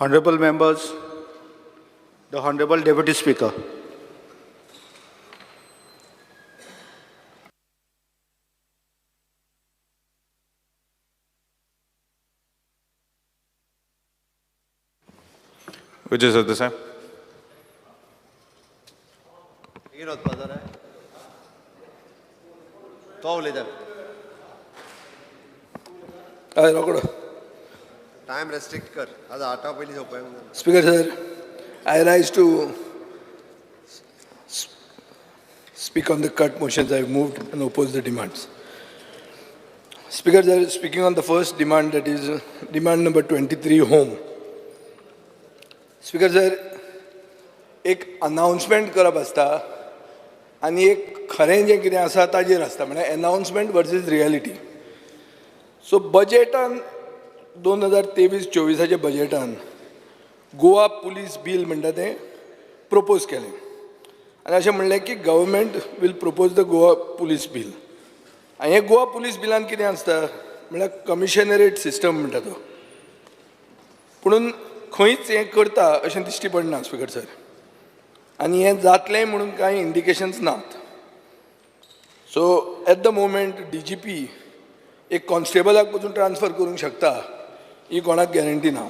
Honorable members, the Honorable Deputy Speaker. Vijay Sardesai. Time restrict कर. आज आठा पयलीं सोंपय. Speaker sir, I rise to speak on the cut motions I have moved and oppose the demands. Speaker sir, speaking on the first demand, that is demand number 23, home. Speaker sir, एक announcement करप आसता आनी एक खरें जें कितें आसा ताजेर आसता, म्हळ्यार अनाउन्समेंट वर्सीस रियलिटी. सो बजेटान 2023-24 बजेटान गोवा पुलीस बील म्हणटा तें प्रपोज केलें आनी अशें म्हणलें की government will propose the Goa police bill. आनी हें गोवा पुलीस बिलान कितें आसता म्हळ्यार कमिशनरेट सिस्टम म्हणटा तो, पुणून खंयच हें करता अशें दिश्टी पडना स्पीकर सर, आनी हें जातलें म्हणून कांय इंडिकेशन्स नात. So at the moment DGP एक कॉन्स्टेबलाक पसून ट्रान्सफर करूंक शकता ही कोणाक गॅरंटी ना.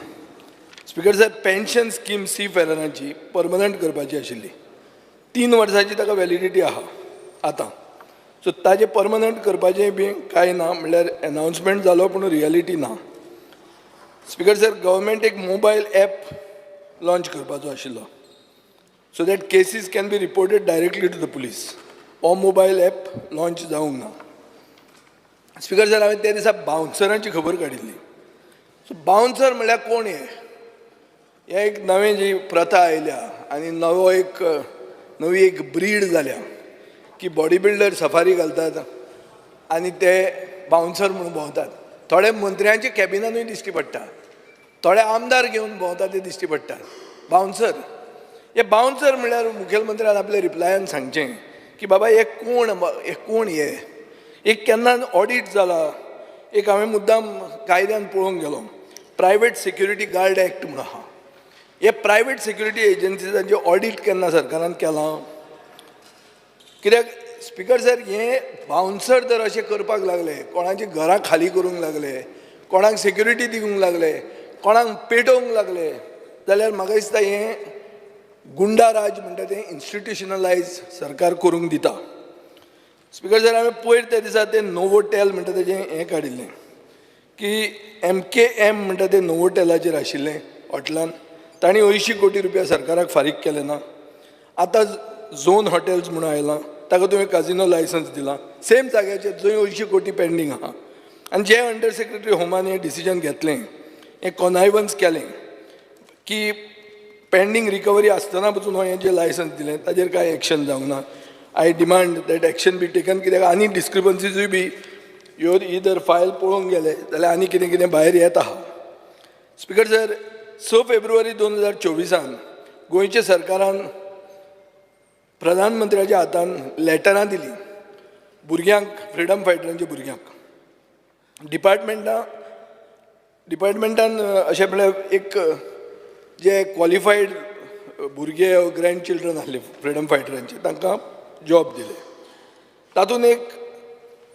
स्पीकर सर, पेन्शन स्कीम सी फेरनाची परमनंट करपाची आशिल्ली, 3 वर्सांची ताका व्हॅलिडिटी आहा आतां. सो ताजें परमनंट करपाचें बी कांय ना, म्हणल्यार अनाउन्समेंट जालो पूण रियलिटी ना. स्पीकर सर, गव्हर्मेंट एक मोबायल एप लॉंच करपाचो आशिल्लो so that cases can be reported directly to the police. हो मोबायल एप लॉंच जावंक ना. स्पीकर सर, हांवें त्या दिसा बाउन्सरांची खबर काडिल्ली. सो बाउन्सर म्हणल्यार कोण हे? हे एक नवें जी प्रथा आयल्या आनी नवो एक नवी एक ब्रीड जाल्या की बॉडी बिल्डर सफारी घालतात आनी ते बाउन्सर म्हणून भोंवतात. थोडे मंत्र्यांच्या कॅबिनानूय दिश्टी पडटा, थोडे आमदार घेवन भोंवतात ते दिश्टी पडटात बाउन्सर. हे बाउन्सर म्हणल्यार मुखेलमंत्र्यान आपल्या रिप्लायान सांगचें की बाबा हे कोण, हे कोण, हे एक केन्ना ऑडीट जाला. एक हांवें मुद्दाम कायद्यान पळोवंक गेलो, प्रायवेट सिक्युरिटी गार्ड एक्ट म्हणून आहा. हे प्रायवेट सिक्युरिटी एजन्सीजांचें ऑडीट केन्ना सरकारान केलां? कित्याक स्पीकर सर, हे बाउन्सर जर अशें करपाक लागले, कोणाची घरां खाली करूंक लागले, कोणाक सिक्युरिटी दिवंक लागले, कोणाक पेटोवंक लागले, जाल्यार म्हाका दिसता हें गुंडा राज म्हणटा तें इन्स्टिट्युशनलायज सरकार करूंक दिता. स्पीकर सर, हांवें पयर त्या दिसा तें नोवोटेल म्हणटा तेजें हें काडिल्लें की MKM म्हणटा तें नोवोटेलाचेर आशिल्लें हॉटेलान, तांणी 80 कोटी रुपया सरकाराक फारीक केलें ना. आतां झोन हॉटेल्स म्हणून आयलां, ताका तुवें काजिनो लायसन्स दिलां, सेम जाग्याचेर जंय 80 कोटी पेंडींग आहा. आनी जे अंडर सेक्रेटरी होमान हें डिसिजन घेतलें, हें कॉनायवन्स केलें की पेंडींग रिकवरी आसतना पसून हें जें लायसन्स दिलें ताजेर कांय एक्शन जावंक ना. I demand that action be taken, कित्याक आनी डिस्क्रिपन्सीजूय बी ह्यो ही जर फायल पळोवंक गेले जाल्यार आनी कितें कितें भायर येत आहा. स्पीकर सर, 6 फेब्रुवारी 2024 गोंयच्या सरकारान प्रधानमंत्र्याच्या हातान लेटरां दिलीं भुरग्यांक, फ्रिडम फायटरांच्या भुरग्यांक. डिपार्टमेंटान अशें म्हळ्यार एक जे क्वॉलिफायड भुरगे ग्रँड चिल्ड्रन आसले फ्रिडम फायटरांचे तांकां जॉब दिले. तातूंत एक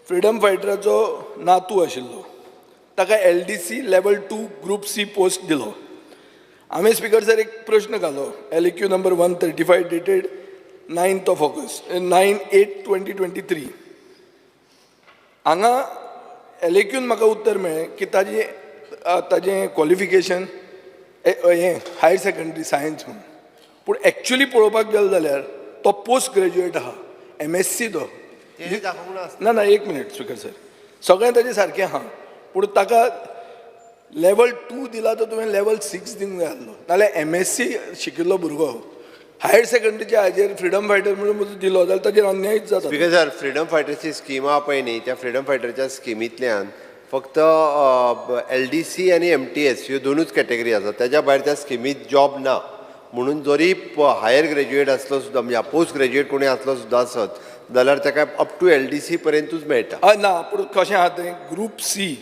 फ्रिडम फायटराचो नातू आशिल्लो, ताका LDC level 2 group C post दिलो. हांवें स्पीकर सर एक प्रश्न घालो, LAQ number 135 dated 9th of August 9/8/2023. हांगा LAQन म्हाका उत्तर मेळ्ळें की ताजें क्वॉलिफिकेशन हें हायर सेकंडरी सायन्स म्हणून, पूण एक्चुली पळोवपाक गेलो जाल्यार तो पोस्ट ग्रॅज्युएट आहा, MSc तो. ना ना, एक मिनीट स्पीकर सर, सगळें ताजें सारकें आहा, पूण ताका लेवल 2 दिला तो तुवें लेवल 6 दिवंक जाय आसलो, नाल्यार MSc शिकिल्लो भुरगो हायर सेकंडरीच्या हाजेर फ्रिडम फायटर म्हणून दिलो जाल्यार ताजेर अन्यायच जाता. स्पीकर सर, फ्रिडम फायटरची स्कीम आहा पळय न्ही, त्या फ्रिडम फायटरच्या स्किमींतल्यान फक्त LDC आनी MTS ह्यो दोनूच कॅटेगरी आसा, ताज्या भायर त्या स्किमींत जॉब ना. म्हणून जरी हायर ग्रॅज्युएट आसलो सुद्दां, म्हणजे पोस्ट ग्रॅज्युएट कोणी आसलो सुद्दां आसत जाल्यार ताका अप टू LDC पर्यंतूच मेळटा. ना, पूण कशें आहा तें ग्रूप C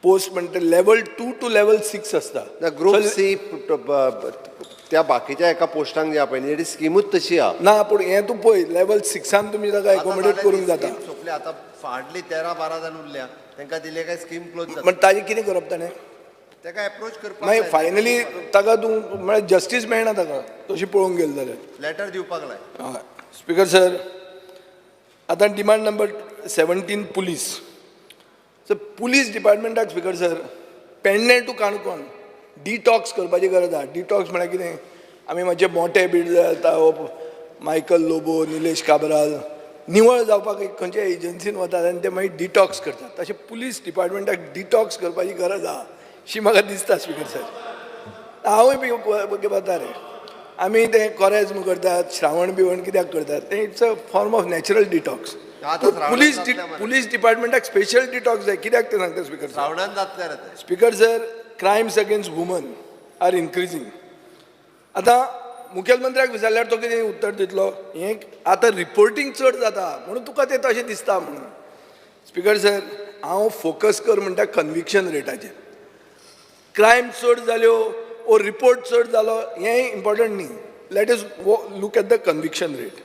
पोस्ट म्हणटा लेवल 2 टू लेवल 6 आसता. ना, ग्रुप सी त्या बाकीच्या एका पोस्टांक जे आहा पळय न्ही, स्किमूच तशी आहा. ना, पूण हें तूं पळय, लेवल 6 तुमी ताका एकोमोडेट करूंक जाता. सोंपले आतां, हार्डली 13-12 जाण उरल्या, तांकां दिले काय स्कीम क्लोज जाता. पण ताजें कितें करप ताणें? ताका एप्रोच करपाक. मागीर फायनली ताका तूं म्हळ्यार जस्टीस मेळना ताका तशी पळोवंक गेले जाल्यार. लेटर दिवपाक लाय. हय स्पीकर सर, आतां demand number 17, police. So police डिपार्टमेंटाक speaker sir, Pernem to Canacona detox करपाची गरज आहा. डिटॉक्स म्हळ्यार कितें, आमी मातशे मोटे बीड जाता, मायकल लोबो, निलेश काब्राल, निवळ जावपाक एक खंयच्या एजन्सीन वतात आनी ते मागीर डिटॉक्स करतात. तशें पुलीस डिपार्टमेंटाक डिटॉक्स करपाची गरज आहा शी म्हाका दिसता स्पीकर सर. हांवूय बी वता रे, आमी तें कोरेज्म करतात, श्रावण बिवण कित्याक करतात तें, it's a form of natural detox. Police police डिपार्टमेंटाक स्पेशल डिटॉक्स जाय. कित्याक तें सांगता speaker sir, speaker sir, crimes against woman are increasing. आतां मुखेलमंत्र्याक विचारल्यार तो कितें उत्तर दितलो, हें आतां रिपोर्टींग चड जाता म्हणून तुका तें तशें दिसता म्हणून. स्पीकर सर, हांव फोकस कर म्हणटा कन्विक्शन रेटाचेर. क्रायम चड जाल्यो ओ रिपोर्ट चड जालो हें इम्पॉर्टंट न्ही, let us look at the conviction rate.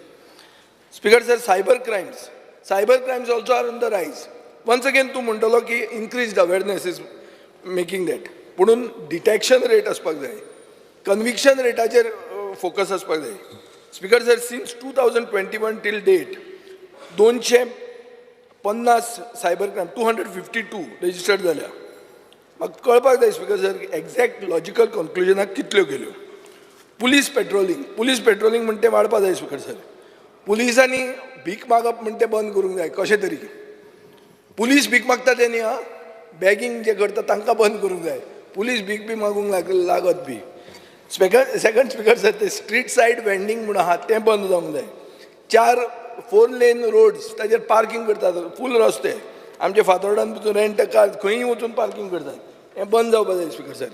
Speaker sir, cyber crimes, cyber crimes also are on the rise. Once again तूं म्हणटलो की increased awareness is making that, पुणून डिटॅक्शन रेट आसपाक जाय, कन्विक्शन रेटाचेर फोकस आसपाक जाय. Speaker sir, since 2021 till date 250 cyber crime, 252 registered जाल्या. म्हाका कळपाक जाय स्पीकर सर, एग्जॅक्ट लॉजिकल कन्क्लुजनाक कितल्यो गेल्यो. पुलीस पेट्रोलिंग, पुलीस पेट्रोलिंग म्हण तें वाडपा जाय स्पीकर सर. पुलिसांनी भीक मागप म्हण तें बंद करूंक जाय कशें तरी. पुलीस भीक मागता ते न्ही, आं, बॅगींग जे करता तांकां बंद करूंक जाय. पुलीस भीक बी मागूंक लागत बी. सेकंड स्पीकर सर, ते स्ट्रीट सायड वेंडींग म्हूण आहा तें बंद जावंक जाय. 4 लेन रोड्स ताजेर पार्कींग करतात, फूल रस्ते आमचे फातोर्डान वचून रेंट कार खंयूय वचून पार्कींग करतात, हें बंद जावपाक जाय speaker sir.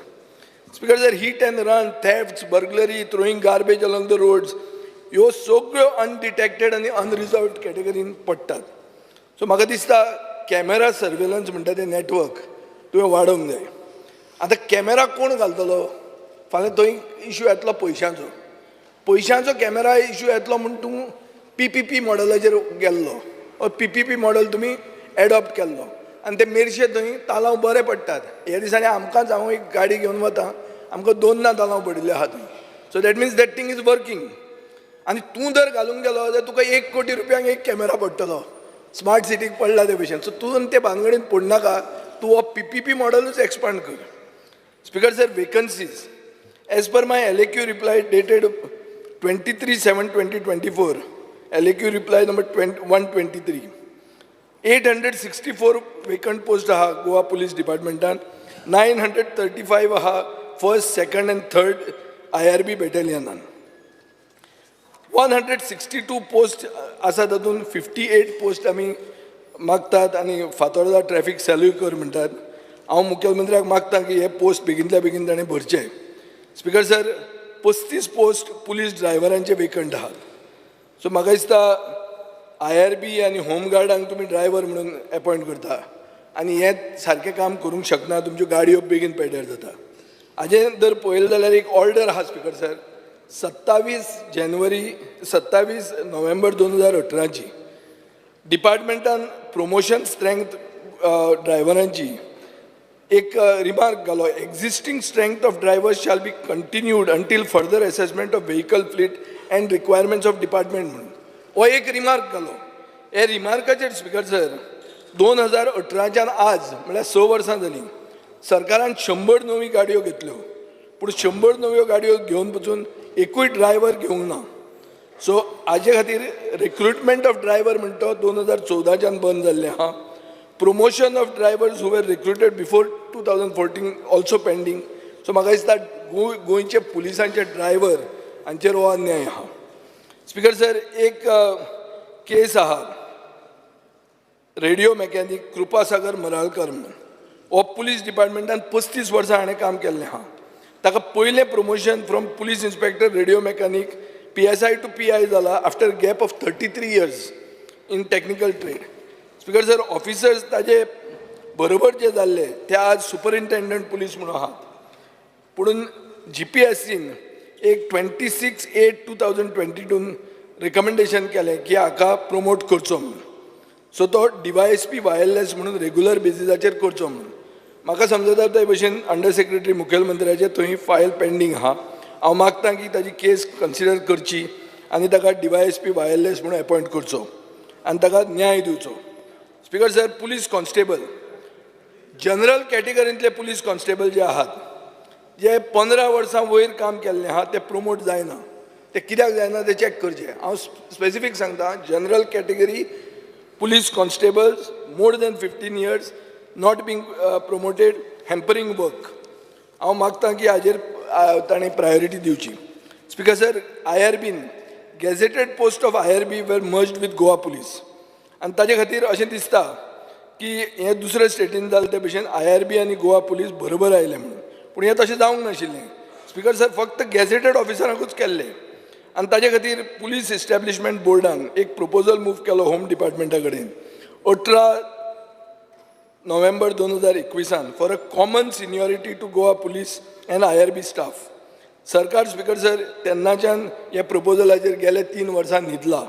Speaker sir, hit and run, thefts, burglary, throwing garbage along the roads, ह्यो सगळ्यो अनडिटेक्टेड आनी अनरिजॉल्वड कॅटेगरीन पडटात. सो म्हाका दिसता कॅमेरा सर्वेलन्स म्हणटा तें नॅटवर्क तुवें वाडोवंक जाय. आतां कॅमेरा कोण घालतलो, फाल्यां थंय इशू येतलो पयशांचो, पयशांचो कॅमेरा इशू येतलो म्हूण तूं PPP मॉडलाचेर गेल्लो, PPP model तुमी एडॉप्ट केल्लो आनी ते मेरशे थंय तालांव बरे पडटात. ह्या दिसांनी आमकांच, हांव एक गाडी घेवन वता, आमकां 2 तालांव पडिल्ले आहा थंय. So that means that thing is working. आनी तूं जर घालूंक गेलो जाल्यार तुका 1 कोटी रुपयांक एक कॅमेरा पडटलो, स्मार्ट सिटीक पडला ते भशेन. सो तूं ते भानगडीन पडनाका, तूं हो PPP मॉडलूच एक्सपांड कर. Speaker sir, vacancies as per my LAQ reply dated 23/7/2024, LAQ reply number 123, 864 vacant post आहा गोवा पुलीस डिपार्टमेंटान, 935 आहा फर्स्ट, सेकंड आनी थर्ड IRB बॅटालियनान, 162 post आसा, तातूंत 58 पोस्ट आमी मागतात आनी फातोर्डा ट्रॅफीक सॅल्यूय कर म्हणटात. हांव मुखेलमंत्र्याक मागता की हे पोस्ट बेगीनल्या बेगीन ताणें भरचे. स्पीकर सर, 35 पोस्ट पुलीस ड्रायव्हरांचे वेकंट आहात. सो म्हाका दिसता IRB आनी होमगार्डांक तुमी ड्रायव्हर म्हणून एपॉयंट करता आनी हें सारकें काम करूंक शकना, तुमच्यो गाडयो बेगीन पेड्ड्यार जाता. हाजें जर पळयलें जाल्यार एक ऑर्डर आहा स्पीकर सर, 27 नोव्हेंबर 2018ची डिपार्टमेंटान प्रोमोशन स्ट्रेंथ ड्रायव्हरांची एक रिमार्क घालो, existing strength of drivers shall be continued until further assessment of vehicle fleet and requirements of department म्हणून हो एक रिमार्क घालो. हे रिमार्काचेर स्पीकर सर 2018च्यान आज म्हळ्यार 6 वर्सां जालीं सरकारान 100 नवी गाडयो घेतल्यो, पूण 100 नव्यो गाडयो घेवन पसून एकूय ड्रायव्हर घेवंक ना. सो हाजे खातीर रिक्रुटमेंट ऑफ ड्रायव्हर म्हणटा 2014च्यान बंद जाल्लें आहा. Promotion of drivers who were recruited before 2014 also pending. So म्हाका दिसता गोंयचे पुलिसांचे ड्रायव्हर हांचेर हो अन्याय आहा. स्पीकर सर, एक केस आहा, रेडियो मॅकॅनीक कृपासागर मराळकर म्हणून, हो पुलीस डिपार्टमेंटान 35 वर्सां हाणें काम केल्लें आहा. ताका पयलें promotion from police inspector radio mechanic PSI to PI जाला after gap of 33 years in technical trade. Speaker sir, officers ताजे बरोबर जे जाल्ले ते आज सुपरिंटेंडंट पुलीस म्हणून आहात. पुणून जीपीएससीन एक 26/8/2022 रिकमेंडेशन केलें की हाका प्रमोट करचो म्हणून. सो तो डीवायएसपी वायरलेस म्हणून रेगुलर बेजिसाचेर करचो म्हणून. म्हाका समजता ते भशेन अंडर सेक्रेटरी मुखेलमंत्र्याचे थंय फायल पेंडींग आहा. हांव मागता की ताजी केस कन्सिडर करची आनी ताका डीवायएसपी वायरलेस म्हणून एपॉयंट करचो आनी ताका न्याय दिवचो. Speaker sir, police constable general कॅटेगरींतले police constable जे आहात, जे 15 वर्सां वयर काम केल्लें आहा, ते प्रमोट जायना. ते कित्याक जायना ते चॅक करचे. हांव स्पेसिफीक सांगता, general category police constables more than 15 years not being promoted, hampering work. हांव मागता की हाजेर ताणें प्रायोरिटी दिवची. स्पीकर सर, आयआरबीन gazetted post of IRB were merged with Goa police आनी ताजे खातीर अशें दिसता की हें दुसऱ्या स्टेटीन जालें ते भशेन आयआरबी आनी गोवा पुलीस बरोबर आयले म्हणून, पूण हें तशें जावंक नाशिल्लें. स्पीकर सर, फक्त गॅझेटेड ऑफिसरांकूच केल्लें आनी ताजे खातीर पुलीस इस्टॅब्लिशमेंट बोर्डान एक प्रपोजल मूव केलो होम डिपार्टमेंटा कडेन 18 नोव्हेंबर 2021 for a common seniority to Goa police and IRB staff. सरकार स्पीकर सर तेन्नाच्यान ह्या प्रपोजलाचेर गेले 3 वर्सां न्हिदला,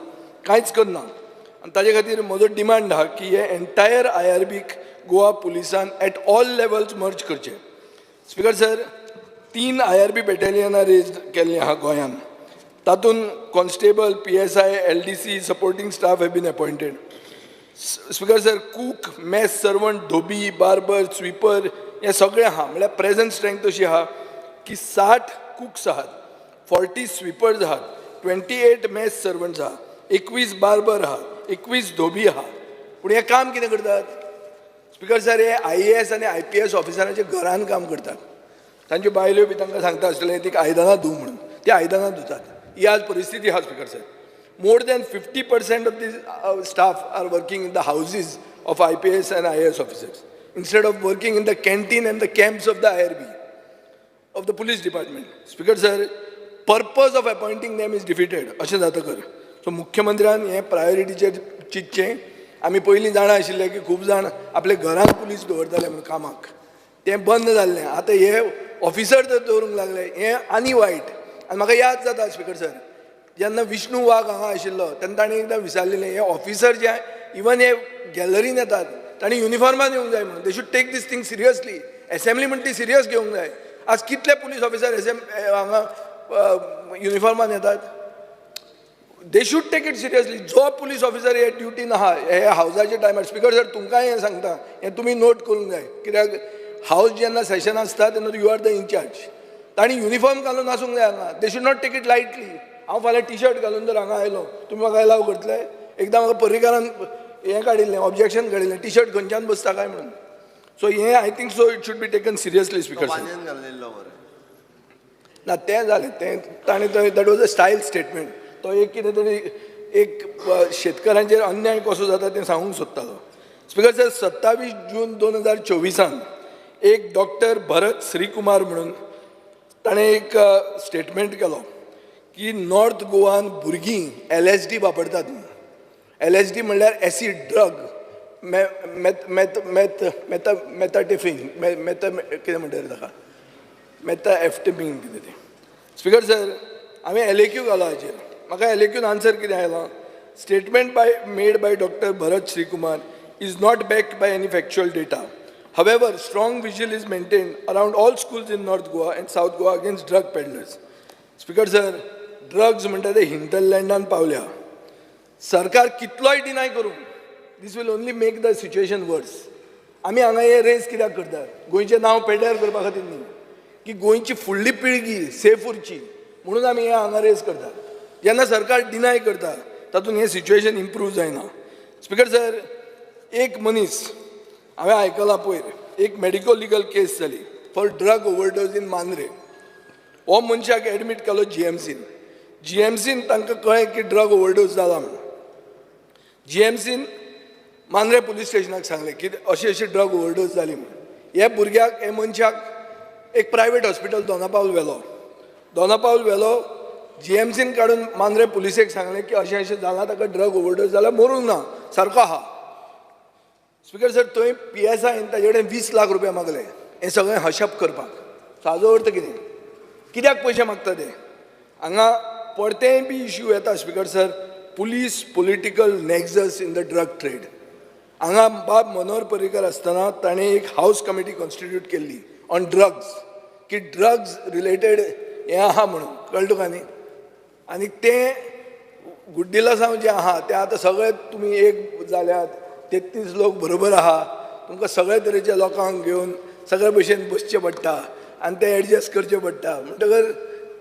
कांयच करना. आनी ताजे खातीर म्हजो डिमांड आहा की हे एन्टायर आयआरबीक गोवा पुलिसान एट ऑल लेवल्स मर्ज करचे. स्पीकर सर, 3 आयआरबी बॅटालियनां रेज केल्लीं आहा गोंयांत, तातूंत constable, PSI, LDC, supporting staff have been appointed. Speaker sir, cook, mess servant, Dhobi, barber, sweeper हे सगळे आहा. म्हणल्यार प्रेझेंट स्ट्रेंथ अशी आहा की 60 कुक्स आहात, 40 स्वीपर्स आहात, 28 मॅस सर्वंट्स आहा, 21 बार्बर आहा, 21 धोबी आहा. पूण हें काम कितें करतात? स्पीकर सर, हे आयएएस आनी आयपीएस ऑफिसरांच्या घरान काम करतात. तांच्यो बायल्यो बी तांकां सांगता आसतलें ती आयदनां धूव म्हणून, ती आयदनां धुतात. ही आज परिस्थिती आहा speaker sir. More than 50% of the staff are working in the houses of IPS and IAS officers instead of working in the canteen and the camps of the IRB of the police department. Speaker sir, purpose of appointing them is defeated. अशें जातकर so मुख्यमंत्र्यान हें प्रायोरिटीचेर चिंतचें. आमी पयलीं जाणा आशिल्ले की खूब जाण आपल्या घरान पुलीस दवरताले म्हणून कामाक, तें बंद जाल्लें. आतां हे ऑफिसर जर दवरूंक लागले हें आनी वायट. आनी म्हाका याद जाता स्पीकर सर, जेन्ना विष्णू वाघ हांगा आशिल्लो तेन्ना ताणें एकदां विचारलेलें, हे ऑफिसर जे इवन हे गॅलरीन येतात तांणी युनिफॉर्मान येवंक जाय म्हणून. They should take this thing seriously. Assembly म्हण ती सिरियस घेवंक जाय. आज कितले पुलीस ऑफिसर हांगा युनिफॉर्मान येतात? They should take it seriously. जो पुलीस ऑफिसर हे ड्युटीन आहा हे हावजाच्या टायमार, स्पीकर सर तुमकांय हें सांगता, हें तुमी नोट करूंक जाय, कित्याक हावज जेन्ना सेशन आसता तेन्ना you are the incharge. तांणी युनिफॉर्म घालून आसूंक जाय हांगा. They should not take it lightly. हांव फाल्यां टी शर्ट घालून जर हांगा आयलो तुमी म्हाका एलाव करतले? एकदां म्हाका पर्रीकारान हें काडिल्लें, ऑब्जेक्शन काडिल्लें, टी शर्ट खंयच्यान बसता काय म्हणून. सो हें I think so it should be taken seriously speaker sir. ना तें जालें, तें ताणें that was a style statement. तो एक कितें तरी एक शेतकारांचेर अन्याय कसो जाता तें सांगूंक सोदतालो. स्पीकर सर, 27 जून 2024 एक डॉक्टर भरत श्रीकुमार म्हणून ताणें एक स्टेटमेंट केलो की नॉर्थ गोवान भुरगीं एलएसडी वापरतात म्हणून. एलएसडी म्हणल्यार एसीड ड्रग, मेथाटेफिन, मेथा कितें म्हणटा रे ताका, मेथाएफ्टेमीन कितें तें. स्पीकर सर, हांवें एलएक्यू घालो हाचेर. म्हाका एलएक्यून आन्सर कितें आयलां, statement by made by doctor Bharat Srikumar is not backed by any factual data. However, strong vigil is maintained around all schools in North Goa and South Goa against drug peddlers. Speaker sir, drugs म्हणटा ते हिंटरलँडान पावल्या. सरकार कितलोय deny करूं, this will only make the situation worse. आमी हांगा हे race कित्याक करतात? गोंयचें नांव पेड्ड्यार करपा खातीर न्ही, की गोंयची फुडली पिळगी सेफ उरची म्हणून आमी हे हांगा रेस करतात. जेन्ना सरकार डिनाय करता तातूंत हें सिच्युएशन इम्प्रूव जायना. स्पीकर सर, एक मनीस हांवें आयकलां पयर, एक मेडिको लिगल केस जाली for drug overdose in Mandrem. हो मनशाक एडमीट केलो जीएमसीन. जीएमसीन तांकां कळ्ळें की ड्रग ओवरडोज जाला म्हणून. जीएमसीन मांद्रे पुलीस स्टेशनाक सांगलें की अशी अशी ड्रग ओवरडोज जाली म्हणून. ह्या भुरग्याक, हे मनशाक एक प्रायवेट हॉस्पिटल दोनापावल व्हेलो. दोनापावल व्हेलो, जीएमसीन काडून मांद्रे पुलिसेक सांगलें की अशें अशें जालां, ताका ड्रग ओवरडोज जाला, मरूंक ना, सारको आहा. स्पिकर सर, थंय पी एस आयन ताजे कडेन 20 लाख रुपया मागले हें सगळें हशप करपाक. सो हाजो अर्थ कितें, कित्याक पयशे मागता ते? हांगा परतेंय बी इश्यू येता speaker sir, police political nexus in the drug trade. हांगा बाब मनोहर पर्रीकर आसतना ताणें एक हावज कमिटी कॉन्स्टिट्यूट केल्ली ऑन ड्रग्स, की ड्रग्स रिलेटेड हें आहा म्हणून, कळ्ळें तुका न्ही? आनी तें गुड्डिलासांव जें आहा तें आतां सगळे तुमी एक जाल्यात, 33 लोक बरोबर आहा, तुमकां सगळे तरेच्या लोकांक घेवन सगळे भशेन बसचें पडटा आनी तें एडजस्ट करचें पडटा, म्हणटकर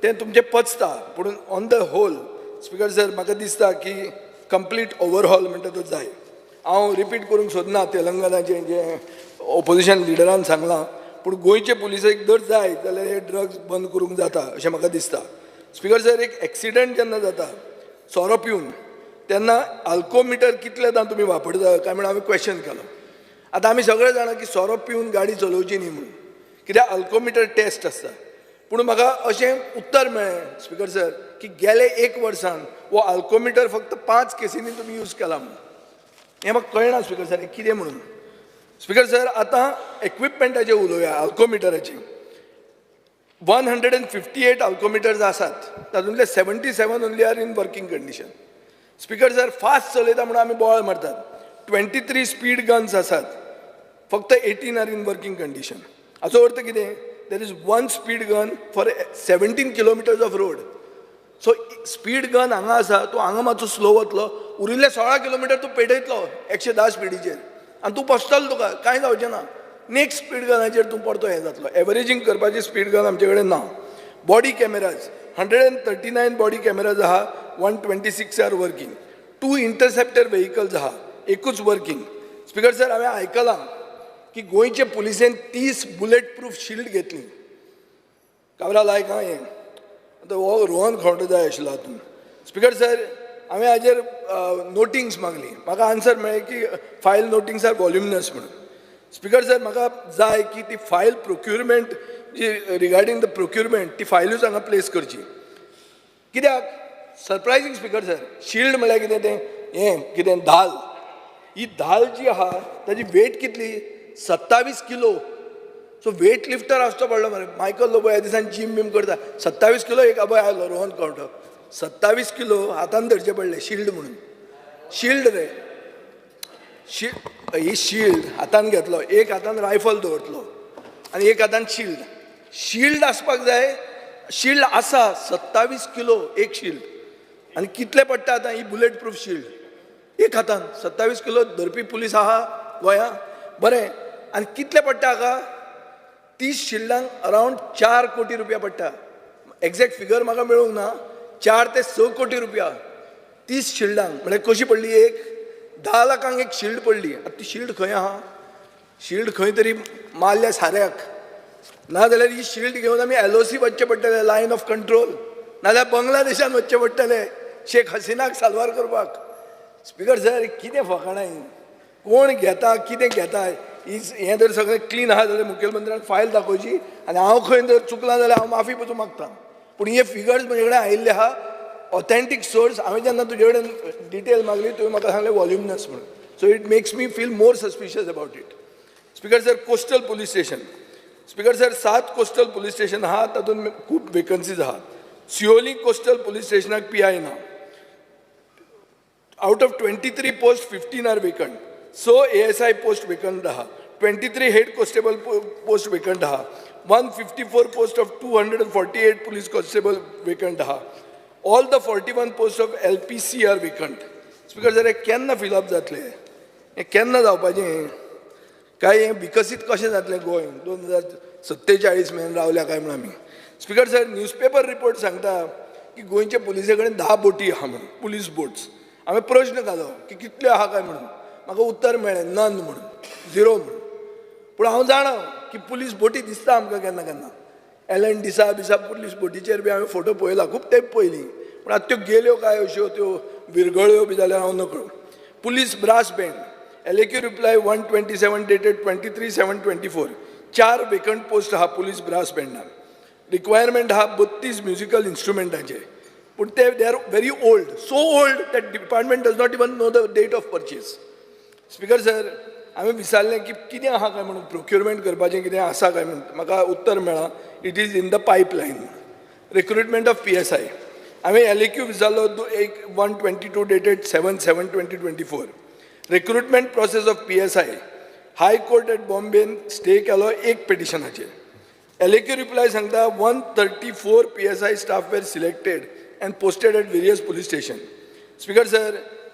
तें तुमचें पचता. पूण on the whole speaker sir, म्हाका दिसता की कंप्लीट ओवरहॉल म्हणटा तो जाय. हांव रिपीट करूंक सोदना तेलंगणाचें जें ओपोजिशन लिडरान सांगलां, पूण गोंयचे पुलिसेक जर जाय जाल्यार हे ड्रग्स बंद करूंक जाता अशें म्हाका दिसता. स्पिकर सर, एक एक्सिडंट जेन्ना जाता सोरो पिवन तेन्ना आल्कोमिटर कितलेदां तुमी वापरता काय म्हण हांवें क्वेश्चन केलो. आतां आमी सगळे जाणा की सोरो पिवन गाडी चलोवची न्ही म्हणून, कित्याक आल्कोमिटर टेस्ट आसता. पूण म्हाका अशें उत्तर मेळ्ळें स्पिकर सर की गेले एक वर्सान हो आल्कोमिटर फक्त 5 केसींनी तुमी यूज केला म्हणून. हें म्हाका कळना स्पिकर सर, हें कितें म्हणून. स्पिकर सर, आतां इक्विपमेंटाचेर उलोवया. आल्कोमिटराचेर 158 आल्कोमिटर्स आसात, तातूंतले 77 only are in working condition. Speaker sir, fast चलयता म्हणून आमी बोवाळ मारतात. 23 स्पीड गन्स आसात, फक्त 18 are in working condition. हाचो अर्थ कितें, there is 1 speed gun for 17 kilometres of road. So speed gun हांगा आसा, तूं हांगा मातसो स्लो वतलो, उरिल्ले 16 किलोमिटर तूं पेटयतलो 110 स्पिडीचेर आनी तूं पसतलो, तुका कांय जावचें ना. नेक्स्ट स्पीड गनाचेर तूं परतो हें जातलो. एवरेजींग करपाची स्पीड गन आमचे कडेन ना. Body cameras 139 body cameras आहा, 126 are working. 2 interceptor vehicles आहा, एकूच वर्कींग. स्पिकर सर, हांवें आयकलां की गोंयचे पुलिसेन 30 बुलेट प्रूफ शिल्ड घेतली. काबरा लायक आं हें आतां हो रोहन खंवटो जाय आशिल्लो हातूंत. स्पिकर सर, हांवें हाजेर नोटिंग्स मागली, म्हाका आन्सर मेळ्ळें की फायल नोटिंग्स are voluminous म्हणून. स्पिकर सर, म्हाका जाय की ती फायल प्रोक्युरमेंट जी रिगार्डींग the procurement ती फायलूच हांगा प्लेस करची. कित्याक सरप्रायजींग स्पिकर सर, शिल्ड म्हळ्यार कितें तें हें कितें धाल, ही धाल जी आहा ताजी वेट कितली, 27 किलो. सो वेट लिफ्टर आसचो पडलो मरे. मायकल लोबो ह्या दिसान जीम बीम करता, 27 किलो एक अभय आयलो रोहन खंवटो, 27 किलो हातान धरचे पडले शिल्ड म्हणून. शिल्ड रे, ही शिल्ड हातान घेतलो, एक हातान रायफल दवरतलो आनी एक हातान शिल्ड. शिल्ड आसपाक जाय, शिल्ड आसा 27 किलो एक शिल्ड. आनी कितले पडटा आतां ही बुलेट प्रूफ शिल्ड एक हातान 27 किलो धरपी पुलीस आहा गोंया. बरें, आनी कितले पडटा हाका, 30 शिल्डांक अरावंड 4 कोटी रुपया पडटा. एग्जॅक्ट फिगर म्हाका मेळूंक ना, 4 ते 6 कोटी रुपया 30 शिल्डांक. म्हळ्यार कशी पडली, एक 10 लाखांक एक शिल्ड पडली. आतां ती शिल्ड खंय आहा, शिल्ड खंय तरी मारल्या साऱ्याक, नाजाल्यार ही शिल्ड घेवन आमी LOC वचचें पडटलें, लायन ऑफ कंट्रोल, नाजाल्यार बांगलादेशान वचचें पडटलें शेख हसिनाक साल्वार करपाक. स्पिकर सर, कितें फकाणां हीं, कोण घेता कितें घेता. हें जर सगळें क्लीन आहा जाल्यार मुखेलमंत्र्यान फायल दाखोवची आनी हांव खंय जर चुकलां जाल्यार हांव माफी पसून मागता. पूण हे फिगर्स म्हजे कडेन आयिल्ले आहा, ऑथेंटीक सोर्स. हांवें जेन्ना तुजे कडेन डिटेल मागली तुवें म्हाका सांगलें वॉल्युमनस म्हणून. So it makes me feel more suspicious about it. Speaker sir, coastal police station. Speaker sir, 7 coastal police station आहा, तातूंत खूब वेकन्सीज आहा. सियोली कोस्टल पुलीस स्टेशनाक PI ना. Out of 23 post 15 are vacant. So ASI post vacant आहा, 23 head constable post vacant आहा, 154 post of 248 police constable vacant आहा. All the 41 post of LPC are vacant. Speaker sir, हें केन्ना fill up जातलें, हें केन्ना जावपाचें, काय हें विकसीत कशें जातलें गोंय 2047 मेरेन रावल्या काय म्हणून आमी. स्पिकर सर, न्यूजपेपर रिपोर्ट सांगता की गोंयच्या पुलिसे कडेन 10 बोटी आहा म्हणून, पुलीस बोट्स. हांवें प्रश्न घालो की कितल्यो आहा काय म्हणून, म्हाका उत्तर मेळ्ळें नन म्हणून, 0 म्हणून. पूण हांव जाणा की पुलीस बोटी दिसता आमकां केन्ना केन्ना. एलन डिसा बिसा पुलीस बोटीचेर बी हांवें फोटो पळयला खूब तेंप पयलीं, पूण आतां त्यो गेल्यो काय अश्यो त्यो विरगळ्यो बी जाल्यार हांव नकळो. Police brass band LAQ reply 127 dated 23/7/24. 4 vacant post आहा पुलीस ब्रास बँडान. रिक्वायरमेंट आहा 32 म्युजिकल इन्स्ट्रुमेंटाचे, पूण ते they are very old, so old that department does not even know the date of purchase. Speaker sir, हांवें विचारलें की कितें आहा काय म्हणून, प्रोक्युरमेंट करपाचें कितें आसा काय म्हणून, म्हाका उत्तर मेळ्ळां it is in the pipeline. Recruitment of PSI हांवें LAQ विचारलो एक 122 dated 7/7/2024. Recruitment process of PSI high court at बॉम्बेन stay केलो एक पिटिशनाचेर. LAQ reply सांगता 134 PSI staff were selected and posted at various police station. Speaker sir,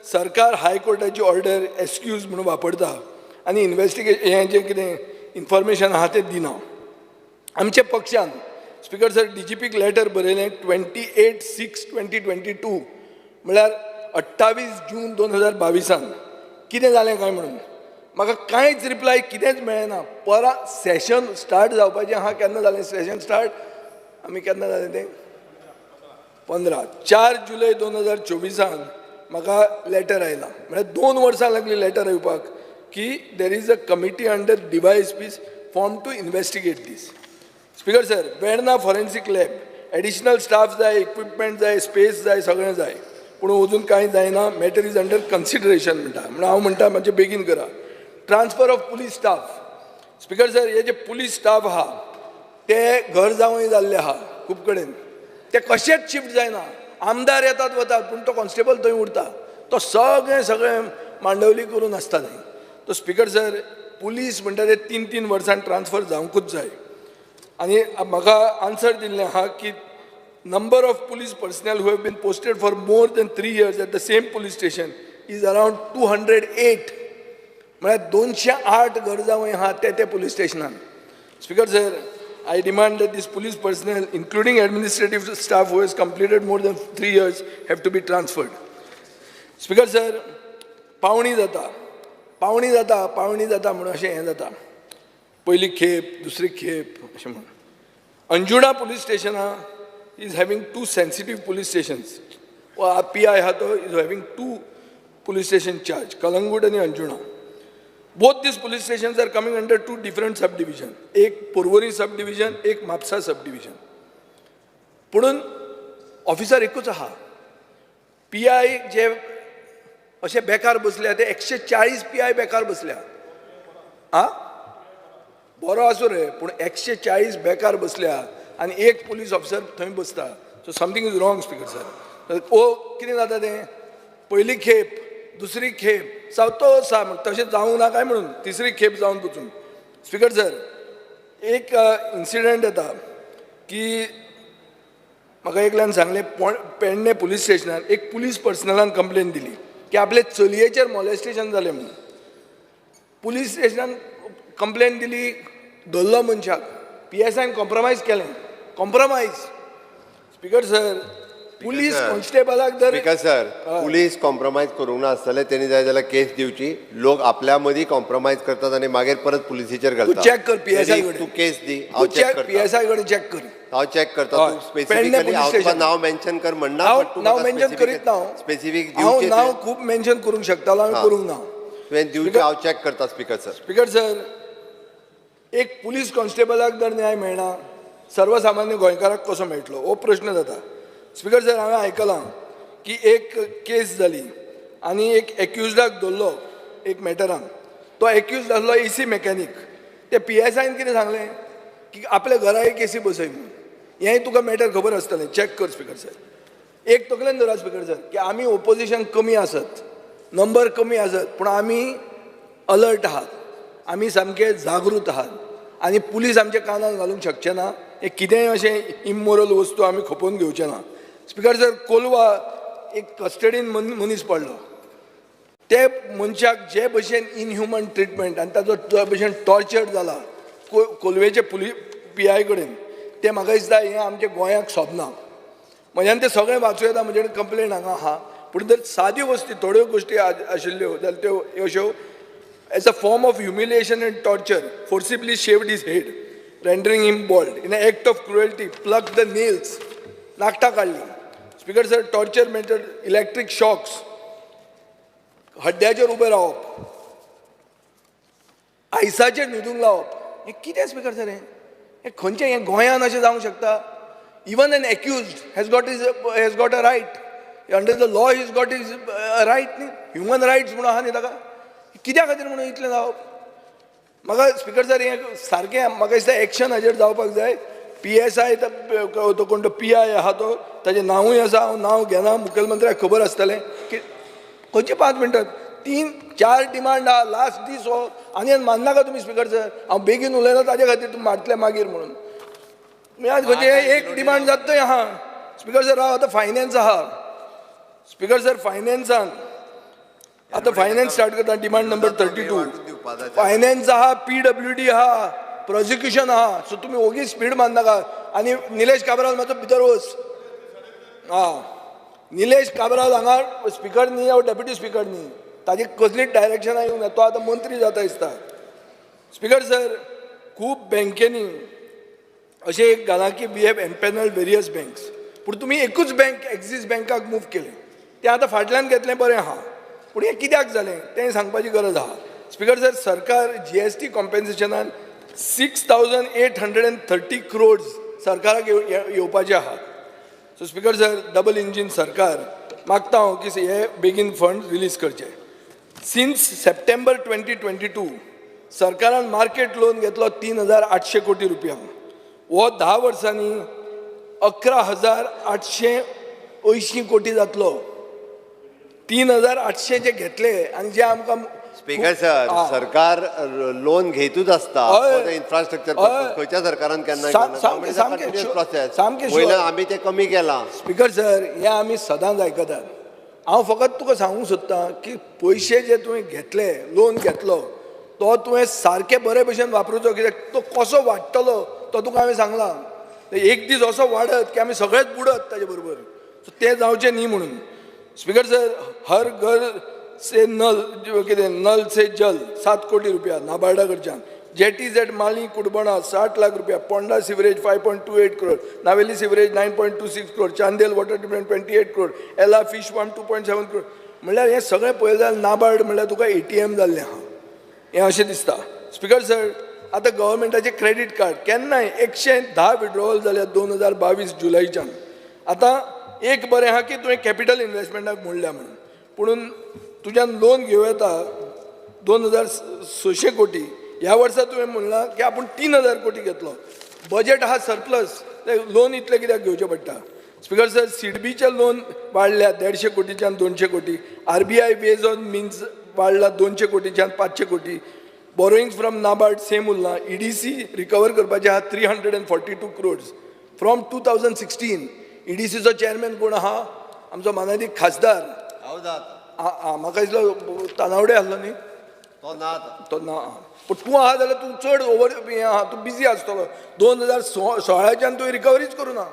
सरकार हायकोर्टाची order excuse म्हणून वापरता आनी इन्वेस्टिगेशन हें जें कितें इन्फॉर्मेशन आहा तें दिना. आमच्या पक्षान स्पीकर सर DGPक लेटर बरयलें 28/6/2022, म्हळ्यार 28 जून 2022 कितें जालें काय म्हणून. म्हाका कांयच रिप्लाय कितेंच मेळ्ळें ना. परत सेशन स्टार्ट जावपाचें आहा, केन्ना जालें सेशन स्टार्ट? आमी केन्ना जालें तें 15 4 जुलय 2024 म्हाका लेटर आयलां. म्हळ्यार 2 वर्सां लागलीं लेटर येवपाक की there is a committee under DYSPs form to investigate this. Speaker sir, Verna forensic lab additional staff जाय, इक्विपमेंट जाय, स्पेस जाय, सगळें जाय, पूण अजून कांय जायना. मॅटर is under consideration म्हणटा. म्हणून हांव म्हणटा मातशें बेगीन करा. Transfer of police staff. Speaker sir, हे जे पुलीस स्टाफ आहा ते घर जावंय जाल्ले आहा खूब कडेन, ते कशेंच शिफ्ट जायना. आमदार येतात वतात पूण तो कॉन्स्टेबल थंय उरता, तो सगळें सगळें मांडवली करून आसता थंय. तो स्पीकर सर, पुलीस म्हणटा ते 3-3 वर्सां ट्रान्सफर जावंकूच जाय. आनी म्हाका आन्सर दिल्लें आहा की number of police personnel who have been posted for more than 3 years at the same police station is around 208. म्हळ्यार 208 गरजावंय आहा ते ते police स्टेशनान. Speaker sir, I demand that this police personnel including administrative staff who has completed more than 3 years have to be transferred. Speaker sir, पावणी जाता, पावणी जाता, पावणी जाता म्हणून अशें हें जाता, पयली खेप दुसरी खेप अशें म्हणून. अंजुणा पुलीस स्टेशना is having 2 sensitive police stations. PI आहा तो is having 2 police station charge, Calangute आनी Anjuna. Both these police stations are coming under 2 different sub division, एक पोरवोरी सब डिविजन, एक म्हापसा सब डिविजन. पुणून ऑफिसर एकूच आहा. PI जे अशे बेकार बसल्या ते 140 PI बेकार बसल्या. आ बरो आसूं रे, पूण 140 बेकार बसल्या आनी एक पुलीस ऑफिसर थंय बसता. So something is wrong speaker sir. ओ कितें जाता तें, पयली खेप दुसरी खेप चवथो सा तशें जावंक ना काय म्हणून तिसरी खेप जावन वचून. स्पीकर सर, एक इन्सिडंट येता की म्हाका एकल्यान सांगलें, पेडणे पुलीस स्टेशनार एक पुलीस पर्सनलान कंप्लेन दिली की आपले चलयेचेर मॉलेस्टेशन जालें म्हणून. पुलीस स्टेशनान कंप्लेन दिली, धरलो मनशाक, PSIन कॉम्प्रोमायज केलें. कॉम्प्रोमायज स्पीकर सर, पुलीस कॉन्स्टेबलाक जर स्पीकर सर, पुलीस कॉम्प्रोमायज करूंक ना आसतलें, तेणी जाय जाल्यार केस दिवची. लोक आपल्या मदीं कॉम्प्रोमायज करतात आनी मागीर परत पुलिसीचेर घालतात. तूं चॅक कर PSI कडेन, तूं केस दी, हांव चॅक करता. PSI कडेन चॅक कर, हांव चॅक करता. तूं स्पेसिफिकली हांव तुका नांव मेन्शन कर म्हणना, नांव मेन्शन करीत ना, स्पेसिफीक हांव नांव खूब मेन्शन करूंक शकतालो, हांवें करूंक ना. तुवें दिवचें, हांव चॅक करता स्पीकर सर. स्पीकर सर, एक पुलीस कॉन्स्टेबलाक जर न्याय मेळना, सर्वसामान्य गोंयकाराक कसो मेळटलो हो प्रश्न जाता. स्पीकर सर, हांवें आयकलां की एक केस जाली आनी एक एक्युजडाक धरलो एक मॅटरान. तो एक्युज आसलो AC mechanic. ते PSIन कितें सांगलें की आपल्या घरा एक AC बसय म्हणून. हेंय तुका मॅटर खबर आसतलें, चॅक कर स्पीकर सर. एक तकलेन धरा स्पीकर सर की आमी ओपोजिशन कमी आसत, नंबर कमी आसत, पूण आमी अलर्ट आहात, आमी सामके जागृत आहात आनी पुलीस आमच्या कानाक घालूंक शकचे ना. हे कितेंय अशें इमोरल वस्तू आमी खपोवन घेवचे ना. स्पीकर सर, कोलवा एक कस्टडीन मनीस पडलो, ते मनशाक जे भशेन इनह्युमन ट्रिटमेंट आनी ताचो जे भशेन टॉर्चर जाला कोलवेचे पुलीस PI कडेन, तें म्हाका दिसता हें आमच्या गोंयाक सोबना. म्हज्यान तें सगळें वाचूं येता, म्हजे कडेन कंप्लेन हांगा आहा, पूण जर साद्यो गोश्टी थोड्यो गोश्टी आशिल्ल्यो जाल्यार त्यो अश्यो as a form of humiliation and torture forcibly shaved his head, rendering him bald. In an act of cruelty, plucked the nails, नाकटां काडली. Speaker sir, torture method, electric shocks, हड्ड्याचेर उबें रावप, आयसाचेर न्हिदूंक लावप, हें कितें स्पीकर सर? हें खंयचें हें गोंयांत अशें जावंक शकता? Even an accused has got a right under the law, is got his right न्ही, ह्युमन रायट्स म्हणून आहा न्ही ताका. कित्या खातीर म्हणून इतलें जावप? म्हाका स्पिकर सर हें सारकें म्हाका दिसता एक्शन हाजेर जावपाक जाय. पी एस I तो कोण तो पी I आहा तो ताजें नांवूय आसा, हांव नांव घेना, मुखेलमंत्र्याक खबर आसतलें की खंयची 5 मिनटां 3-4 डिमांड आहा, लास्ट दीस हो आनी माननाका तुमी स्पिकर सर. हांव बेगीन उलयना ताजे खातीर तुमी मारतले मागीर म्हणून. तुमी आज खंयचे एक डिमांड जाता थंय आहा. स्पिकर सर हांव आतां फायनान्स आहा. स्पिकर सर फायनान्सान आतां फायनान्स स्टार्ट करता. डिमांड नंबर 32 फायनान्स आहा, PWD आहा, प्रोसिक्युशन आहा. सो तुमी ओगी स्पीड मारनाका. आनी निलेश काब्राल मातसो भितर वच. आं, निलेश काब्राल हांगा स्पिकर न्ही हांव डेप्युटी स्पिकर न्ही, ताजी कसलीच डायरेक्शनां येवंक ना, तो आतां मंत्री जाता दिसता. स्पिकर सर खूब बँकेनी अशें एक घालां की we have empanelled various banks, पूण तुमी एकूच बँक एक्झीस बँकाक मूव केलें, तें आतां फाटल्यान घेतलें बरें आहा, पूण हें कित्याक जालें तें सांगपाची गरज आहा. स्पिकर सर सरकार GST कॉम्पेन्सेशनान 6,830 crores सरकाराक येवपाचें आहा. So speaker sir double engine सरकार मागता हांव की हे बेगीन फंड रिलीज करचे. सिन्स सप्टेंबर 2022 सरकारान मार्केट लोन घेतलो 3,800 कोटी रुपया. हो 10 वर्सांनी 11,880 कोटी जातलो. 3,800 जे घेतले आनी जे आमकां स्पीकर सर सरकार लोन घेतूच आसता फॉर the infrastructure. खंयच्या सरकारान केन्ना सामकें आमी तें कमी केलां. स्पीकर सर हें आमी सदांच आयकतात. हांव फकत तुका सांगूंक सोदतां की पयशे जे तुवें घेतले, लोन घेतलो तो तुवें सारके बरे भशेन वापरुचो, कित्याक तो कसो वाडटलो तो तुका हांवें सांगलां. एक दीस असो वाडत की आमी सगळेच बुडत ताजे बरोबर, सो तें जावचें न्ही म्हणून. स्पीकर सर हर घर से नल कितें नल से जल 7 कोटी रुपया नाबार्डा कडच्यान, जेटीज एट माली कुडबणा 60 लाख रुपया, Ponda sewerage 5.28 crore, Navelim sewerage 9.26 crore, Chandel water treatment 28 crore, Ela fish farm 2.7 crore. म्हणल्यार हें सगळें पळयलें जाल्यार नाबार्ड म्हणल्यार तुका ATM जाल्लें आहा, हें अशें दिसता. स्पिकर सर आतां गव्हर्मेंटाचें क्रेडीट कार्ड केन्नाय 110 विड्रॉवल जाल्या 2022 जुलयच्यान. आतां एक बरें आहा की तुवें कॅपिटल इन्वेस्टमेंटाक म्हणल्या म्हणून, पुणून तुज्यान लोन घेवं येता 2,600 कोटी. ह्या वर्सा तुवें म्हणलां की आपूण 3,000 कोटी घेतलो, बजेट आहा सरप्लस, लोन इतलें कित्याक घेवचें पडटा. स्पिकर सर सिडबीचें लोन वाडल्या 150 कोटीच्यान 200 कोटी, RBI ways on means वाडला 200 कोटीच्यान 500 कोटी, बोरोइंग्स फ्रॉम नाबार्ड सेम उरलां, EDC recover करपाचें आहा 342 crores from 2016. EDCचो chairman कोण आहा? आमचो मानादीक खासदार म्हाका दिसलो तानावडे आसलो न्ही तो ना, तो ना, पूण तूं आहा जाल्यार तूं चड ओवर हें आहा, तूं बिजी आसतलो. 2016च्यान तुवें रिकवरीच करूं ना,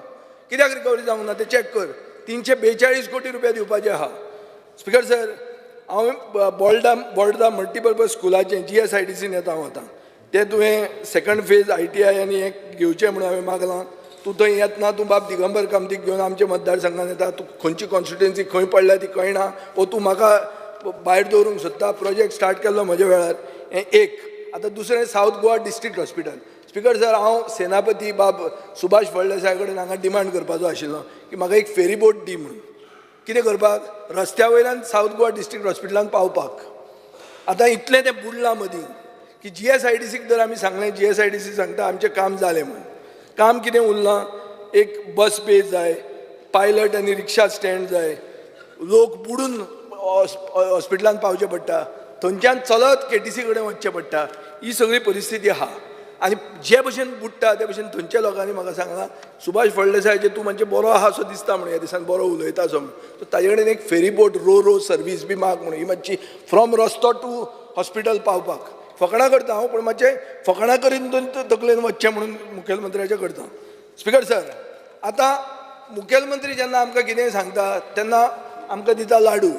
कित्याक रिकवरी जावंक ना तें चॅक कर. 342 कोटी रुपया दिवपाचे आहा. स्पिकर सर हांव बोल्डा मल्टीपर्पज स्कुलाचें GSIDCन येता हांव आतां, तें तुवें सेकंड फेज ITI आनी हें घेवचें म्हणून हांवें मागलां. तूं थंय येतना तूं बाब दिगंबर कामतीक घेवन आमच्या मतदारसंघान येता, तूं खंयची कॉन्स्टिट्युएन्सी खंय पडल्या ती कळना, वो तूं म्हाका भायर दवरूंक सोदता. प्रोजेक्ट स्टार्ट केल्लो म्हज्या वेळार, हें एक. आतां दुसरें South Goa district hospital. Speaker sir हांव सेनापती बाब सुभाष फळदेसाय कडेन हांगा डिमांड करपाचो आशिल्लो की म्हाका एक फेरीबोट दी म्हणून. कितें करपाक? रस्त्या वयल्यान सावथ गोवा डिस्ट्रिक्ट हॉस्पिटलान पावपाक. आतां इतलें तें बुडलां मदीं की GSIDCक जर आमी सांगलें, GSIDC सांगता आमचें काम जालें म्हणून. काम कितें उरलां? एक बस पे जाय, पायलट आनी रिक्षा स्टँड जाय, लोक बुडून हॉस्पिटलान पावचें पडटा, थंयच्यान चलत KTC कडेन वचचें पडटा. ही सगळी परिस्थिती आहा आनी जे भशेन बुडटा ते भशेन थंयच्या लोकांनी म्हाका सांगलां सुभाष फळदेसायाचेर तूं मातशें बरो आहा असो दिसता म्हणून, ह्या दिसान बरो उलयता असो म्हणून, सो ताजे कडेन एक फेरीबोट रो रो सर्वीस बी माग म्हणून, ही मातशी फ्रॉम रस्तो टू हॉस्पिटल पावपाक. फकणां करता हांव, पूण मातशें फकणां करीन तकलेन वचचें म्हणून मुखेलमंत्र्याचें करता. स्पिकर सर आतां मुखेलमंत्री जेन्ना आमकां कितेंय सांगता तेन्ना आमकां दिता लाडू,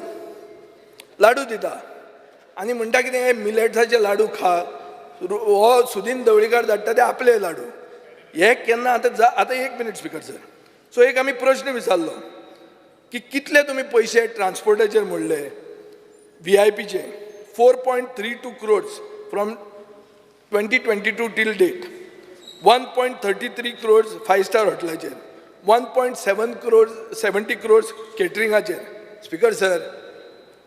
लाडू दिता आनी म्हणटा कितें हे मिलेट्साचे लाडू खा, हो सुदीन ढवळीकार धाडटा ते आपले लाडू. हे केन्ना आतां आतां एक मिनीट स्पिकर सर. सो एक आमी प्रश्न विचारलो की कितले तुमी पयशे ट्रान्सपोर्टाचेर मोडले VIPचे 4.32 crores from 2022 till date, 1.33 crores 5 star हॉटेलाचेर, 1.7 crores 70 crores केटरिंगाचेर. Speaker sir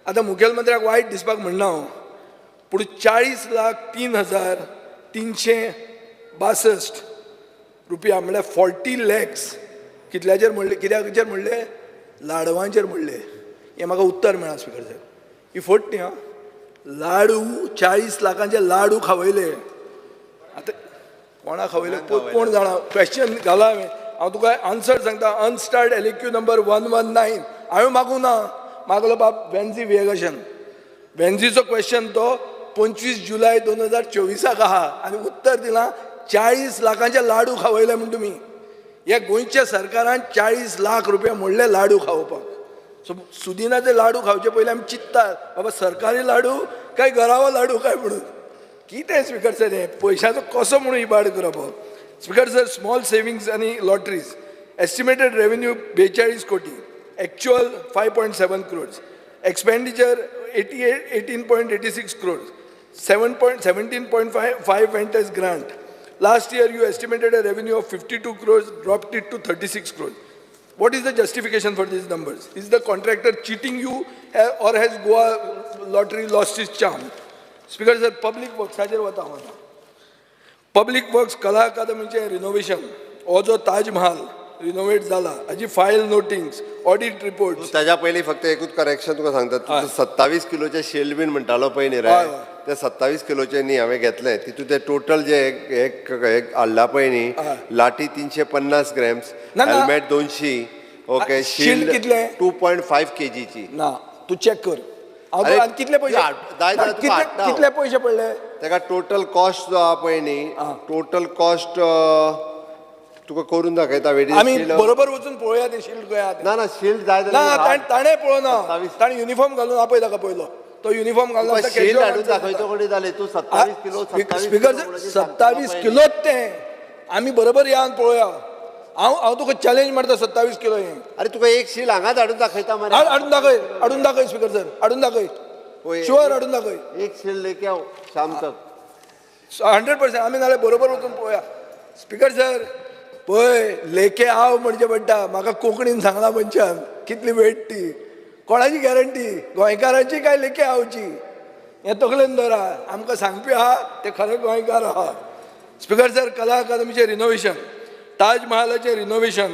आतां मुखेलमंत्र्याक वायट दिसपाक म्हणना हांव, पूण 40,03,362 रुपया म्हणल्यार 40 lakhs कितल्याचेर म्हणले, कित्याचेर म्हणले, लाडवांचेर म्हणले. हें म्हाका उत्तर मेळ्ळां स्पिकर साहेब. ही फट न्ही आं. लाडू 40 लाखांचे लाडू खावयले. आतां कोणा खावयले कोण जाणा, क्वेश्चन घाला हांवें, हांव तुका आन्सर सांगता. अनस्टार्ड LAQ number 119 हांवें मागूं ना, मागलो बाब वेन्झी विएगशन. वेन्झीचो क्वेश्चन तो 25 जुलय 2024 आहा आनी उत्तर दिलां 40 लाखांचे लाडू खावयले म्हूण तुमी. ह्या गोंयच्या सरकारान 40 लाख रुपया मोडले लाडू खावोवपाक. सो सुदिनाचे लाडू खावचे पयलीं आमी चिंततात बाबा सरकारी लाडू काय घरावो लाडू काय म्हणून. कितें स्पिकर सर हें पयशाचो कसो म्हणून इबाड करप. स्पिकर सर, स्मॉल सेविंग्स आनी लॉटरीज एस्टिमेटेड रेवेन्यू 42 कोटी, actual 5.7 crores, expenditure 18.86 crores, 17.5 went as grant. Last year you estimated a revenue of 52 crores, dropped it to 36 crores. What is the justification for these numbers? Is the contractor cheating you or has Goa lottery lost its charm? Speaker sir, public works हाचेर वता हांव आतां. Public works कला अकादमीचें renovation, हो जो Taj Mahal renovate जाला हाजी फायल नोटिंग्स, ऑडिट रिपोर्ट्स. ताज्या पयलीं फक्त एकूच करेक्शन तुका सांगता. तूं 27 किलोचे शेल्ड बीन म्हणटालो पळय न्ही रे, ते 27 किलोचे न्ही हांवें घेतले, तितून ते टोटल जे एक हाडला पळय न्ही, लाठी 350 ग्रॅम्स, हेल्मेट 200, ओके, शिल्ड कितले 2.5 केजीची. ना तूं चॅक कर. कितले पयशे, कितले पयशे पडले ताका? टोटल कॉस्ट जो आहा पळय न्ही, टोटल कॉस्ट तुका करून दाखयता. आमी बरोबर वचून पळोवया ते शिल्ड खंय आहा. ना ना, शिल्ड जाय ना, ताणें पळोवना, ताणें युनिफॉर्म घालून आपय ताका पयलो, तो युनिफॉर्म घालून शिल्ड हाडून दाखयतो कडेन जालें. तूं 27 किलो, स्पिकर 27 किलोच तें. आमी बरोबर या आनी पळोवया. हांव हांव तुका चॅलेंज मारता 27 किलो हें. अरे तुका एक शिल्ड हांगाच हाडून दाखयता मरे. हाडून दाखय, हाडून दाखय स्पिकर सर, हाडून दाखय, शुअर हाडून दाखय. एक शिल्ड लेके हांव शाम तक 100%. आमी नाल्यार बरोबर वचून पळोवया. स्पिकर सर पळय, लेके हांव म्हणचें पडटा म्हाका कोंकणीन सांगलां मनशान कितली वेट ती, कोणाची गॅरंटी, गोंयकारांची काय लेके हांवची, हें तकलेन दवरा. आमकां सांगपी आहा ते खरे गोंयकार आहा. स्पिकर सर, कला अकादमीचें रिनोवेशन, ताजमहालाचें रिनोवेशन,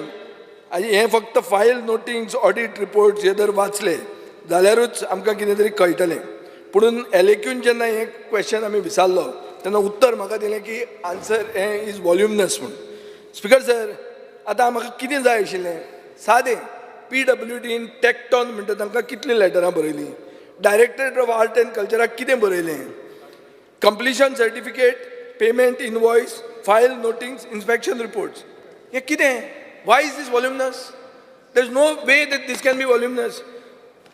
आनी हें फक्त फायल नोटिंग्स, ऑडिट रिपोर्ट्स हे जर वाचले जाल्यारूच आमकां कितें तरी कळटलें. पुणून LAQन जेन्ना हें क्वेश्चन आमी विचारलो तेन्ना उत्तर म्हाका दिलें की आन्सर हें is वॉल्युमनस म्हूण. स्पिकर सर, आतां म्हाका कितें जाय आशिल्लें, सादें PWDन टॅक्टॉन म्हणटा तांकां कितलीं लेटरां बरयलीं, डायरेक्टरेट ऑफ आर्ट एंड कल्चराक कितें बरयलें, completion certificate, payment invoice, file notings, inspection reports, हें कितें? Why is this voluminous? There is no way that this can be voluminous.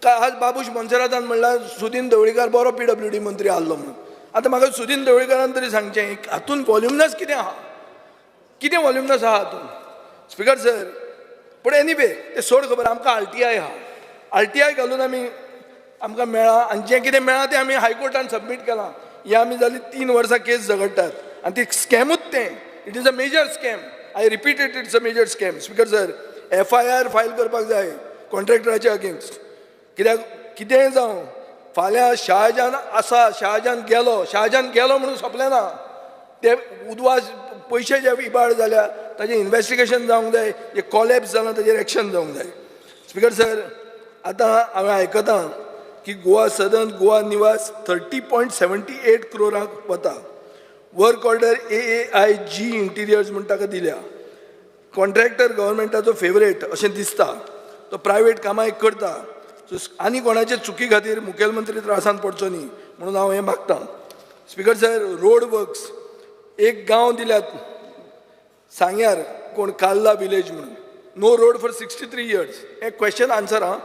आज बाबूश मोन्सेरातान म्हणलां सुदीन ढवळीकार बरो PWD मंत्री आहलो म्हणून. आतां म्हाका सुदीन ढवळीकारान तरी सांगचें हातून वॉल्युमनस कितें आहा, कितें वॉल्युमनस आहा हातून. स्पिकर सर, पूण एनीवे तें सोड खबर, आमकां RTI आहा, RTI घालून आमी आमकां मेळ्ळां आनी जें कितें मेळ्ळां तें आमी हायकोर्टान सबमीट केलां. हें आमी जालीं 3 वर्सां केस झगडटात आनी ती स्कॅमूच तें. It is a major scam. I repeat it, it's a major scam. Speaker sir, FIR file करपाक जाय कॉन्ट्रॅक्टराचे अगेन्स्ट. कित्याक कितेंय जावं, फाल्यां शाहजहान आसा, शाहजहान गेलो, शाहजहान गेलो म्हणून सोंपलें ना. ते उदवास पयशे जे इबाड जाल्या ताजें इन्वेस्टिगेशन जावंक जाय, जे कॉलेप्स जालां ताजेर एक्शन जावंक जाय. स्पिकर सर, आतां हांवें आयकतां की गोवा सदन, गोवा निवास 30.78 क्रोरांक वता. वर्क ऑर्डर AAIG interiors म्हूण ताका दिल्या. कॉन्ट्रॅक्टर गव्हर्मेंटाचो फेवरेट अशें दिसता, तो प्रायवेट कामां एक करता. सो आनी कोणाचे चुकी खातीर मुखेलमंत्री त्रासान पडचो न्ही म्हणून हांव हें मागतां. स्पिकर सर, रोड वर्क्स एक गांव दिल्यात सांग्यार, कोण कार्ला विलेज म्हणून, no road for 63 years. हें क्वेश्चन आन्सर आं.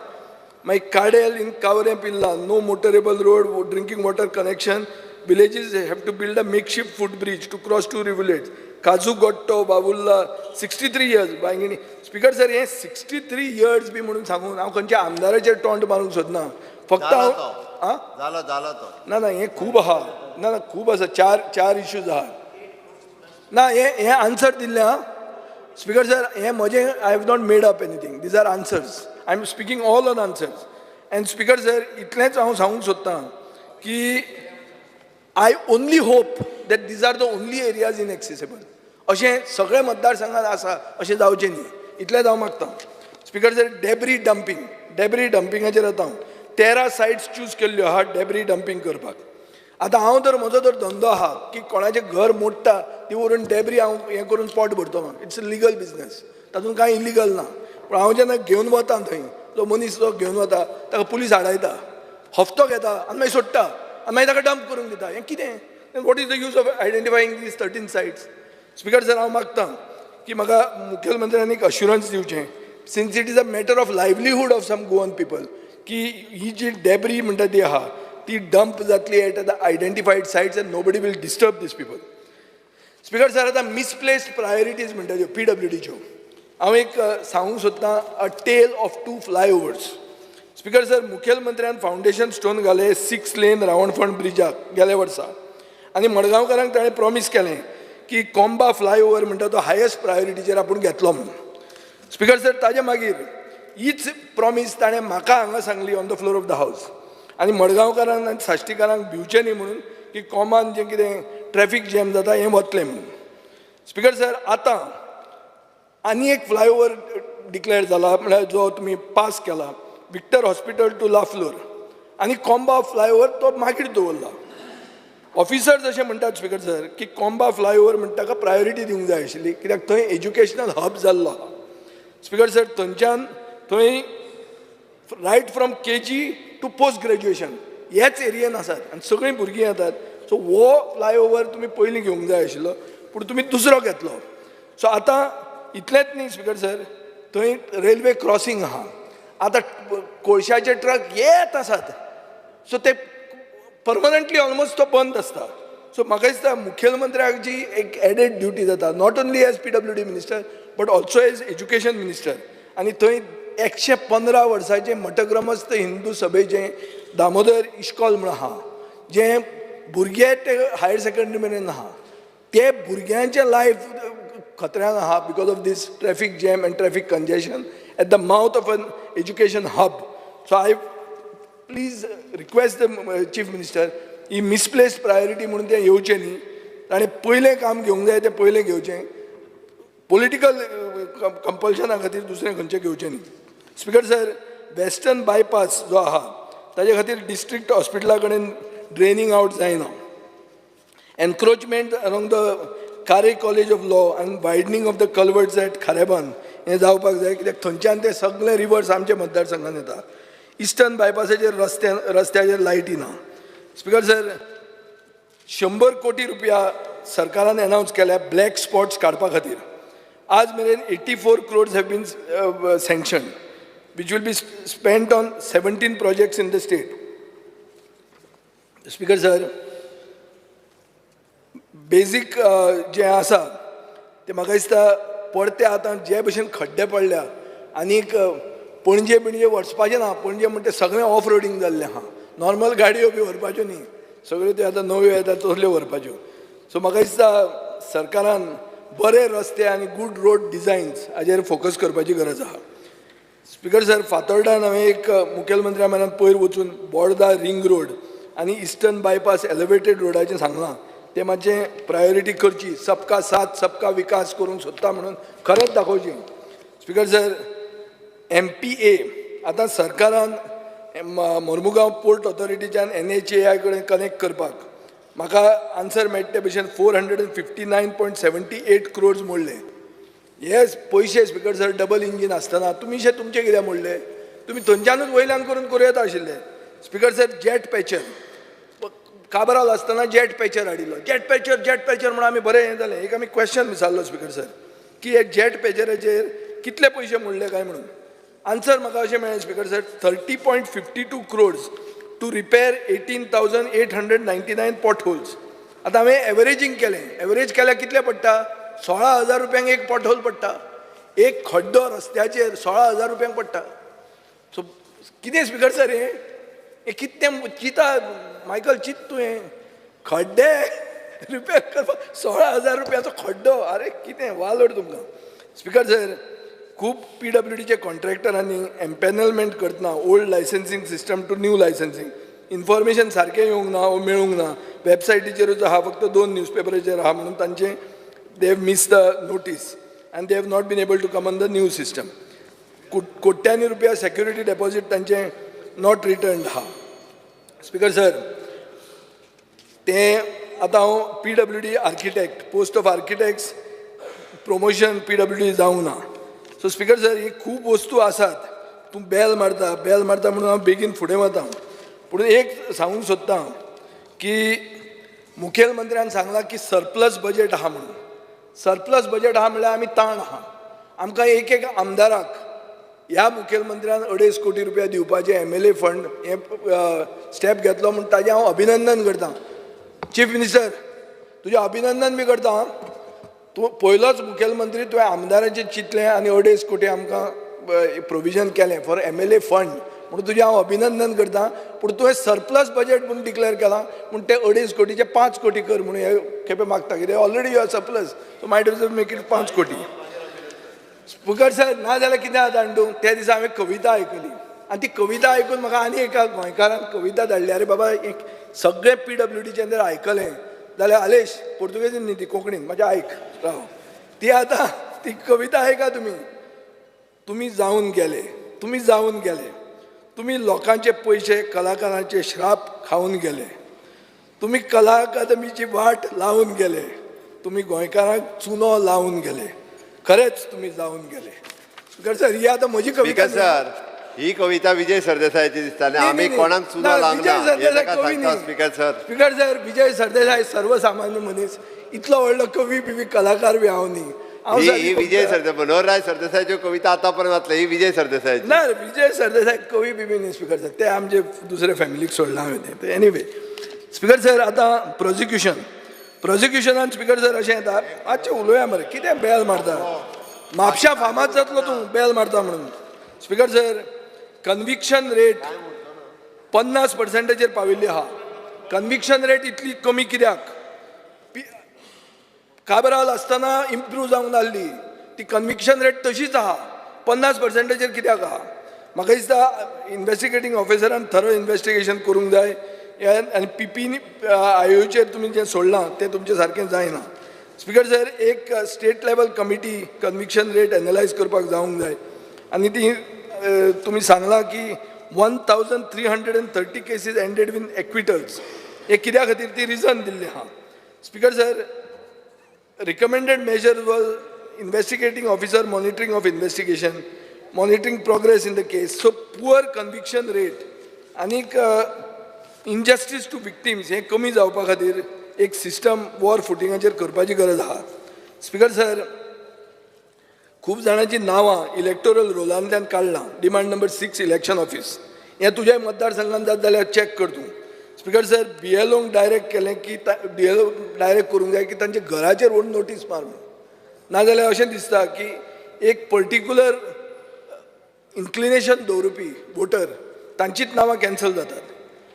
मागीर Kadel in Kavre Pirla, no motorable road, drinking water connection, villages have to build a makeshift foot bridge to cross 2 rivulets. Kaju Gotto Bavulla 63 years Bainguinim. Speaker sir, हें 63 years बी म्हणून सांगून हांव खंयच्या आमदाराचेर taunt मारूंक सोदना. फक्त हांव ना ना, हें खूब आहा, ना ना खूब आसा, चार इश्यूज आहा. ना, हें आन्सर दिल्लें आं स्पिकर सर, हें म्हजें, I have not made up anything, these are answers. I am speaking all on answers. And speaker sir, इतलेंच हांव सांगूंक सोदतां की I only hope that these are the only areas inaccessible. अशें सगळे मतदारसंघात आसा अशें जावचें न्ही, इतलेंच हांव मागता. स्पिकर सर, डेब्री डम्पींग, डेब्री डम्पिंगाचेर आतां हांव 13 सायट्स चूज केल्ल्यो आहा डेब्री डम्पींग करपाक. आतां हांव तर म्हजो तर धंदो आहा की कोणाचें घर मोडटा ती व्हरून डेब्री हांव हें करून पोट भरतलो. It's a legal business, तातूंत कांय इलिगल ना. पूण हांव जेन्ना घेवन वता थंय, जो मनीस जो घेवन वता ताका पुलीस आडायता, हप्तो घेता आनी मागीर सोडटा आनी मागीर ताका डंप करूंक दिता. हें कितें? What is the use of identifying these 13 sites? Speaker sir, हांव मागता की म्हाका मुखेलमंत्र्यांनी एक अश्युरन्स दिवचें, since it is a matter of livelihood of some Goan people, की ही जी डेब्री म्हणटा ती आहा ती डंप जातली at the identified sites and nobody will disturb these people. Speaker sir, आतां मिसप्लेस्ड प्रायोरिटीज म्हणटा त्यो PWDच्यो. हांव एक सांगूंक सोदतां, a tale of two flyovers. Speaker sir, मुखेलमंत्र्यान foundation stone घाले 6 लेन रावणफण ब्रिजाक गेल्या वर्सा, आनी मडगांवकारांक ताणें प्रॉमीस केलें की कोंबा फ्लायओवर म्हणटा तो हायस्ट प्रायोरिटीचेर आपूण घेतलो म्हणून. स्पिकर सर, ताजे मागीर हीच प्रॉमीस ताणें म्हाका हांगा सांगली on the floor of the house, आनी मडगांवकारांक आनी साश्टीकारांक भिवचें न्ही म्हणून की कोंबान जें कितें ट्रॅफीक जॅम जाता हें वतलें म्हणून. स्पिकर सर, आतां आनी एक फ्लायओवर डिक्लेअर जाला, म्हळ्यार जो तुमी पास केला विक्टर हॉस्पिटल टू लाफ्लोर, आनी कोंबा फ्लायओवर तो मागीर दवरला. ऑफिसर्स अशें म्हणटात स्पिकर सर की कोंबा फ्लायओवर म्हणटा ताका प्रायोरिटी दिवंक जाय आशिल्ली, कित्याक थंय एज्युकेशनल हब जाल्लो आहा. स्पिकर सर, थंयच्यान थंय right from KG to post graduation ह्याच एरियेन आसात आनी सगळीं भुरगीं येतात. सो हो फ्लायओवर तुमी पयलीं घेवंक जाय आशिल्लो, पूण तुमी दुसरो घेतलो. सो आतां इतलेंच न्ही स्पिकर सर, थंय रेल्वे क्रॉसींग आहा, आतां कोळशाचे ट्रक येत आसात, सो ते परमनंटली ऑलमोस्ट तो बंद आसता. सो म्हाका दिसता मुखेलमंत्र्याक जी एक एडेड ड्युटी जाता, not only as PWD minister but also as education minister, आनी थंय 115 वर्सांचें मठग्रमस्थ हिंदू सभेचें दामोदर इश्कॉल म्हूण आहा, जें भुरगे ते हायर सेकंडरी मेरेन आहा, ते भुरग्यांचें लायफ खतऱ्यान आहा because of this traffic jam and traffic congestion at the mouth of an education hub. So I please request the chief minister, he misplaced priority म्हणून तें येवचें न्ही, ताणें पयलें काम घेवंक जाय तें पयलें घेवचें, पॉलिटिकल कंपल्शना खातीर दुसरें खंयचें घेवचें न्ही. स्पिकर सर, वेस्टर्न बायपास जो आहा ताजे खातीर डिस्ट्रिक्ट हॉस्पिटला कडेन ड्रेनींग आवट जायना, encroachment along the Kare college of law आनी widening of the culverts at Kharebandh हें जावपाक जाय, कित्याक थंयच्यान ते सगळे रिवर्स आमच्या मतदारसंघान येता. इस्टर्न बायपासाचेर रस्त्याचेर लायटी ना. स्पिकर सर, 100 कोटी रुपया सरकारान एनावन्स केल्या ब्लॅक स्पॉट्स काडपा खातीर. आज मेरेन 84 crores have been sanction, which will be spent on 17 projects in the state. Speaker sir, basic जें आसा तें म्हाका दिसता परते आतां जे भशेन खड्डे पडल्या आनीक पणजे बिणजे वचपाचें ना, पणजे म्हणटा सगळें ऑफ रोडींग जाल्लें आहा, नॉर्मल गाडयो बी व्हरपाच्यो न्ही, सगळ्यो त्यो आतां नव्यो येतात तसल्यो व्हरपाच्यो. सो म्हाका दिसता सरकारान बरे रस्ते आनी गूड रोड डिजायन्स हाजेर फोकस करपाची गरज आहा. स्पिकर सर, फातोर्डान हांवें एक मुखेलमंत्र्या मेरेन पयर वचून बोर्दा रिंग रोड आनी इस्टर्न बायपास एलिवेटेड रोडाचें सांगलां, तें मातशें प्रायोरिटी करची, सबका साथ सबका विकास करूंक सोदता म्हणून खरेंच दाखोवचें. स्पिकर सर, MPA आतां सरकारान मोर्मुगांव पोर्ट ऑथॉरिटीच्यान NHAI कडेन कनेक्ट करपाक म्हाका आन्सर मेळटा ते भशेन 459.78 क्रोर्स मोडले. हे पयशे स्पिकर सर डबल इंजीन आसतना तुमी शे तुमचें कित्याक मोडले? तुमी थंयच्यानूच वयल्यान करून करूं येता आशिल्लें. Speaker sir, jet patcher Cabral आसतना जेट पॅचर हाडिल्लो, जेट पॅचर जेट पॅचर म्हणून आमी बरें हें जालें. एक आमी क्वेश्चन विचारलो स्पिकर सर की हे जेट पॅचराचेर कितले पयशे मोडले काय म्हणून. आन्सर म्हाका अशें मेळ्ळें speaker sir, 30.52 crores to repair 18,899 potholes. आतां हांवें एवरेजींग केलें, एवरेज केल्यार कितले पडटा? 16,000 रुपयांक एक पॉटहोल पडटा, एक खड्डो रस्त्याचेर 16,000 रुपयांक पडटा. सो कितें स्पिकर सर हें हें कितें चिंता मायकल चिंत तूं, हें खड्डे रिपेर करपाक 16,000 रुपयाचो खड्डो, आरे कितें वालोर तुमकां. स्पिकर सर, खूब PWDचे कॉन्ट्रॅक्टरांनी एम्पॅनलमेंट करतना old licensing system to new licensing information सारकें येवंक ना वो मेळूंक ना, वेबसायटीचेरूच आहा, फक्त 2 न्यूजपेपराचेर आहा म्हणून तांचे they have miss the notice and they have not been able to come on the new system. कोट्यांनी रुपया सेक्युरिटी डेपॉझीट तांचे not return आहा. स्पिकर सर, तें आतां हांव PWD architect, post of architects promotion PWD जावंक ना. सो स्पिकर सर, ही खूब वस्तू आसात. तूं बेल मारता, बेल मारता म्हणून हांव बेगीन फुडें वता. पूण एक सांगूंक सोदतां की मुखेलमंत्र्यान सांगलां की सरप्लस बजेट आहा म्हणून. सरप्लस बजेट आहा म्हणल्यार आमी ताण आहा. आमकां एक एक आमदाराक ह्या मुखेलमंत्र्यान 2.5 कोटी रुपया दिवपाचें MLA fund हें स्टेप घेतलो म्हूण ताजें हांव अभिनंदन करतां. चीफ मिनिस्टर, तुजें अभिनंदन बी करता. तूं पयलोच मुखेलमंत्री, तुवें आमदाराचें चिंतलें आनी 2.5 कोटी आमकां प्रोविजन केलें फॉर MLA fund म्हणून तुजें हांव अभिनंदन करतां. पूण तुवें सरप्लस बजेट म्हूण डिक्लेर केलां म्हूण ते 2.5 कोटीचे 5 कोटी कर म्हणून हे खेपे मागता. कितें already you are surplus, so might as make it 5 crore. Speaker sir, ना जाल्यार कितें जाता जाणा तूं, त्या दिसा हांवें कविता आयकली आनी ती कविता आयकून म्हाका आनी एका गोंयकारान कविता धाडली. अरे बाबा, एक सगळें PWDचें जर आयकलें जाल्यार आलेश पुर्तुगेजीन न्ही, ती कोंकणीन, म्हाजें आयक राव. ती आतां ती कविता आयका तुमी. तुमी जावन गेले, तुमी जावन गेले, तुमी लोकांचे पयशे कलाकारांचे श्राप खावन गेले, तुमी कला अकादमीची वाट लावन गेले, तुमी गोंयकारांक चुनो लावन गेले, खरेंच तुमी जावन गेले. स्पिकर सर, ही आतां म्हजी कविता. सर, ही कविता विजय सरदेसायाची दिसता. आमी कोणाक चुनो लावंक ना. Speaker sir, speaker sir, Vijay Sardesai सर्वसामान्य मनीस, इतलो व्हडलो कवी बिवी कलाकार बी हांव न्ही. ही विजय सरदेसाय, मनोहरराय सरदेसायाच्यो कविता आतां पर्यंत वाचले, ही विजय सरदेसाय ना. विजय सरदेसाय कवी बिबी न्ही स्पिकर सर, ते आमचे दुसरे फॅमिलीक सोडलां हांवें तें. एनिवे स्पिकर सर, आतां प्रोसिक्युशन, प्रोसिक्युशनान स्पिकर सर अशें येता, मातशें उलोवया मरे, कितें बेल मारता, म्हापश्या फामाद जातलो तूं बेल मारता म्हणून. स्पिकर सर, कन्विक्शन रेट 50%चेर पाविल्ली आहा. कन्विक्शन रेट इतली कमी कित्याक? काबराल आसतना इम्प्रूव जावंक नासली ती कन्विक्शन रेट तशीच आहा, 50%चेर कित्याक आहा? म्हाका दिसता इन्वेस्टिगेटींग ऑफिसरान थरो इन्वेस्टिगेशन करूंक जाय आनी PP आयोचेर तुमी जें सोडलां तें तुमचें सारकें जायना. स्पिकर सर, एक state level committee conviction rate analyse करपाक जावंक जाय आनी ती तुमी सांगलां की 1330 cases ended with acquittals, हें कित्या खातीर ती रिजन दिल्ली आहा. Speaker sir, recommended measures was investigating officer monitoring of investigation, monitoring progress in the case. So poor conviction rate आनीक injustice to victims हें कमी जावपा खातीर एक सिस्टम वॉर फुटिंगाचेर करपाची गरज आहा. स्पिकर सर, खूब जाणांची नांवां इलेक्टोरल रोलांतल्यान काडलां. Demand number 6 election office, हें तुज्या मतदारसंघान जात जाल्यार चॅक कर तूं. स्पिकर सर, BLOंक डायरेक्ट केलें की BLO direct करूंक जाय की तांच्या घराचेर व्हडून नोटीस मार म्हणून. नाजाल्यार अशें दिसता की एक पर्टिक्युलर इन्क्लिनेशन दवरुपी वोटर तांचीच नांवां कॅन्सल जातात.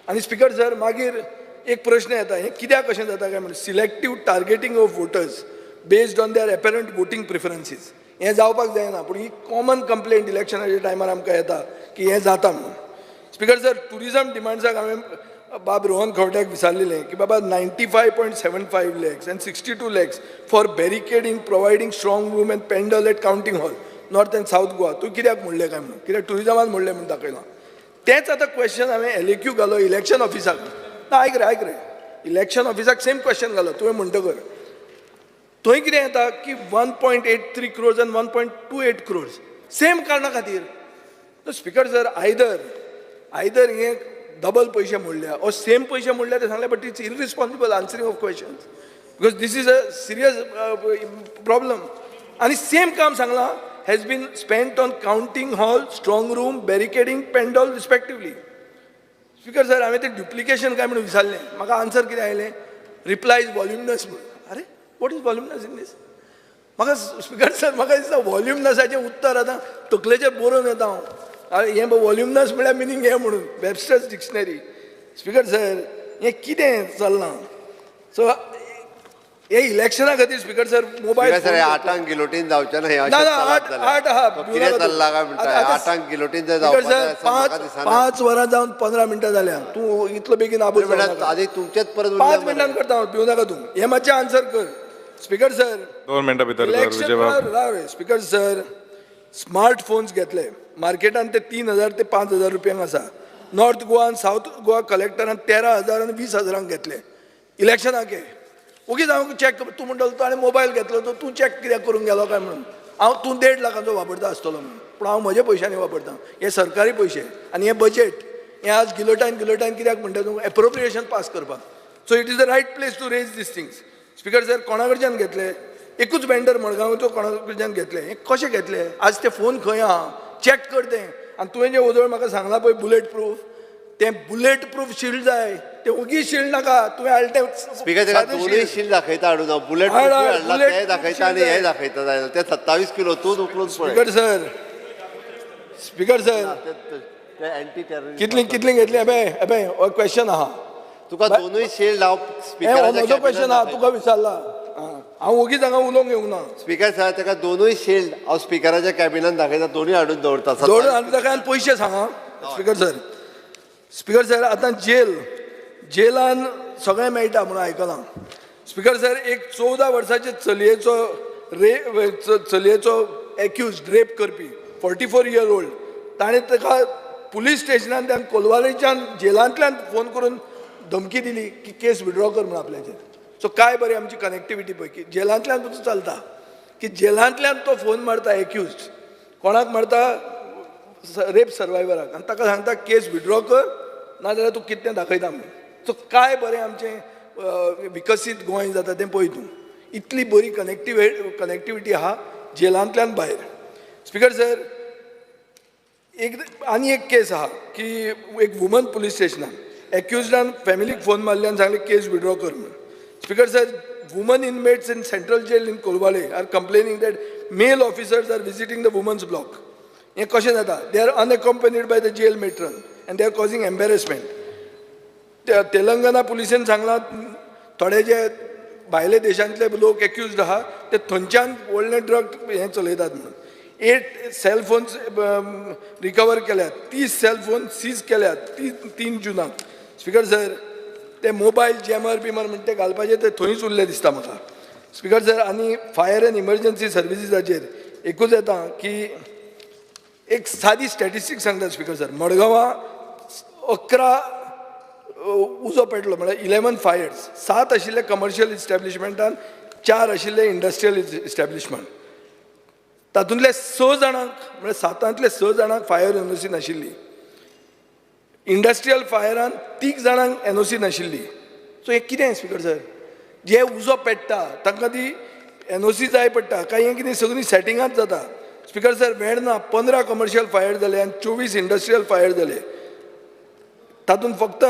आनी स्पिकर सर, मागीर एक प्रश्न येता, हें कित्याक अशें जाता काय म्हणून, selective targeting of voters based on their apparent voting preferences, हें जावपाक जायना. पूण ही कॉमन कंप्लेंट इलेक्शनाच्या टायमार आमकां येता की हें जाता म्हणून. स्पिकर सर, ट्युरिजम डिमांड्साक हांवें बाब रोहन खंवट्याक विचारलेलें की बाबा 95.75 lakhs and 62 lakhs for barricading, providing strong room and pandal at counting hall north and south Goa, तूं कित्याक म्हणलें काय म्हणून, कित्याक ट्युरिजमान म्हणलें म्हणून दाखयलां. तेंच आतां क्वेश्चन हांवें LAQ घालो इलेक्शन ऑफिसाक. ना आयक रे, आयक रे, इलेक्शन ऑफिसाक सेम क्वेश्चन घालो तुवें म्हणटकर थंय कितें येता की 1.83 crores आनी 1.28 crores same कारणा खातीर. स्पिकर सर, आयदर हें डबल पयशे मोडल्या ओ सेम पयशे मोडल्या ते सांगले, but it's irresponsible answering of questions because this is a serious problem. आनी सेम काम सांगलां has been spent on counting hall, strong room, barricading, pandal respectively. Speaker sir, हांवें तें डुप्लिकेशन काय म्हणून विचारलें, म्हाका आन्सर कितें आयलें, रिप्लाय is वॉल्युमनस म्हणून. अरे, what is voluminous in this? म्हाका स्पिकर सर, म्हाका दिसता वॉल्युमनसाचें उत्तर आतां तकलेचेर बरोवन येता हांव. हें वॉल्युमनस म्हळ्यार मिनींग हें म्हणून वेबस्टर्स डिक्शनरी. स्पिकर सर, हें कितें चल्लां? सो हे इलेक्शना खातीर स्पीकर सर मोबायल सर आठांक गिलोटीन जावचें ना. आठ आहा कितें चल्लां काय म्हणटा आठांक गिलोटीन सर 5 वरां जावन 15 मिनटां जाल्या. तूं इतलो बेगीन आबूज आदी तुमचेच परत 5 मिनटां करता हांव, पिवं नाका तूं. हें मातशें आन्सर कर स्पीकर सर. 2 मिनटां भितर स्पीकर सर स्मार्ट फोन्स घेतले मार्केटान ते 3,000 ते 5,000 रुपयांक आसा. नॉर्थ गोवा आनी सावथ गोवा कलेक्टरान 13,000 आनी 20,000 घेतले इलेक्शनाक. ओगीच हांव चॅक तूं म्हणटलो तूं आनी मोबायल घेतलो तो तूं चॅक कित्याक करूंक गेलो काय म्हणून. हांव तूं 1.5 लाखांचो वापरता आसतलो म्हणून, पूण हांव म्हज्या पयशांनी वापरता. हे सरकारी पयशे आनी हे बजेट हें आज गिलोटायन गिलोटायन कित्याक म्हणटा तूं एप्रोप्रिएशन पास करपाक. So it is the right place to raise these things. Speaker sir कोणा कडच्यान घेतले? एकूच वेंडर मडगांवचो कोणा कडच्यान घेतले? हें कशें घेतले? आज ते फोन खंय आहा चॅक कर तें. आनी तुवें जें ओदोळ म्हाका सांगलां पळय बुलेट प्रूफ, तें बुलेट प्रूफ शिल्ड जाय, तें ओगी शिल्ड नाका. तुवें हाडलें तें स्पीकर ताका दोनूय शिल्ड दाखयता हाडून हांव बुलेट प्रूफ हाडला तें दाखयता आनी हें दाखयता जायना. तें 27 किलो तूं उखलून पळय. स्पीकर सर, स्पीकर सर कितली कितली घेतली? अबे अबे हो क्वेश्चन आहा तुका दोनूय शिल्ड हांव स्पीकराच्या म्हजो क्वेश्चन आहा तुका विचारला. हांव ओगीच हांगा उलोवंक येवंक ना. स्पीकर सर ताका दोनूय शिल्ड हांव स्पीकराच्या कॅबिनान दाखयता, दोनूय हाडून दवरता. दोन हाडून ताका आनी पयशे सांगा. स्पीकर सर, स्पीकर सर आतां जेल जेलान सगळें मेळटा म्हणून आयकलां. स्पीकर सर एक 14 वर्साचे चलयेचो चलयेचो एक्यूज रेप करपी 44 इयर ओल्ड, ताणें ताका पुलीस स्टेशनान त्या कोलवालेच्यान जेलांतल्यान फोन करून धमकी दिली की केस विड्रॉ कर म्हणून आपल्याचेर. सो काय बरी आमची कनेक्टिविटी पळय की जेलांतल्यान तुजो चलता की जेलांतल्यान तो फोन मारता एक्यूज कोणाक मारता रेप सर्वायवराक आनी ताका सांगता केस विड्रॉ कर नाजाल्यार तूं कितें दाखयता म्हणून. सो काय बरें आमचें विकसीत गोंय जाता तें पळय तूं. इतली बरी कनेक्टिविटी आहा जेलांतल्यान भायर. स्पीकर सर एक आनी एक केस आहा की एक वुमन पुलीस स्टेशनान एक्युजडान फॅमिलीक फोन मारले आनी सांगलें केस विड्रॉ कर म्हणून. Speaker sir woman inmates in central jail in Colvale are complaining that male officers are visiting the women's block. हें कशें जाता? They are unaccompanied by the jail matron and they are causing embarrassment. Telangana पुलिसेन सांगलां थोडे जे भायले देशांतले लोक accused आहा ते थंयच्यान व्हडलें ड्रग हें चलयतात म्हणून. 8 सेलफोन्स रिकवर केल्यात, 30 सेलफोन सीज केल्यात 3 जुनाक. स्पीकर सर ते मोबायल जॅमर बिमर म्हणटा ते घालपाचे ते थंयच उरले दिसता म्हाका. स्पीकर सर आनी फायर एंड इमर्जन्सी सर्विसीसाचेर एकूच येता की एक सादी स्टॅटिस्टिक्स सांगता स्पीकर सर. मडगांवां 11 उजो पेटलो म्हळ्यार 11 फायर्स, 7 आशिल्ले कमर्शियल इस्टॅब्लिशमेंटान, 4 आशिल्ले इंडस्ट्रियल इस्टॅब्लिशमेंट. तातूंतले 6 जाणांक म्हळ्यार 7तांतले 6 जाणांक फायर एनओसी नाशिल्ली. इंडस्ट्रियल फायरान 3 जाणांक एनओसी नाशिल्ली. सो हें कितें स्पीकर सर? जे उजो पेट्टा तांकां ती एनओसी जाय पडटा काय हें कितें सगळीं सेटिंगांच जाता. Speaker sir Verna 15 commercial fire जाले आनी 24 इंडस्ट्रियल फायर जाले. तातूंत फक्त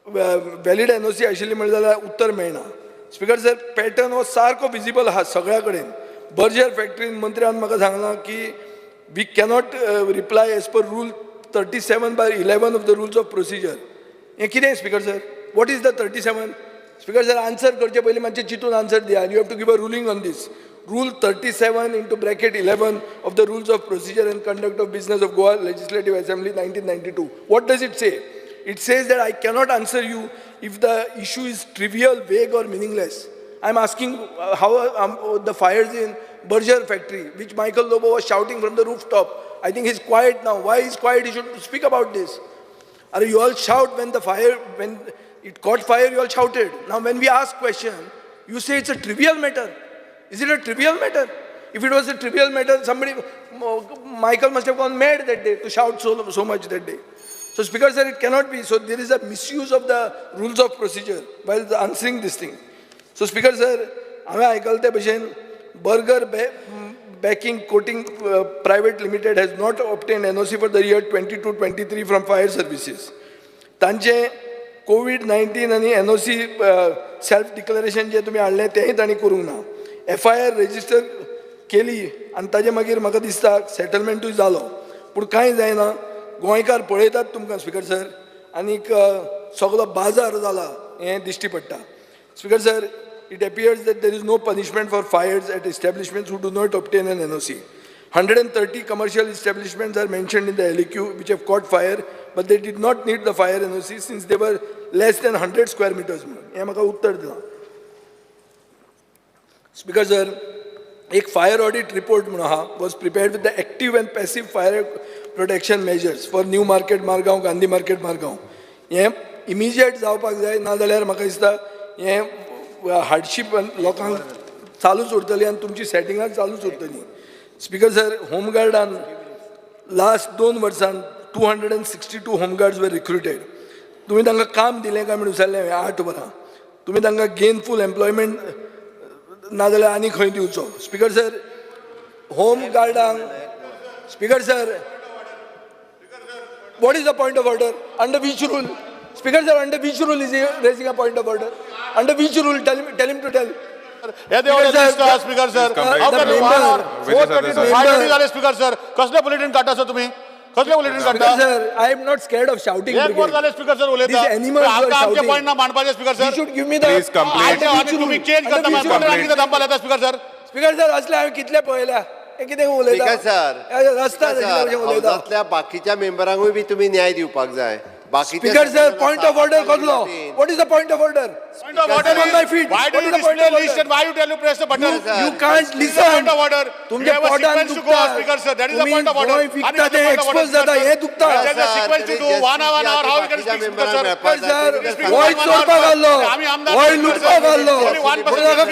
व्हॅलीड एनओसी आशिल्ली म्हणलें जाल्यार उत्तर मेळना. स्पीकर सर पॅटर्न हो सारको विजिबल आहा सगळ्या कडेन. बर्जर फॅक्टरीन मंत्र्यान म्हाका सांगलां की we cannot reply as per rule 37/11 of the rules of procedure. हें कितें speaker sir? What is the 37? Speaker sir answer करचे पयलीं मातशें चिंतून आन्सर दिया. You have to give a ruling on this. Rule 37(11) of the Rules of Procedure and Conduct of Business of Goa Legislative Assembly 1992. What does it say? It says that I cannot answer you if the issue is trivial, vague or meaningless. I'm asking how the fires in Berger factory, which Michael Lobo was shouting from the rooftop. I think he's quiet now. Why he's quiet? He should speak about this. Or you all shout when the fire, when it caught fire, you all shouted. Now when we ask question, you say it's a trivial matter. Is it a trivial matter? If it was a trivial matter, somebody, Michael must have gone mad that day to shout so much that day. So Speaker sir, it cannot be. So there is a misuse of the rules of procedure while answering this thing. So Speaker sir, हांवें आयकलें ते भशेन Burger Baking Coating Private Limited has not obtained NOC for the year 22-23 from fire services. तांचे COVID-19 आनी NOC self declaration जे तुमी हाडलें तेंय तांणी करूंक ना. FIR register केली आनी ताजे मागीर म्हाका दिसता सेटलमेंटूय जालो, पूण कांय जायना. गोंयकार पळयतात तुमकां स्पीकर सर, आनीक सगलो बाजार जाला हें दिश्टी पडटा. Speaker sir, it appears that there is no punishment for fires at establishments who do not obtain an NOC. 130 commercial establishments are mentioned in the LAQ which have caught fire, but they did not need the fire NOC since they were less than 100 square meters. हें म्हाका उत्तर दिलां. Speaker sir, एक fire audit report म्हणून आहा, was prepared with the active and passive fire protection measures for New Market Margao, Gandhi Market Margao. हें immediate जावपाक जाय, नाजाल्यार म्हाका दिसता हें हार्डशीप लोकांक चालूच उरतली आनी तुमची सेटिंगां चालूच उरतली. स्पीकर सर, होमगार्डान लास्ट 2 वर्सां 262 होमगार्ड्स वर रिक्रुटेड. तुमी तांकां काम दिलें काय म्हणून विचारलें हांवें 8 वरां. तुमी तांकां गेनफूल एम्प्लॉयमेंट नाजाल्यार आनी खंय दिवचो. स्पीकर सर, होम गार्डांक, speaker sir, what is the point of order? Under which rule? Speaker sir, under which rule is raising a point of order? Under which rule? Tell him to tell. Speaker sir, 4:30 speaker sir, कसले bulletin काडटा sir तुमी? कसले bulletin काडटा sir? I am not scared of shouting. एक वर जालें speaker sir उलयता. आमचे पॉयंट ना मांडपाचे speaker sir. You should give me the please complete. तुम्ही चेंज करता कितें थांबपाक येता स्पीकर सर? स्पीकर सर, असले हांवें कितले पळयल्या, हे कितें उलयता सर? रस्ता हावजांतल्या बाकीच्या मेंबरांकूय बी तुमी न्याय दिवपाक जाय. Speaker sir, point of order कसलो? What is the point of order? Point of order on my feet. Why do you display list and why you tell you press the button? You can't listen. Point of order. तुमच्या पोटान दुखता. Speaker sir, that is the point of order. Goa विकता ते expose जाता, हे दुखता. Sequence to do 1 hour, 1 hour, how you can speak sir? Sir, Goa चोरपाक आल्लो, गोंय लुटपाक आल्लो,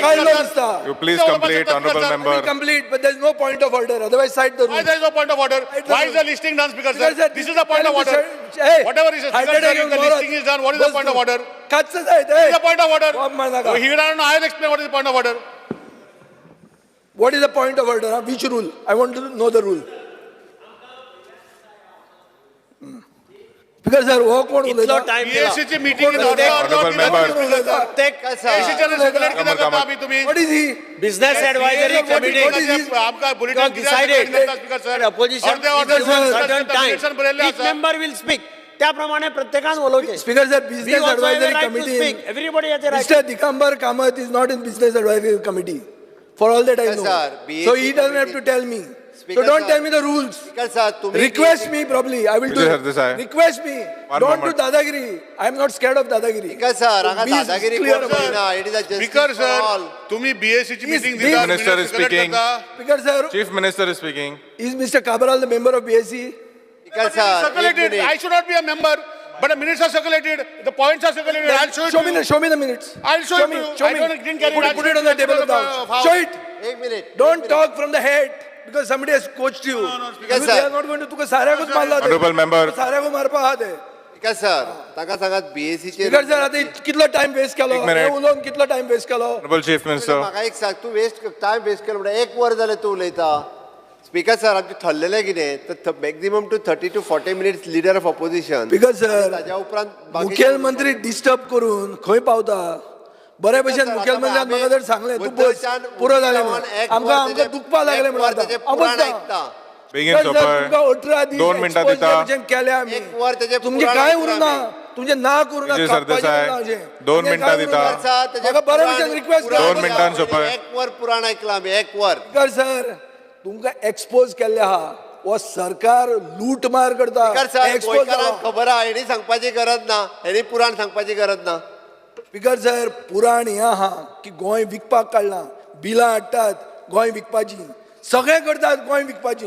काडलो दिसता. You please complete, honourable member. Complete, but there is no point of order. Otherwise cite the rule. Why there is no point of order? Why is the listing done, Speaker sir? This is the point of order. Whatever is Speaker sir, if the listing is done, what is the point of order? What is the point of order? He don't know. I will explain what is the point of order. What is the point of order? Which rule? I want to know the rule. Because sir, हो कोण उलयता? PAC ची meeting in order. Honorable member. What is he? Business Advisory Committee. आमकां decided that opposition is given certain time. Each member will speak. त्याप्रमाणे प्रत्येकान बोलवचे. Speaker sir, business advisory committee. Everybody has a right. Mister Digambar Kamat is not in business advisory committee. For all that I know. So he doesn't have to tell me. So don't tell me the rules. Request me probably. I will do it. Request me. Don't do dadagiri. I am not scared of dadagiri. Speaker sir, dadagiri Speaker sir, तुम्ही BAC ची meeting दिता. Minister is speaking. Speaker sir. Chief Minister is speaking. Is Mr. Cabral the member of BAC? Speaker sir, circulated. I should not be a member. But the minutes are circulated. The points are circulated. I'll show it. Show me the minutes. I'll show it to you. Show me. I didn't carry it. Put it on the table of the house. Show it. एक minute. Don't talk from the head because somebody has coached you. No, Speaker sir. They are not going to. तुका साऱ्याकूच मारला. Honorable member. साऱ्याकू मारपा आहा ते. Speaker sir, ताका सांगात BAC चे. Speaker sir, आता कितलो टाइम वेस्ट केलो? उलोवन कितलो टाइम वेस्ट केलो? Honorable Chief Minister. म्हाका एक सांग, तूं वेस्ट टाइम वेस्ट केलो म्हणल्यार 1 वर जालें तूं उलयता. स्पीकर सर, आमचें ठरलेलें कितें तर maximum to 30 to 40 minutes leader of opposition. Speaker sir, ताज्या उपरांत मुख्यमंत्री डिस्टर्ब करून खंय पावता? बरे भशेन मुख्यमंत्र्यान म्हाका जर सांगलें तूं बस पुरो जालें म्हणून, आमकां आमकां दुखपाक लागलें म्हणून आतां तुमकां 18 दीस 2 मिनटां दिता केल्या आमी, तुमचें कांय उरना, तुमचें नाक उरना, 2 मिनटां दिता. म्हाका बरे भशेन रिक्वेस्ट 2 मिनटां सोंपय. 1 वर पुराण आयकलां आमी, 1 वर. स्पीकर सर, तुमकां एक्सपोज केल्लें आहा. हो सरकार लूटमार करता. खबर आहा, हेणी सांगपाची गरज ना, हेणी पुराण सांगपाची गरज ना. स्पीकर सर, पुराण हें आहा की गोंय विकपाक काडलां, बिलां हाडटात गोंय विकपाची, सगळें करतात गोंय विकपाची,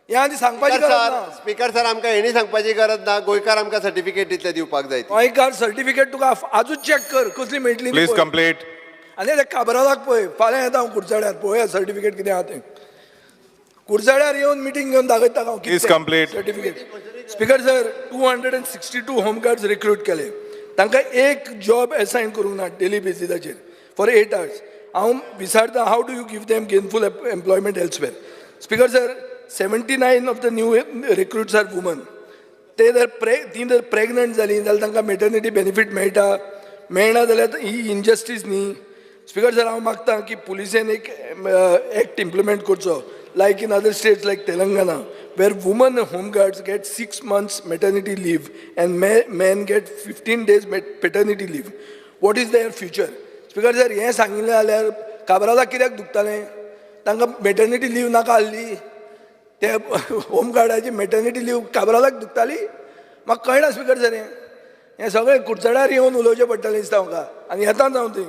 हें आनी सांगपाची गरज ना. स्पीकर सर, आमकां हेणी सांगपाची गरज ना. गोंयकार आमकां सर्टिफिकेट दितले दिवपाक जाय. गोंयकार सर्टिफिकेट तुका आजूच चॅक कर कसली मेळटली. Please complete. आनी ते काबरालाक पळय, फाल्यां येता हांव कुडचड्यार, पळोवया सर्टिफिकेट कितें आहा तें. कुडचड्यार येवन मिटींग घेवन दाखयता हांव. Please complete. Certificate. Speaker sir, 262 home guards recruit केले. तांकां एक जॉब एसायन करूंक ना डेली बेसिसाचेर फॉर 8 आवर्स. हांव विचारता, how do you give them gainful employment elsewhere? Speaker sir, 79 of the new recruits are women. ते जर ती जर प्रेग्नंट जाली जाल्यार तांकां मेटर्निटी बेनिफीट मेळटा, मेळना जाल्यार ही इनजस्टीस न्ही. स्पीकर सर, हांव मागता की पुलिसेन एक एक्ट इम्प्लिमेंट करचो like in other states like Telangana, where women home guards get 6 months maternity leave and men get 15 days paternity leave. What is their future? Speaker sir हें सांगिल्लें जाल्यार काब्रालाक कित्याक दुखतालें? तांकां मॅटर्निटी लीव नाका आसली? ते होमगार्डाची मॅटर्निटी लीव काब्रालाक दुखताली? म्हाका कळना स्पिकर सर. हें हें सगळें कुडचड्यार येवन उलोवचें पडटलें दिसता म्हाका. आनी येताच हांव थंय,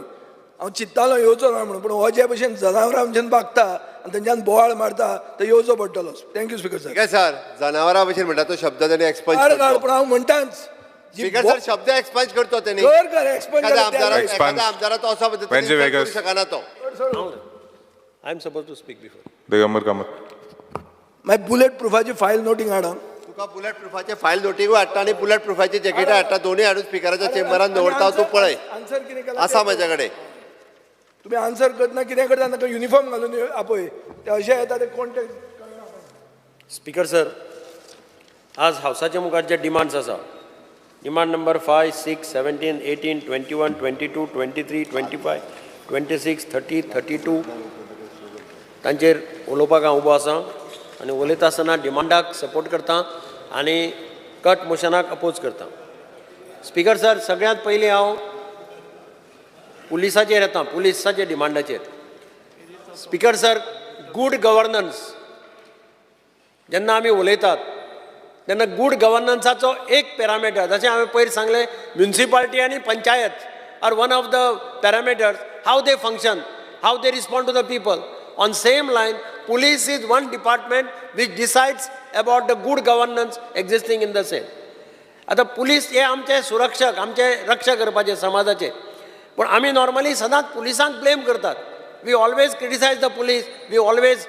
हांव चिंत्तालो येवचो ना म्हणून, पूण हो जे भशेन जनावरां भशेन बागता आनी तेंच्यान बोवाळ मारता तो येवचो पडटलो. Thank you speaker sir. Speaker sir, जनावरां भशेन म्हणटा तो शब्द ताणें एक्सपंज काड काड, करतो. पूण हांव म्हणटाच. स्पीकर सर, शब्द एक्सपंज करतो तेणी. कर कर एक्सपंज. एखाद्या आमदाराक Expunge. एखाद्या आमदाराचो असो पद्दतीन Venzy insult करूं Vegas. शकना तो. I am suppose to speak before. Digambar Kamat. मागीर बुलेट प्रुफाची फायल नोटींग हाड. तुका बुलेट प्रुफाचे फायल नोटिंगूय हाडटा आनी बुलेट प्रुफाची जॅकेटां हाडटा, दोनूय हाडून स्पिकराच्या चेंबरान दवरता, तूं पळय. आन्सर कितें केलां आसा म्हज्या कडेन. तुमी आन्सर करतना कितें करता तांकां युनिफॉर्म घालून आपय. ते अशें येता ते कोण ते. स्पीकर सर, आज हावसाच्या मुखार जे डिमांड्स आसा, demand number 5, 6, 17, 18, 21, 22, 23, 25, 26, 30, 32 तांचेर उलोवपाक हांव उबो आसा आनी उलयता आसतना डिमांडाक सपोर्ट करता आनी कट मोशनाक अपोज करता. स्पीकर सर, सगळ्यांत पयलीं हांव पुलिसाचेर येता, पुलिसाच्या डिमांडाचेर. स्पीकर सर, गूड गव्हर्नन्स जेन्ना आमी उलयतात तेन्ना गूड गव्हर्नन्साचो एक पॅरामिटर, जशें हांवें पयर सांगलें, म्युनिसिपालिटी आनी panchayat are one of the parameters how they function, how they respond to the people. On same line, police is one department which decides about the good governance existing in the same. आतां police हे आमचे सुरक्षक, आमचे रक्षा करपाचे समाजाचे, पूण आमी normally सदांच पुलिसांक ब्लेम करतात. We always criticise the police, we always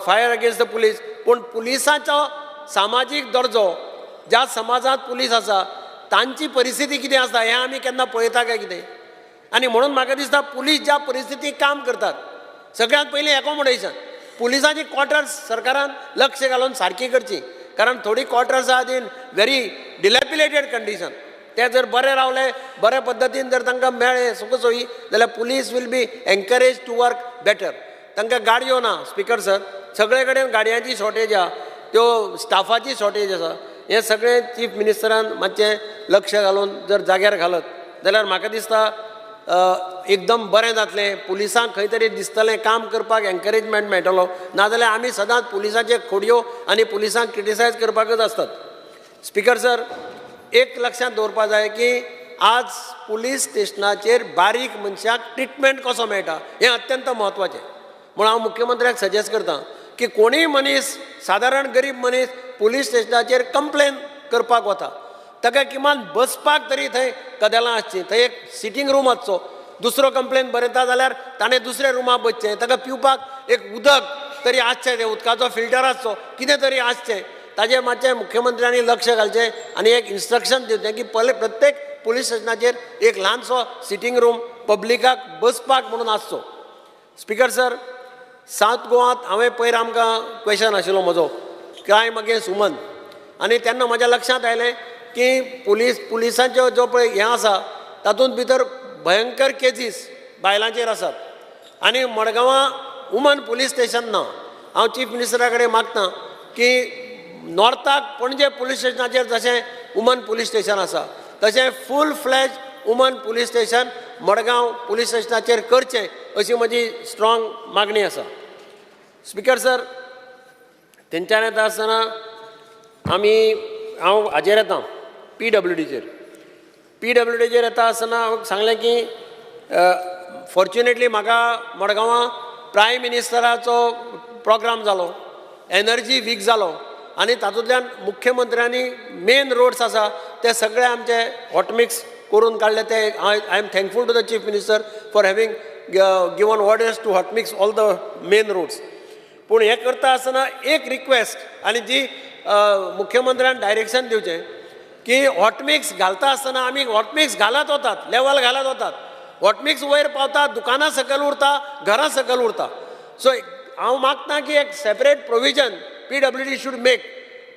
fire against the police. पूण पुलिसाचो सामाजीक दर्जो, ज्या समाजांत पुलीस आसा तांची परिस्थिती कितें आसा हें आमी केन्ना पळयता काय कितें? आनी म्हणून म्हाका दिसता पुलीस ज्या परिस्थितीक काम करतात, सगळ्यांत पयलीं एकोमोडेशन, पुलिसांची क्वॉर्टर्स सरकारान लक्ष घालून सारकी करची, कारण थोडी क्वॉर्टर्स आहात इन व्हेरी डिलेपिलेटेड कंडिशन. ते जर बरे रावले, बरे पद्दतीन जर तांकां मेळ्ळे सुखसोयी जाल्यार police will be encourage to work better. तांकां गाडयो ना स्पीकर सर, सगळे कडेन गाडयांची शॉर्टेज आहा, त्यो स्टाफाची शॉर्टेज आसा. हें सगळें चीफ मिनिस्टरान मातशें लक्ष घालून जर जाग्यार घालत जाल्यार म्हाका दिसता एकदम बरें जातलें. पुलिसांक खंय तरी दिसतलें काम करपाक एनकरेजमेंट मेळटलो, नाजाल्यार आमी सदांच पुलिसांचे खोडयो आनी पुलिसांक क्रिटिसायज करपाकच आसतात. स्पीकर सर, एक लक्षांत दवरपा जाय की आज पुलीस स्टेशनाचेर बारीक मनशाक ट्रिटमेंट कसो मेळटा हें अत्यंत म्हत्वाचें. म्हूण हांव मुख्यमंत्र्याक सजेस्ट करता की कोणीय मनीस, सादारण गरीब मनीस पुलीस स्टेशनाचेर कंप्लेन करपाक वता ताका किमान बसपाक तरी थंय कदेलां आसचीं, थंय एक सिटींग रूम आसचो. दुसरो कंप्लेन बरयता जाल्यार ताणें दुसऱ्या रुमां बसचें, ताका पिवपाक एक उदक तरी आसचें, तें उदकाचो फिल्टर आसचो, कितें तरी आसचें. ताजेर मातशें मुख्यमंत्र्यांनी लक्ष घालचें आनी एक इन्स्ट्रक्शन दिवचें की प्रत्येक पुलीस स्टेशनाचेर एक ल्हानसो सिटींग रूम पब्लिकाक बसपाक म्हणून आसचो. स्पीकर सर, सावथ गोवांत हांवें पयर आमकां क्वेशन आशिल्लो म्हजो क्रायम अगेन्स्ट वुमन, आनी तेन्ना म्हज्या लक्षांत आयलें की पुलिसांच्यो जो पळय हें आसा तातूंत भितर भयंकर केजीस बायलांचेर आसात आनी मडगांवां वुमन पुलीस स्टेशन ना. हांव चीफ मिनिस्टरा कडेन मागता की नॉर्थाक पणजे पुलीस स्टेशनाचेर जशें वुमन पुलीस स्टेशन आसा तशें full fledge woman police station Madgaon police स्टेशनाचेर करचें अशी म्हजी स्ट्रॉंग मागणी आसा. स्पीकर सर, थंयच्यान येता आसतना आमी हांव हाजेर येता पीडब्ल्यूडीचेर. पीडब्ल्यूडीचेर येता आसतना हांव सांगलें की फॉर्च्युनेटली म्हाका मडगांवां प्रायम मिनिस्टराचो प्रोग्राम जालो, एनर्जी वीक जालो आनी तातूंतल्यान मुख्यमंत्र्यांनी मेन रोड्स आसा ते सगळे आमचे हॉटमिक्स करून काडले. ते I am thankful to the chief minister for having given orders to hotmix all the main roads. पूण हें करता आसतना एक रिक्वेस्ट आनी जी मुख्यमंत्र्यान डायरेक्शन दिवचें की हॉटमिक्स घालता आसतना आमी हॉटमिक्स घालत वतात, लेवल घालत वतात, हॉटमिक्स वयर पावता, दुकानां सकयल उरता, घरां सकयल उरता. सो हांव मागता की एक separate provision PWD should make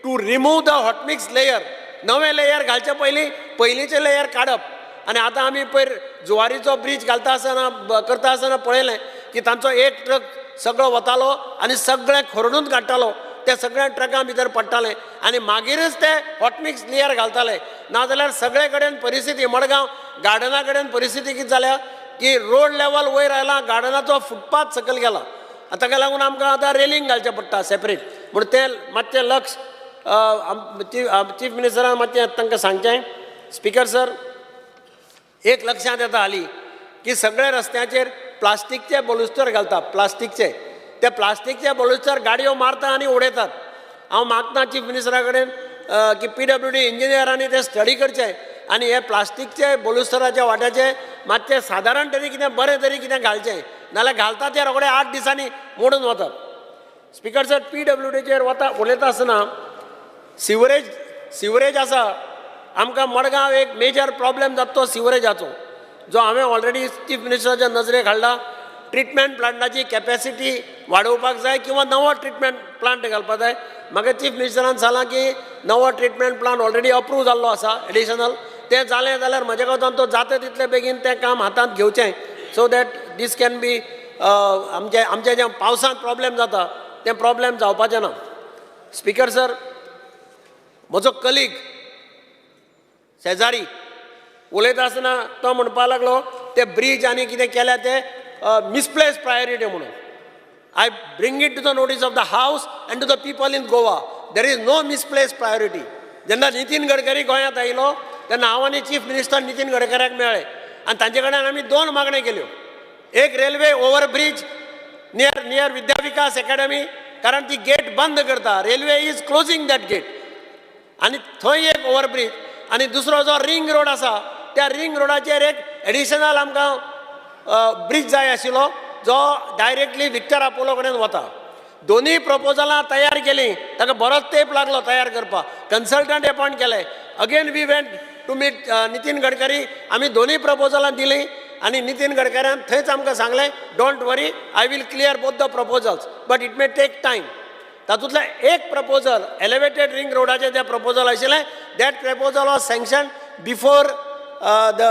to remove the hot mix layer. नवें लेयर घालचे पयलीं पयलींचें लेयर काडप. आनी आतां आमी पयर जुवारीचो ब्रीज घालता आसतना करता आसतना पळयलें की तांचो एक ट्रक सगळो वतालो आनी सगळें खरडून काडटालो, ते सगळ्या ट्रकां भितर पडटाले आनी मागीरच ते हॉटमिक्स लेयर घालताले. नाजाल्यार सगळे कडेन परिस्थिती, मडगांव गार्डना कडेन परिस्थिती कितें जाल्या, की रोड लेवल वयर आयला, गार्डनाचो फुटपाथ सकयल गेला. आतां ताका लागून आमकां आतां रेलिंग घालचें पडटा सेपरेट. म्हूण तें मातशें लक्ष चीफ मिनिस्टरान मातशें तांकां सांगचें. स्पिकर सर, एक लक्षांत येता हाली की सगळे रस्त्याचेर प्लास्टिकचे बलुस्तर घालता, प्लास्टिकचे. ते प्लास्टिकचे बलुस्तर गाडयो मारता आनी उडयतात. हांव मागता चीफ मिनिस्टरा कडेन की PWD इंजिनियरांनी ते स्टडी करचे आनी हे प्लास्टिकचे बलुस्तराच्या वाट्याचे मातशें सादारण तरी कितें बरें तरी कितें घालचें, नाल्यार घालता ते रोखडे 8 दिसांनी मोडून वतात. स्पिकर सर, PWDचेर वता उलयता आसतना सिवरेज आसा. आमकां मडगांव एक मेजर प्रॉब्लेम जाता तो सिवरेजाचो, जो हांवें ऑलरेडी चीफ मिनिस्टराच्या नजरेक हाडला. ट्रिटमेंट प्लांटाची कॅपेसिटी वाडोवपाक जाय किंवा नवो ट्रिटमेंट प्लांट घालपाक जाय. म्हाका चीफ मिनिस्टरान सांगलां की नवो ट्रिटमेंट प्लांट ऑलरेडी अप्रूव जाल्लो आसा एडिशनल. तें जालें जाल्यार म्हज्या कोतान तो जाता तितले बेगीन तें काम हातांत घेवचें, so that this can be आमचे आमचे जें पावसांत प्रॉब्लेम जाता तें प्रॉब्लेम जावपाचें ना. स्पिकर सर, म्हजो कलीग शेजारी उलयता आसतना तो म्हणपाक लागलो ते ब्रीज आनी कितें केल्या ते मिसप्लेस प्रायोरिटी म्हणून. I bring it to the notice of the house and to the people in Goa, there is no misplace priority. जेन्ना नितीन गडकरी गोंयांत आयलो तेन्ना हांव आनी चीफ मिनिस्टर नितीन गडकऱ्याक मेळ्ळे आनी तांचे कडेन आमी 2 मागण्यो केल्यो. एक railway overbridge near Vidya Vikas academy, कारण ती गेट बंद करता, railway is closing that gate, आनी थंय एक ओवरब्रीज. आनी दुसरो जो रिंग रोड आसा त्या रिंग रोडाचेर एक एडिशनल आमकां ब्रीज जाय आशिल्लो जो डायरेक्टली विक्टर आपोलो कडेन वता. दोनूय प्रपोजलां तयार केलीं, ताका बरोच तेंप लागलो तयार करपाक, कन्सल्टंट एपॉयंट केले. Again we went to meet Nitin Gadkari, आमी दोनूय प्रपोजलां दिलीं आनी नितीन गडकऱ्यान थंयच आमकां सांगलें don't worry, I will clear both the proposals, but it may take time. तातूंतलें एक प्रपोजल एलिवेटेड रिंग रोडाचें जें प्रपोजल आशिल्लें, that proposal was sanction before the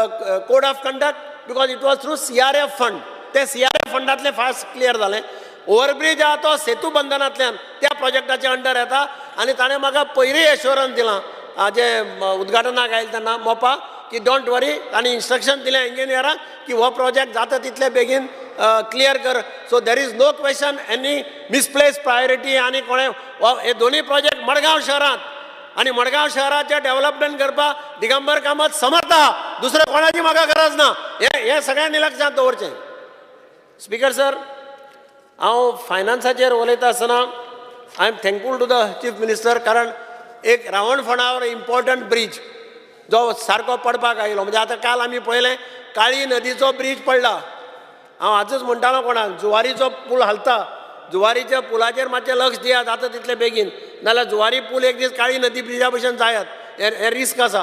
code of conduct because it was through CRF fund. ते CRF फंडांतलें fast clear जालें. Overbridge आहा तो सेतू बंधनांतल्यान त्या प्रोजेक्टाच्या अंडर येता आनी ताणें म्हाका पयरूय एश्योरन्स दिलां जें उद्घाटनाक आयलें तेन्ना मोपा की don't वरी, ताणें इन्स्ट्रक्शन दिलें इंजिनियरांक की हो प्रोजेक्ट जाता तितले बेगीन क्लियर कर. So there is no question any misplace priority. आनी कोणें हे दोनूय प्रोजेक्ट मडगांव शहरांत आनी मडगांव शहराचें डेव्हलपमेंट करपाक दिगंबर कामत समर्थ आहा, दुसरें कोणाची म्हाका गरज ना. हें सगळ्यांनी लक्षांत दवरचें. स्पिकर सर, हांव फायनान्साचेर उलयता आसतना I am thankful to the chief minister, कारण एक रावणफोंडावर इम्पॉर्टंट ब्रीज जो सारको पडपाक आयलो. म्हणजे आतां काल आमी पळयलें काळी नदीचो ब्रीज पडला. हांव आजच म्हणटालो कोणाक, जुवारीचो पूल हालता, जुवारीच्या पुलाचेर मातशें लक्ष दियात जाता तितले बेगीन, नाल्यार जुवारी पूल एक दीस काळी नदी ब्रिजा भशेन जायात, हें रिस्क आसा.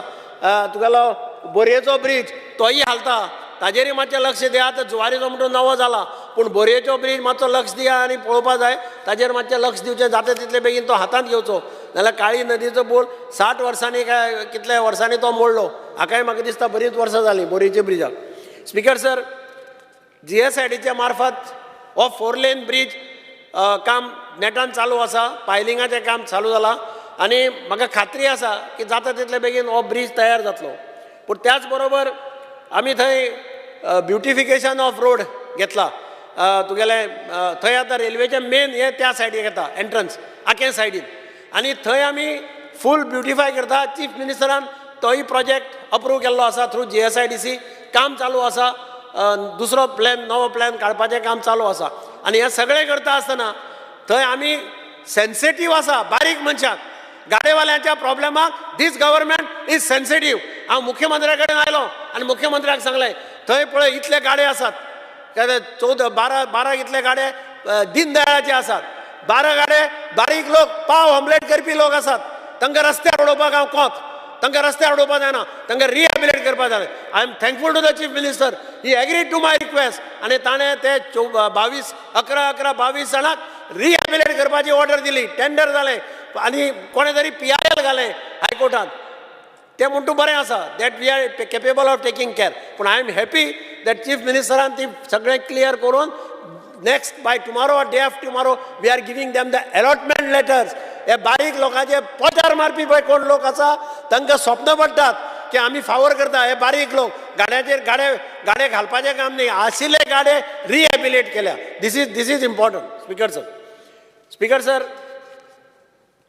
तुगेलो बोरयेचो ब्रीज तोय हालता, ताजेरय मातशें लक्ष दियात. जुवारीचो म्हणटून नवो जाला, पूण बोरयेचो ब्रीज मातसो लक्ष दिया आनी पळोवपा जाय, ताजेर मातशें लक्ष दिवचें, जाता तितले बेगीन तो हातांत घेवचो. नाल्यार काळी नदीचो पूल 60 वर्सांनी काय कितल्या वर्सांनी तो मोडलो, हाकाय म्हाका दिसता बरीच वर्सां जालीं बोरयेच्या ब्रिजाक. स्पिकर सर, GSIDच्या मार्फत हो 4 लेन ब्रीज काम नेटान चालू आसा, पायलिंगाचें काम चालू जालां आनी म्हाका खात्री आसा की जाता तितले बेगीन हो ब्रीज तयार जातलो. पूण त्याच बरोबर आमी थंय ब्युटिफिकेशन ऑफ रोड घेतला. तुगेलें थंय आतां रेल्वेचें मेन हें त्या सायडीक येता एंट्रन्स आकें सायडीन, आनी थंय आमी फूल ब्युटिफाय करता. चीफ मिनिस्टरान तोय प्रोजेक्ट अप्रूव केल्लो आसा थ्रू GSIDC, काम चालू आसा. दुसरो प्लॅन, नवो प्लॅन काडपाचें काम चालू आसा. आनी हें सगळें करता आसतना थंय आमी सेन्सिटीव आसा बारीक मनशाक, गाडेवाल्यांच्या प्रॉब्लेमाक these government is sensitive. हांव मुख्यमंत्र्या कडेन आयलो आनी मुख्यमंत्र्याक सांगलें थंय पळय इतले गाडे आसात, 14 12 इतले गाडे दीनदयाळाचे आसात, 12 गाडे बारीक लोक पाव ऑमलेट करपी लोक आसात, तांकां रस्त्यार उडोवपाक हांव कोत, तांकां रस्त्यार उडोवपाक जायना, तांकां रिहेबिलिटेट करपाक जाय. I am thankful to the chief minister, he agree to my request आनी ताणें ते 22 11 11 22 जाणांक रिहेबिलिटेट करपाची ऑर्डर दिली. टेंडर जालें आनी कोणें तरी PIL घालें हायकोर्टांत, तें म्हणटू बरें आसा, that we are capable of taking care. पूण I am happy that chief मिनिस्टरान ती सगळें क्लियर करून next by tomorrow or day after tomorrow we are giving them the allotment letters. हे बारीक लोकांचे पोटार मारपी पळय कोण लोक आसा, तांकां स्वप्न पडटात की आमी फावर करता. हे बारीक लोक गाड्याचेर गाडे गाडे घालपाचें काम न्ही, आशिल्ले गाडे रिहेबिलिट केल्या. This is important speaker sir. Speaker sir,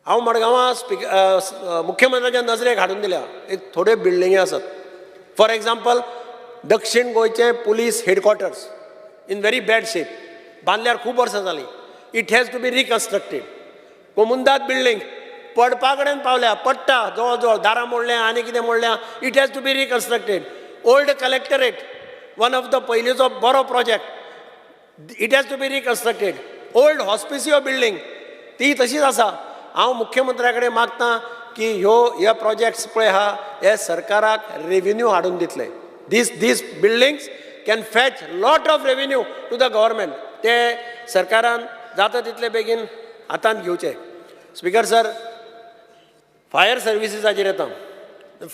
हांव मडगांवां मुख्यमंत्र्याच्या नजरेक हाडून दिल्या एक थोड्यो बिल्डिंगी आसात. फॉर एग्जाम्पल, दक्षिण गोंयचे police headquarters in very bad shape, बांदल्यार खूब वर्सां जालीं. It has to be reconstructed. Comunidade building पडपा कडेन पावल्या, पडटा जवळ जवळ, दारां मोडल्या आनी कितें मोडल्या. It has to be reconstructed. Old collectorate, one of the पयलींचो बरो project, it has to be reconstructed. Old Hospicio building ती तशीच आसा. हांव मुख्यमंत्र्या कडेन मागता की ह्यो हे प्रोजेक्ट्स पळय आहा हे सरकाराक रेवेन्यू हाडून दितले. These buildings can fetch lot of revenue to the government. ते सरकारान जाता तितले बेगीन हातांत घेवचे. स्पिकर सर, फायर सर्विसीसाचेर येता.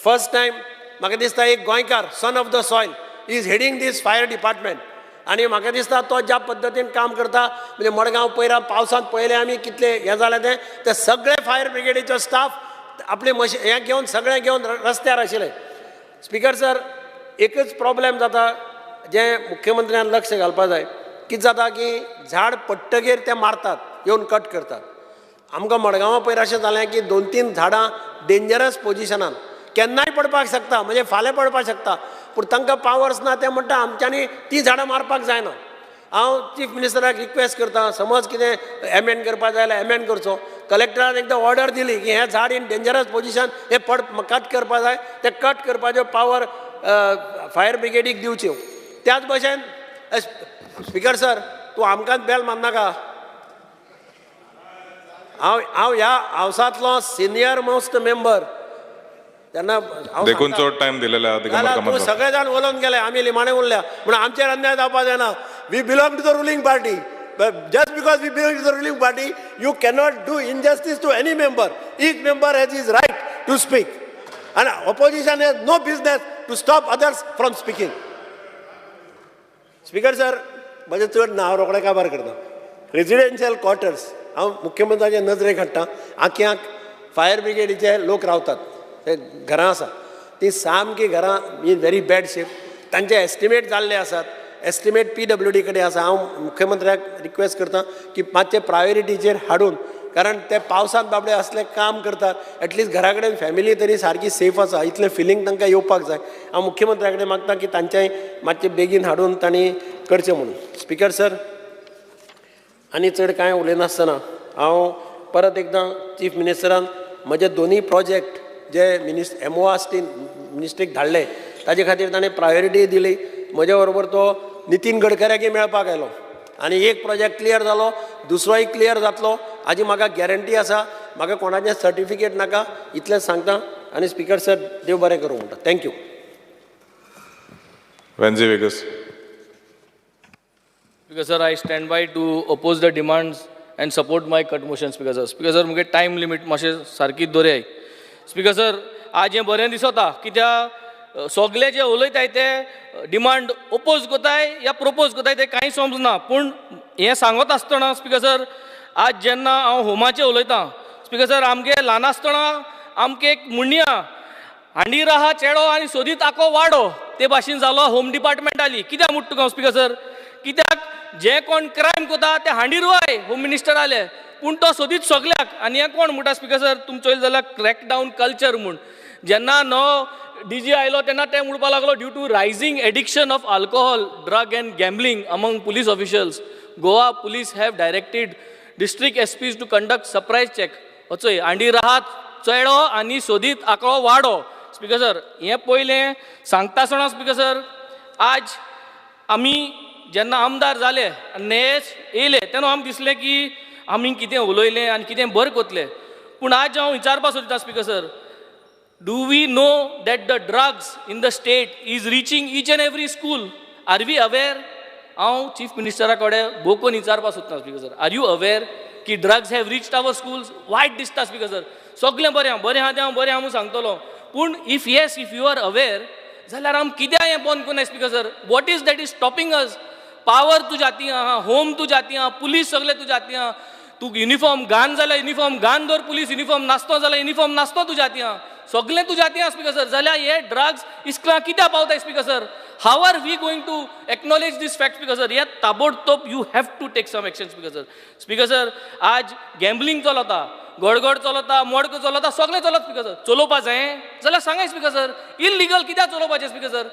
फर्स्ट टायम म्हाका दिसता एक गोंयकार, son of the soil, is heading this fire department. आनी म्हाका दिसता तो ज्या पद्दतीन काम करता, म्हणजे मडगांव पयरा पावसांत पळयलें आमी कितले हें जालें तें, ते सगळे फायर ब्रिगेडीचो स्टाफ आपले मशीन हें घेवन सगळें घेवन रस्त्यार आशिल्ले. स्पिकर सर, एकच प्रॉब्लेम जाता जें मुख्यमंत्र्यान लक्ष घालपा जाय. कितें जाता की झाड पडटगीर ते मारतात, येवन कट करतात. आमकां मडगांवां पयर अशें जालें की 2-3 झाडां डेंजरस पोजिशनान केन्नाय पडपाक शकता, म्हणजे फाल्यां पडपाक शकता, पूण तांकां पावर्स ना. ते म्हणटा आमच्यांनी ती झाडां मारपाक जायना. हांव चीफ मिनिस्टराक रिक्वेस्ट करता, समज कितें एमेंड करपाक जाय जाल्यार एमेंड करचो. कलेक्टरान एकदां ऑर्डर दिली की हें झाड इन डेंजरस पोजिशन हें पड कट करपाक जाय, तें कट करपाच्यो पावर फायर ब्रिगेडीक दिवच्यो. त्याच भशेन स्पिकर सर, तूं आमकांच बेल मारनाका. हांव हांव ह्या हावसांतलो सिनियर मोस्ट मेंबर, तेन्ना देखून चड टायम दिलेले. तूं सगळे जाण उलोवन गेले, आमी लिमाणे उरल्या म्हणून आमचेर अन्याय जावपा जायना. We belong to the ruling party. Just because we belong to the ruling party, you cannot do injustice to any member. Each member has his right to speak, and opposition has no business to stop others from speaking. Speaker sir, म्हजें चड नांव रोखडें काबार करता. Residential quarters हांव मुख्यमंत्र्याच्या नजरेक हाडटा. आक्याक fire ब्रिगेडीचे लोक रावतात, ते घरां आसा, ती सामकी घरां इन व्हेरी बॅड शेप. तांचे एस्टिमेट जाल्ले आसात, एस्टिमेट PWD कडेन आसा. हांव मुख्यमंत्र्याक रिक्वेस्ट करता की मातशें प्रायोरिटीचेर हाडून, कारण ते पावसांत बाबडे असले काम करतात, एटलिस्ट घरा कडेन फॅमिली तरी सारकी सेफ आसा इतलें फिलींग तांकां येवपाक जाय. हांव मुख्यमंत्र्या कडेन मागता की तांचें मातशें बेगीन हाडून तांणी करचें म्हणून. स्पिकर सर, आनी चड कांय उलयनासतना हांव परत एकदां चीफ मिनिस्टरान म्हजे दोनूय प्रोजेक्ट जे MORST मिनिस्ट्रीक धाडले ताजे खातीर ताणें प्रायोरिटी दिली. म्हजे बरोबर तो नितीन गडकऱ्याकय मेळपाक आयलो आनी एक प्रोजेक्ट क्लियर जालो, दुसरोय क्लियर जातलो हाजी म्हाका गॅरंटी आसा. म्हाका कोणाचें सर्टिफिकेट नाका, इतलेंच सांगता. आनी स्पिकर सर, देव बरें करूं म्हणटा. Thank you. Venzy Viegas. Speaker sir, I stand by to oppose the demands and support my cut motion. Speaker sir, speaker sir, मुगे टायम लिमीट मातशें सारकीच दवरयाय. स्पिकर सर, आज हें बरें दिसता कित्याक सगळे जे उलयताय ते डिमांड ओपोज करताय या प्रपोज करताय ते कांय समजना. पूण हें सांगत आसतना स्पिकर सर, आज जेन्ना हांव होमाचें उलयतां स्पिकर सर, आमगे ल्हान आसतना आमकां एक म्हणया, हांडीर आहा चेडो आनी सोदीत आको वाडो, ते भाशेन जालो होम डिपार्टमेंट आली. कित्याक म्हणटा तुका स्पिकर सर, कित्याक जे कोण क्रायम करता ते हांडीर वय होम मिनिस्टर आले, पूण तो सोदीत सगल्याक. आनी हें कोण म्हणटा स्पिकर सर, तुमचो चोयलें जाल्यार क्रॅकडावन कल्चर म्हूण जेन्ना नवो DG आयलो तेन्ना ते म्हणपाक लागलो, due to rising addiction of alcohol, drug and gambling among police officials, Goa police have directed district SPs to conduct surprise check. वचय हांडीर आहात चेडो आनी सोदीत आंकडो वाडो. स्पिकर सर, हें पयलें सांगता आसतना स्पिकर सर, आज आमी जेन्ना आमदार जाले आनी नेच येयले तेन्ना आमकां दिसलें की आमी कितें उलयलें आनी कितें बरें करतले. पूण आज हांव विचारपाक सोदता speaker sir, do we know that the drugs in the state is reaching each and every school? Are we aware? हांव चीफ मिनिस्टरा कडेन भोव विचारपाक सोदता speaker sir, are you aware की drugs have reached our schools? वायट दिसता speaker sir, सगळें बरें आहा, बरें आहा तें हांव बरें आहा म्हूण सांगतलो, पूण if yes, if you are aware जाल्यार आम कित्याक हें बंद करुनाय speaker sir? What is that is stopping us? Power तुज्या हातीं आहा, होम तुज्या हातीं आहा, पुलीस सगळे तुज्या हातीं आहा. तूं युनिफॉर्म घान जाल्यार युनिफॉर्म घान दवर, पुलीस युनिफॉर्म नासतो जाल्यार युनिफॉर्म नासतो तुज्या हातीं आहा. सगळें तुज्या हातीन आसा स्पीकर सर. जाल्यार हे ड्रग्स इस्कलां कित्याक पावताय speaker sir? How are we going to acknowledge this fact speaker sir? हे ताबडतोब you have to take some action speaker sir. Speaker sir, आज गॅम्बलिंग चलता, गडगड चलता, मडको चलता, सगळें चलत स्पीकर सर. चलोवपा जाय जाल्यार सांगाय स्पीकर सर, इलिगल कित्याक चलोवपाचें स्पीकर सर?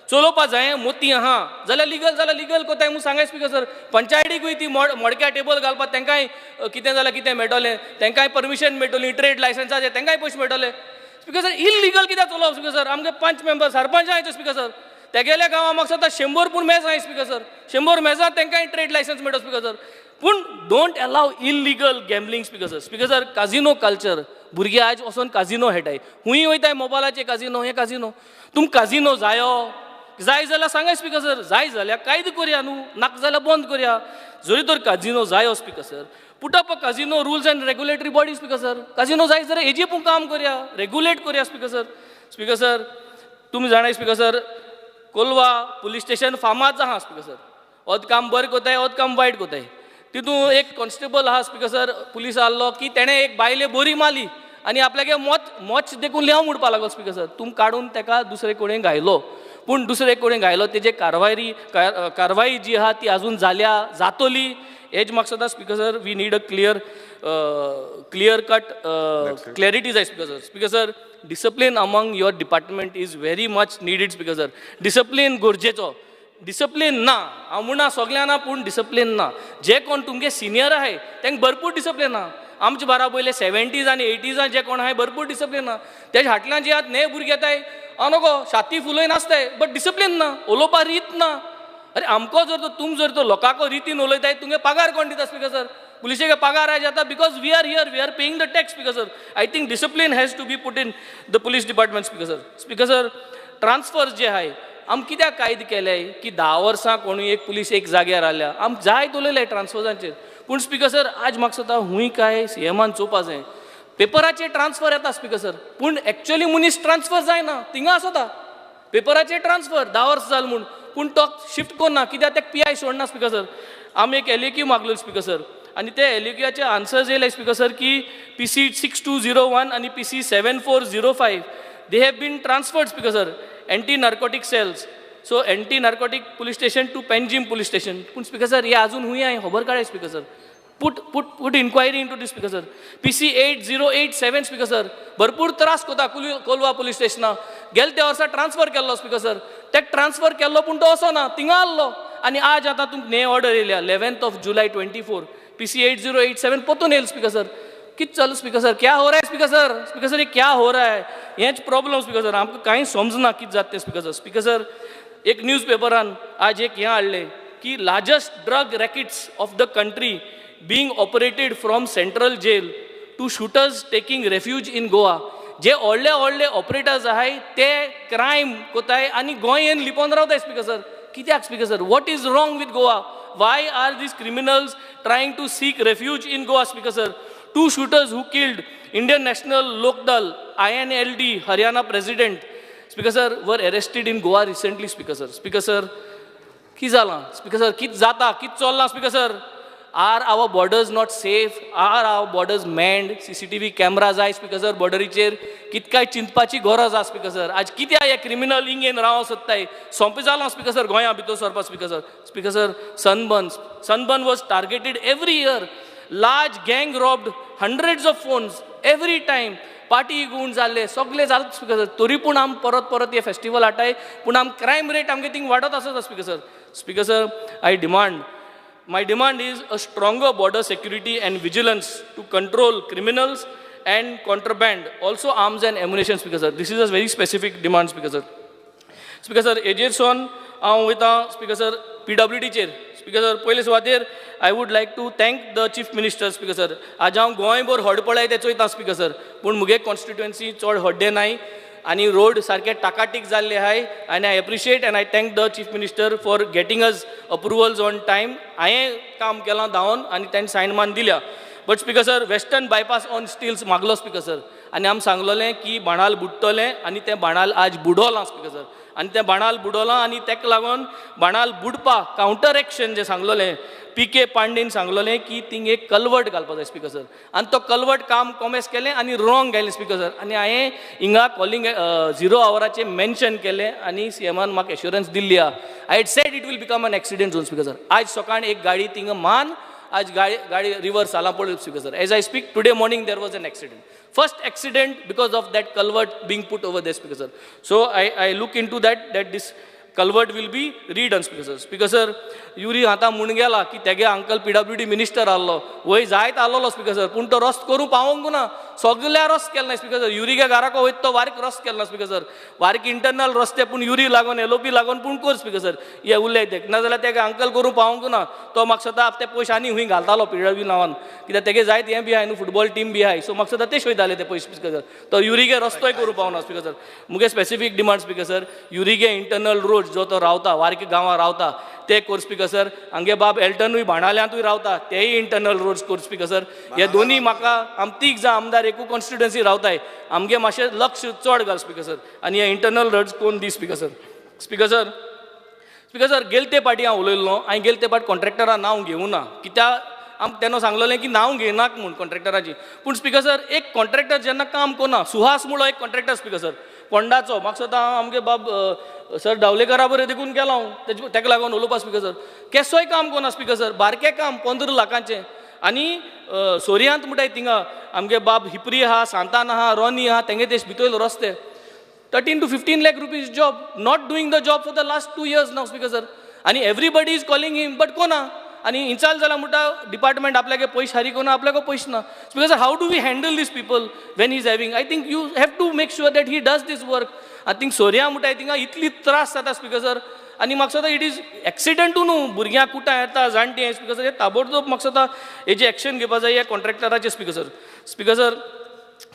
चलोवपा जाय मोती आहा जाल्यार लिगल, जाल्यार लिगल कोताय म्हूण सांगाय स्पीकर सर. पंचायतीकूय ती मडक्या टेबल घालपाक तेंकांय कितें जाल्यार कितें मेळटलें, तेंकांय परमिशन मेळटली, ट्रेड लायसन्साचें तेंकांय पयशे मेळटले स्पीकर सर. इलिगल कित्याक चलोवप स्पीकर सर? आमगे पंच मेंबर सरपंच आहाय स्पीकर सर, तेगेल्या गांवां म्हाका दिसता 100 पूण मेज आहाय स्पीकर सर, 100 मेजां तेंकांय ट्रेड लायसन्स मेळटा स्पीकर सर. पूण don't allow illegal gambling speaker sir. Speaker sir, casino culture, भुरगे आयज वचोन काजिनो खेळटाय, हुंय वयताय मोबायलाचे काजिनो, हे काजिनो. तुम काजिनो जायो जाय जाल्यार सांगाय स्पीकर सर, जाय जाल्यार कायदो करया न्हू, नाका जाल्यार बंद करया. जरी तर काजिनो जायो speaker sir, put up a casino rules and regulatory body speaker sir. Casino जाय जाल्यार हेजी पूण काम करया, रेगुलेट करया स्पीकर सर. स्पीकर सर, तुमी जाणाय speaker sir, Colva police station फामाद आहा स्पीकर सर. ओद काम बरें कोताय, ओद काम वायट कोताय. तितून एक कॉन्स्टेबल आहा स्पीकर सर, पुलीस आहलो की तेणें एक बायले बरी मारली आनी आपल्यागे मोच देखून लेव म्हणपाक लागलो स्पीकर सर. तुम काडून तेका दुसरे कडेन घायलो, पूण दुसरे कडेन घायलो तेजे कारवाई जी आहा ती आजून जाल्या जातली हेज म्हाका दिसता speaker sir. We need a clear clear cut clarity जाय speaker sir. Speaker sir, discipline among your department is very much needed speaker sir. Discipline गरजेचो, डिसिप्लीन ना हांव म्हणा सगळ्यां ना, पूण डिसिप्लीन ना. जे कोण तुमगे सिनियर आहाय तेंका भरपूर डिसिप्लीन ना. आमचे बारा पयले 70s आनी 80s जे कोण आहाय भरपूर डिसिप्लीन ना. तेजे फाटल्यान जे आतां न्हे भुरगे येताय हांव नको छाती फुलय नासताय, बट डिसिप्लीन ना, उलोवपा रीत ना. अरे आमकां जर तो तुम जर तो लोकांको रितीन उलयताय, तुमगे पगार कोण दिता स्पीकर सर? पुलिशेक पगार आयज जाता because we are here, we are paying the tax speaker sir. I think discipline has to be put in the police department speaker sir. Speaker sir, transfer जे आहाय आम कित्याक कायदे केले की 10 वर्सां कोणूय एक पुलीस एक जाग्यार आल्या, आम जायत उलयले ट्रान्सफर्सांचेर. पूण स्पीकर सर, आज म्हाका दिसता हुंय काय सीएमान चोवपा जाय. पेपराचेर ट्रान्सफर येता स्पीकर सर, पूण एक्चुअली मनीस ट्रान्सफर जायना, थिंगा आसता पेपराचेर ट्रान्सफर 10 वर्सां जाल म्हूण, पूण तो शिफ्ट करना कित्याक तेका पी I सोडना स्पीकर सर. आमी एक LAQ मागलो स्पीकर सर, आनी ते LAQचे आन्सर्स येयले स्पीकर सर की PC 6201 आनी PC 7405 they have been transferred speaker sir, anti narcotic cells, so anti narcotic police station to Panjim police station. पूण स्पीकर सर हे आजून हुंय हांवें खबर काडय speaker sir. Put put put inquiry into this speaker sir. PC 8087 speaker sir, भरपूर त्रास कोता Colva police स्टेशना. गेले त्या वर्सा ट्रान्सफर केल्लो स्पीकर सर, तेका ट्रान्सफर केल्लो पूण तो असो ना, थिंगा आहलो. आनी आज आतां तुमकां न्हे ऑर्डर येयल्या 11th July 24, PC 8087 पोतून येयलो स्पीकर सर. कित चालू स्पीकर सर? क्या हो रहा है स्पीकर सर? स्पीकर सर ये क्या हो रहा है? हेंच प्रॉब्लम स्पीकर सर, आमकां कांय समजना कितें जाता तें स्पीकर सर. स्पीकर सर, एक न्यूज पेपरान आज एक हें हाडलें की largest drug rackets of the country being operated from central jail to shooters taking refuge in Goa. जे व्हडले व्हडले ऑपरेटर्स आहाय ते क्रायम कोताय आनी गोंयेन लिपोवन रावताय स्पीकर सर. कित्याक speaker sir? What is wrong with Goa? Why are these criminals trying to seek refuge in Goa speaker sir? 2 shooters who killed Indian National Lok Dal INLD Haryana president speaker sir were arrested in Goa recently speaker sir. Speaker sir, की जालां speaker sir? कित जाता, कित चल्लां speaker sir? Are our borders not safe? Are our borders manned? CCTV camera जाय speaker sir बॉर्डरीचेर. कितकाय चिंतपाची गरज आसा स्पीकर सर. आज कित्याक हे क्रिमिनल इंगेन रावंक सोदताय? सोंपें जालां स्पीकर सर गोंया भितर सरपा speaker sir. Speaker sir, sunburn was targeted every year. Large gang robbed hundreds of phones every time. Party गूण जाल्ले सगळे जाले स्पीकर सर. तरी पूण आम परत परत हे फेस्टिवल हाडटाय, पूण आम क्रायम रेट आमगे थिंग वाडत आसता speaker sir. Speaker sir, I demand, my demand is a stronger border security and vigilance to control criminals and contraband, also arms and ammunition speaker sir. This is a very specific demand speaker sir. Speaker sir, हेजेर सोन हांव वयता speaker sir PWDचेर. Speaker sir, पयले सुवातेर I would like to thank the chief minister speaker sir. आज हांव गोंयभर हड पळय ते चोयता स्पीकर सर, पूण मुगे कॉन्स्टिट्युएन्सी चड हड्डे नाय आनी रोड सारके टाकाटीक जाल्ले आहाय. आनी I appreciate and I thank the chief minister for getting us approvals on time. हांवें काम केलां धांवन आनी ताणें सायन मान दिल्या. But speaker sir, western bypass on stilts मागलो स्पीकर सर. आनी आमी सांगलोलें की बाणाल बुडटलें आनी तें बाणाल आज बुडोलां स्पीकर सर. आनी तें बाणाल बुडोलां आनी तेका लागून बाणाल बुडपाक कावंटर एक्शन जें सांगलोलें P K Pandian सांगलोलें key thing एक कलवर्ट घालपा जाय स्पीकर सर. आनी तो कलवर्ट काम कॉमेस केलें आनी रॉंग घायलें स्पीकर सर. आनी हांवें हिंगा कॉलिंग 0 आवराचें मेन्शन केलें आनी सी एमान म्हाका एश्योरन्स दिल्ली आहा. I had said it will become an accident zone speaker sir. आज सकाळी एक गाडी थिंगा मान आज गाडी गाडी रिवर्स जाला पळय speaker sir. As I speak today morning there was an accident. First accident because of that culvert being put over there speaker sir. So I look into that that this culvert will be redone speaker sir. Speaker sir Yuri आतां म्हूण गेला की तेगे uncle PWD minister आहलो वय जायत आहलोलो speaker sir, पूण तो रस्तो करूंक पावोंक ना, सगल्या रस्तो केलो ना स्पीकर सर. युरीगे घराको वयता तो वारीक रस्तो केलो ना स्पीकर सर, वारीक इंटरनल रस्ते पूण युरी लागून एलओपी लागून पूण कर स्पीकर सर हे उलय ते, नाजाल्यार तेगे अंकल करूंक पावोंक ना. तो म्हाका सदां ते पयशे आनी खूंय घालतालो पीडब्ल्यू नांवान, कित्याक तेगे जायत हें बी आहाय न्हू फुटबॉल टीम बी आहाय, सो म्हाका सदां ते वयताले ते पयशे स्पीकर सर. तो युरीगे रस्तोय करूंक पावना स्पीकर सर. मुगे स्पेसिफीक डिमांड स्पीकर सर, युरीगे इंटरनल रोड जो तो रावता वारके गांवां रावता ते कोर स्पीकर सर. हांगे बाब एल्टनूय बाणाल्यांतूय रावता तेय इंटरनल रोड्स कोर स्पीकर सर. हे दोनूय म्हाका आम तीग जाण आमदार एकू कॉन्स्टिट्युएन्सी रावताय, आमगे मातशें लक्ष चड घाल स्पीकर सर आनी हे इंटरनल रोड्स कोण दी speaker sir. Speaker sir, speaker sir गेले ते पाटी हांव उलयल्लो, हांवें गेले ते पाट कॉन्ट्रॅक्टरा नांव घेवना ना कित्याक आम तेन्ना सांगलोलें की नांव घेयनाक म्हूण कॉन्ट्रॅक्टराची. पूण स्पीकर सर एक कॉन्ट्रॅक्टर जेन्ना काम कोना, सुहास म्हणून एक कॉन्ट्रॅक्टर स्पीकर सर फोंडाचो, म्हाका सदां आमगे बाब सर डावलेकरा बरें देखून गेलो हांव तेजे तेका लागून उलोवपा स्पीकर सर. केसोय काम कोना स्पीकर सर, बारकें काम 15 लाखांचें आनी सोर्यांत म्हणटाय थिंगा आमगे बाब हिपरी आहा, सांतान आहा, रोनी आहा, तेंगे ते भितर रस्ते 13 to 15 lakh rupees job, not doing the job for the last 2 years now speaker sir. आनी everybody is calling him but कोना आनी इन्चाल जाला म्हणटा डिपार्टमेंट आपल्यागे पयशे हारी कोना, आपल्याक पयशे ना speaker sir. How do we handle these people when he is having? I think you have to make sure that he does this work. I think सोर्या म्हणटाय थिंगा इतली त्रास जाता स्पीकर सर. आनी म्हाका दिसता it is एक्सिडंटू न्हू, भुरग्यांक कुटां येता जाणटीं स्पीकर सर. हे ताबडतोब म्हाका दिसता हेजी एक्शन घेवपा जाय ह्या कॉन्ट्रॅक्टराचेर speaker sir. Speaker sir,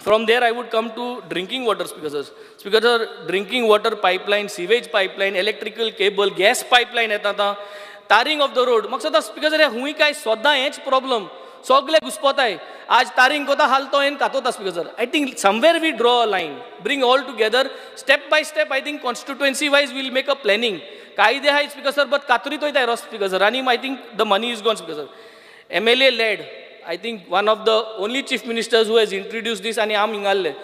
from there I would come to drinking water speaker sir. Speaker sir, drinking water pipeline, sewage pipeline, electrical cable, gas pipeline येता आतां, तारींग ऑफ the road. म्हाका दिसता स्पीकर सर हे खूंय काय सदां हेंच प्रॉब्लम, सगळे घुसपोताय. आज तारींग कोता हाल तो हेन कातोता speaker sir. I think somewhere we draw a line, bring all together step by step. I think constituency wise we'll make a planning. कायदे आहाय स्पीकर सर, बट कातरीत वयताय रस्तो स्पीकर सर. आनी I think the money is gone speaker sir. MLA led, I think one of the only chief ministers who has introduced this आनी आम हिंगाल्ले,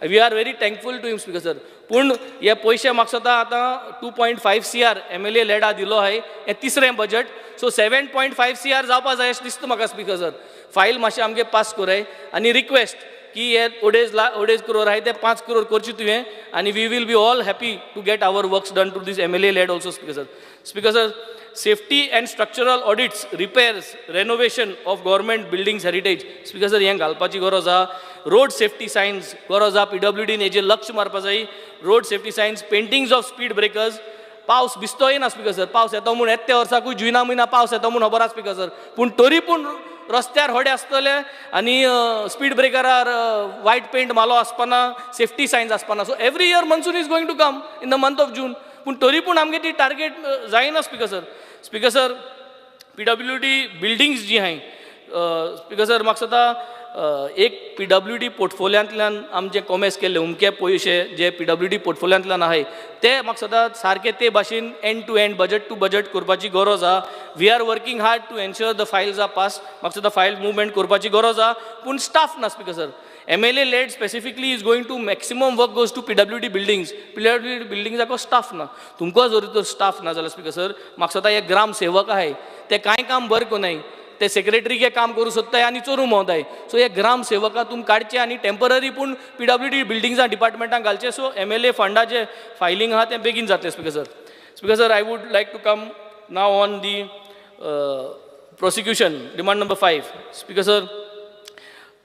we are very thankful to him speaker sir. पूण हे पयशे म्हाका दिसता आतां 2.5 CR MLA लेडा दिलो आहाय, हें तिसरें बजट, सो 7.5 CR जावपा जाय अशें दिसता म्हाका स्पीकर सर. फायल मातशें आमगे पास कोराय आनी रिक्वेस्ट की हे 2.5 करोड आहाय ते 5 करोड करचे तुवें आनी we will be all happy to get our works done to this MLA led also speaker sir. Speaker sir, safety and structural audits, repairs, renovation of government buildings heritage speaker sir हें घालपाची गरज आहा. Road safety science गरज आहा, PWDन हेजेर लक्ष मारपा जाय. Road safety signs, paintings of speed breakers. पावस बिस्तोय ना स्पीकर सर, पावस येता म्हूण येत्या वर्साकूय जुना म्हयना पावस येता म्हूण खबर आसा स्पीकर सर, पूण तरी पूण रस्त्यार होडे आसतले आनी स्पीड ब्रेकरार वायट पेंट मालो आसपाना, सेफ्टी सायन्स आसपाना. So every year monsoon is going to come in the month of June, पूण तरी पूण आमगे ती टार्गेट जायना speaker sir. Speaker sir, PWD buildings जी आहाय स्पीकर सर, म्हाका दिसता एक PWD पोर्टफोलियांतल्यान आमचे कॉमेस केल्ले उमके पयशे जे PWD पोर्टफोलियांतल्यान आहाय ते म्हाका दिसता सारके ते भाशेन end to end budget to budget करपाची गरज आहा. We are working hard to ensure the files are pass. म्हाका दिसता फायल मुवमेंट करपाची गरज आहा, पूण स्टाफ ना speaker sir. MLA led specifically is going to maximum work goes to PWD buildings. PWD बिल्डिंग्साको staff ना, तुमकां जर तर स्टाफ ना जाल्यार स्पीकर सर म्हाका दिसता हे ग्राम सेवक आहाय ते कांय काम बरें कोनाय, ते सेक्रेटरीके काम करूं सोदताय आनी चोरूं भोंवताय. सो हे ग्राम सेवका तुमी काडचे आनी टेंपररी पूण PWD बिल्डिंग्सां डिपार्टमेंटाक घालचे. सो MLA फंडाचे फायलींग आहा तें बेगीन जातलें speaker sir. Speaker sir, I would like to come now on the prosecution demand number 5. Speaker sir,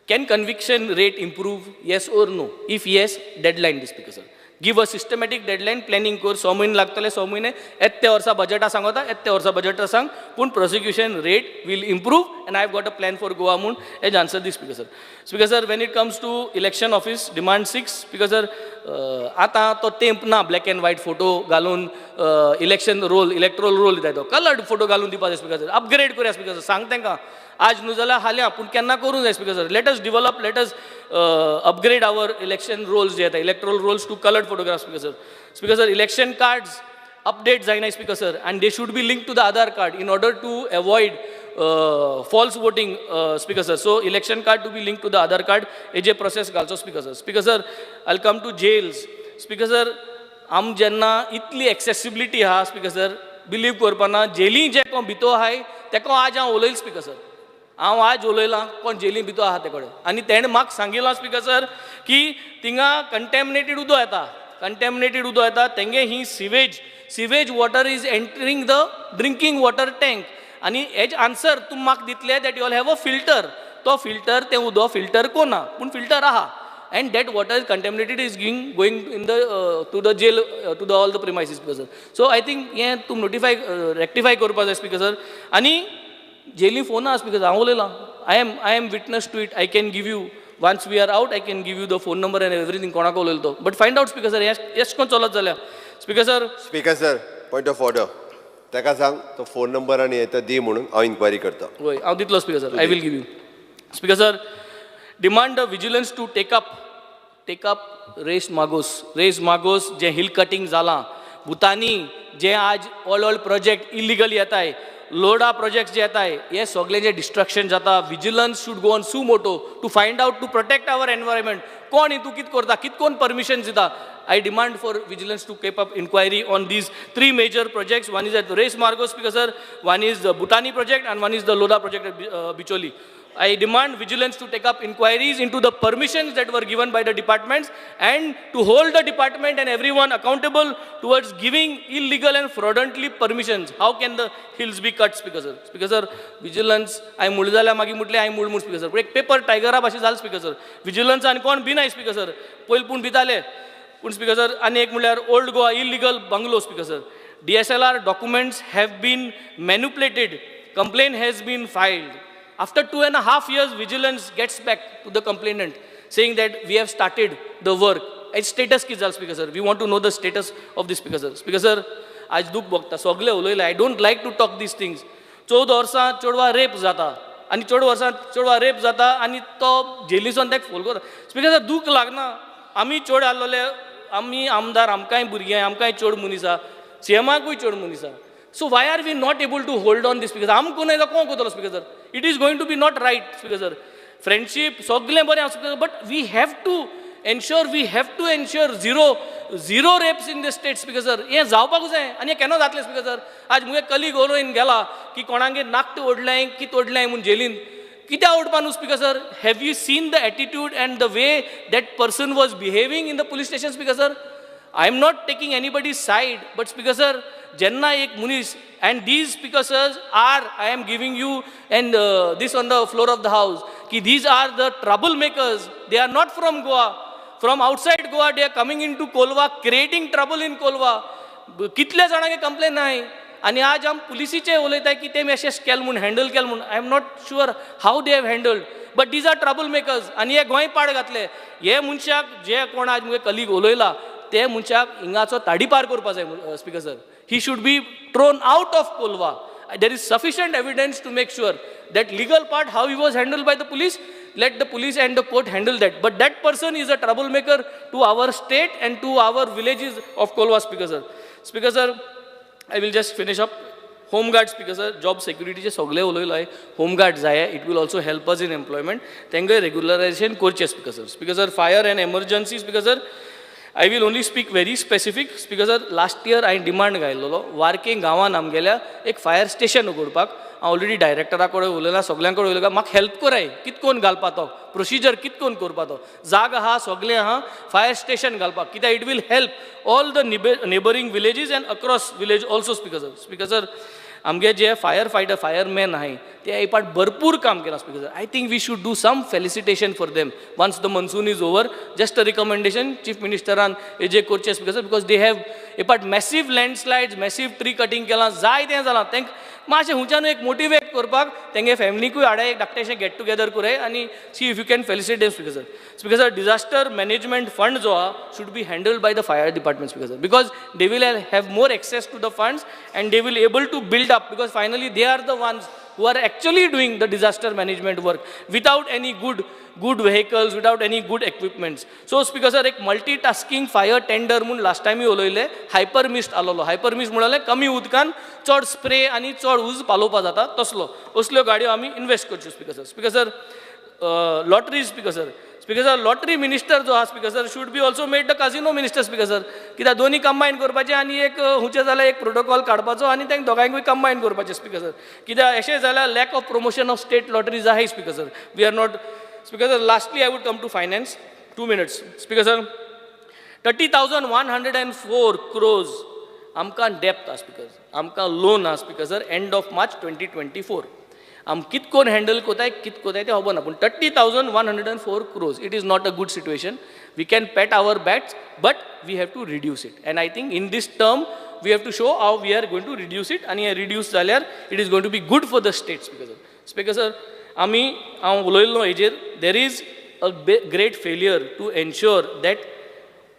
can conviction rate improve? Yes or no? If yes, deadline this speaker sir. Give a systematic deadline, planning कर, 6 म्हयने लागतले, 6 म्हयने येत्या वर्सा बजेटा सांगता, येत्या वर्सा बजेटा सांग, पूण prosecution rate will improve and I have got a plan for Goa म्हूण as answer the speaker sir. Speaker sir, when it comes to election office demand 6 speaker sir, आतां तो तेंप ना ब्लॅक एंड व्हायट फोटो घालून election role, electoral role दिता, तो coloured photo घालून दिवपा जाय स्पीकर सर. अपग्रेड करूया स्पीकर सर, सांग तांकां. आज न्हू जाल्यार हाल्यां, पूण केन्ना करूंक जाय speaker sir. Let us develop, let us upgrade our election rolls जे येता, electoral rolls to coloured photograph speaker sir. Speaker sir, election cards update जायना speaker sir, and they should be link to the Aadhaar card in order to avoid false voting speaker sir. So election card to be link to the Aadhaar card हेजे process घालचो speaker sir. Speaker sir, I come to jails speaker sir. आम जेन्ना इतली accessibility आहा speaker sir, believe करपाना, jelly जे कोण भितर आहाय तेका आज हांव उलयलां स्पीकर सर, हांव आज उलयलां कोण जेली भितर आहा ते कडेन, आनी तेणें म्हाका सांगिलां स्पीकर सर की थिंगा कंटेमिनेटेड उदक येता, कंटेमिनेटेड उदक येता, तेंगे ही sewage water is entering the drinking water tank. आनी हेज आन्सर तुमी म्हाका दितले that you all have a filter, तो फिल्टर तें उदक फिल्टर कोना, पूण फिल्टर आहा, and that water is contaminated is going in the to the jail, to the all the premises speaker sir. So I think हें तूं notify rectify करपा जाय स्पीकर सर. आनी जेली फोन आहा स्पीकर सर, हांव उलयलां, I am witness to it, I can give you once we are out, I can give you the phone number and everything कोणाक उलयलो तो, but find out speaker sir, हें एश कोन चलत जाल्यार speaker sir. Speaker sir, point of order, ताका सांग तो फोन नंबर आनी येता दी म्हणून हांव इन्क्वायरी करता. वय हांव दितलो speaker sir, I will give you. Speaker sir, demand the vigilance to take up Reis Magos, Reis Magos J hill cutting जालां भुतानी, जे आज ऑल ऑल प्रोजेक्ट इलिगल येताय, लोडा प्रोजेक्ट जे येताय, हे सगळें जे डिस्ट्रक्शन जाता, vigilance should go on suo motu to find out, to protect our environment. कोण हितू कित करता, कित कोण परमिशन दिता. I demand for vigilance to keep up inquiry on these three major projects. One is at Reis Magos speaker sir, one is the Bhutani project and one is the Lodha project at Bicholi. I demand vigilance to take up inquiries into the permissions that were given by the departments and to hold the department and everyone accountable towards giving illegal and fraudulently permissions. How can the hills be cut, Speaker sir? Speaker sir, vigilance, I मुळ जाल्यार मागीर म्हटलें हांवें मूळ Speaker sir. एक paper टायगरा भाशेन जालें Speaker sir. Vigilance आनी कोण बी नाय Speaker sir. पयलीं पूण भिताले. पूण Speaker sir, आनी एक म्हणल्यार old Goa illegal bungalow Speaker sir. DSLR documents have been manipulated. Complaint has been filed. After 2.5 years, vigilance gets back to the complainant saying that we have started the work. Its status कितें जालें Speaker sir? We want to know the status of this Speaker sir. Speaker sir, आज दूख भोगता, सगळे उलयले. I don't like to talk these things. 14 वर्सां चेडवा rape जाता आनी 14 वर्सां चेडवा रेप जाता आनी तो जेलीसून ताका फोन करता. स्पीकर सर, दूख लागना. आमी चेड आहलोले, आमी आमदार, आमकांय भुरगीं, आमकांय चेड मनीस आहा, सीएमाकूय चेड मनीस आहा. So why are we not able to hold on this speaker? आमकां कोण येता, कोण करतलो speaker sir? It is going to be not right speaker sir. Friendship सगळें बरें आसा speaker, but we have to ensure, we have to ensure zero rapes in the state speaker sir. हें जावपाक जाय आनी हें केन्ना जातलें स्पीकर सर? आज मुगे कलीग उलोवन गेला की कोणागे नाकट ओडलें, कितें ओडलें म्हूण जेलीन. कित्याक ओडपा न्हू speaker sir? Have you seen the attitude and the way that person was behaving in the police station speaker sir? I am not taking anybody side, but speaker sir, जेन्ना एक मनीस, and these speaker sirs are, I am giving you and this on the floor of the house की these are the trouble makers. They are not from Goa, from outside Goa they are coming in to Colva, creating trouble in Colva. कितल्या जाणांक complain नाय आनी आज आम पुलिसीचे उलयताय की ते अशें केलें म्हूण, हँडल केलें म्हूण. I am not sure how they have handled, but these are trouble makers. आनी हे गोंय पाड घातले. हे मनशाक जे कोण आज मुगे कलीग उलयला ते मनशाक हिंगाचो ताडीपार करपा जाय speaker sir. He should be thrown out of Colva. There is sufficient evidence to make sure that legal part how he was handled by the police, let the police and the court handle that. But that person is a troublemaker to our state and to our villages of Colva, Speaker sir. Speaker sir, I will just finish up. Home guard, Speaker sir, job security चे सगळे उलयलो. Home guard जाय, it will also help us in employment. तेंगे regularization करचें, Speaker sir. Speaker sir, fire and emergency, Speaker sir, I will only speak very specific. Speaker sir, last year हांवें demand घायल्लो वार्के गांवान आमगेल्या एक फायर स्टेशन उगडपाक. हांव already डायरेक्टरा कडेन उलयलां, सगळ्यां कडेन उलयलां, म्हाका हेल्प कराय कित कोन घालपा तो प्रोसिजर, कित कोन करपा तो, जाग आहा सगळें आहा, फायर स्टेशन घालपाक, कित्याक it will help all the neighbouring villages and across village also. Speaker sir, speaker sir, आमगे जे फायर फायटर फायरमॅन आहाय ते हे पाट भरपूर काम केलां. Speaker sir, I think we should do some felicitation for them once the monsoon is over. Just a recommendation chief मिनिस्टरान हे जे करचें speaker sir, because they have हे पाट massive landslides, massive tree cutting केलां, जाय तें जालां. तांकां मातशें हुंच्यान एक मोटिवेट करपाक तेंगे फॅमिलीकूय हाडाय, एक धाकटेशें गेट टुगेदर कराय आनी see if you can felicitate them. Speaker sir, speaker sir, disaster management fund जो आहा should be handled by the fire department. Speaker sir, because they will have more access to the funds and they will able to build up, because finally they are the ones who are actually doing the disaster management work without any good vehicles, without any good equipments. So speaker sir, एक multitasking fire tender म्हूण last टायमूय उलयले, hyper mist आलोलो. Hyper mist म्हळ्यार कमी उदकान चड spray आनी चड उज पालोवपा जाता तसलो, असल्यो गाडयो आमी इन्वेस्ट करच्यो speaker sir. Speaker sir, lottery speaker sir. Speaker sir, lottery minister जो आहा speaker sir should be also made the casino minister speaker sir. कित्याक दोनी कंबायन करपाचें आनी एक हुंचे जाल्यार एक प्रोटोकॉल काडपाचो आनी तांकां दोगांयकूय कंबायन करपाचें स्पीकर सर. कित्याक अशें जाल्यार lack of promotion of state lotteries आहाय speaker sir. We are not speaker sir. Lastly I would come to finance, 2 minutes speaker sir. 30,104 crores आमकां डेप्थ आहा स्पीकर, आमकां लोन आहा speaker sir end of March 2024. आम कित कोण handle कोताय कित कोताय तें खबर ना, पूण 30,104 crores, it is not a good situation. We can pat our backs but we have to reduce it, and I think in this term we have to show how we are going to reduce it, आनी हें reduce जाल्यार it is going to be good for the state speaker sir. Speaker sir, आमी हांव उलयल्लो हेजेर, there is a great failure to ensure that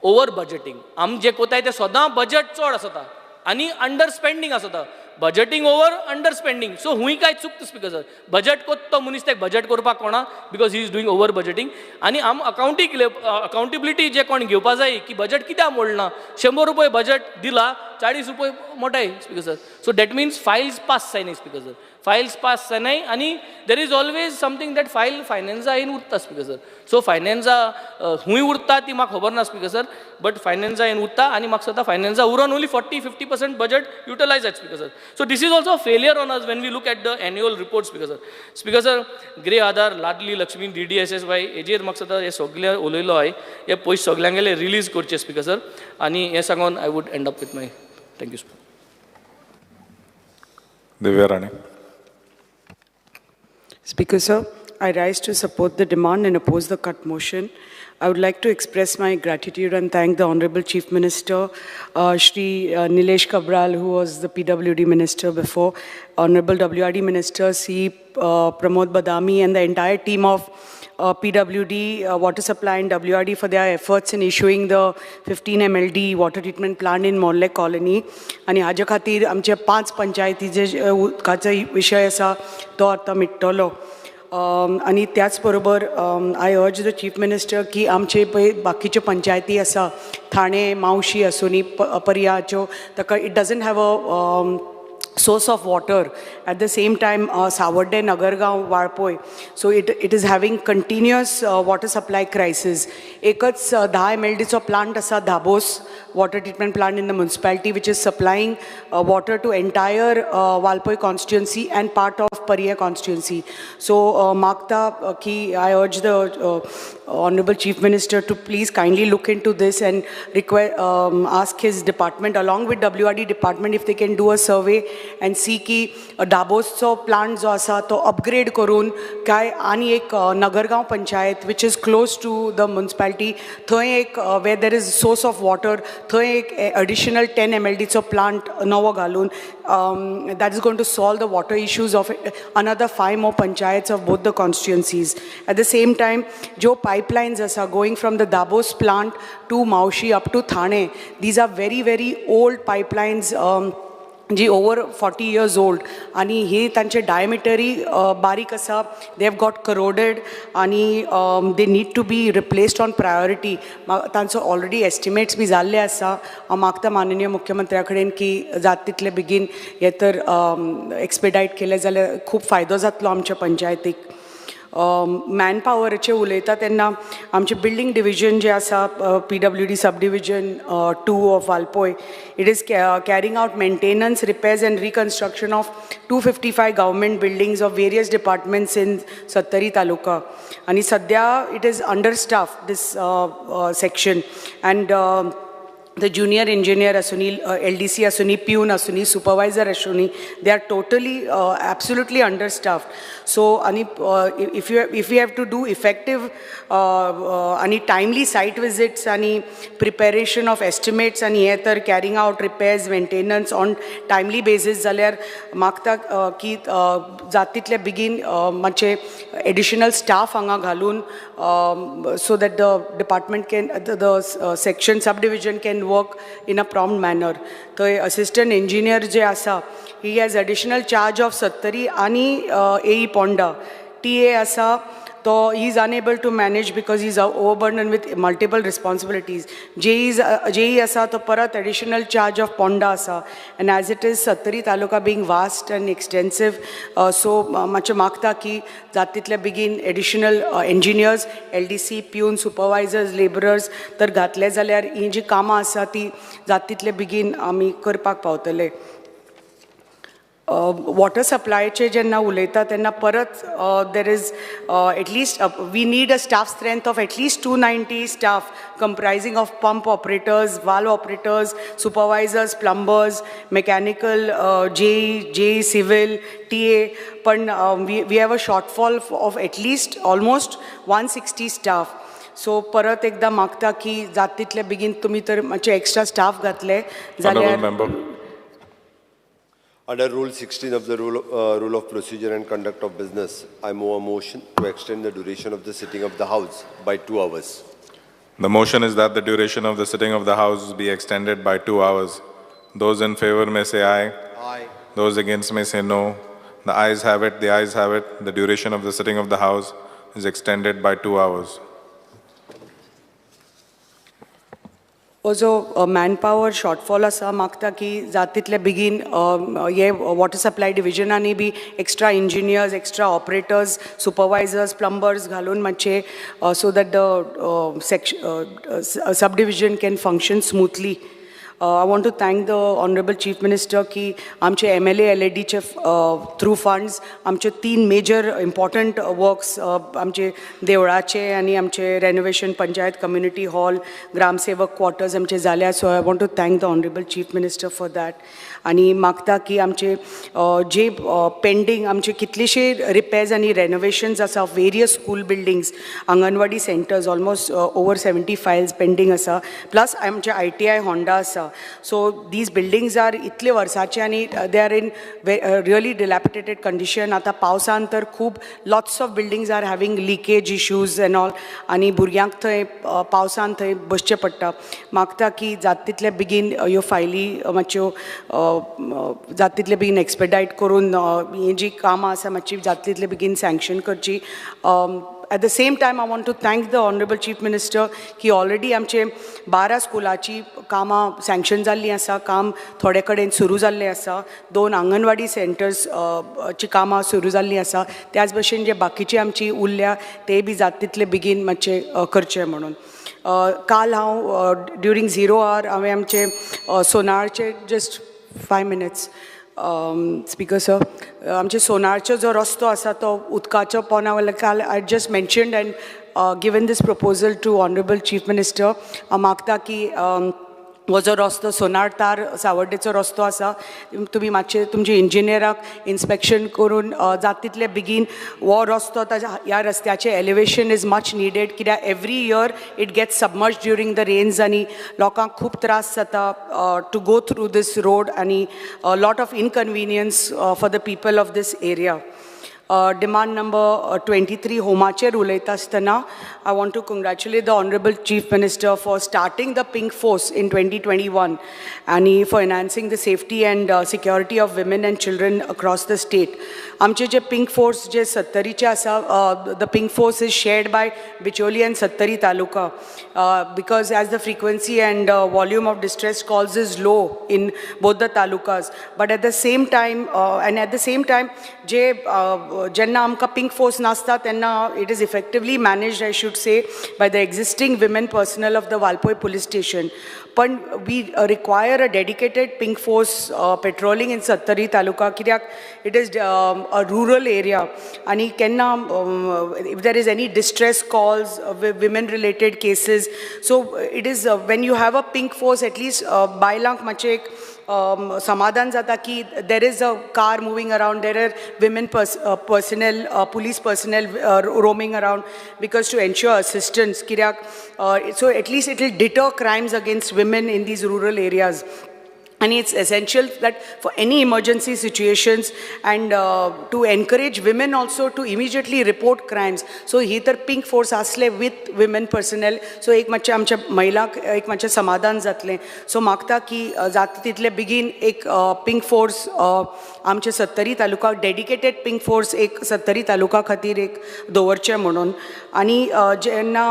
over budgeting. आमी जें कोताय तें सदां बजट चड आसता आनी अंडर स्पेंडींग आसता, budgeting over under spending. So हुंय काय चुकता स्पीकर सर. बजट कोत्ता तो मनीस तेका बजट करपाक कोणा, because he is doing over budgeting. आनी आम अकाउंटेबिलिटी जे कोण घेवपा जाय की बजट कित्याक मोडना, 100 रुपये बजट दिला 40 रुपये मोटाय speaker sir. So that means files pass जायनाय स्पीकर सर, फायल्स पास जायनाय आनी there is always something that file फायनान्सा येवन उरता स्पीकर सर. सो फायनान्सा हुंय उरता ती म्हाका खबर ना स्पीकर सर, बट फायनान्सा येवन उरता आनी म्हाका दिसता फायनान्सा उरोन ओनली 40-50% बजट युटिलायज जाता speaker sir. So this is also failure on us when we look at the annual report speaker sir. Speaker sir, Grih Aadhar, Ladli Lakshmi, DDSSY हेजेर म्हाका दिसता हे सगळे उलयलो हांवें, हे पयशे सगल्यांगेले रिलीज करचे स्पीकर सर. आनी हें सांगून I would end up with my thank you sir. Divya Rane. Speaker sir, I rise to support the demand and oppose the cut motion. I would like to express my gratitude and thank the Honorable Chief Minister, Shri Nilesh Cabral, who was the PWD Minister before, Honorable WRD Minister, C. Pramod Badami, and the entire team of PWD, Water Supply and WRD for their efforts in issuing the 15 MLD water treatment plant in Morle Colony. आनी हाजे खातीर आमचे 5 पंचायतीचे उदकाचो विशय आसा तो आतां मिट्टलो. आनी त्याच बरोबर I urge the chief minister की आमचे पळय बाकीच्यो पंचायती आसा, ठाणे, मावशी आसूनी, पर्याच्यो, ताका it doesn't have a source of water. At the same time, Savarde, Nagargaon, Valpoi, so it is having continuous water supply crisis. एकच 10 MLD चो plant आसा, Dabos water treatment plant in the municipality, which is supplying water to entire Valpoi constituency and part of Parya constituency. So मागता की I urge the Honorable Chief Minister to please kindly look into this and request, ask his department along with WRD department if they can do a survey and see की दाबोसचो plant जो आसा तो upgrade करून काय आनी एक Nagargaon panchayat which is close to the municipality थंय एक where there is source of water थंय एक एडिशनल 10 MLDचो प्लांट नवो घालून that is going to solve the water issues of another 5 more panchayats of both the constituencies. At the same time, जो pipelines आसा going from the Dabos plant to Maushi up to Thane, these are very very old pipelines, ji over 40 years old, आनी ही तांचे डायमिटरी बारीक आसा, they have got corroded आनी they need to be replaced on priority. तांचो already estimates बी जाल्ले आसा. हांव मागता माननीय मुख्यमंत्र्या कडेन की जात तितले बेगीन हे तर एक्सपेडायट केले जाल्यार खूब फायदो जातलो आमच्या पंचायतीक. मॅन पावराचेर उलयता तेन्ना आमचें बिल्डींग डिविजन जें आसा, PWD sub division 2 of Valpoi, it is carrying out maintenance, repairs and reconstruction of 255 government buildings of various departments in Sattari taluka. आनी सद्या it is under staff this section, and the junior engineer asuni, LDC asuni, peon asuni, supervisor asuni, they are totally absolutely understaffed. So ani if we have to do effective ani timely site visits ani preparation of estimates ani हे तर carrying out repairs maintenance on timely basis जाल्यार मागता की जात तितले बेगीन मातशे additional staff हांगा घालून so that the department can the section sub division can work in a prompt manner. थंय असिस्टंट इंजिनियर जे आसा he has additional charge of Sattari आनी एई पोंडा. टी ए आसा तो he is unable to manage because he is overburden with multiple responsibilities. JE आसा तो परत additional charge of Ponda आसा. And as it is Sattari taluka being vast and extensive, so मातशें मागता की जाता तितले बेगीन additional engineers, LDC, peon, supervisors, labourers तर घातले जाल्यार ही जी कामां आसा ती जाता तितले बेगीन आमी करपाक पावतले. वॉटर सप्लायचे जेन्ना उलयता तेन्ना परत there is at least we need a staff strength of at least 290 staff comprising of pump operators, valve operators, supervisors, plumbers, mechanical, JE, civil, TA. पण we have a shortfall of at least almost 160 staff. So परत एकदा मागता की जाता तितले बेगीन तुमी तर मातशे एक्स्ट्रा स्टाफ घातले Honorable जाल्यार. Member. Under Rule 16 of the Rule of Procedure and Conduct of Business, I move a motion to extend the duration of the sitting of the House by 2 hours. The motion is that the duration of the sitting of the House be extended by 2 hours. Those in favor may say aye. Aye. Those against may say no. The ayes have it, the ayes have it. The duration of the sitting of the House is extended by 2 hours. हो जो man power shortfall आसा मागता की जाता तितले बेगीन हे water supply डिविजनांनी बी extra engineers, extra operators, supervisors, plumbers घालून मातशे so that the sub division can function smoothly. I want to thank the Honorable Chief Minister की आमचे MLA LAD चे थ्रू फंड्स आमचे 3 मेजर इम्पॉर्टंट वर्क्स आमचे देवळाचे आनी आमचे renovation panchayat community hall, Gramsevak quarters आमचे जाल्या. So I want to thank the Honorable Chief Minister for that. आनी मागता की आमचे जे पेंडींग आमचे कितलेशे रिपेर्स आनी रेनोवेशन्स आसा various school buildings, anganwadi centres, almost over 70 files pending आसा. प्लस आमचे ITI Honda आसा. सो these buildings are इतले वर्साचे आनी they are in really dilapidated condition. आतां पावसान तर खूब lots of buildings are having leakage issues and all आनी भुरग्यांक थंय पावसान थंय बसचें पडटा. मागता की जाता तितले बेगीन ह्यो फायली मातश्यो जाता तितले बेगीन एक्सपेडायट करून ही जी कामां आसा मातशी जाता तितले बेगीन सँक्शन करची. At the same time, I want to thank the Honorable Chief Minister की ऑलरेडी आमचे 12 स्कुलाची कामां सँक्शन जाल्लीं आसा, काम थोडे कडेन सुरू जाल्लें आसा. 2 आंगणवाडी सेंटर्स ची कामां सुरू जाल्लीं आसा. त्याच भशेन जे बाकीची आमची उरल्या ते बी जाता तितले बेगीन मातशे करचे म्हणून. काल हांव ड्युरींग 0 our हांवें आमचे सोनारचे जस्ट 5 minutes speaker sir, आमचे सोनारचो जो रस्तो आसा तो उदकाचो पोना वयल्या काल I just mentioned and given this proposal to Honorable Chief Minister. हांव मागता की हो जो रस्तो सोनार तार सावर्डेचो रस्तो आसा तुमी मातशे तुमचे इंजिनियराक इन्स्पेक्शन करून जाता तितले बेगीन हो रस्तो ताज्या ह्या रस्त्याचें एलिवेशन is much needed कित्याक every year it gets submerge during the rains आनी लोकांक खूब त्रास जाता to go through this road आनी lot of inconvenience for the people of this area. Demand number 23 होमाचेर उलयता आसतना I want to congratulate the Honorable Chief Minister for starting the Pink Force in 2021 आनी for enhancing the safety and security of women and children across the state. आमचे जे pink force जे सत्तरीचे आसा, the Pink Force is shared by Bicholim and Sattari taluka because as the frequency and volume of distress calls is low in both the talukas, but at the same time and at the same time जे जेन्ना आमकां pink force नासता तेन्ना it is effectively managed I should say by the existing women personnel of the Valpoi police station. पण we require a dedicated Pink Force patrolling in Sattari taluka कित्याक it is a rural area आनी केन्ना if there is any distress calls, women related cases, so it is when you have a Pink Force at least बायलांक मातशें एक समाधान जाता की there is a car moving around, there are women personnel, police personnel roaming around because to ensure assistance कित्याक so at least it will deter crimes against women in these rural areas. And it's essential that for any emergency situations and to encourage women also to immediately report crimes. So ही तर pink force आसले with women personnel, so एक मातशें आमच्या महिलांक एक मातशें समाधान जातलें. सो मागता की जाता तितले बेगीन एक पिंक फोर्स आमचे Sattari taluka, dedicated pink force एक सत्तरी तालुका खातीर एक दवरचें म्हणून. आनी जेन्ना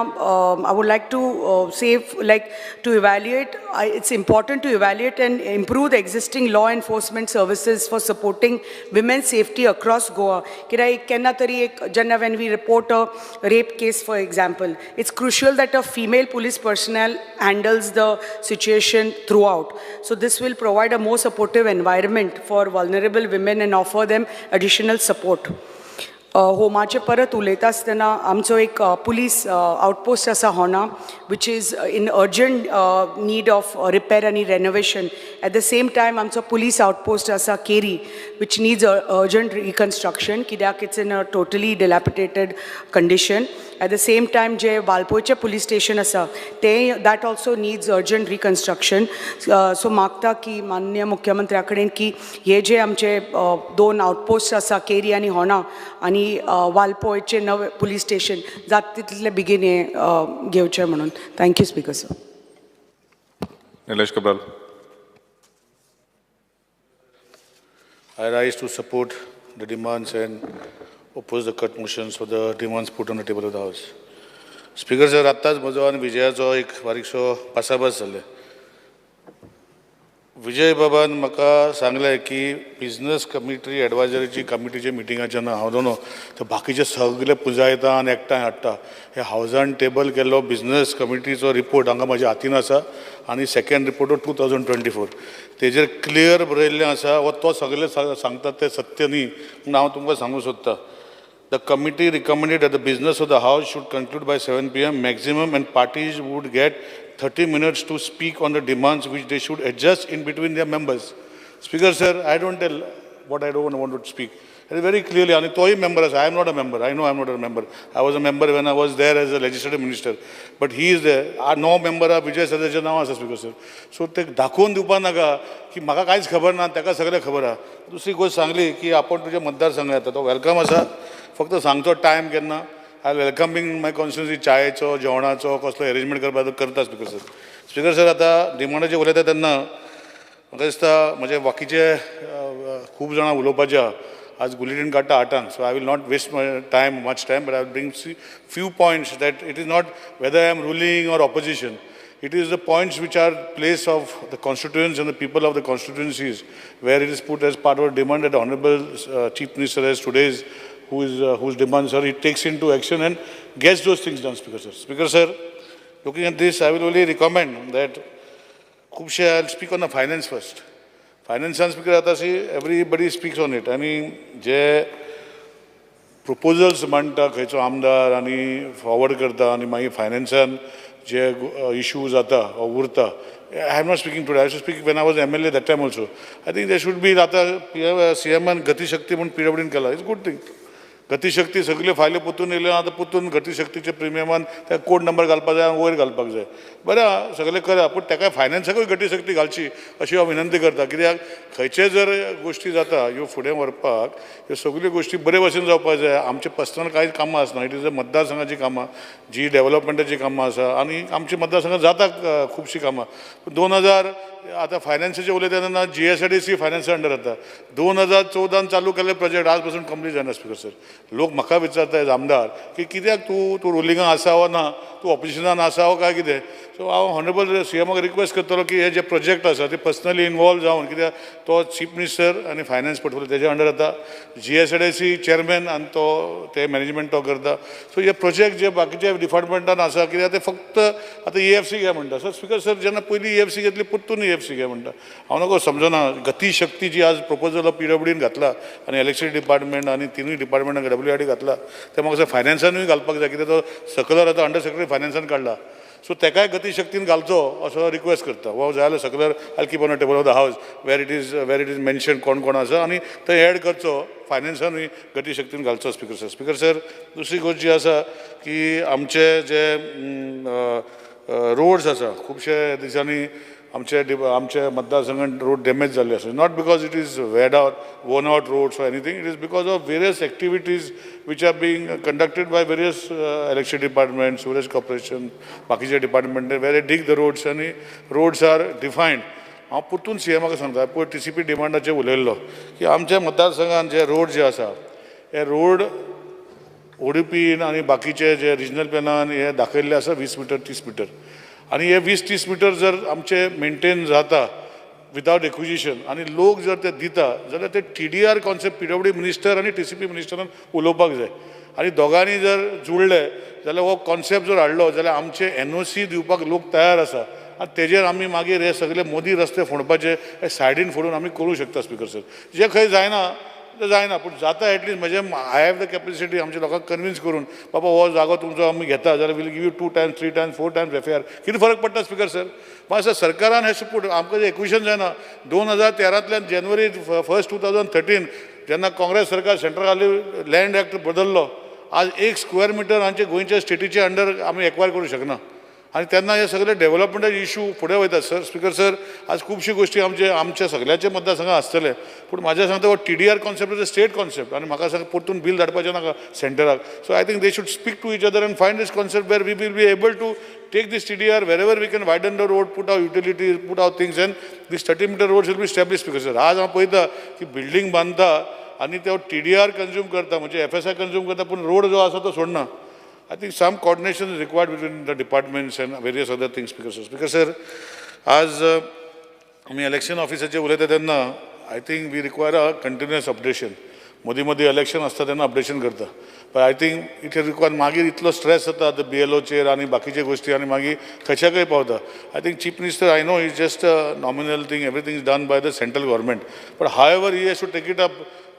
I would like to say, like, to evaluate, it's important to evaluate and improve the existing law enforcement services for supporting women's safety across Goa. कित्याक एक केन्ना तरी एक जेन्ना when we report a rape case, for example, it's crucial that a female police personnel handles the situation throughout. So this will provide a more supportive environment for vulnerable women and offer them additional support. होमाचे परत उलयता आसतना आमचो एक police outpost आसा होना, which is in urgent need of repair आनी renovation. At the same time, आमचो police outpost आसा केरी, which needs urgent reconstruction, कित्याक it's in a totally dilapidated condition. At the same time, जे वालपोयचे पुलीस स्टेशन आसा तें, that also needs urgent reconstruction. So मागता की माननीय मुख्यमंत्र्या कडेन की हे जे आमचे दोन आउटपोस्ट आसा, केरी आनी होना, आनी वालपोयचे नवे पुलीस स्टेशन, जाता तितले बेगीन हें घेवचें म्हणून. Thank you, Speaker sir. Nilesh Cabral. I rise to support the demands and oppose the cut motions for the demands put on the table of the House. Speaker sir, आत्ताच म्हजो आनी विजयाचो एक बारीकसो पासाभास जाले. विजय बाबान म्हाका सांगलें की बिजनस कमिटी एडवायजरीची कमिटीच्या मिटिंगाचे ना हांव दोनो तर बाकीचे सगळे पुंजायता आनी एकठांय हाडटा. हे हावजान टेबल केल्लो बिजनस कमिटीचो रिपोर्ट हांगा म्हज्या हातीन आसा आनी सेकंड रिपोर्ट 2024, तेजेर क्लियर बरयल्लें आसा हो तो सगळे सांगता तें सत्य न्ही म्हूण हांव तुमकां सांगूंक सोदतां. The committee recommended that the business of the House should conclude by 7 p.m. maximum and parties would get 30 minutes to speak on the demands, which they should adjust in between their members. Speaker sir, I don't tell what I don't want to speak. It is very clearly, and toy member, I am not a member. I know I am not a member. I was a member when I was there as a legislative minister. But he is there. No member of Vijay Sardesaiyचे नांव आसा speaker sir. So ते दाखोवन दिवपा नाका की म्हाका कांयच खबर ना, ताका सगळें खबर आहा. दुसरी गोश्ट सांगली की आपण तुज्या मतदारसंघात येता, तो welcome आसा. फक्त सांगचो टायम केन्ना. I welcoming my constituency, चायेचो, जेवणाचो कसलो एरेंजमेंट करपाचो करता स्पीकर सर. स्पीकर सर, आतां डिमांडाचेर उलयता तेन्ना म्हाका दिसता म्हजे बाकीचे खूब जाणां उलोवपाचे आहा. आज बुलेटीन काडटा 8आंक, so I will not waste my time, much time, but I will bring few points that it is not whether I am ruling or opposition. It is the points which are place of the constituents and the people of the constituencies where it is put as part of demand that the Honorable Chief Minister has today's, who is, whose demands are, he takes into action and gets those things done, Speaker sir. Speaker sir, looking at this, I will only recommend that खुबशे, I will speak on the finance first. फायनान्सान speaker आतां see, everybody speaks on it. आनी जे proposals मांडटा खंयचो आमदार आनी forward करता आनी मागीर फायनान्सान जे इशू जाता वा उरता. I am not speaking today, I speak when I was MLA that time also. I think they should be, आतां सी एमान गतिशक्ती म्हूण पीडब्ल्यूडीन केला, it's good thing. Gatishakti सगल्यो फायल्यो पोतून येयल्यो, आतां पोतून गतिशक्तीचे प्रिमियमान त्या कोड नंबर घालपाक जाय आनी वयर घालपाक जाय. बरें आहा, सगळें करा, पूण ताका फायनान्साकूय गतिशक्ती घालची अशी हांव विनंती करता. कित्याक खंयचे जर गोश्टी जाता ह्यो फुडें व्हरपाक ह्यो सगल्यो गोश्टी बरे भशेन जावपाक जाय. आमचे पर्सनल कांय कामां आसना, it is a मतदारसंघाची कामां, जी डेवलपमेंटाची कामां आसा आनी आमच्या मतदारसंघात जाता खुबशीं कामां. 2000 आतां फायनान्साचें उलयता तेन्ना GSIDC फायनान्सा अंडर येता. 2014 चालू केल्ले प्रोजेक्ट आज पासून कंप्लीट जायना स्पीकर सर. लोक म्हाका विचारता एज आमदार की कित्याक तूं तूं रुलिंगाक आसा वा ना, तूं ऑपोजिशनान आसा वा काय कितें. सो हांव ऑनरेबल सी एमाक रिक्वेस्ट करतलो की हे जे प्रोजेक्ट आसा ते पर्सनली इनवॉल्व जावन, कित्याक तो चीफ मिनिस्टर आनी फायनान्स पोर्टफोलियो तेज्या अंडर येता, GSIDC chairman आनी तो ते मॅनेजमेंट तो करता. सो हे प्रोजेक्ट जे बाकीच्या डिपार्टमेंटान आसा, कित्याक ते फक्त आतां EFC घे म्हणटा. सर स्पीकर सर, जेन्ना पयलीं EFC घेतली परतून EFC घे म्हणटा. हांव नको समजना गतिशक्ती जी आज प्रपोजल पीडब्ल्यूडीन घातला आनी इलेक्ट्रिसिटी डिपार्टमेंट आनी तिनूय डिपार्टमेंटाक WRD घातला, ते म्हाका फायनान्सानूय घालपाक जाय, कित्याक तो सकलर आतां अंडर सेक्रेटरी फायनान्सान काडला. सो तेकाय गतिशक्तीन घालचो असो रिक्वेस्ट करता. वा जाय जाल्यार सकलर I keep on a table of the house where it is mention कोण कोण आसा आनी थंय एड करचो, फायनान्सानूय गतिशक्तीन घालचो स्पीकर सर. स्पीकर सर, दुसरी गोश्ट जी आसा की आमचे जे रोड्स आसा खुबशे दिसांनी आमचे आमचे मतदारसंघात रोड डॅमेज जाल्ले आसा. Not because it is weared out, worn out roads or anything, it is because of various activities which are being conducted by various election department, sewerage corporation, बाकीचे department where dig the roads आनी roads are defined. हांव परतून C एमाक सांगता, पयर T C P डिमांडाचेर उलयल्लो की आमच्या मतदारसंघात जे road जे आसा हे रोड ओडीपीन आनी बाकीचे जे रिजनल प्लॅनान हे दाखयल्ले आसा 20 मिटर 30 मिटर, आनी हे 20-30 मिटर जर आमचे मेंटेन जाता विदावट एक्विजिशन आनी लोक जर ते दिता जाल्यार ते T D R concept P W D minister आनी टी सी पी मिनिस्टरान उलोवपाक जाय आनी दोगांनी जर जुळ्ळे जाल्यार हो कॉन्सेप्ट जर हाडलो जाल्यार आमचे एन ओ सी दिवपाक लोक तयार आसा आनी तेजेर आमी मागीर हे सगळे मोदी रस्ते फोडपाचे हे सायडीन फोडून आमी करूं शकता स्पीकर सर. जे खंय जायना ते जायना, पूण जाता एटलिस्ट म्हजे I have the capacity आमच्या लोकांक कन्विन्स करून बाबा हो जागो तुमचो आमी घेता जाल्यार we'll give you 2 times 3 times 4 times F A R, कितें फरक पडटा स्पीकर सर. मातसो सरकारान हें सपोर्ट आमकां जें एक्विशन जायना. 2013 जानेवारी 1, 2013 जेन्ना काँग्रेस सरकार सेंट्रल आली लँड एक्ट बदल्लो, आज 1 स्क्वेअर मिटर आमचे गोंयच्या स्टेटीचे अंडर आमी एक्वायर करूं शकना आनी तेन्ना हे सगळे डेवलपमेंटाचे इशू फुडें वयता सर. स्पीकर सर आज खुबशी गोश्टी आमचे आमच्या सगळ्याचे मतदारसंघात आसतले, पूण म्हाज्या सांगता हो T D R concept is a state concept आनी म्हाका सांग परतून बील धाडपाचें नाका सेंटराक. So I think they should speak to each other and find this concept where we will be able to take this T D R wherever we can widen the road, put our utilities, put our things and this 30 metre roads will be establish. Speaker sir आज हांव पळयता की building बांदता आनी ते T D R consume करता, म्हणजे F S I consume करता, पूण रोड जो आसा तो सोडना. I think some coordination is required between the departments and various other things, Speaker sir. Speaker sir, as आमी election ऑफिसाचे उलयता तेन्ना I think we require a continuous updation. मदीं मदीं इलेक्शन आसता तेन्ना अपडेशन करता, but I think it require मागीर इतलो स्ट्रेस जाता आतां बी एल ओचेर आनी बाकीचे गोश्टी आनी मागीर खंयच्याकय पावता. I think chief minister I know is just a nominal thing, everything is done by the central government, but however he has to take it up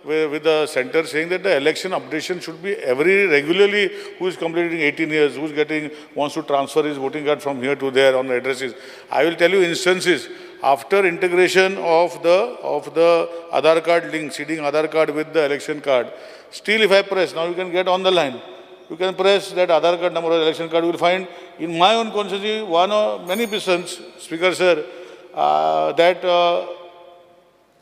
with the center saying that the election updation should be every regularly, who is completing 18 years, who is getting, wants to transfer his voting card from here to there on the addresses. I will tell you instances, after integration of the Aadhaar card link, seeding Aadhaar card with the election card, still if I press, now you can get on the line, you can press that Aadhaar card number or election card, you will find in my own constituency, one or many persons, Speaker sir, that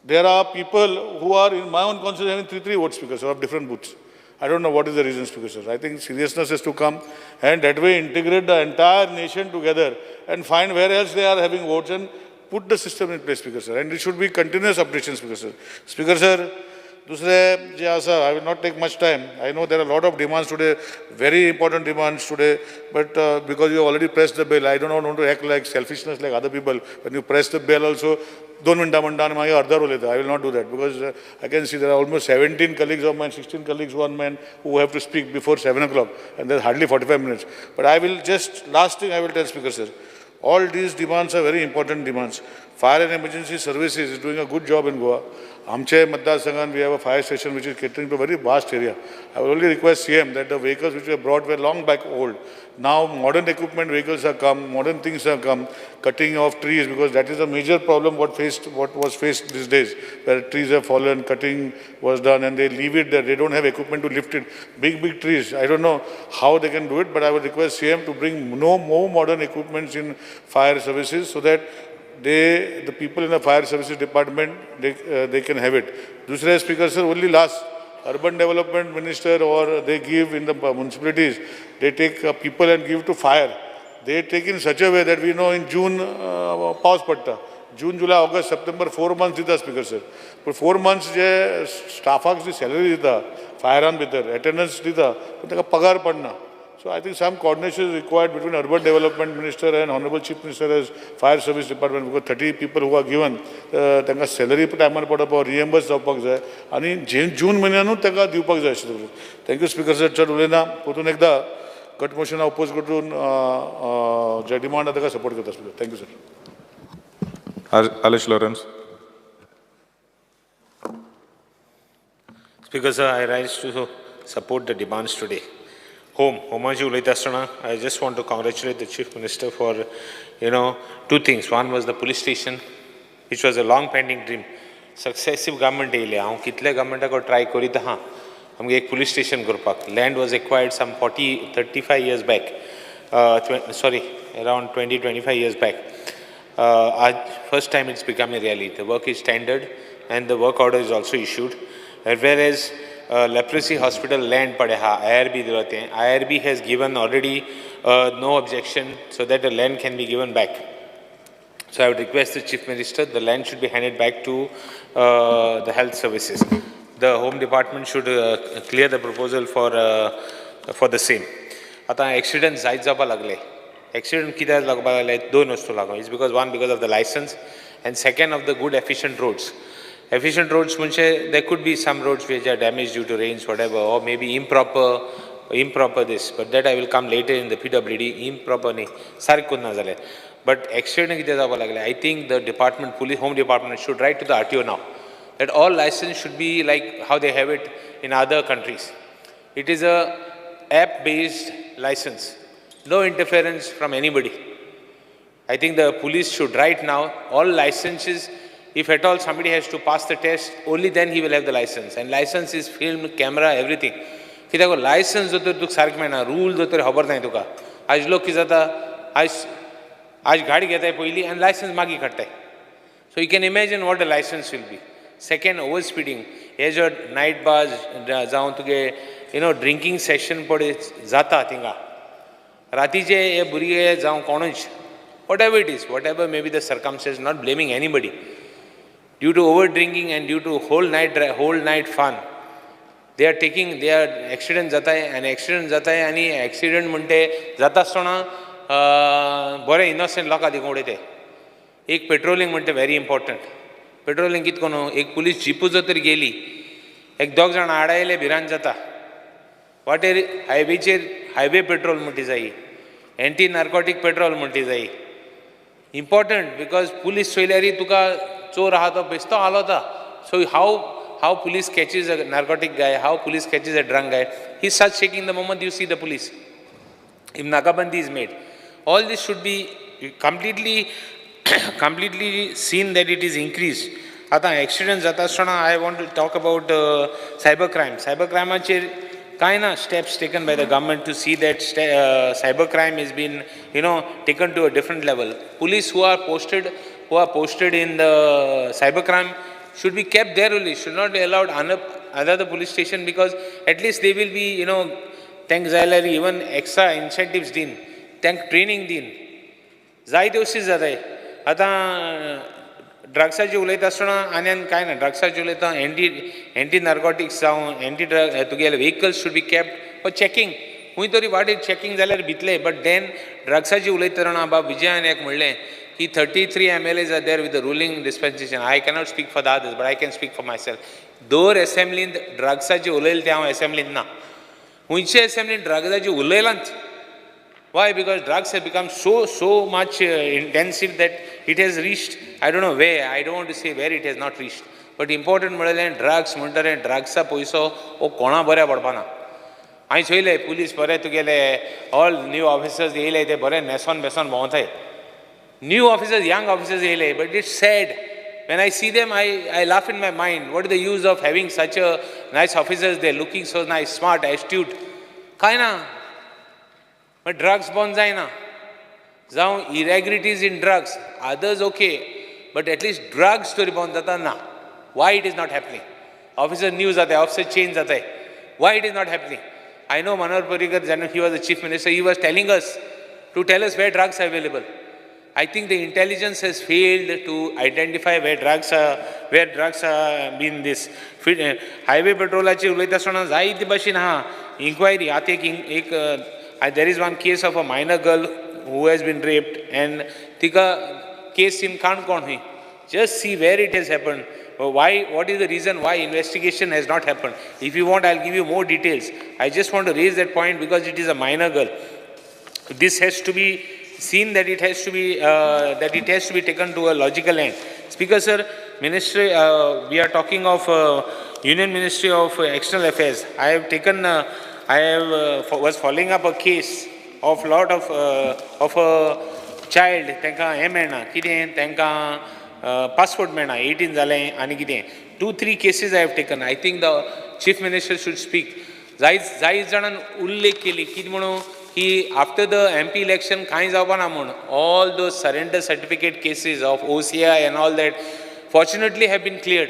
there are people who are in my own constituency having 3 vote speakers of different booths. I don't know what is the reason, Speaker sir. I think seriousness has to come and that way integrate the entire nation together and find where else they are having votes and put the system in place, Speaker sir. And it should be continuous updation, Speaker sir. Speaker sir, dusre je asa, I will not take much time. I know there are a lot of demands today, very important demands today, but because you have already pressed the bell, I don't want to act like selfishness like other people. When you press the bell also, 2 minutes म्हणटा आनी मागीर अर्दर उलयता. I will not do that because I can see there are almost 17 colleagues of mine, 16 colleagues who are mine who have to speak before 7 o'clock and there's hardly 45 minutes. But I will just, last thing I will tell Speaker sir, all these demands are very important demands. Fire and Emergency Services is doing a good job in Goa. Amche Matdarsangan, we have a fire station which is catering to a very vast area. I will only request CM that the vehicles which were brought were long back old. Now modern equipment vehicles have come, modern things have come, cutting of trees, because that is a major problem what was faced these days, where trees have fallen, cutting was done and they leave it there. They don't have equipment to lift it. Big, big trees. I don't know how they can do it, but I would request CM to bring no more modern equipments in fire services so that they, the people in the fire services department, they can have it. Dusre Speaker sir, only last, urban development minister or they give in the municipalities, they take people and give to fire. They take in such a way that we know in June, pause patta. June, July, August, September, 4 months dita Speaker sir. But 4 months je staffak ji salary dita, firearm bhitar, attendance dita, but teka pagar padna. So I think some coordination is required between Urban Development Minister and Honorable Chief Minister as Fire Service Department, because 30 people who are given, तांकां salary टायमार पडप reimburse जावपाक जाय आनी जून म्हयन्यानूच तांकां दिवपाक जाय आशिल्लें. Thank you speaker sir. चड उलयना, परतून एकदा कट मोशना ओपोज करून जे डिमांड आसा ताका सपोर्ट करता speaker. Thank you sir. Alesh Lawrence. Speaker sir, I rise to support the demands today. Home, Homaji उलयता आसतना I just want to congratulate the Chief Minister for, you know, 2 things. One was the police station, which was a long pending dream. Successive government येयले, हांव कितले गव्हर्मेंटाक try करीत आहा आमगे एक police station करपाक. Land was acquired some 35 years back, sorry, around 20-25 years back. First time it's become a reality. The work is tendered and the work order is also issued. Whereas leprosy hospital land pade ha IRB dilate. IRB has given already no objection so that the land can be given back. So I would request the Chief Minister, the land should be handed back to the health services. The Home Department should clear the proposal for the same. Ata accident जायत जावपा लागले. Accident कित्याक लागपा लागले? दोन वस्तू लागून. It's because one, because of the license, and second of the good efficient roads. Efficient roads म्हणजे there could be some roads which are damaged due to rains, whatever, or maybe improper this, but that I will come later in the PWD. Improper nahi, सारकें कोन्ना जालें. But accident कितें जावपा लागलें? I think the department, police, Home Department should write to the RTO now that all license should be like how they have it in other countries. It is a app-based license, no interference from anybody. I think the police should write now all licenses. If at all somebody has to pass the test, only then he will have the license. And license is film, camera, everything. कित्याक license दोतोर तुका सारकें मेळना, rule दोतोर खबर नाय तुका. आयज लोक कितें जाता, आयज गाडी घेताय पयलीं आनी लायसन्स मागीर काडटाय. So you can imagine what the license will be. Second, over speeding. हे जो नायट बार्स जावं तुगे you know drinking session पळय जाता थिंगा, रातीचे हे भुरगे जावं कोणूच, whatever it is, whatever may be the circumstance, not blaming anybody, due to over drinking and due to whole night fun, they are taking, they are accident जाताय आनी accident जाताय आनी एक्सिडंट म्हणटे जाता आसतना बरें इनोसंट लोकां देखून उडयताय. एक पेट्रोलिंग म्हणटे व्हेरी इम्पॉर्टंट. पेट्रोलिंग कितें करून एक पुलीस जिपू जर तर गेली, एक दोग जाण आडायले भिरांत जाता. वाटेर हायवेचेर हायवे पेट्रोल म्हणटी जायी, एंटी नार्कोटीक पेट्रोल म्हणटी जायी. इम्पॉर्टंट because police चोयल्यार तुका चोर आहा तो बेस्तो हालोता. So how police catches a narcotic guy, how police catches a drunk guy, he starts shaking the moment you see the police. If nakabandi is made, all this should be completely seen that it is increased. Ata accidents जाता आसतना I want to talk about cyber crime. Cyber crimeाचेर कांय ना steps taken by the government to see that cyber crime is been, you know, taken to a different level. Police who are posted in the cyber crime should be kept there only, should not be allowed another police station, because at least they will be, you know, तांकां जाय जाल्यार even extra incentives दीन, तांकां training दीन. जायते अशी जाताय. आतां ड्रग्साची उलयता आसतना आनी आनी कांय ना, ड्रग्साची उलयता एंटी नार्कोटिक्स जावं एंटी ड्रग तुगेले vehicles should be kept for checking. खंय तरी वाटेर चॅकिंग जाल्यार भितले. बट then ड्रग्साची उलयतना बाब विजयान एक म्हणलें की 33 MLAs are there with the ruling dispensation. I cannot speak for the others, but I can speak for myself. दर एसेंब्लींत ड्रग्साची उलयलें तें हांव एसेंब्लींत ना, खंयचे एसेंब्लीन ड्रग्साची उलयलांच. Why? Because drugs have become so much intensive that it has reached, I don't know where, I don't want to say where it has not reached. But important म्हणलें drugs म्हणटा रे, ड्रग्सा पयसो हो कोणा बऱ्या पडपाना. हांवें चोयलें पुलीस बरे तुगेले ऑल न्यू ऑफिसर्स येयले ते बरे न्हेसोन बेसोन भोंवताय. New officers, young officers येयले, but it's sad. When I see them, I laugh in my mind. What is the use of having such a nice officers? They're looking so nice, smart, astute. कांय ना, but drugs बंद जायना. जावं irregularities in drugs, others okay, but at least drugs तरी बंद जाता ना. Why it is not happening? Officer new जाताय, officer change जाताय. Why it is not happening? I know Manohar Parrikar, when he was the chief minister, he was telling us to tell us where drugs are available. I think the intelligence has failed to identify where drugs are been this. Highway patrolaची उलयता आसतना जायते भाशेन आहा inquiry. आतां एक there is one case of a minor girl who has been raped and tika case in Canacona hui. Just see where it has happened. Why? What is the reason why investigation has not happened? If you want, I'll give you more details. I just want to raise that point because it is a minor girl. This has to be seen that it has to be taken to a logical end. Speaker sir, Ministry, we are talking of Union Ministry of External Affairs. I have taken, was following up a case of lot of a child. Tenka हे मेळना कितें तेंकां passport मेळना 18 जालें आनी कितें 2-3 cases I have taken. I think the Chief Minister should speak. जायत जाणान उल्लेख केली कितें म्हणून की आफ्टर the MP election कांय जावपा ना म्हूण. All those surrender certificate cases of OCI and all that fortunately have been cleared.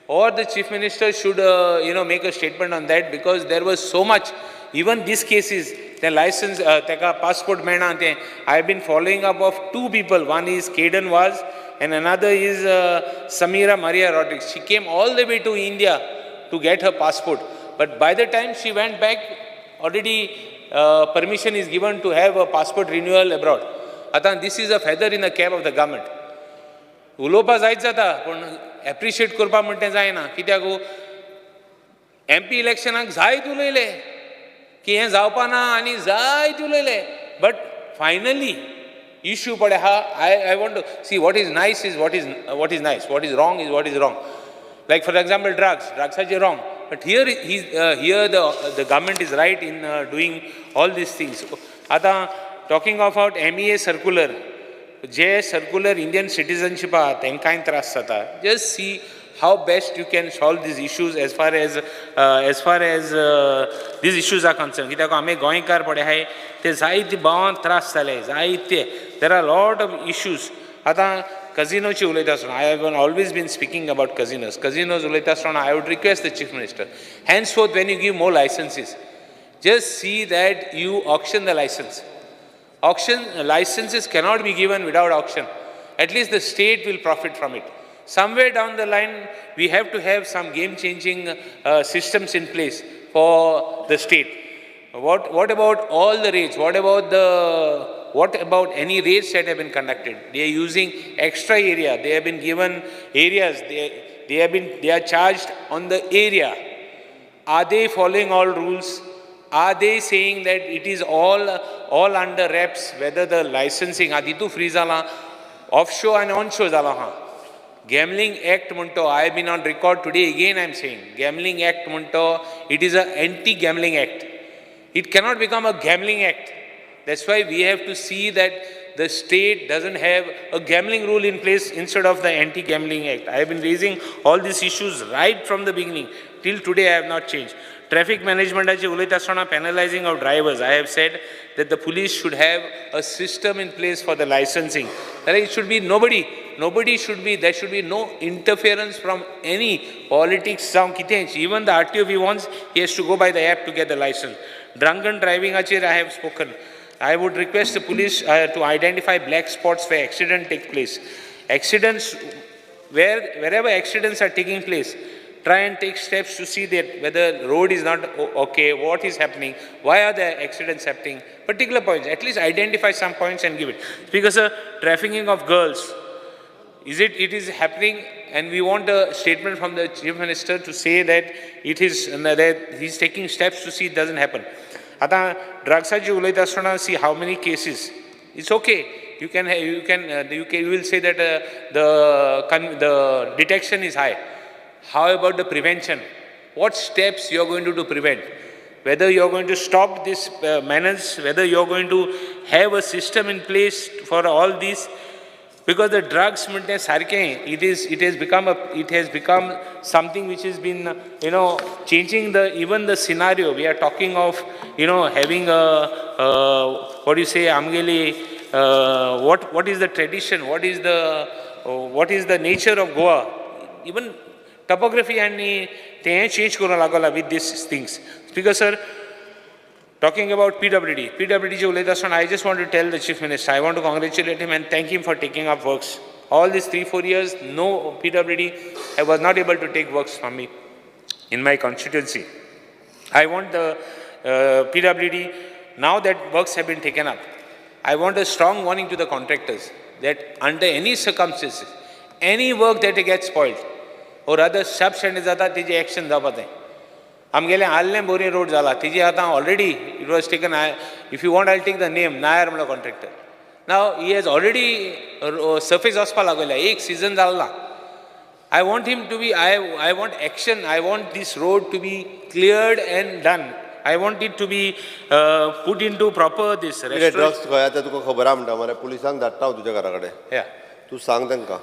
Or the Chief Minister should, make a statement on that, because there was so much, even these cases, the license, teka passport mena te. I have been following up of two people. One is Caden Vaz and another is Samira Maria Rodriguez. She came all the way to India to get her passport. But by the time she went back, already permission is given to have a passport renewal abroad. Atan, this is a feather in the cap of the government. उलोवपा जायत जाता पूण appreciate करपा म्हणटा तें जायना. कित्याक MP इलेक्शनाक जायत उलयले की हें जावपा ना आनी जायत उलयले, बट फायनली इश्यू पळय आहा. I want to see what is nice is what is nice, what is wrong is what is wrong. Like for example drugs, ड्रग्साचे wrong, but here here the government is right in doing all these things. आतां talking about MEA circular, J circular Indian citizenship आहा तांकांय त्रास जाता. Just see how best you can solve these issues as far as these issues are concern. कित्याक आमी गोंयकार पळय आहाय ते जायते भावांक त्रास जाले जायते. There are lot of issues. आतां कजिनोची उलयता आसतना I have always been speaking about casinos. Casinos उलयता आसतना I would request the Chief Minister, henceforth when you give more licenses, just see that you auction the license. Auction licenses cannot be given without auction. At least the state will profit from it. Somewhere down the line, we have to have some game-changing systems in place for the state. What about all the raids? What about any raids that have been conducted? They are using extra area. They have been given areas. They are charged on the area. Are they following all rules? Are they saying that it is all under wraps, whether the licensing, atitu free zala, offshore and onshore zala ha. Gambling Act munto, I have been on record today again I am saying, Gambling Act munto, it is an anti-gambling act. It cannot become a gambling act. That's why we have to see that the state doesn't have a gambling rule in place instead of the anti-gambling act. I have been raising all these issues right from the beginning. Till today I have not changed. Traffic management, penalizing of drivers. I have said that the police should have a system in place for the licensing. It should be nobody should be, there should be no interference from any politics. Even the RTO, if he wants, he has to go by the app to get the license. Drunken driving, I have spoken. I would request the police to identify black spots where accidents take place. Accidents, wherever accidents are taking place, try and take steps to see that whether road is not okay, what is happening, why are the accidents happening, particular points, at least identify some points and give it. Because trafficking of girls, it is happening, and we want a statement from the Chief Minister to say that it is, that he is taking steps to see it doesn't happen. Ata drugs ulayta asana, see how many cases. It's okay. You will say that the detection is high. How about the prevention? What steps you are going to do to prevent? Whether you are going to stop this menace, whether you are going to have a system in place for all these, because the drugs, it has become something which has been, changing the even the scenario. We are talking of, having a what do you say, Amgeli, what is the tradition? What is the nature of Goa? Even topography and they change with these things. Speaker sir, talking about PWD, I just want to tell the Chief Minister, I want to congratulate him and thank him for taking up works. All these 3-4 years, no PWD, I was not able to take works from me in my constituency. I want the PWD, now that works have been taken up, I want a strong warning to the contractors that under any circumstances, any work that gets spoiled, or rather substandard जाता तेजे action जावपा जाय. आमगेले आल्लें बोरी road जाला तेजी आतां already it was taken. If you want I take the name, Nair म्हणलो contractor. Now he has already surface वचपा लागल्या, एक सिजन जालो ना. I want him to be, I want action, I want this road to be cleared and done. I want it to be put into proper this restaurant. Drugs खंय आतां तुका खबर आहा म्हणटा मरे, पुलिसांक धाडटा हांव तुज्या घरा कडेन. तूं सांग तांकां.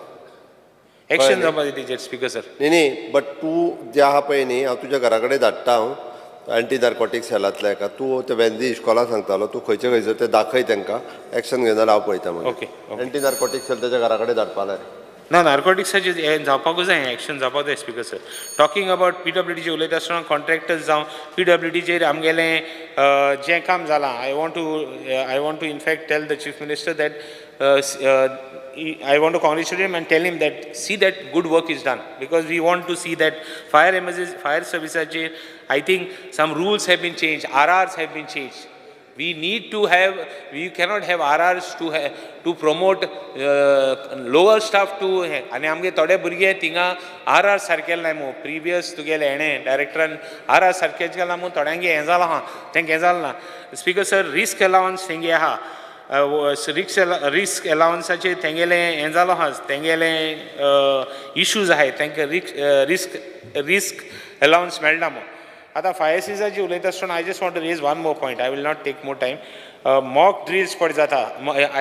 एक्शन जावपा जाय तेजेर स्पीकर सर. न्ही न्ही, बट तूं जें आहा पळय न्ही, हांव तुज्या घरा कडेन धाडटा हांव, एंटी नार्कोटीक सेलांतल्या एका तूं ते वेंदी इश्कोला सांगतालो तूं खंयचे खंयचो ते दाखय तांकां एक्शन घेना जाल्यार हांव पळयता मागीर. ओके. एंटी नार्कोटीक सेल ताच्या घरा कडेन धाडपा जाय. ना, नार्कोटिक्साचेर हें जावपाकूच जाय, एक्शन जावपाक जाय. Speaker sir, talking about पीडब्ल्यूडीचेर उलयता आसतना कॉन्ट्रॅक्टर्स जावं पीडब्ल्यूडीचेर आमगेलें जें काम जालां, I want to in fact tell the Chief Minister that I want to congratulate him and tell him that see that good work is done, because we want to see that fire emergency, fire सर्विसाचेर I think some rules have been changed, RRs have been changed. We need to have, we cannot have RRs to promote lower staff to. आनी आमगे थोडे भुरगे थिंगा are are सारकेले नाय मू. Previous तुगेले हेणें डायरेक्टरान are are सारकें केलां म्हूण थोड्यांगे हें जालां आहा, तेंकां हें जालें ना. स्पीकर सर, रिस्क एलावन्स तेंगे आहा, रिस्क एलावन्साचेर तेंगेलें हें जालो आहा, तेंगेलें इश्यूज आहाय, तेंकां रिस्क एलावन्स मेळना म्हूण. आतां फायर सिजाची उलयता आसतना I just want to raise one more point. I will not take more time. Mock drills पळय जाता,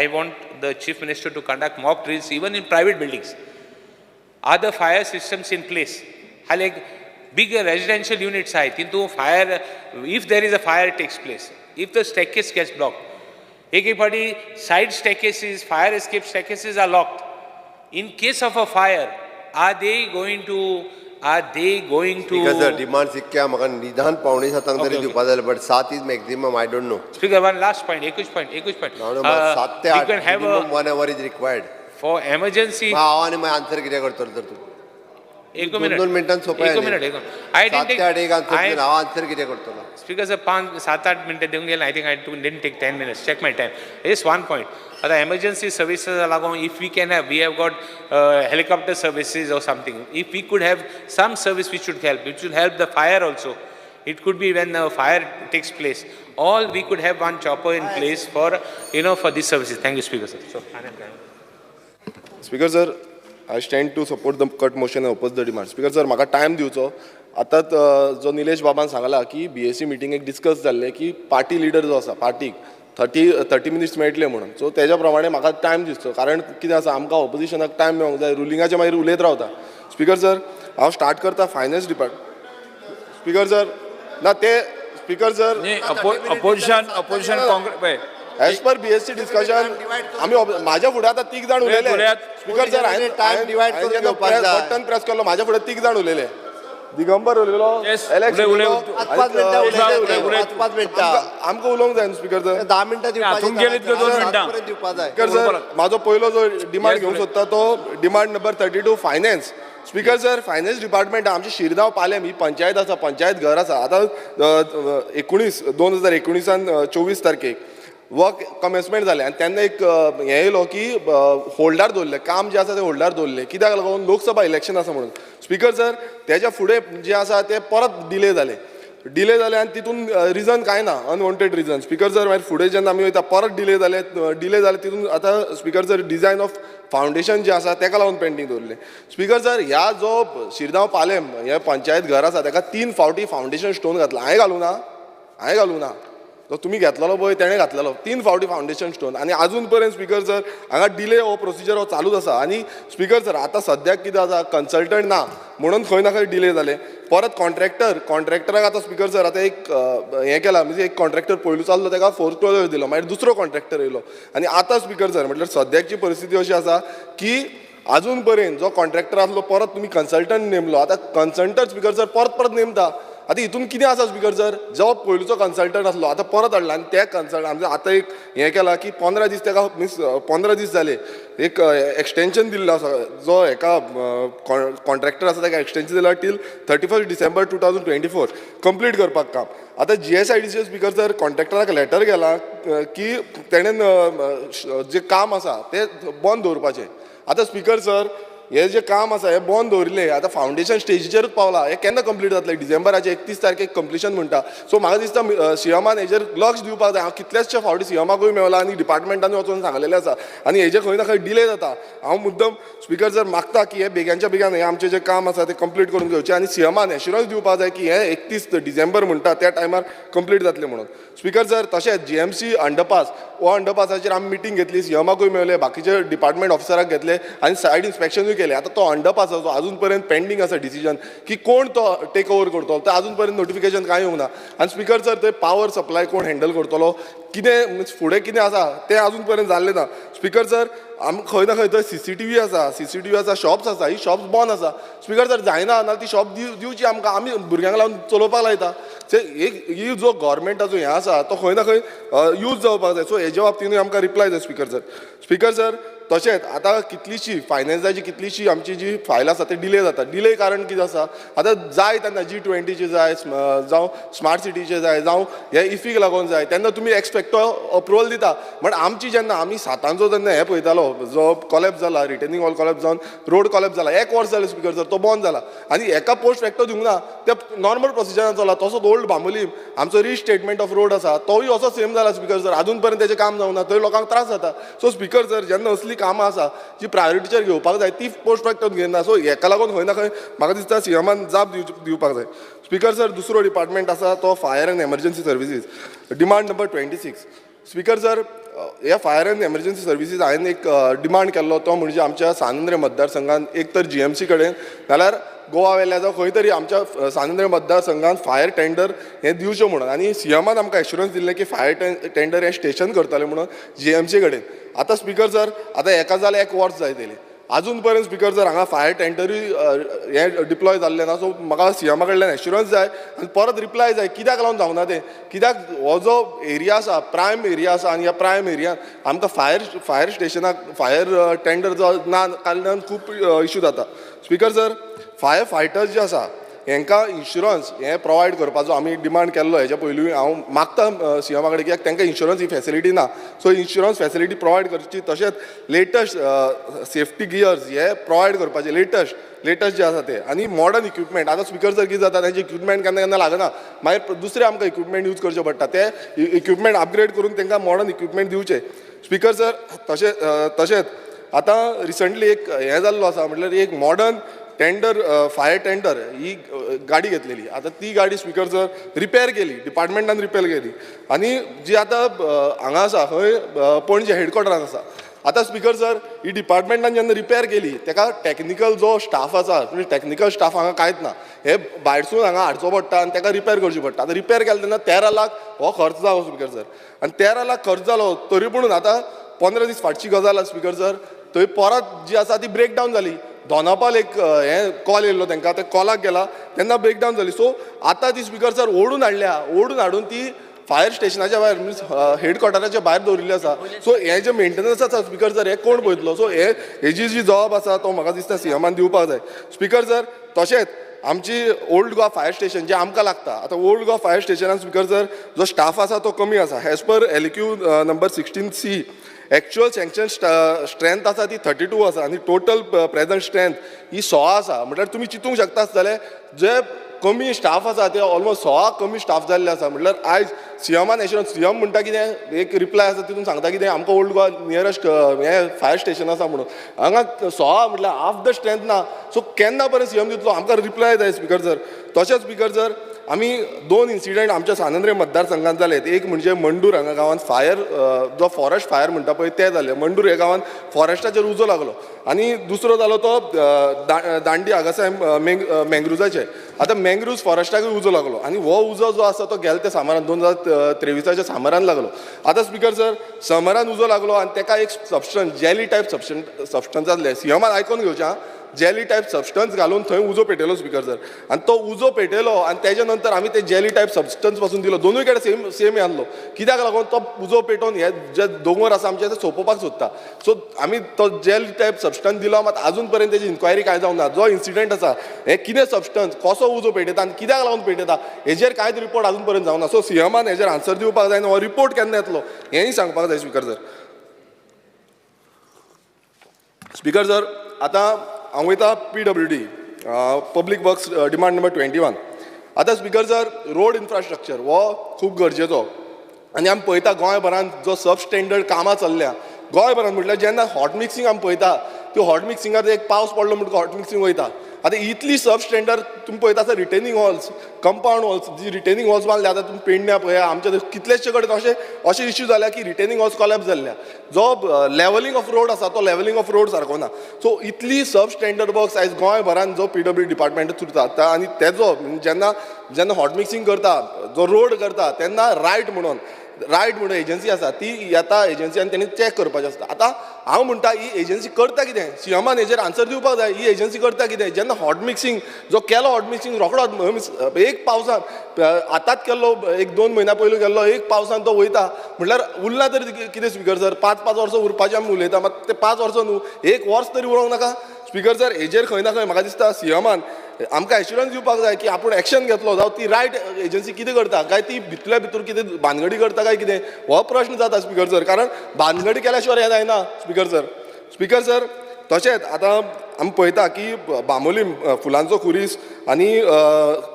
I want the Chief Minister to conduct mock drills even in private buildings. Are the fire systems in place? हाले big residential units आहाय, तितू fire, if there is a fire takes place, if the staircase gets blocked, एक एक फावटी side staircases, fire escape staircases are locked. In case of a fire, are they going to because the demands इतक्या म्हाका निदान 6:45 तरी दिवपा जाय, but 7 is maximum, I don't know. Speaker, one last point, एकूच पॉयंट, एकूच पॉयंट. 7 ते 8 minimum one hour is required. For emergency. हांव आनी मागीर आन्सर कितें करतलो तर तूं? एक दोन मिनिट. दोन मिनटान सोंपें. एक मिनिट, एक. I 7 ते 8 एक आन्सर, हांव आन्सर कितें करतलो? स्पीकर सर, 5, 7, 8 मिनटां दिवंक गेलें. I think I didn't take 10 minutes. Check my time. Just one point. आतां एमर्जन्सी सर्विसीस लागून if we can have, we have got helicopter services or something, if we could have some service which should help, which should help the fire also. It could be when the fire takes place. All we could have one chopper in place for these services. Thank you, Speaker sir. So, Speaker sir, I stand to support the cut motion and oppose the demand. Speaker sir, म्हाका time दिवचो. आतांच जो निलेश बाबान सांगला की BAC मिटिंगेक discuss जाल्लें की party leader जो आसा पार्टीक थर्टी मिनिट्स मेळटले म्हणून. सो तेज्या प्रमाणे म्हाका टायम दिसचो, कारण कितें आसा, आमकां ऑपोजिशनाक टायम मेळोंक जाय. रुलिंगाचे मागीर उलयत रावता. स्पीकर सर, हांव स्टार्ट करता फायनान्स डिपार्ट. स्पीकर सर, ना ते speaker sir. Opposition Congress. As per BAC discussion आमी म्हाज्या फुडें आतां तीग जाण उलयले. स्पीकर सर, हांवें टायम डिवायड करून घेवपाक जाय. बटन प्रेस केलो, म्हाज्या फुडें तीग जाण उलयले. दिगंबर उलयलो, एलेक्स उलयलो. पांच पांच मिनटां उलयले, पांच पांच मिनटां. आमकां उलोवंक जाय न्हू स्पीकर सर. 10 मिनटां दिवपाची, 2 मिनटां. दिवपा जाय. स्पीकर सर, म्हाजो पयलो जो डिमांड घेवंक सोदता तो demand number 32, finance. Speaker sir, finance department, आमची शिरगांव पालेम ही पंचायत आसा, पंचायत घर आसा. आतां 19 2019 24 तारखेक वर्क कमेन्समेंट जालें आनी तेन्ना एक हें येयलो की होल्डार दवरलें काम जें आसा तें होल्डार दवरलें. कित्याक लागून? लोकसभा इलेक्शन आसा म्हणून. स्पीकर सर, तेज्या फुडें जें आसा तें परत डिले जालें. डिले जालें आनी तितून रिजन कांय ना, अनवॉन्टेड रिजन. स्पीकर सर, मागीर फुडें जेन्ना आमी वयता, परत डिले जाले. डिले जाले तितून आतां speaker sir, design of foundation जें आसा तेका लागून पेंडींग दवरलें. स्पीकर सर, ह्या जो शिरगांव पालेम हे पंचायत घर आसा तेका तीन फावटी फावंडेशन स्टोन घातला. हांवें घालूं ना, हांवें घालूं ना. जो तुमी घेतलेलो पळय तेणें घातलेलो तीन फावटी फावंडेशन स्टोन. आनी आजून पर्यंत स्पीकर सर, हांगा डिले हो प्रोसिजर हो चालूच आसा. आनी स्पीकर सर, आतां सद्याक कितें आसा, कन्सल्टंट ना म्हणून खंय ना खंय डिले जाले. परत कॉन्ट्रॅक्टर, कॉन्ट्रॅक्टराक आतां स्पीकर सर, आतां एक हें केलां, म्हणजे एक कॉन्ट्रॅक्टर पयलू चल्लो तेका फोर्थ क्लोजर दिलो, मागीर दुसरो कॉन्ट्रॅक्टर येयलो. आनी आतां स्पीकर सर, म्हटल्यार सद्याची परिस्थिती अशी आसा की आजून पर्यंत जो कॉन्ट्रॅक्टर आसलो, परत तुमी कन्सल्टंट नेमलो. आतां कन्सल्टंट स्पीकर सर परत परत नेमता. आतां हितून कितें आसा स्पीकर सर, जो पयलूचो कन्सल्टंट आसलो आतां परत हाडला आनी त्या कन्सल्टंट आमचे आतां एक हें केलां की 15 दीस तेका, मिन्स 15 दीस जाले, एक एक्सटेंशन दिल्लो आसा. जो हेका कॉन्ट्रॅक्टर आसा तेका एक्सटेंशन दिला till 31 December 2024 complete करपाक काम. आतां जीएसआयडीसी स्पीकर सर, कॉन्ट्रॅक्टराक लेटर गेला की तेणेन जें काम आसा तें बंद दवरपाचें. आतां स्पीकर सर, हे जे काम आसा हें बंद दवरिल्लें, आतां फावंडेशन स्टेजीचेरूच पावला. हें केन्ना कंप्लीट जातलें? डिसेंबराचे 31 तारखेक कंप्लिशन म्हणटा. सो म्हाका दिसता सीएमान हेजेर लक्ष दिवपाक जाय. हांव कितलेशे फावटी सीएमाकूय मेवला आनी डिपार्टमेंटानूय वचून सांगलेलें आसा आनी हेजे खंय ना खंय डिले जाता. हांव मुद्दम स्पीकर सर मागता की हे बेग्यांच्या बेगान हें आमचें जें काम आसा तें कंप्लीट करून घेवचें आनी सीएमान एश्युरन्स दिवपाक जाय की हें 31 डिसेंबर म्हणटा त्या टायमार कंप्लीट जातलें म्हणून. स्पीकर सर, तशेंच जीएमसी अंडरपास, हो अंडरपासाचेर आमी मिटींग घेतली, सीएमाकूय मेवले, बाकीचे डिपार्टमेंट ऑफिसराक घेतले आनी सायड इन्स्पेक्शनूय. केले. आतां तो अंडरपासाचो अजून पर्यंत पेंडींग आसा डिसिजन की कोण तो टेक ओवर करतलो, ते अजून पर्यंत नोटिफिकेशन कांय येवंक ना. आनी स्पीकर सर थंय पावर सप्लाय कोण हँडल करतलो, कितें फुडें कितें आसा तें अजून पर्यंत जाल्लें ना. स्पीकर सर आम खंय ना खंय थंय सीसीटीव्ही आसा, सीसीटीव्ही आसा, शॉप्स आसा, ही शॉप्स बंद आसा. स्पीकर सर जायना ना ती शॉप दिवची आमकां, आमी भुरग्यांक लावन चलोवपाक लायता. एक ही जो गव्हर्मेंटाचो हें आसा तो खंय ना खंय यूज जावपाक जाय. सो हेजे बाबतीनूय आमकां रिप्लाय जाय स्पीकर सर. स्पीकर सर तशेंच आतां कितलीशी फायनान्साची कितलीशी आमची जी फायल आसा ती डिले जाता. डिले कारण कितें आसा, आतां जाय तेन्ना G20चे जाय, जावं स्मार्ट सिटीचे जाय, जावं हे इफीक लागून जाय, तेन्ना तुमी एक्सपेक्टो अप्रुवल दिता. बट आमची जेन्ना आमी सातांचो जेन्ना हें पळयतालो जो कॉलेप्स जाला, रिटेनिंग वॉल कॉलेप्स जावन रोड कॉलेप्स जाला, एक वर्स जालें स्पीकर सर तो बंद जाला आनी एका पोस्ट फॅक्टो दिवंक ना, ते नॉर्मल प्रोसिजरान चला. तसोच ओल्ड बांबोलीम आमचो रिस्टेटमेंट ऑफ रोड आसा तोय असो सेम जाला स्पीकर सर, आजून पर्यंत तेजें काम जावंक ना, थंय लोकांक त्रास जाता. सो स्पीकर सर जेन्ना असली कामां आसा जी प्रायोरिटीचेर घेवपाक जाय ती पोस्ट फॅक्टोन घेयना. सो हेका लागून खंय ना खंय म्हाका दिसता सीएमान जाप दिवपाक जाय. स्पीकर सर दुसरो डिपार्टमेंट आसा तो fire and emergency services, demand number 26. Speaker sir ह्या फायर अँड एमर्जन्सी सर्विसीस हांवें एक डिमांड केल्लो तो म्हणजे आमच्या सांत मतदारसंघान एक तर GMC कडेन नाल्यार गोवा वेल्या जावं खंय तरी आमच्या सांत मतदारसंघान फायर टेंडर हें दिवचें म्हणून, आनी सीएमान आमकां एश्युरन्स दिल्लें की फायर टेंडर हें स्टेशन करतलें म्हणून GMC कडेन. आतां स्पीकर सर आतां एका जाल्यार एक वर्स जाय तेलें, आजून पर्यंत स्पीकर सर हांगा फायर टेंडरूय हें डिप्लॉय जाल्लें ना. सो म्हाका सीएमा कडल्यान एश्युरन्स जाय आनी परत रिप्लाय जाय कित्याक लागून जावना तें, कित्याक हो जो एरिया आसा प्रायम एरिया आसा आनी ह्या प्रायम एरियान आमकां फायर स्टेशनाक फायर टेंडर जो ना कारणान खूब इशू जाता. स्पीकर सर फायर फायटर्स जे आसा हेंकां इन्शुरन्स हें प्रोवायड करपाचो आमी डिमांड केल्लो. हेच्या पयलूय हांव मागता सीएमा कडेन कित्याक तांकां इन्शुरन्स ही फेसिलिटी ना, सो इन्शुरन्स फेसिलिटी प्रोवायड करची. तशेंच लेटस्ट सेफ्टी गियर्स हे प्रोवायड करपाचे, लेटस्ट जे आसा ते, आनी मॉडर्न इक्विपमेंट. आतां स्पीकर सर कितें जाता तांचे इक्विपमेंट केन्ना केन्ना लागना, मागीर दुसरे आमकां इक्विपमेंट यूज करचे पडटा, ते इक्विपमेंट अपग्रेड करून तांकां मॉडर्न इक्विपमेंट दिवचे. स्पीकर सर तशेंच आतां रिसंटली एक हें जाल्लो आसा म्हटल्यार एक मॉडर्न टेंडर फायर टेंडर ही गाडी घेतलेली. आतां ती गाडी स्पीकर सर रिपेर केली, डिपार्टमेंटान रिपेर केली आनी जी आतां हांगा आसा खंय पणजे हेडक्वॉर्टरान आसा. आतां स्पीकर सर ही डिपार्टमेंटान जेन्ना रिपेर केली तेका टॅक्निकल जो स्टाफ आसा, म्हणजे टॅक्निकल स्टाफ हांगा कांयच ना, हे भायरसून हांगा हाडचो पडटा आनी तेका रिपेर करची पडटा. आतां रिपेर केलें तेन्ना 13 लाख हो खर्च जालो स्पीकर सर, आनी 13 लाख खर्च जालो तरी पुणून आतां 15 दीस फाटची गजाल आसा स्पीकर सर, थंय परत जी आसा ती ब्रेकडावन जाली. दोनापाल एक हें कॉल येयल्लो तांकां, ते कॉलाक गेला तेन्ना ब्रेकडावन जाली. सो आतां ती स्पीकर सर ओडून हाडल्या, ओडून हाडून ती फायर स्टेशनाच्या भायर मिन्स हेडक्वॉर्टराच्या भायर दवरिल्ली आसा. सो हें जें मेंटेनन्स आसा स्पीकर सर हें कोण पळयतलो? सो हे हेजी जी जबाब आसा तो म्हाका दिसता सीएमान दिवपाक जाय. स्पीकर सर तशेंच आमची ओल्ड गोवा फायर स्टेशन जें आमकां लागता, आतां ओल्ड गोवा फायर स्टेशनान स्पीकर सर जो स्टाफ आसा तो कमी आसा. As per LQ number 16C actual sanction strength आसा ती 32 आसा आनी टोटल प्रेजंट स्ट्रेंथ ही 16 आसा. म्हटल्यार तुमी चिंतूंक शकता आसतले जे कमी स्टाफ आसा ते ऑलमोस्ट 16 कमी स्टाफ जाल्ले आसा. म्हटल्यार आयज सीएमान एश्युरन्स, सीएम म्हणटा कितें एक रिप्लाय आसा तितून सांगता कितें आमकां ओल्ड गोवा नियरस्ट हें फायर स्टेशन आसा म्हणून, हांगा 16 म्हटल्यार हाफ the strength ना. सो केन्ना पर्यंत सीएम दितलो आमकां रिप्लाय जाय स्पीकर सर. तशेंच स्पीकर सर आमी 2 इन्सिडंट आमच्या सांत मतदारसंघात जाले. एक म्हणजे मंडूर हांगा गांवांत फायर जो फॉरेस्ट फायर म्हणटा पळय ते जाले, मंडूर ह्या गांवांत फॉरेस्टाचेर उजो लागलो, आनी दुसरो जालो तो दांडी हांगासर मँग्रुजाचेर. आतां मँग्रुज फॉरेस्टाकूय उजो लागलो आनी हो उजो जो आसा तो गेले ते सामरान 2023 सामरान लागलो. आतां स्पीकर सर समरान उजो लागलो आनी ताका एक सबस्टन्स जेली टायप सबस्टन्स आसलें, सीएमान आयकोन घेवचें आं, जेली टायप सबस्टन्स घालून थंय उजो पेटयलो स्पीकर सर, आनी तो उजो पेटयलो आनी तेजे नंतर आमी ते जेली टायप सबस्टन्स पासून दिलो, दोनूय कडेन सेम आसलो. कित्याक लागून तो उजो पेटोवन हे जे दोंगर आसा आमचे ते सोंपोवपाक सोदता. सो आमी तो जेली टायप सबस्टन्स दिलो, मात आजून पर्यंत तेजी इन्क्वायरी कांय जावंक ना. जो इन्सिडंट आसा हे कितें सबस्टन्स कसो उजो पेटयता आनी कित्याक लागून पेटयता हेजेर कांयच रिपोर्ट आजून पर्यंत जावंक ना. सो सीएमान हेजेर आन्सर दिवपाक जाय आनी हो रिपोर्ट केन्ना येतलो हेंय सांगपाक जाय स्पीकर सर. स्पीकर सर आतां हांव वयता PWD public works demand number 21. आतां स्पीकर सर रोड इन्फ्रास्ट्रक्चर हो खूब गरजेचो आनी आमी पळयता गोंयभरान जो सब स्टँडर्ड कामां चल्ल्या गोंयभरान, म्हटल्यार जेन्ना हॉट मिक्सिंग आमी पळयता त्यो हॉट मिक्सिंगार एक पावस पडलो म्हणटकच हॉट मिक्सिंग वयता. आतां इतली सब स्टँडर्ड तुमी पळयता आसा रिटेनिंग हॉल्स, कंपावंड हॉल्स, जी रिटेनिंग हॉल्स बांदल्या, आतां तुमी पेडण्या पळया, आमच्या कितलेशे कडेन अशे अशे इश्यू जाल्या की रिटेनिंग हॉल्स कॉलॅप्स जाल्ल्या. जो लेवलिंग ऑफ रोड आसा तो लेवलिंग ऑफ रोड सारको ना. सो इतली सब स्टँडर्ड वर्क्स आयज गोंयभरान जो पीडब्ल्यू डिपार्टमेंट चलता आनी तेजो जेन्ना जेन्ना हॉट मिक्सिंग करता, जो रोड करता तेन्ना रायट म्हणून एजन्सी आसा ती येता एजन्सी आनी तेणी चॅक करपाचें आसता. आतां हांव म्हणटा ही एजन्सी करता कितें, सीएमान हेजेर आन्सर दिवपाक जाय. ही एजन्सी करता कितें, जेन्ना हॉट मिक्सिंग जो केलो, हॉट मिक्सिंग रोखडो एक पावसान आतांच केल्लो, 1-2 म्हयन्या पयलू केल्लो, एक पावसान तो वयता म्हटल्यार उरला तरी कितें स्पीकर सर? 5-5 वर्सां उरपाचें आमी उलयता, मात ते 5 वर्सां न्हू, 1 वर्स तरी उरोंक नाका स्पीकर सर? हेजेर खंय ना खंय म्हाका दिसता सीएमान आमकां एश्युरन्स दिवपाक जाय की आपूण एक्शन घेतलो, जावं ती रायट एजन्सी कितें करता काय ती भितरल्या भितर कितें भानगडी करता काय कितें, हो प्रश्न जाता स्पीकर सर. कारण भानगडी केल्या शिवाय हें जायना स्पीकर सर. स्पीकर सर तशेंच आतां आमी पळयता की बांबोलीम फुलांचो खुरीस आनी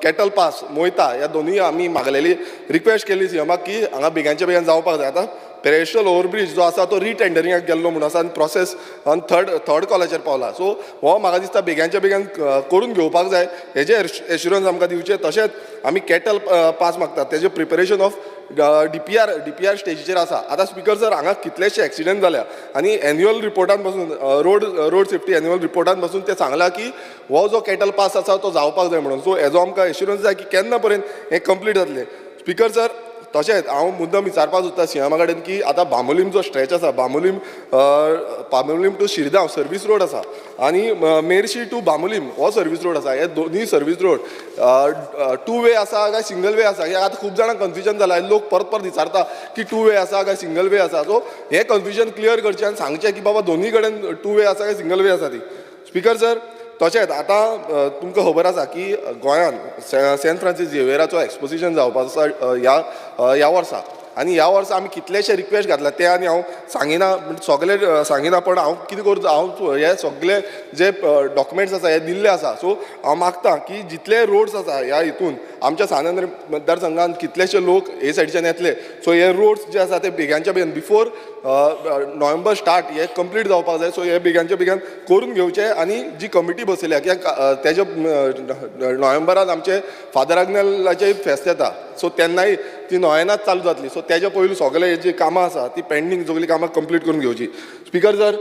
कॅटल पास मोयता ह्या दोनूय आमी मागलेली रिक्वेस्ट केली सीएमाक की हांगा बेगानच्या बेगान जावपाक जाय. आतां पेरेस्ट्रल ओवरब्रीज जो आसा तो रिटेंडरिंगाक गेल्लो म्हणून आसा आनी प्रोसेस ऑन थर्ड कॉलाचेर पावला. सो हो म्हाका दिसता बेगानच्या बेगान करून घेवपाक जाय, हेजे एश्युरन्स आमकां दिवचें. तशेंच आमी कॅटल पास मागतात, तेजें प्रिपेरेशन ऑफ डीपीआर स्टेजीचेर आसा. आतां स्पीकर सर हांगा कितलेशे एक्सिडंट जाल्या आनी एन्युअल रिपोर्टान पासून, रोड सेफ्टी एन्युअल रिपोर्टान पासून ते सांगलां की हो जो कॅटल पास आसा तो जावपाक जाय म्हणून. सो हेजो आमकां एश्युरन्स जाय की केन्ना पर्यंत हें कंप्लीट जातलें स्पीकर सर. तशेंच हांव मुद्दम विचारपाक सोदता सीएमा कडेन की आतां बांबोलीम जो स्ट्रेच आसा, Bambolim to Shirgaon service road आसा आनी मेरशी टू बांबोलीम हो सर्वीस रोड आसा, हे दोनूय सर्वीस रोड टू वे आसा काय सिंगल वे आसा, हे आतां खूब जाणांक कन्फ्युजन जालां. लोक परत परत विचारता की टू वे आसा काय सिंगल वे आसा. सो हें कन्फ्युजन क्लियर करचें आनी सांगचें की बाबा दोनूय कडेन टू वे आसा काय सिंगल वे आसा ती स्पीकर सर. तशेंच आतां तुमकां खबर आसा की गोंयांत सेंट फ्रांसीस झेवियराचो एक्सपोजिशन जावपाचो आसा ह्या वर्सा आनी ह्या वर्सा आमी कितलेशे रिक्वेस्ट घातला ते आनी हांव सांगिना, सगळे सांगिना, पण हांव कितें करता, हांव हे सगळे जे डॉक्युमेंट्स आसा हे दिल्ले आसा. सो हांव मागता की जितले रोड्स आसा ह्या हितून आमच्या सान आंद्रे मतदारसंघान कितलेशे लोक हे सायडीच्यान येतले, सो हे रोड्स जे आसा ते बेगानच्या बेगीन बिफोर नोव्हेंबर स्टार्ट हे कंप्लीट जावपाक जाय. सो हे बेगानच्या बेगान करून घेवचे आनी जी कमिटी बसयल्या कित्याक तेजे नोव्हेंबरान आमचे फादर आग्नेलाचे फेस्त येता, सो तेन्नाय ती नोव्हेंनाच चालू जातली. सो तेज्या पयलू सगळे जी कामां आसा ती पेंडींग सगळीं कामां कंप्लीट करून घेवची. स्पीकर सर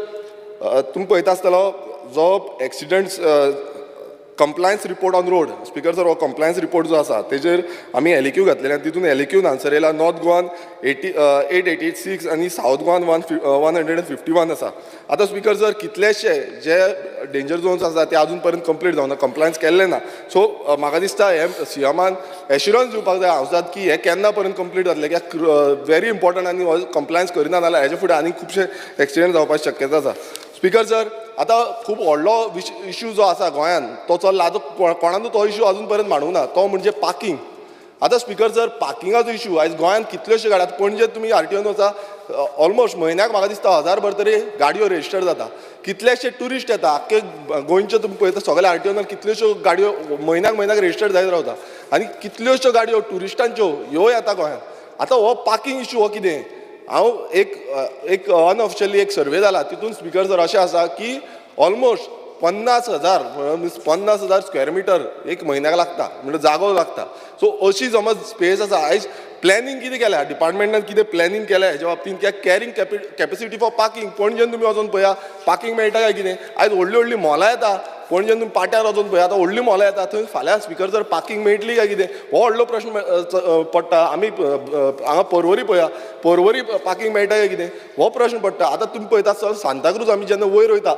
तुमी पळयता आसतलो जो accidents compliance report on road, speaker sir हो कंप्लायन्स रिपोर्ट जो आसा तेजेर आमी एलएक्यू घातलेले आनी तितून एलएक्यून आन्सर येयला नॉर्थ गोवान 886 आनी सावथ गोवान 151 आसा. आतां स्पीकर सर कितलेशे जे डेंजर झोन्स आसा ते आजून पर्यंत कंप्लीट जावना, कंप्लायन्स केल्लें ना. सो म्हाका दिसता हे सीएमान एश्युरन्स दिवपाक जाय हावसात की हे केन्ना पर्यंत कंप्लीट जातलें, कित्याक व्हेरी इम्पॉर्टंट आनी हो कंप्लायन्स करिना जाल्यार हेजे फुडें आनी खुबशे एक्सिडंट जावपाची शक्यता आसा. स्पीकर सर आतां खूब व्हडलो इश्यू जो आसा गोंयांत तो चल्ला, आतां कोणानू तो इश्यू अजून पर्यंत मांडूंक ना, तो म्हणजे पार्किंग. आतां स्पीकर सर पार्किंगाचो इश्यू आयज गोंयांत कितल्योश्यो गाडयो, आतां पणजे तुमी आरटीओन वचा ऑलमोस्ट म्हयन्याक म्हाका दिसता 1000 तरी गाडयो रजिस्टर जाता, कितलेशे ट्युरिस्ट येता आख्खे गोंयचे, तुमी पळयता सगळे आरटीओनार कितल्योश्यो गाडयो म्हयन्याक म्हयन्याक रजिस्टर जायत रावता आनी कितल्योश्यो गाडयो ट्युरिस्टांच्यो ह्यो येता गोंयांत. आतां हो पार्किंग इश्यू हो कितें, हांव एक अनऑफिशियली एक सर्वे जाला तितून स्पीकर सर अशें आसा की ऑलमोस्ट 50,000 मिन्स 50,000 स्क्वेअर मिटर एक म्हयन्याक लागता, म्हणजे जागो लागता. सो अशी समज स्पेस आसा. आयज प्लॅनिंग कितें केल्या डिपार्टमेंटान, कितें प्लॅनिंग केल्या हेज्या बाबतीन, कित्याक कॅरिंग कॅपेसिटी फॉर पार्किंग. पणजेन तुमी वचोन पळया पार्किंग मेळटा काय कितें, आयज व्हडली व्हडली मॉलां येता पणजेन, तुमी पाट्यार वचोन पळया आतां व्हडली मॉलां येता, थंय फाल्यां स्पीकर जर पार्किंग मेळटली काय कितें हो व्हडलो प्रश्न पडटा. आमी हांगा पर्वरी पळया, पर्वरी पार्किंग मेळटा काय कितें हो प्रश्न पडटा. आतां तुमी पळयता सर सांताक्रूज आमी जेन्ना वयर वयता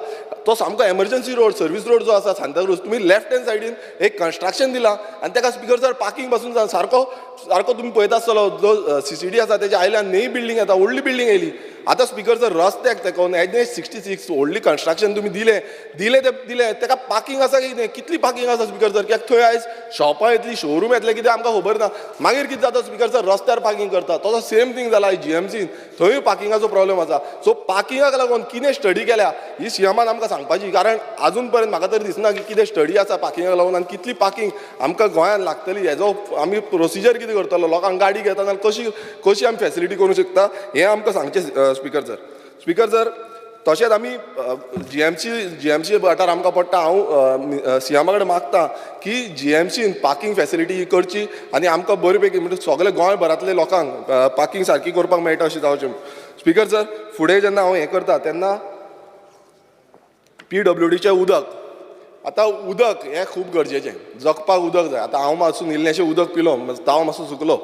तो सामको एमर्जन्सी रोड, सर्वीस रोड जो आसा सांताक्रूज, तुमी लेफ्ट हँड सायडीन एक कन्स्ट्रक्शन दिलां आनी ताका स्पीकर सर पार्किंग पासून सारको सारको तुमी पळयता आसतलो जो सीसीडी आसा तेज्या आयल्यान नवी बिल्डींग येता, व्हडली बिल्डींग येयली. आतां स्पीकर सर रस्त्याक तेकोन NH 66 व्हडली कन्स्ट्रक्शन तुमी दिलें दिलें तें दिलें, ताका पार्किंग आसा कितें, कितली पार्किंग आसा स्पीकर सर, कित्याक थंय आयज शॉपां येतली, शोरूम येतले, कितें आमकां खबर ना. मागीर कितें जाता स्पीकर सर रस्त्यार पार्किंग करता, तसो सेम थींग जाला जीएमसीन, थंय पार्किंगाचो प्रॉब्लेम आसा. सो पार्किंगाक लागून कितें स्टडी केल्या ही सीएमान आमकां सांगपाची, कारण आजून पर्यंत म्हाका तरी दिसना की कितें स्टडी आसा पार्किंगाक लागून आनी कितली पार्किंग आमकां गोंयांत लागतली, हेजो आमी प्रोसिजर कितें करतलो, लोकांक गाडी घेता जाल्यार कशी कशी आमी फेसिलिटी करूंक शकता हें आमकां सांगचें स्पीकर सर. स्पीकर सर तशेंच आमी जीएमसी वाठार आमकां पडटा. हांव सीएमा कडेन मागता की जीएमसीन पार्किंग फॅसिलिटी ही करची आनी आमकां बरे पैकी म्हणजे सगळे गोंयभरांतले लोकांक पार्किंग सारकी करपाक मेळटा अशें जावचें. स्पीकर सर, फुडें जेन्ना हांव हें करता तेन्ना पीडब्ल्यूडीचें उदक, आतां उदक हें खूब गरजेचें, जगपाक उदक जाय. आतां हांव मातसो इल्लेंशें उदक पिलो, ताव मातसो सुकलो,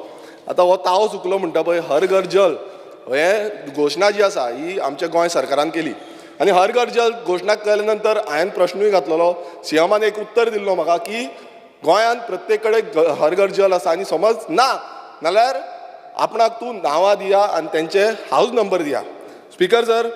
आतां हो ताव सुकलो म्हणटा पळय, हर घर जल हे घोशणा जी आसा ही आमच्या गोंय सरकारान केली आनी हर घर जल घोशणा केले नंतर हांवें प्रश्नूय घातलेलो, सीएमान एक उत्तर दिल्लो म्हाका की गोंयांत प्रत्येक कडेन हर घर जल आसा आनी समज ना नाल्यार आपणाक तूं नांवां दिया आनी तेंचे हावज नंबर दिया. स्पीकर सर,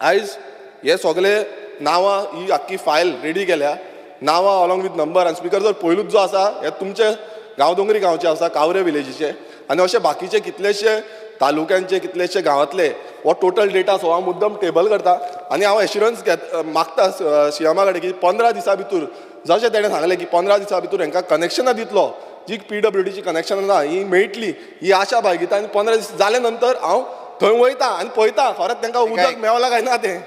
आयज हे सगळे नांवां ही आख्खी फायल रेडी केल्या, नांवां अलॉंग विथ नंबर. आनी स्पीकर सर, पयलूच जो आसा हे तुमचे गांवदोंगरी गांवचे आसा, कावरे विलेजीचे, आनी अशे बाकीचे कितलेशे तालुक्यांचे कितलेशे गांवांतले हो टोटल डेटा सो हांव मुद्दम टेबल करता आनी हांव एश्युरन्स घेत मागता सीएमा कडेन की 15 दिसां भितर जशें तेणें सांगलें की 15 दिसां भितर हांकां कनेक्शनां दितलो, जी पीडब्ल्यूडीची कनेक्शनां ना ही मेळटली ही आशा बाळगिता आनी 15 दीस जाले नंतर हांव थंय वयता आनी पळयता खरेंच तांकां उदक मेवलां काय ना तें.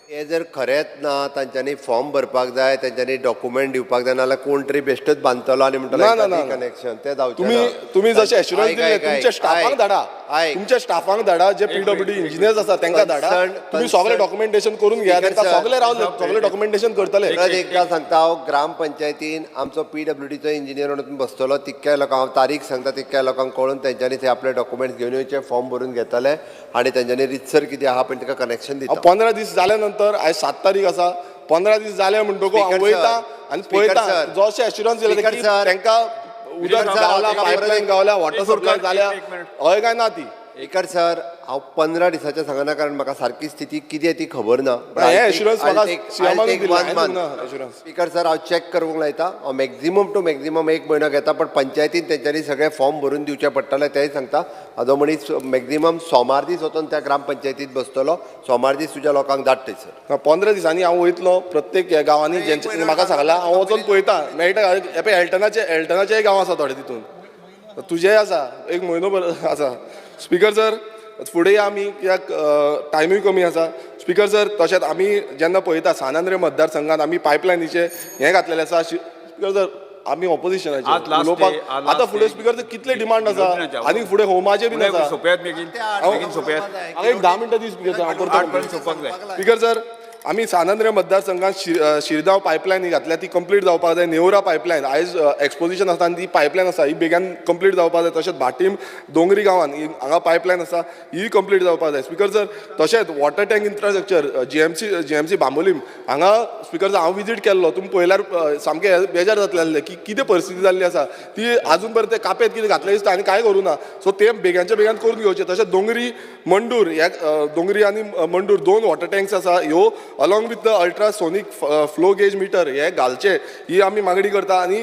हे जर खरेंच ना तांच्यांनी फॉर्म भरपाक जाय, तांच्यांनी डॉक्युमेंट दिवपाक जाय, नाल्यार कोण तरी बेश्टच बांदतलो आनी म्हणटलो कनेक्शन ते जावचें. तुमी जशें एश्युरन्स दिलें तुमच्या स्टाफांक धाडा, तुमच्या स्टाफांक धाडा, जे पीडब्ल्यूडी इंजिनियर्स आसा तांकां धाडा, तुमी सगळें डॉक्युमेंटेशन करून घेया, तांकां सगळें रावले सगळें डॉक्युमेंटेशन करतले. परत एकदां सांगता हांव, ग्रामपंचायतीन आमचो पीडब्ल्यूडीचो इंजिनियर म्हणून बसतलो, तितक्या लोकांक हांव तारीख सांगता, तितक्या लोकांक कळून तांच्यांनी ते आपले डॉक्युमेंट्स घेवन येवचे, फॉर्म भरून घेतले आनी तांच्यांनी रितसर कितें आहा पण ताका कनेक्शन दिता. 15 दीस जाले नंतर आयज 7 तारीख आसा, 15 दीस जाले म्हणटकूच हांव वयता आनी पळयता जशें एश्युरन्स दिलें की तांकां उदक गावला, पायपलायन गावल्या, वॉटर सप्लाय जाल्या, हय काय ना ती. स्पीकर सर, हांव 15 दिसाचें सांगना कारण म्हाका सारकी स्थिती कितें ती खबर ना. स्पीकर सर, हांव चॅक करूंक लायता, हांव मॅक्झिमम टू मॅक्झिमम 1 म्हयनो घेता, पण पंचायतीन तेंच्यांनी सगळे फॉर्म भरून दिवचे पडटले तेंय सांगता. हाजो मनीस मॅक्झिमम सोमार दीस वचून त्या ग्रामपंचायतीत बसतलो, सोमार दीस तुज्या लोकांक धाड थंयसर. 15 दिसांनी हांव वयतलो प्रत्येक गांवांनी, जेंचे म्हाका सांगलां हांव वचून पळयता, मेळटा. हे पळय एल्टनाचेय गांव आसा थोडे तितून, तुजेय आसा, 1 म्हयनो आसा. स्पीकर सर, फुडें आमी कित्याक टायमूय कमी आसा. स्पीकर सर, तशेंच आमी जेन्ना पळयता सान आंद्रे मतदारसंघात आमी पायपलायनीचें हें घातलेलें आसा. स्पीकर सर, आमी ऑपोजिशनाचे उलोवपाक आतां फुडें स्पीकर सर कितले डिमांड आसा आनी फुडें होमाचे बीन आसा. एक 10 मिनटां दी स्पीकर सर, हांव करता. स्पीकर सर, आमी सान आंद्रे मतदारसंघात शिरदांव पायपलायन ही घातल्या, ती कंप्लीट जावपाक जाय. नेवरा पायपलायन आयज एक्सपोजिशन आसा आनी ती पायपलायन आसा ही बेगीन कंप्लीट जावपाक जाय. तशेंच भाटीम दोंगरी गांवान हांगा पायपलायन आसा ही कंप्लीट जावपाक जाय. स्पीकर सर, तशेंच water tank infrastructure GMC Bambolim हांगा स्पीकर सर हांव विजीट केल्लो, तुमी पळयल्यार सामकें बेजार जातले आसले की कितें परिस्थिती जाल्ली आसा ती, आजून पर्यंत ते कापेत कितें घातलें दिसता आनी कांय करूं ना. सो ते बेगानच्या बेगान करून घेवचें. तशेंच दोंगरी मंडूर ह्या दोंगरी आनी मंडूर 2 वॉटर टँक्स आसा, ह्यो along with the ultrasonic flow gauge meter हे घालचे ही आमी मागणी करता. आनी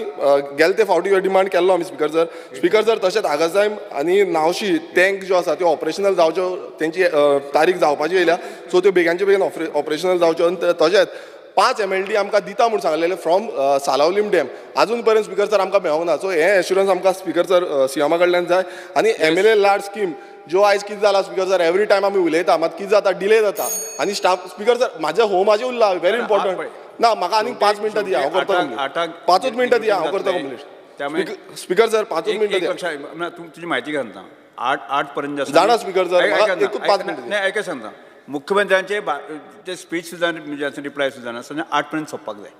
गेले ते फावटी डिमांड केल्लो आमी स्पीकर सर. स्पीकर सर, तशेंच आगासायम आनी नावशी टँक ज्यो आसा त्यो ऑपरेशनल जावच्यो, तेंची तारीख जावपाची येयल्या, सो त्यो बेगानचे बेगीन ऑपरेशनल जावच्यो. आनी तशेंच 5 MLD आमकां दिता म्हूण सांगलेलें फ्रॉम सालावलीम डॅम, आजून पर्यंत स्पीकर सर आमकां मेळोंक ना. सो हें एश्युरन्स आमकां स्पीकर सर सीएमा कडल्यान जाय. आनी MLA large scheme ज्यो आयज कितें जालां स्पीकर सर, एवरी टायम आमी उलयता मात कितें जाता डिले जाता. आनी स्टाफ स्पीकर सर म्हाजें होमाचें उरलां व्हेरी इम्पॉर्टंट ना, म्हाका आनीक 5 मिनटां दिया, हांव करता कंप्लीट. 5 मिनटां दिया, हांव करता कंप्लीट. स्पीकर सर 5 मिनटां दिया, तुजी म्हायती सांगता. 8 पर्यंत जाणा स्पीकर सर, एकूच 5 मिनटां. नाही ऐका सांगता, मुख्यमंत्र्यांचे ते स्पीच सुद्दां म्हणजे रिप्लाय सुद्दां ना 8 पर्यंत सोंपपाक जाय.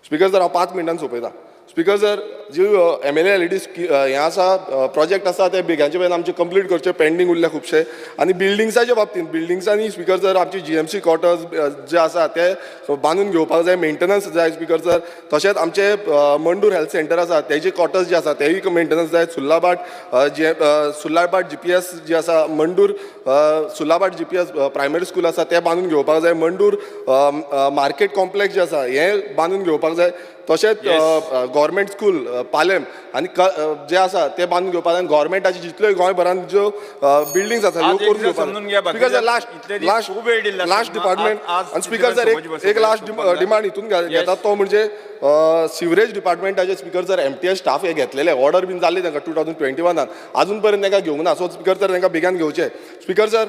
स्पीकर सर, हांव 5 मिनटान सोंपयता. स्पीकर सर, जी MLA LED हें आसा प्रोजेक्ट आसा ते बेगानचे बेगीन आमचे कंप्लीट करचे, पेंडींग उरल्या खुबशे. आनी बिल्डिंग्साच्या बाबतींत बिल्डिंग्सांनी स्पीकर सर आमची GMC quarters जे आसा ते बांदून घेवपाक जाय, मेंटेनन्स जाय स्पीकर सर. तशेंच आमचे मंडूर हेल्थ सेंटर आसा तेजे क्वॉर्टर्स जे आसा तेय मेंटेनन्स जाय. सुर्लाभाट सुर्लाभाट GPS जी आसा, मंडूर सुर्लाभाट GPS primary school आसा ते बांदून घेवपाक जाय. मंडूर मार्केट कॉम्प्लेक्स जे आसा हें बांदून घेवपाक जाय. तशेंच गव्हर्मेंट स्कूल पालेम आनी जे आसा ते बांदून घेवपाक आनी गव्हर्मेंटाची जितल्यो गोंयभरान ज्यो बिल्डिंग्स आसा ह्यो करून घेवपाक. Speaker sir last last last department आनी स्पीकर सर एक लास्ट डिमांड हितून घेता तो म्हणजे सिवरेज डिपार्टमेंटाचे स्पीकर सर MTS staff हे घेतलेले ऑर्डर बीन जाल्ली तांकां 2021 अजून पर्यंत तांकां घेवंक ना. सो स्पीकर सर तांकां बेगान घेवचे. स्पीकर सर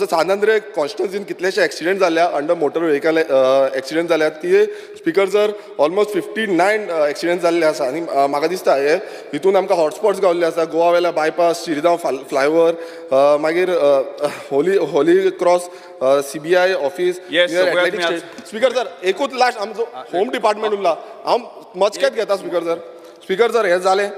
सान आंद्रे कॉन्स्टिट्युन्सीन कितलेशे एक्सिडेंट जाल्या अंडर मोटर व्हेकल एक्सिडेंट जाल्या ती स्पीकर सर ऑलमोस्ट 59 एक्सिडेंट जाल्ले आसा आनी म्हाका दिसता हे हितून आमकां हॉटस्पॉट्स गावल्ले आसा. गोवा वेल्या बायपास, शिरगांव फ्लायओवर, मागीर Holy Cross CBI office, speaker sir एकूच लास्ट आमचो होम डिपार्टमेंट उरला. हांव मचकेत घेता स्पीकर सर. स्पीकर सर हें जालें.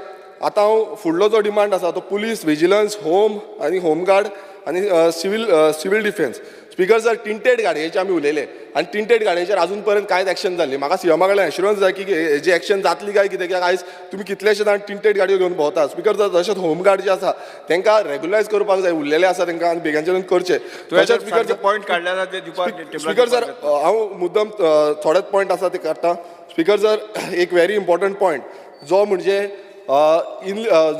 आतां हांव फुडलो जो डिमांड आसा तो पुलीस, विजिलन्स, होम आनी होमगार्ड आनी civil defence. Speaker sir tinted गाडयेचे आमी उलयले आनी टिंटेड गाडयेचेर अजून पर्यंत कांयच एक्शन जाल्ली. म्हाका सीएमा कडल्यान एश्युरन्स जाय की हेजी एक्शन जातली काय कितें, कित्याक आयज तुमी कितलेशे जाण टिंटेड गाडयो घेवन भोंवता. स्पीकर सर तशेंच होमगार्ड जे आसा तांकां रेगुलरायज करपाक जाय, उरलेले आसा तांकां आनी बेगांच्यान करचें. तशेंच स्पीकर सर पॉयंट काडले. स्पीकर सर हांव मुद्दम थोडेच पॉयंट आसा ते काडटा. स्पीकर सर एक व्हेरी इम्पॉर्टंट पॉयंट जो म्हणजे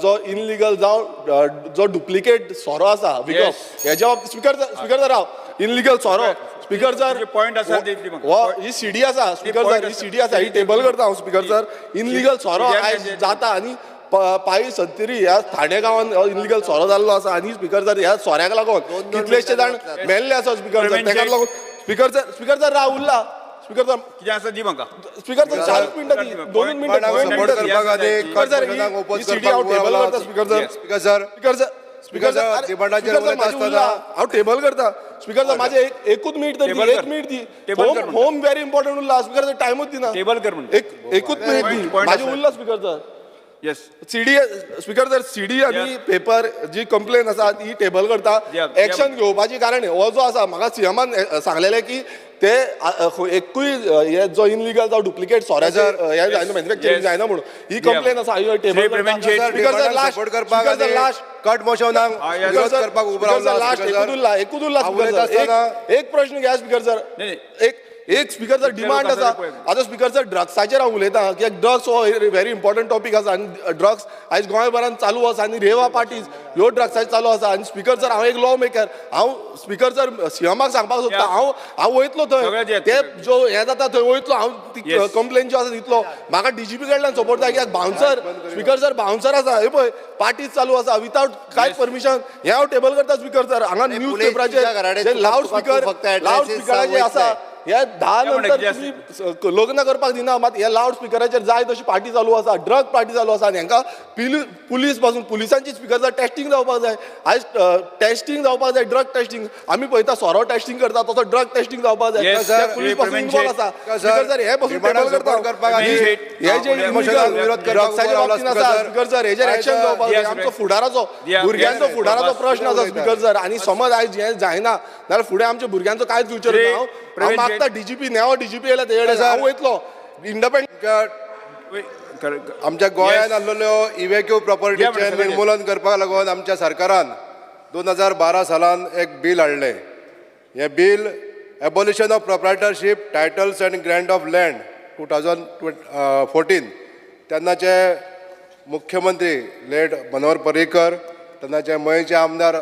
जो इनलिगल जावं जो डुप्लिकेट सोरो आसा विकप हेज्या बाबतींत स्पीकर सर हांव इनलिगल सोरो स्पीकर सर पॉयंट आसा ही सीडी आसा स्पीकर सर ही सीडी आसा ही टेबल करता हांव स्पीकर सर. इनलिगल सोरो आयज जाता आनी पाळी सत्तरी ह्या ठाणे गांवान इनलिगल सोरो जाल्लो आसा आनी स्पीकर सर ह्या सोऱ्याक लागून कितलेशे जाण मेल्ले आसा स्पीकर सर. ताका लागून स्पीकर सर राव उरला. स्पीकर सर कितें आसा दी म्हाका. स्पीकर सर 4 मिनटां दी, 2 मिनटां. स्पीकर सर ही सीडी हांव टेबल करता. Speaker sir speaker sir speaker sir speaker sir हांव टेबल करता. स्पीकर सर माझे एकूच मिनिट तरी दी, एक मिनिट दी. होम व्हेरी इम्पॉर्टंट उरला स्पीकर सर, टायमूच दिना. टेबल कर म्हणटा एकूच मिनिट दी माझे उरला speaker sir. Yes CD speaker sir CD आनी पेपर जी कंप्लेन आसा ती टेबल करता. एक्शन घेवपाची कारण हो जो आसा म्हाका सीएमान सांगलेलें की ते एकूय हे जो इनलिगल जावं डुप्लिकेट सोऱ्याचें हें जायना, मॅन्युफॅक्चरींग जायना म्हणून ही कंप्लेन आसा. हांवें table speaker sir last cut मोशनाक विरोध करपाक उबो रावला. लास्ट एकूच उरला स्पीकर सर. एक प्रश्न घ्या स्पीकर सर. एक स्पीकर सर डिमांड आसा. आतां स्पीकर सर ड्रग्साचेर हांव उलयतां कित्याक ड्रग्स हो व्हेरी इम्पॉर्टंट टॉपीक आसा आनी ड्रग्स आयज गोंयभरान चालू आसा आनी रेवा पार्टीज ह्यो ड्रग्साचेर चालू आसा. आनी स्पीकर सर हांव एक लॉ मेकर, हांव स्पीकर सर सीएमाक सांगपाक सोदता हांव वयतलो थंय, ते जो हें जाता थंय वयतलो हांव, ती कंप्लेन ज्यो आसा दितलो. म्हाका डीजीपी कडल्यान सपोर्ट जाय कित्याक बाउन्सर स्पीकर सर बाउन्सर आसा हे पळय पार्टीज चालू आसा विदाउट कांय परमिशन. हें हांव टेबल करता स्पीकर सर. हांगा न्यूज पेपराचेर जे लावड स्पीकर लावड स्पिकराचेर आसा हे 10 नंतर तुमी लग्न करपाक दिना, मात हे लावड स्पिकराचेर जाय तशी पार्टी चालू आसा, ड्रग पार्टी चालू आसा आनी हांकां पुलीस पासून पुलिसांची स्पीकर सर टेस्टिंग जावपाक जाय. आयज टेस्टिंग जावपाक जाय, ड्रग टेस्टिंग आमी पळयता सोरो टेस्टिंग करता तसो ड्रग टेस्टिंग जावपाक जाय. पुलीस पासून इनवॉल्व आसा स्पीकर सर. हे पासून टेबल करता हे जे ड्रग्साच्या बाबतीन आसा स्पीकर सर हेजेर एक्शन जावपाक जाय. आमचो फुडाराचो भुरग्यांचो फुडाराचो प्रश्न आसा स्पीकर सर. आनी समज आयज हें जायना जाल्यार फुडें आमच्या भुरग्यांचो कांयच फ्युचर ना. हांव मागता डीजीपी नेवो डीजीपी येयला तेजे कडेन हांव वयतलो इंडिपेंडंट. आमच्या गोंयांत आसलेल्यो इव्हॅक्यू प्रॉपर्टीचें निर्मूलन करपाक लागून आमच्या सरकारान 2012 सालान एक बील हाडलें. हें bill abolition of proprietorship titles and grant of land 2014. तेन्नाचे मुख्यमंत्री लेट मनोहर पर्रीकर, तेन्नाचे मयेंचे आमदार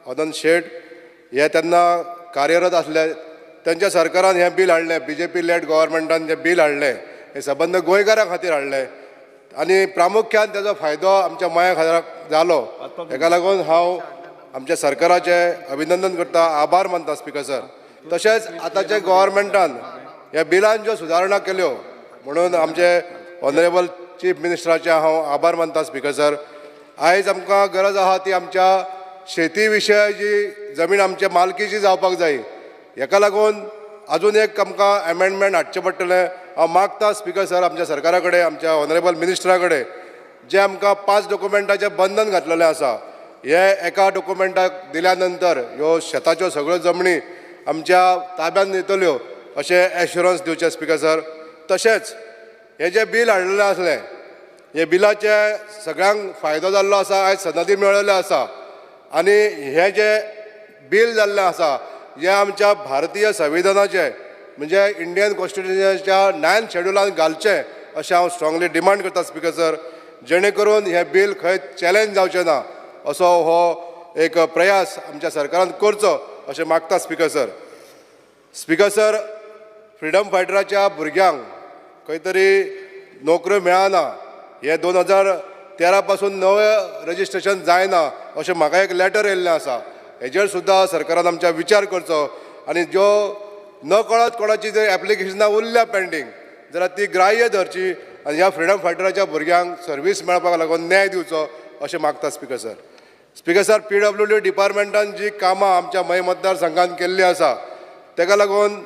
मदन शेट हे तेन्ना कार्यरत आसले. तेंच्या सरकारान हें बील हाडलें, बीजेपी लेड गव्हर्मेंटान जें बील हाडलें हें सबंद गोंयकारां खातीर हाडलें आनी प्रामुख्यान तेजो फायदो आमच्या मया खातीर जालो. हेका लागून हांव आमच्या सरकाराचें अभिनंदन करता, आभार मानता स्पीकर सर. तशेंच आतांच्या गव्हर्मेंटान ह्या बिलान ज्यो सुदारणा केल्यो म्हणून आमचे ऑनरेबल चीफ मिनिस्टराचे हांव आभार मानता स्पीकर सर. आयज आमकां गरज आहा ती आमच्या शेती विशयाची जमीन आमच्या मालकीची जावपाक जाय. हेका लागून अजून एक आमकां एमेंडमेंट हाडचें पडटलें. हांव मागता स्पीकर सर आमच्या सरकारा कडेन, आमच्या ऑनरेबल मिनिस्टरा कडेन, जें आमकां 5 डॉक्युमेंटाचें बंधन घातलेलें आसा, हे एका डॉक्युमेंटाक दिल्या नंतर ह्यो शेताच्यो सगळ्यो जमनी आमच्या ताब्यांत येतल्यो अशें एश्युरन्स दिवचें स्पीकर सर. तशेंच हें जें बील हाडलेलें आसलें, हे बिलाचे सगळ्यांक फायदो जाल्लो आसा, आयज सनदी मेळिल्ल्यो आसा आनी हें जें बील जाल्लें आसा हें आमच्या भारतीय संविधानाचें म्हणजे इंडियन कॉन्स्टिट्युशनाच्या 9th शेड्युलान घालचें अशें हांव स्ट्रांगली डिमांड करता स्पीकर सर, जेणे करून हें बील खंय चॅलेंज जावचें ना असो हो एक प्रयास आमच्या सरकारान करचो अशें मागता speaker sir. Speaker sir, freedom फायटराच्या भुरग्यांक खंय तरी नोकऱ्यो मेळना, हे 2013 पासून नवें रजिस्ट्रेशन जायना अशें म्हाका एक लेटर येयल्लें आसा. हेजेर सुद्दां सरकारान आमच्या विचार करचो आनी ज्यो न कळत कोणाची जर एप्लिकेशनां उरल्या पेंडींग जाल्यार ती ग्राह्य धरची आनी ह्या फ्रिडम फायटराच्या भुरग्यांक सर्वीस मेळपाक लागून न्याय दिवचो अशें मागता speaker sir. Speaker sir, PWD डिपार्टमेंटान जी कामां आमच्या मये मतदारसंघान केल्लीं आसा तेका लागून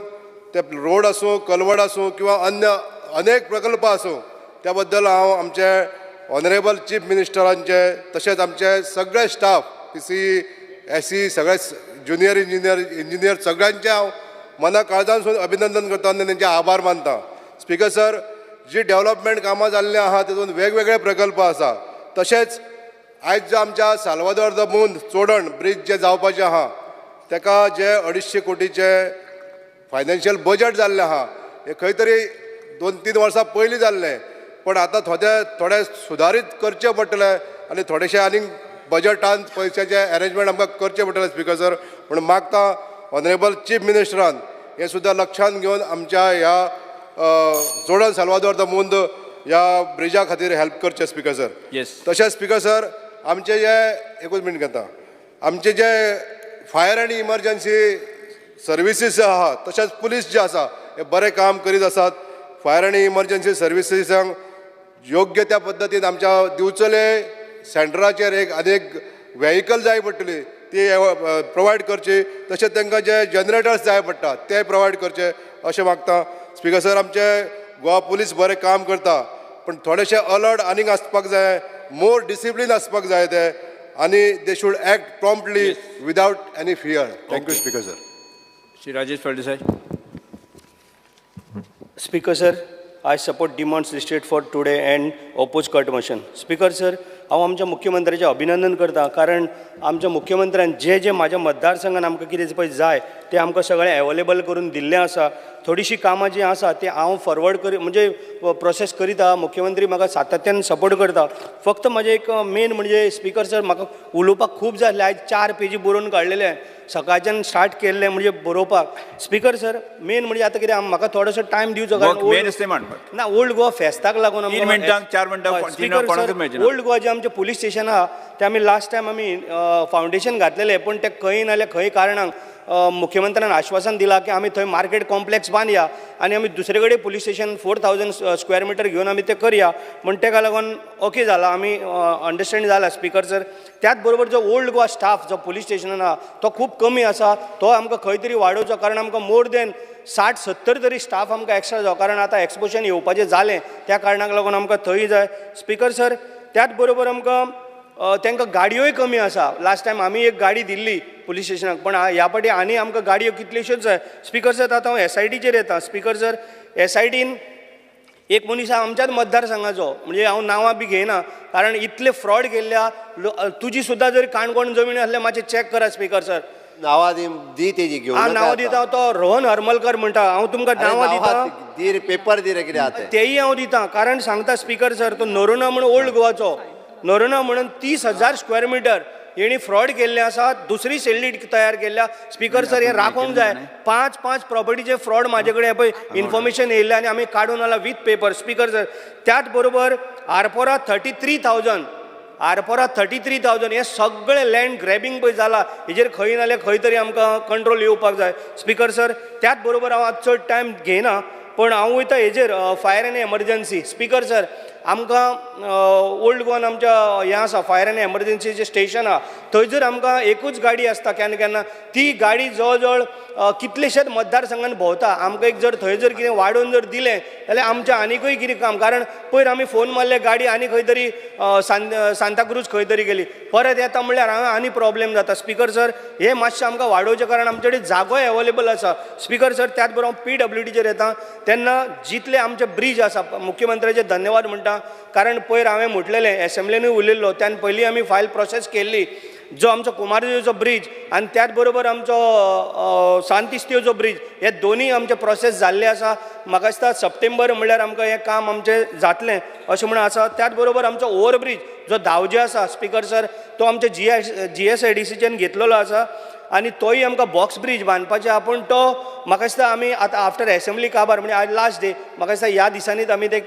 ते रोड आसूं, कलवड आसूं किंवा अन्य अनेक प्रकल्प आसूं, त्या बद्दल हांव आमचे ऑनरेबल चीफ मिनिस्टरांचे तशेंच आमचे सगळे स्टाफ, PCE, SE, सगळे ज्युनियर इंजिनियर सगळ्यांचे हांव मना काळजानसून अभिनंदन करता आनी तेंचे आभार मानता. स्पीकर सर, जी डेव्हलपमेंट कामां जाल्लीं आहा तेतून वेगवेगळे प्रकल्प आसा. तशेंच आयज जो आमच्या Salvador the Mund Chodan bridge जे जावपाचें आहा तेका जे 250 कोटीचे फायनान्शियल बजट जाल्लें आहा हें खंय तरी 2-3 वर्सां पयलीं जाल्लें, पण आतां थोडे सुदारीत करचें पडटलें आनी थोडेशें आनीक बजटान पयशाचें एरेंजमेंट आमकां करचें पडटलें स्पीकर सर. म्हणून मागता ऑनरेबल चीफ मिनिस्टरान हें सुद्दां लक्षांत घेवन आमच्या ह्या चोडण साल्वादोर the Mund ह्या ब्रिजा खातीर हेल्प करचें स्पीकर सर. तशेंच स्पीकर सर, आमचे जे एकूच मिनट घेता, आमचे जे फायर आनी इमर्जन्सी सर्विसीस जे आहा तशेंच पुलीस जे आसा हे बरें काम करीत आसात. फायर आनी इमर्जन्सी सर्विसीसांक योग्य त्या पद्दतीन आमच्या दिवचले सेंटराचेर एक आनी एक व्हेकल जाय पडटली ती प्रोवायड करची, तशेंच तांकां जे जनरेटर्स जाय पडटा ते प्रोवायड करचे अशें मागता. स्पीकर सर, आमचे गोवा पुलीस बरें काम करता, पण थोडेशे अलर्ट आनीक आसपाक जाय, मोर डिसिप्लीन आसपाक जाय ते, आनी they should act promptly without any fear. Thank you speaker sir. Shri Rajesh Phaldesai. Speaker sir, I support demands listed for today and oppose cut motion. Speaker sir, हांव आमच्या मुख्यमंत्र्याचें अभिनंदन करता, कारण आमच्या मुख्यमंत्र्यान जे जे म्हाज्या मतदारसंघान आमकां कितें पळय जाय तें आमकां सगळें एवेलेबल करून दिल्लें आसा. थोडीशीं कामां जीं आसा तीं हांव फॉरवर्ड करी म्हणजे प्रोसेस करीत आहा. मुख्यमंत्री म्हाका सातत्यान सपोर्ट करता. फक्त म्हाजें एक मेन म्हणजे स्पीकर सर, म्हाका उलोवपाक खूब जाय आसलें. आयज 4 पेजी बरोवन काडलेले, सकाळच्यान स्टार्ट केल्लें म्हणजे बरोवपाक. स्पीकर सर, मेन म्हणजे आतां कितें म्हाका थोडोसो टायम दिवचो, कारण ना ओल्ड गोवा फेस्ताक लागून ओल्ड गोवा जे आमचें पुलीस स्टेशन आहा तें आमी लास्ट टायम आमी फावंडेशन घातलेलें, पूण तें खंय नाल्यार खंय कारणाक मुख्यमंत्र्यान आश्वासन दिलां की आमी थंय मार्केट कॉम्प्लेक्स बांदया आनी आमी दुसरे कडेन पुलीस स्टेशन 4000 स्क्वेअर मिटर घेवन आमी तें करया म्हण तेका लागून ओके जाला, आमी अंडरस्टँड जाला स्पीकर सर. त्याच बरोबर जो ओल्ड गोवा स्टाफ जो पुलीस स्टेशनान आहा तो खूब कमी आसा, तो आमकां खंय तरी वाडोवचो, कारण आमकां मोर देन 60-70 तरी स्टाफ आमकां एक्स्ट्रा जावो, कारण आतां एक्सपोशन येवपाचें जालें त्या कारणाक लागून आमकां थंय जाय स्पीकर सर. त्याच बरोबर आमकां तांकां गाडयोय कमी आसा. लास्ट टायम आमी एक गाडी दिल्ली पुलीस स्टेशनाक, पण ह्या फावटी आनी आमकां गाडयो कितल्योश्योच जाय स्पीकर सर. आतां हांव SITचेर येता स्पीकर सर. SITन एक मनीस आमच्याच मतदारसंघाचो, म्हणजे हांव नांवां बी घेयना, कारण इतले फ्रॉड केल्ल्या, तुजी सुद्दां जर काणकोण जमीन आसल्यार मातशें चॅक करा स्पीकर सर. नांवां दी तेजी घेवन, नांवां दिता, तो रोहन हरमलकर म्हणटा, हांव तुमकां नांवां दिता, दी पेपर दी रे कितें तेयी हांव दिता, कारण सांगता स्पीकर सर, तो नरोना म्हण ओल्ड गोवाचो नरोना म्हणून 30,000 स्क्वेअर मिटर हेणी फ्रॉड केल्ले आसा, दुसरी सेल्ली तयार केल्ल्या स्पीकर सर. हें राखोवंक जाय. 5-5 प्रॉपर्टीचे फ्रॉड म्हाजे कडेन पळय इन्फॉर्मेशन येयल्लें आनी आमी काडून आयला विथ पेपर स्पीकर सर. त्याच बरोबर आरपोरा 33,000, आरपोरा 33,000 हें सगळें लँड ग्रॅबिंग पळय जालां, हेजेर खंय नाल्यार खंय तरी आमकां कंट्रोल येवपाक जाय स्पीकर सर. त्याच बरोबर हांव आतां चड टायम घेयना, पण हांव वयता हेजेर फायर आनी एमर्जन्सी स्पीकर सर. आमकां ओल्ड गोवान आमच्या हें आसा फायर आनी एमर्जन्सीचें स्टेशन आहा, थंय जर आमकां एकूच गाडी आसता केन्ना केन्ना, ती गाडी जवळ जवळ कितलेशेच मतदारसंघान भोंवता. आमकां एक जर थंय जर कितें वाडोवन जर दिलें जाल्यार आमचें आनिकूय कितें काम, कारण पयर आमी फोन मारले गाडी आनी खंय तरी सांताक्रूज खंय तरी गेली, परत येता म्हणल्यार हांगा आनी प्रॉब्लेम जाता स्पीकर सर. हें मातशें आमकां वाडोवचें, कारण आमचे कडेन जागोय एवेलेबल आसा स्पीकर सर. त्याच बरोबर हांव PWDचेर येता तेन्ना जितले आमचे ब्रीज आसा, मुख्यमंत्र्याचे धन्यवाद म्हणटा, कारण पयर हांवें म्हटलेलें एसेंब्लीनूय उलयल्लो, त्यान पयलीं आमी फायल प्रोसेस केल्ली. जो आमचो कुमारजुंवेचो ब्रीज आनी त्याच बरोबर आमचो सांतिस्तेवचो ब्रीज हे दोनूय आमचे प्रोसेस जाल्ले आसा. म्हाका दिसता सप्टेंबर म्हणल्यार आमकां हें काम आमचें जातलें अशें म्हणून आसा. त्याच बरोबर आमचो ओवरब्रीज जो धावजे आसा स्पीकर सर तो आमच्या GSIDCच्यान घेतलेलो आसा आनी तोय आमकां बॉक्स ब्रीज बांदपाचें आहा. पूण तो म्हाका दिसता आमी आतां आफ्टर एसेंब्ली काबार म्हणजे आज लास्ट डे म्हाका दिसता ह्या दिसांनीच आमी ते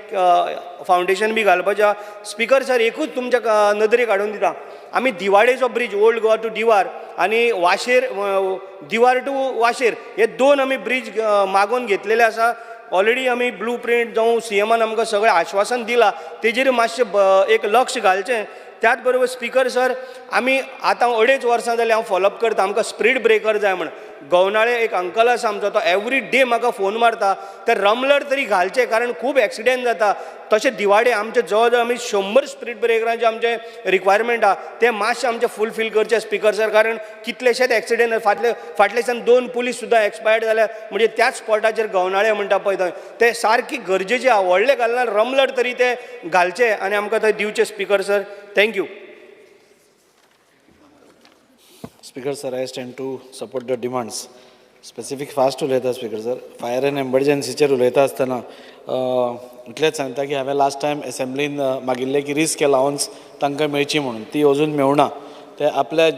फावंडेशन बी घालपाचें आहा. स्पीकर सर एकूच तुमच्या नदरेक हाडून दिता, आमी दिवाडेचो bridge old Goa to Divar आनी वाशेर दिवार टू वाशेर हे दोन आमी ब्रीज मागोवन घेतलेले आसा. ऑलरेडी आमी ब्लू प्रिंट जावं CMान आमकां सगळें आश्वासन दिलां तेजेर मातशें एक लक्ष घालचें. त्याच बरोबर स्पीकर सर आमी आतां 2.5 वर्सां जालीं हांव फॉलोअप करता, आमकां स्पीड ब्रेकर जाय म्हण. गवनाळे एक अंकल आसा आमचो तो एवरी डे म्हाका फोन मारता, ते रमलर तरी घालचे कारण खूब एक्सिडेंट जाता. तशें दिवाडे आमचे जवळ जवळ आमी 100 स्पीड ब्रेकरांचे आमचे रिक्वायरमेंट आहा ते मातशें आमचें फुलफील करचें स्पीकर सर, कारण कितलेशेच एक्सिडेंट फाटले दिसान 2 पुलीस सुद्दां एक्सपायर्ड जाल्या म्हणजे त्याच स्पॉटाचेर गवनाळे म्हणटा पळय थंय ते सारकी गरजेचे आहा. व्हडले घालना रमलर तरी ते घालचे आनी आमकां थंय दिवचे speaker sir. Thank you. Speaker sir, I stand to support the demands. Specific fast उलयता स्पीकर सर. फायर एंड एमर्जन्सीचेर उलयता आसतना इतलेंच सांगता की हांवें लास्ट टायम एसेंब्लीन मागिल्लें की रिस्क अलावन्स तांकां मेळची म्हणून, ती अजून मेळना. ते आपल्या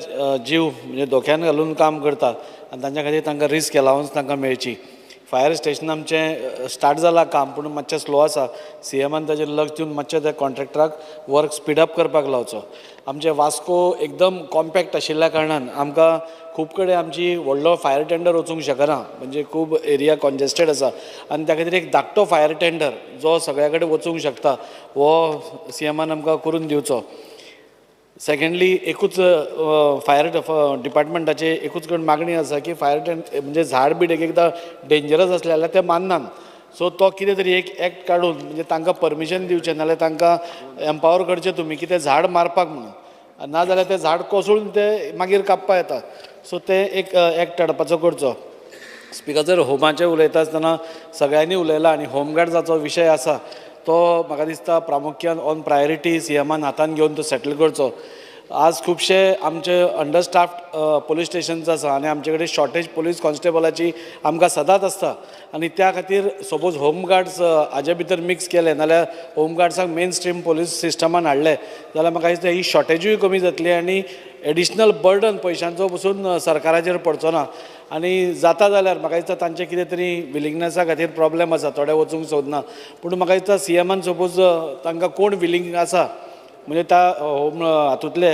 जीव म्हणजे धोक्यान घालून काम करता आनी तांच्या खातीर तांकां रिस्क अलावन्स तांकां मेळची. फायर स्टेशन आमचें स्टार्ट जालां काम पूण मातशें स्लो आसा. CMान ताजेर लक्ष दिवन मातशें त्या कॉन्ट्रॅक्टराक वर्क स्पीडअप करपाक लावचो. आमचें वास्को एकदम कॉम्पॅक्ट आशिल्ल्या कारणान आमकां खूब कडेन आमची व्हडलो फायर टेंडर वचूंक शकना, म्हणजे खूब एरिया कॉन्जेस्टेड आसा आनी त्या खातीर एक धाकटो फायर टेंडर जो सगळ्या कडेन वचूंक शकता हो CMान आमकां करून दिवचो. सेकंडली एकूच फायर डिपार्टमेंटाचे एकूच कडेन मागणी आसा की फायर म्हणजे झाड बीड एक एकदां डेंजरस आसलें जाल्यार ते माननात. सो तो कितें तरी एक एक्ट काडून म्हणजे तांकां परमिशन दिवचें नाजाल्यार तांकां एम्पावर करचें तुमी की तें झाड मारपाक म्हणून, ना जाल्यार तें झाड कोसळून तें मागीर कापपा येता. सो तें एक एक्ट हाडपाचो करचो. स्पीकर सर, होमाचें उलयता आसतना सगळ्यांनी उलयलां आनी होमगार्ड्साचो विशय आसा तो म्हाका दिसता प्रामुख्यान ऑन प्रायोरिटी CMान हातान घेवन तो सेटल करचो. आज खुबशे आमचे अंडरस्टाफ्ड पोलीस स्टेशन्स आसा आनी आमचे कडेन शॉर्टेज पोलीस कॉन्स्टेबलाची आमकां सदांच आसता आनी त्या खातीर सपोज होमगार्ड्स हाजे भितर मिक्स केले नाल्यार होमगार्ड्सांक मेन स्ट्रीम पोलीस सिस्टमान हाडले जाल्यार म्हाका दिसता ही शॉर्टेजूय कमी जातली आनी एडिशनल बर्डन पयशांचो पसून सरकाराचेर पडचो ना. आनी जाता जाल्यार म्हाका दिसता तांचे कितें तरी विलिंगनेसा खातीर प्रॉब्लेम आसा, थोडे वचूंक सोदना, पूण म्हाका दिसता CMान सपोज तांकां कोण विलिंग आसा म्हणजे त्या होम हातूंतले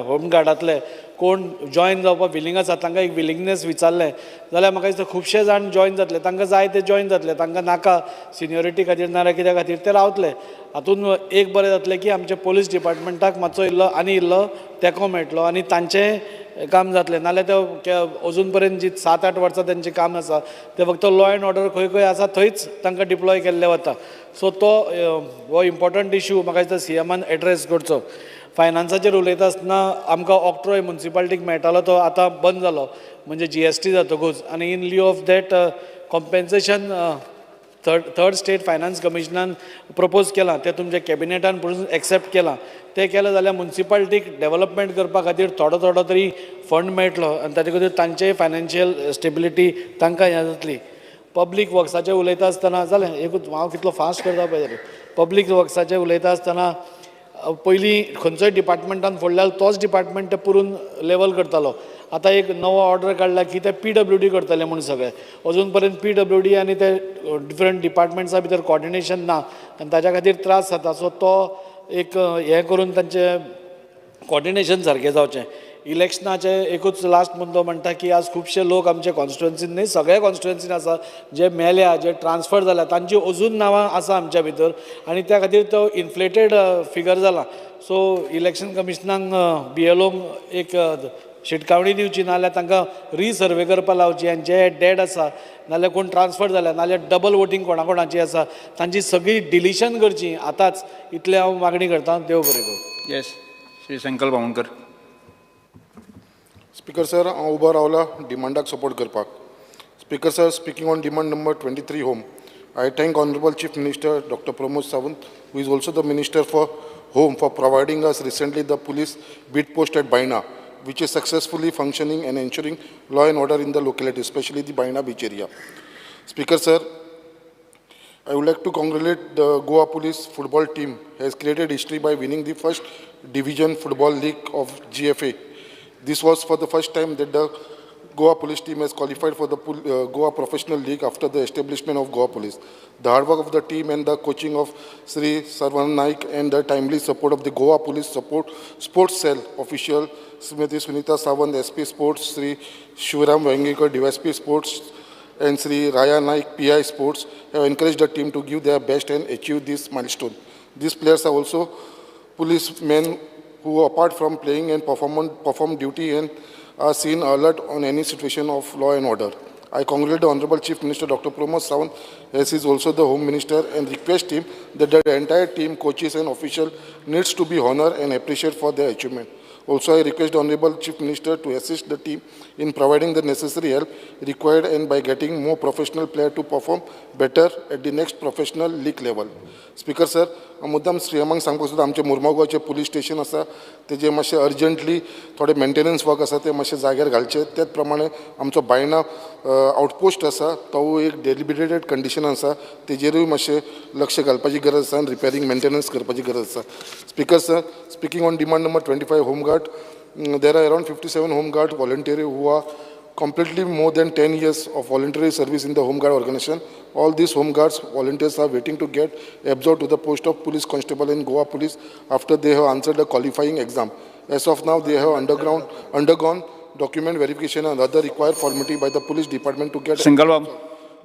होमगार्डांतले कोण जॉयन जावपाक विलिंग आसा तांकां एक विलिंगनेस विचारलें जाल्यार म्हाका दिसता खुबशे जाण जॉयन जातले. तांकां जाय ते जॉयन जातले, तांकां नाका सिनियोरिटी खातीर नाजाल्यार कित्या खातीर ते रावतले. हातूंत एक बरें जातलें की आमच्या पोलीस डिपार्टमेंटाक मातसो इल्लो आनी इल्लो तेंको मेळटलो आनी तांचें काम जातलें. नाजाल्यार ते अजून पर्यंत जी 7-8 वर्सां तेंचें काम आसा तें फक्त लॉ एंड ऑर्डर खंय खंय आसा थंयच तांकां डिप्लॉय केल्लें वता. सो तो हो इम्पॉर्टंट इशू म्हाका दिसता CMान एड्रेस करचो. फायनान्साचेर उलयता आसतना आमकां ऑक्ट्रॉय मुन्सिपालिटीक मेळटालो तो आतां बंद जालो म्हणजे GST जातकूच, आनी in lieu of that compensation third state finance कमिशनान propose केलां तें तुमच्या कॅबिनेटान पसून एक्सेप्ट केलां. तें केलें जाल्यार मुन्सिपालिटीक डेवलपमेंट करपा खातीर थोडो थोडो तरी फंड मेळटलो आनी ताचे खातीर तांचेय फायनान्शियल स्टेबिलिटी तांकां हें जातली. पब्लीक वर्क्साचें उलयता आसतना जालें एकूच हांव कितलो फास्ट करता पळय जालें. पब्लीक वर्क्साचें उलयता आसतना पयलीं खंयचोय डिपार्टमेंटान फोडल्यार तोच डिपार्टमेंट ते पुरून लेवल करतालो. आतां एक नवो ऑर्डर काडला की ते PWD करतले म्हूण सगळे. अजून पर्यंत PWD आनी ते डिफरंट डिपार्टमेंट्सा भितर कॉर्डिनेशन ना आनी ताच्या खातीर त्रास जाता. सो तो एक हें करून तांचें कॉर्डिनेशन सारकें जावचें. इलेक्शनाचे एकूच लास्ट मुद्दो म्हणटा की आज खुबशे लोक आमचे कॉन्स्टिट्युएन्सीन न्ही सगळ्या कॉन्स्टिट्युएन्सीन आसा जे मेल्या जे ट्रान्सफर जाल्या तांची अजून नांवां आसा आमच्या भितर आनी त्या खातीर तो इन्फ्लेटेड फिगर जाला. सो इलेक्शन कमिशनाक BLOंक एक शिटकावणी दिवची नाजाल्यार तांकां रिसर्वे करपाक लावची आनी जे डेड आसा नाजाल्यार कोण ट्रान्सफर जाल्या नाजाल्यार डबल वोटींग कोणा कोणाची आसा तांची सगळी डिलिशन करची आतांच. इतलें हांव मागणी करता. देव बरें करूं. Yes, Shri Sankalp Amonkar. Speaker sir, हांव उबो रावला डिमांडाक सपोर्ट करपाक. Speaker sir, speaking on demand number 23 home, I thank honourable chief minister doctor Pramod Sawant, who is also the minister for home, for providing us recently the police beat post at Baina. which is successfully functioning and ensuring law and order in the locality, especially the Baina Beach area. Speaker sir, I would like to congratulate the Goa Police football team has created history by winning the first division football league of GFA. This was for the first time that the Goa Police team has qualified for the Goa Professional League after the establishment of Goa Police. The hard work of the team and the coaching of Sri Sarvan Naik and the timely support of the Goa Police Support Sports Cell official Srimati Sunita Sawant, SP Sports, Sri Shivaram Vengekar, DSP Sports, and Sri Raya Naik, PI Sports, have encouraged the team to give their best and achieve this milestone. These players are also policemen who, apart from playing and perform duty and are seen alert on any situation of law and order. I congratulate the Honorable Chief Minister Dr. Pramod Sawant, as he is also the Home Minister, and request him that the entire team, coaches and officials needs to be honored and appreciated for their achievement. Also, I request the Honorable Chief Minister to assist the team in providing the necessary help required and by getting more professional players to perform better at the next professional league level. Speaker sir, मुद्दाम सीएमाक सांगपाक सोदता, आमचे मुर्मगांवचे police station आसा तेजे मातशें urgently थोडे maintenance work आसा ते मातशें जाग्यार घालचे. त्याच प्रमाणे आमचो बायणा आउटपोस्ट आसा तो एक डेलिबिरेटेड कंडिशन आसा तेजेरूय मातशें लक्ष घालपाची गरज आसा आनी रिपेरींग मेंटेनन्स करपाची गरज आसा. Speaker sir, speaking on demand number 25 home guard, there are around 57 home guard volunteer who are completely more than 10 years of voluntary service in the Home Guard organization. All these Home Guards volunteers are waiting to get absorbed to the post of police constable in Goa Police after they have answered the qualifying exam. As of now, they have undergone document verification and other required formality by the police department to get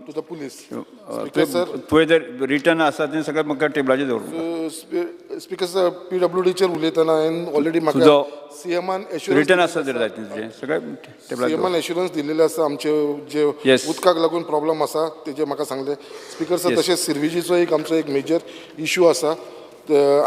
to the police. Speaker sir, written आसा तें सगळें म्हाका टेबलाचेर दवर. Speaker sir, PWD चेर उलयतना हांवें already म्हाका सीएमान assurance return आसा जर जाय तुजें सगळें टेबलाचेर सीएमान एश्युरन्स दिल्लेलें आसा. आमचे जे उदकाक लागून प्रॉब्लम आसा तेजेर म्हाका सांगलें. स्पीकर सर, तशेंच सिर्विजीचो एक आमचो एक मेजर इशू आसा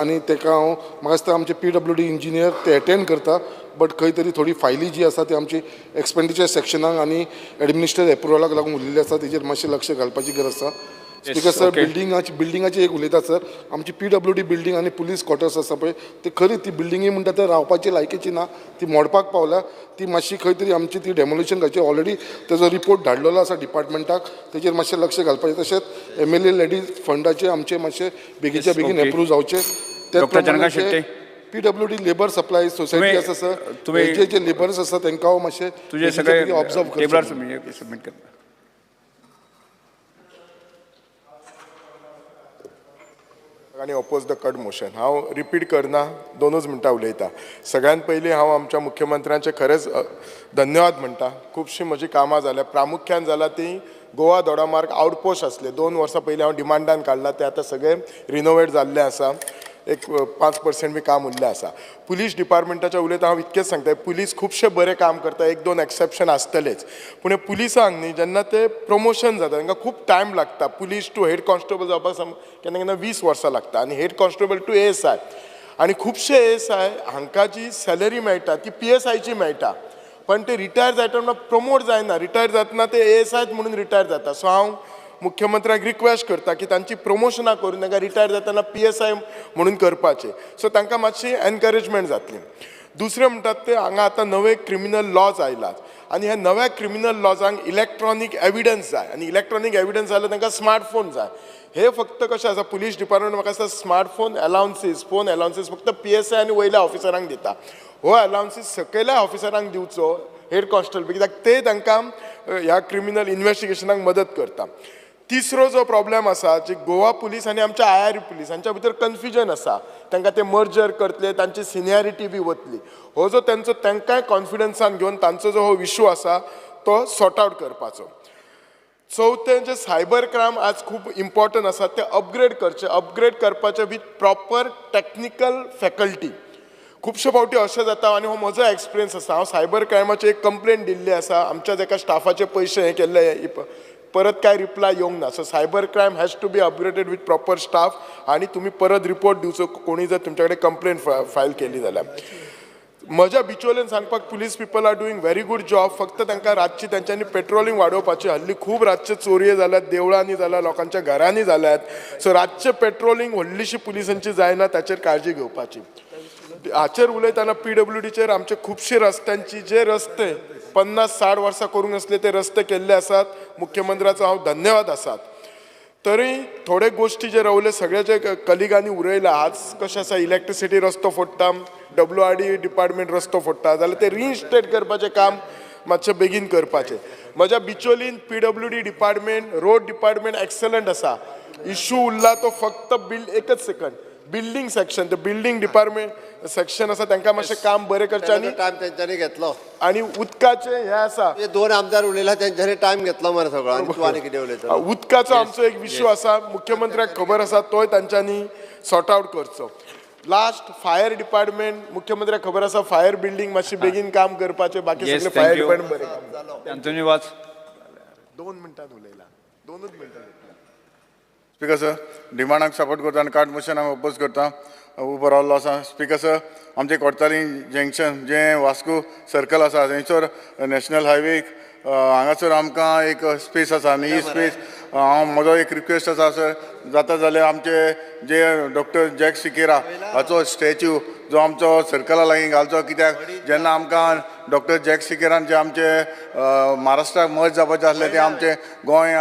आनी तेका हांव म्हाका दिसता आमचे PWD engineer ते एटेंड करता, बट खंय तरी थोडी फायली जी आसा ती आमची एक्सपेंडिचर सेक्शनाक आनी एडमिनिस्ट्रेटिव्ह एप्रुवलाक लागून उरिल्ली आसा तेजेर मातशें लक्ष घालपाची गरज आसा. स्पीकर सर, बिल्डिंगाची एक उलयता सर, आमची PWD building आनी पुलीस क्वॉर्टर्स आसा पळय ते खरी ती बिल्डिंगी म्हणटा ते रावपाची लायकीची ना, ती मोडपाक पावल्या. ती मातशी खंय तरी आमची ती डेमोलिशन घालची. ऑलरेडी तेजो रिपोर्ट धाडलेलो आसा डिपार्टमेंटाक, तेजेर मातशें लक्ष घालपाचें. तशेंच MLA ladies फंडाचे आमचे मातशे बेगीच्या बेगीन एप्रूव जावचे. त्याच PWD labour supply society आसा सर, जे जे लेबर्स आसा तांकां मातशें तुजें सगळें ऑब्जर्व करचें. सबमीट करता. आनी ओपोज the cut motion. हांव रिपीट करना, 2 मिनटां उलयता. सगळ्यात पयलीं हांव आमच्या मुख्यमंत्र्यांचे खरेंच धन्यवाद म्हणटा. खुबशीं म्हजीं कामां जाल्या, प्रामुख्यान जाला ती गोवा दोडामार्ग आउटपोस्ट आसले 2 वर्सां पयलीं हांव डिमांडान काडला, ते आतां सगळे रिनोवेट जाल्ले आसा. एक 5% बी काम उरलें आसा. पुलीस डिपार्टमेंटाच्या उलयता हांव इतकेंच सांगता, पुलीस खुबशे बरें काम करता, 1-2 एक्सेप्शन आसतलेच, पूण पुलिसांक न्ही जेन्ना ते प्रमोशन जाता तांकां खूब टायम लागता. पुलीस टू हेड कॉन्स्टेबल जावपाक केन्ना केन्ना 20 वर्सां लागता आनी हेड कॉन्स्टेबल टू ASI. आनी खुबशे ASI हांकां जी सॅलरी मेळटा ती PSIची मेळटा, पण ते रिटायर जायना तेन्ना प्रमोट जायना, रिटायर जातना ते ASI म्हणून रिटायर जाता. सो हांव मुख्यमंत्र्याक रिक्वेस्ट करता की तांची प्रमोशनां करून तांकां रिटायर जातना PSI म्हणून करपाचें, सो तांकां मातशी एनकरेजमेंट जातली. दुसरें म्हणटात ते हांगा आतां नवे क्रिमिनल लॉज आयलात आनी ह्या नव्या क्रिमिनल लॉजांक इलेक्ट्रॉनीक एविडन्स जाय आनी इलेक्ट्रॉनीक एविडन्स जाल्यार तांकां स्मार्टफोन जाय. हे फक्त कशें आसा, पुलीस डिपार्टमेंट म्हाका दिसता स्मार्टफोन अलावन्सीस, फोन अलावन्सीस फक्त PSI आनी वयल्या ऑफिसरांक दिता. हो अलावन्सीस सकयल्या ऑफिसरांक दिवचो, हेड कॉन्स्टेबल, कित्याक ते तांकां ह्या क्रिमिनल इन्वेस्टिगेशनाक मदत करता. तिसरो जो प्रॉब्लेम आसा जे गोवा पुलीस आनी आमच्या IRU police हांच्या भितर कन्फ्युजन आसा, तांकां ते मर्जर करतले, तांची सिनियरिटी बी वतली. हो जो तांचो तांकांय कॉन्फिडन्सान घेवन तांचो जो हो इशू आसा तो सॉर्ट आवट करपाचो. चवथें जे सायबर क्रायम आज खूब इम्पॉर्टंट आसा ते अपग्रेड करचे, अपग्रेड करपाचें वीथ प्रॉपर टॅक्निकल फॅकल्टी. खुबशे फावटी अशें जाता आनी हो म्हजो एक्सपिरियन्स आसा, हांव सायबर क्रायमाची एक कंप्लेन दिल्ली आसा, आमच्याच एका स्टाफाचे पयशे हे केल्ले, परत काय रिप्लाय येवंक ना. So cyber crime has to be upgraded with proper staff आनी तुमी परत रिपोर्ट दिवचो कोणी जर तुमच्या कडेन कंप्लेन फायल केली जाल्यार. म्हज्या बिचोलेन सांगपाक police people are doing very good job, फक्त तांकां रातची तांच्यांनी पेट्रोलिंग वाडोवपाची. हल्ली खूब रातचे चोरयो जाल्यात, देवळांनी जाल्यात, लोकांच्या घरांनी जाल्यात, सो रातचें पेट्रोलिंग व्हडलीशी पुलिसांची जायना, ताचेर काळजी घेवपाची. हाचेर उलयतना पीडब्ल्यूडीचेर आमचे खुबशे रस्त्यांची जे रस्ते 50-60 वर्सां करूंक नासले ते रस्ते केल्ले आसात. मुख्यमंत्र्याचो हांव धन्यवाद आसात. तरी थोडे गोश्टी जे रावले सगळे जे कलिगांनी उरयला आज कशें आसा इलेक्ट्रिसिटी रस्तो फोडटा, WRD department रस्तो फोडटा जाल्यार ते रिइन्स्टेट करपाचें काम मातशें बेगीन करपाचें. म्हज्या बिचोलीन PWD department road department excellent आसा. इशू उरला तो फक्त एकच सेकंड बिल्डींग सेक्शन, ते बिल्डींग डिपार्टमेंट सेक्शन आसा तांकां मातशें काम बरें करचें आनी टायम तेंच्यांनी घेतलो आनी उदकाचें हें आसा. दोन आमदार उलयला तेंच्यांनी टायम घेतलो मरे सगळो आनी तूं आनी कितें उलयता. उदकाचो आमचो एक विशय आसा, मुख्यमंत्र्याक खबर आसा, तोय तांच्यांनी सॉर्ट आवट करचो. लास्ट फायर डिपार्टमेंट मुख्यमंत्र्याक खबर आसा फायर बिल्डींग मातशी बेगीन काम करपाचें, बाकी सगळें फायर डिपार्टमेंट बरें काम जालें. अंतोनी वाज 2 मिनटां उलयला, 2 मिनटां. स्पीकर सर, डिमांडाक सपोर्ट करता आनी कार्ड मोशनाक अपोज करता उबो रावल्लो आसा. स्पीकर सर, आमचे कोडताली जंक्शन जें वास्को सर्कल आसा थंयसर नॅशनल हायवे हांगासर आमकां एक स्पेस आसा आनी ही स्पेस हांव म्हजो एक रिक्वेस्ट आसा सर, जाता जाल्यार आमचे जे डॉक्टर जॅक सिकेरा हाचो स्टॅच्यू जो आमचो सर्कला लागीं घालचो, कित्याक जेन्ना आमकां डॉक्टर जॅक सिकेरान जे आमचे महाराष्ट्राक मर्ज जावपाचें आसलें तें आमचें गोंय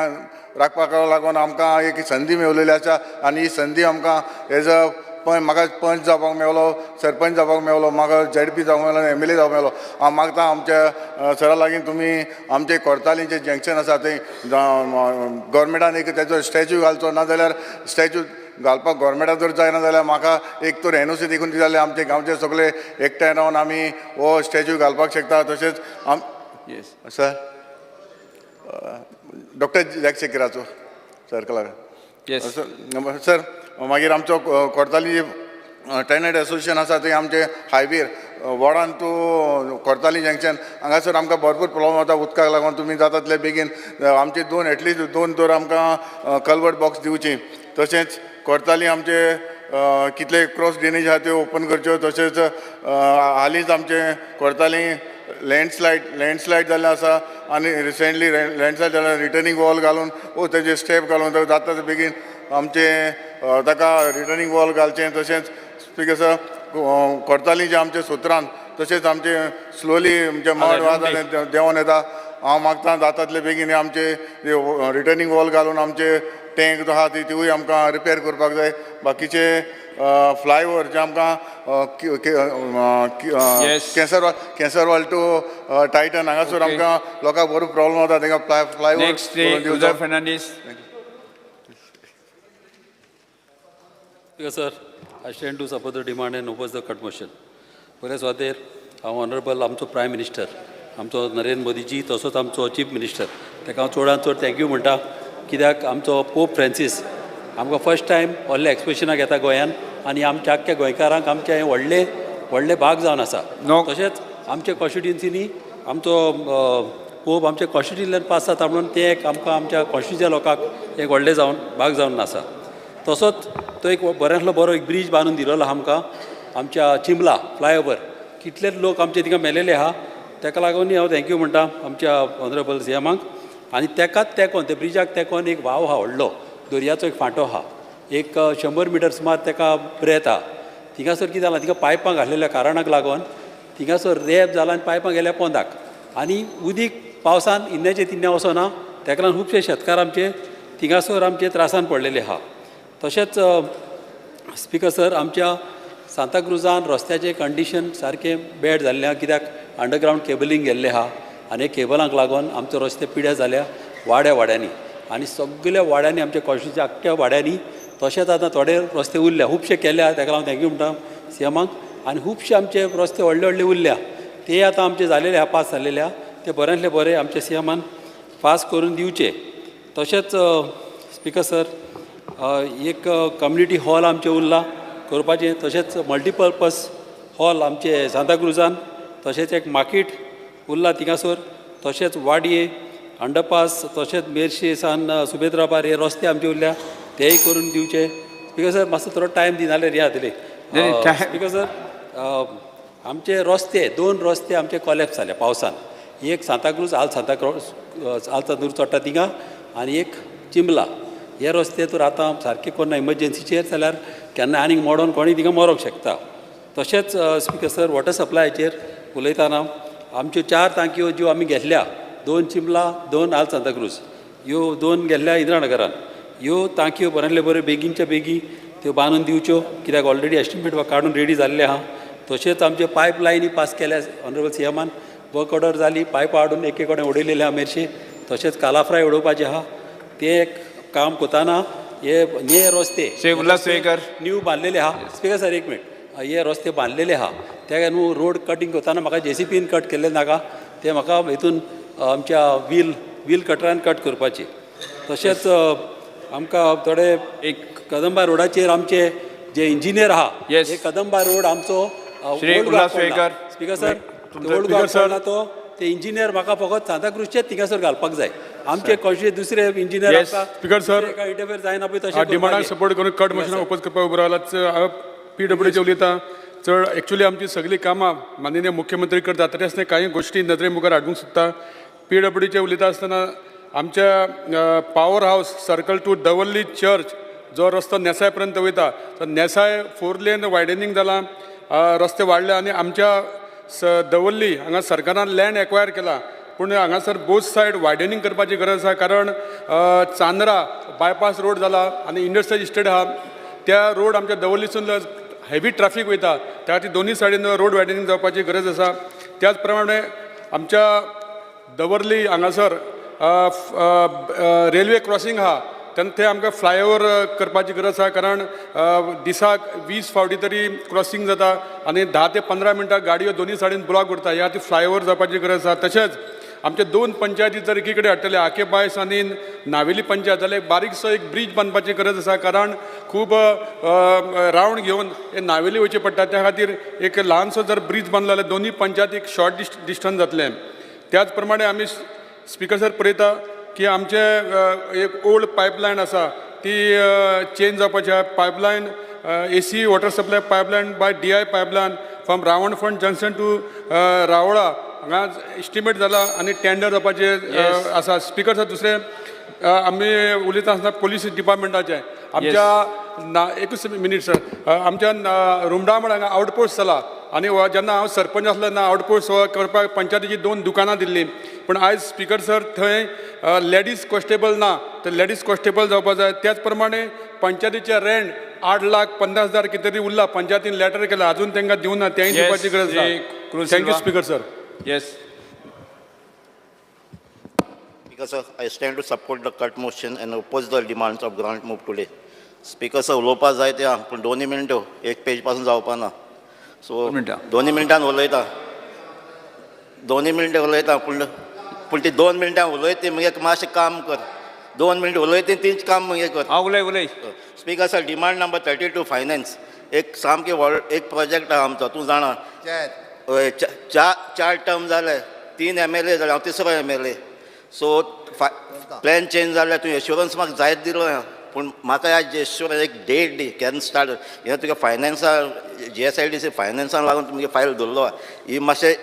राखपाक लागून आमकां एक संदी मेवलेली आसा आनी ही संदी आमकां एज अ म्हाका पंच जावपाक मेवलो, सरपंच जावपाक मेवलो, म्हाका ZP जावपाक मेवलो, MLA जावपाक मेवलो. हांव मागता आमच्या सरा लागीं तुमी आमचे कोडतालीचें जंक्शन आसा थंय गव्हर्मेंटान एक तेजो स्टॅच्यू घालचो, ना जाल्यार स्टॅच्यू घालपाक गव्हर्मेंटाक जर जायना जाल्यार म्हाका एक तर NOC देखून दी जाल्यार आमचे गांवचे सगळे एकठांय रावन आमी हो स्टॅच्यू घालपाक शकता. तशेंच आम सर डॉक्टर जॅक सिकेराचो सर्कलाक सर. मागीर आमचो कोडताली टेनंट एसोसिएशन आसा थंय आमचे हायवेर वॉर्डान टू कोडताली जंक्शन हांगासर आमकां भरपूर प्रॉब्लम जाता उदकाक लागून. तुमी जाता तितले बेगीन आमचे दोन एटलिस्ट दोन तर आमकां कल्वर्ट बॉक्स दिवची. तशेंच कोडताली आमचे कितले क्रॉस ड्रेनेज आहा त्यो ओपन करच्यो. तशेंच हालींच आमचे कोडताली लँडस्लायड जाल्लें आसा आनी रिसेंटली लँडस्लायड जाल्यार रिटर्निंग वॉल घालून ओ तेजे स्टेप घालून जाता ते बेगीन आमचे ताका रिटर्निंग वॉल घालचें. तशेंच स्पीकर सर, कोडताली जे आमचे सुत्रान तशेंच आमचे स्लोली आमचे मड वाज देंवोन येता. हांव मागता जाता तितले बेगीन आमचे रिटर्निंग वॉल घालून आमचे टँक जो आहा तिवूय आमकां रिपेर करपाक जाय. बाकीचे फ्लायओवर जे आमकां केसरवाल टू टायटन हांगासर आमकां लोकांक बरो प्रॉब्लम जाता, तांकां flyover. Fernandes. Speaker sir, I stand to support the demand and oppose the cut motion. पयल्या सुवातेर हांव ऑनरेबल आमचो प्रायम मिनिस्टर आमचो नरेंद्र मोदीजी तसोच आमचो चीफ मिनिस्टर ताका हांव चडांत चड thank you म्हणटा, कित्याक आमचो पोप फ्रांसीस आमकां फर्स्ट टायम व्हडल्या एक्सपिशनाक येता गोंयान आनी आमच्या आख्ख्या गोंयकारांक आमचें हें व्हडलें व्हडलें भाग जावन आसा. तशेंच आमच्या कॉन्स्टिट्युएन्सीनी आमचो पोप आमच्या कॉन्स्टिट्युएन्सींतल्यान पास जाता म्हणून तें एक आमकां आमच्या कॉन्स्टिट्युएन्सीच्या लोकांक एक व्हडलें जावन भाग जावन आसा. तसोच तो एक बऱ्यांतलो बरो एक ब्रीज बांदून दिलेलो आहा आमकां आमच्या चिंबला फ्लायओवर, कितलेच लोक आमचे थिंगा मेलेले आहा, ताका लागूनय हांव thank you म्हणटा आमच्या ऑनरेबल सीएमाक. आनी तेकाच तेंकोन त्या ब्रिजाक तेंकोन एक वाव आहा व्हडलो दर्याचो एक फांटो आहा, एक 100 मिटर सुमार ताका ब्रेथ आहा. थिंगासर कितें जालां, थिंगा पायपां घातलेल्या कारणाक लागून थिंगासर रेप जाला आनी पायपां गेल्या पोंदाक आनी उदीक पावसान इन्नेचें तिन्ने वचना, ताका लागून खुबशे शेतकार आमचे थिंगासर आमचे त्रासान पडलेले आहा. तशेंच स्पीकर सर, आमच्या सांताक्रुजान रस्त्याचें कंडिशन सारकें बॅड जाल्लें आहा, कित्याक अंडरग्रावंड केबलिंग गेल्लें आहा आनी केबलांक लागून आमचे रस्ते पिड्यार जाल्या वाड्या वाड्यांनी आनी सगल्या वाड्यांनी आमच्या कॉन्स्टिट्युएन्सीच्या आख्ख्या वाड्यांनी. तशेंच आतां थोडे रस्ते उरल्या खुबशे केल्या, ताका लागून thank you म्हणटा सीएमाक. आनी खुबशे आमचे रस्ते व्हडले व्हडले उरल्या ते आतां आमचे जालेले आहा, पास जालेले आहा, ते बऱ्यांतले बरे आमच्या सीएमान पास करून दिवचे. तशेंच स्पीकर सर, एक कम्युनिटी हॉल आमचें उरलां करपाचें, तशेंच मल्टिपर्पज हॉल आमचे सांताक्रुजान, तशेंच एक मार्केट उरलां थिंगासर, तशेंच वाडये अंडरपास, तशेंच मेरशे सान सुबेद्राबार हे रस्ते आमचे उरल्या तेय करून दिवचे. स्पीकर सर, मातसो थोडो टायम दी नाल्यार हें जातलें. स्पीकर सर, आमचे रस्ते दोन रस्ते आमचे कॉलेप्स जाले पावसान, एक सांताक्रूज आल सांताक्रूज चडटा थिंगा आनी एक चिंबला. हे रस्ते तर आतां सारके कोन्ना इमर्जन्सीचेर जाल्यार केन्ना आनीक मोडोन कोणूय थिंगा मरोंक शकता. तशेंच स्पीकर सर वॉटर सप्लायाचेर उलयतना आमच्यो 4 टांकयो ज्यो आमी घेतल्या, 2 चिंबला, 2 आल सांताक्रूज, ह्यो 2 घेतल्या इंदिरानगरान, ह्यो टांकयो बऱ्यांतले बऱ्यो बेगीनच्या बेगी त्यो बांदून दिवच्यो कित्याक ऑलरेडी एस्टिमेट काडून रेडी जाल्ले आहा. तशेंच आमचे पायप लायनी पास केल्या ऑनरेबल सी एमान, वर्क ऑर्डर जाली, पायपां हाडून एके कडेन उडयलेले आहा मेरशे. तशेंच कालाफ्राय उडोवपाचें आहा, तें एक काम करतना हे हे रस्ते न्यू बांदलेले आहा. स्पीकर सर एक मिनट, हे रस्ते बांदलेले आहा ते न्हू रोड कटींग करतना म्हाका जेसीपीन कट केल्ले नाका, ते म्हाका हितून आमच्या व्हील कटरान कट करपाचे. तशेंच आमकां थोडे एक कदंबा रोडाचेर आमचे जे इंजिनियर आहा, हे कदंबा रोड आमचो स्पीकर सर ओल्ड गोवा पडला तो ते इंजिनियर म्हाका फकत सांताक्रूजचेच थिंगासर घालपाक जाय. आमचे कशे दुसरे engineer speaker sir interfere जायना पळय तशें डिमांडाक सपोर्ट करून कट मोशनाक ओपोज करपाक उबो रावला. पी डब्ल्यूचे उलयता चड एक्चुअली आमची सगळीं कामां माननीय मुख्यमंत्री करता, तरी आसतना कांय गोश्टी नदरे मुखार हाडूंक सोदता. पी डब्ल्यूचे उलयता आसतना आमच्या power house circle to Davorlim church जो रस्तो नेसाय पर्यंत वयता, तर नेसाय 4 लेन वायडनिंग जालां, रस्ते वाडले आनी आमच्या दवर्ली हांगा सरकारान लँड एक्वायर केला, पूण हांगासर बोथ सायड वायडनिंग करपाची गरज आसा. कारण चांद्रा बायपास रोड जाला आनी इंडस्ट्रियल इस्टेट आहा, त्या रोड आमच्या दवर्लीसून हेवी ट्राफीक वयता, त्या खातीर दोनूय सायडीन रोड वायडनिंग जावपाची गरज आसा. त्याच प्रमाणे आमच्या दवर्ली हांगासर रेल्वे क्रॉसिंग आहा, तेन्ना थंय आमकां फ्लायओवर करपाची गरज आसा. कारण दिसाक 20 फावटी तरी क्रॉसिंग जाता आनी 10 ते 15 मिनटां गाडयो दोनूय सायडीन ब्लॉक उरता, ह्या खातीर फ्लायओवर जावपाची गरज आसा. तशेंच आमचे 2 पंचायती जर एकी कडेन हाडटले, आके बायस आनी नावेली पंचायत, जाल्यार एक बारीकसो एक ब्रीज बांदपाची गरज आसा. कारण खूब रावंड घेवन हे नावेली वयचें पडटा, त्या खातीर एक ल्हानसो जर ब्रीज बांदलो जाल्यार दोनूय पंचायतीक शॉर्ट डिस्टन्स जातलें. त्याच प्रमाणे आमी स्पीकर सर पळयता की आमचे एक ओल्ड पायपलायन आसा ती चेंज जावपाची आहा. Pipeline AC water supply pipeline by DI pipeline from Ravanfond junction to Ravla हांगा एस्टिमेट जाला आनी टेंडर जावपाचें आसा. स्पीकर सर दुसरें आमी उलयता आसतना पोलीस डिपार्टमेंटाचें आमच्या ना एकूच मिनीट सर, आमच्या रुमडामळ हांगा आवटपोस्ट जाला आनी जेन्ना हांव सरपंच आसलो तेन्ना आवटपोस्ट करपाक पंचायतीची 2 दुकानां दिल्लीं, पूण आयज स्पीकर सर थंय लेडीज कॉन्स्टेबल ना, तर लेडीज कॉन्स्टेबल जावपा जाय. त्याच प्रमाणे पंचायतीचें रेंट 8,15,000 कितें तरी उरला, पंचायतीन लेटर केला, अजून तांकां दिवना, तेंय दिवपाची गरज आसा. Thank you speaker sir. Yes. Speaker sir, I stand to support the cut motion and oppose the demands of grant move today. Speaker sir, उलोवपा जाय ते पूण 2 मिनटो एक पेज पासून जावपा ना, सो 2 मिनटान उलयता, 2 मिनटां उलयता, पूण पूण ती 2 मिनटां उलयती मागीर मातशें काम कर, 2 मिनट उलयती तीच काम मागीर कर. उलय उलय. Speaker sir, demand number 32 finance एक सामकी व्हड एक प्रोजेक्ट आहा आमचो, तूं जाणा, 4 टर्म जाले, 3 MLA जाले, हांव तिसरो MLA. सो प्लॅन चेंज जाले, तुवें एश्योरन्स म्हाका जायत दिलो, पूण म्हाका आज एश्योरन्स एक डेट दी केन्ना स्टार्ट. हें तुगे फायनान्सा GSIDC फायनान्सान लागून तुमगे फायल दवरलो, ही मातशें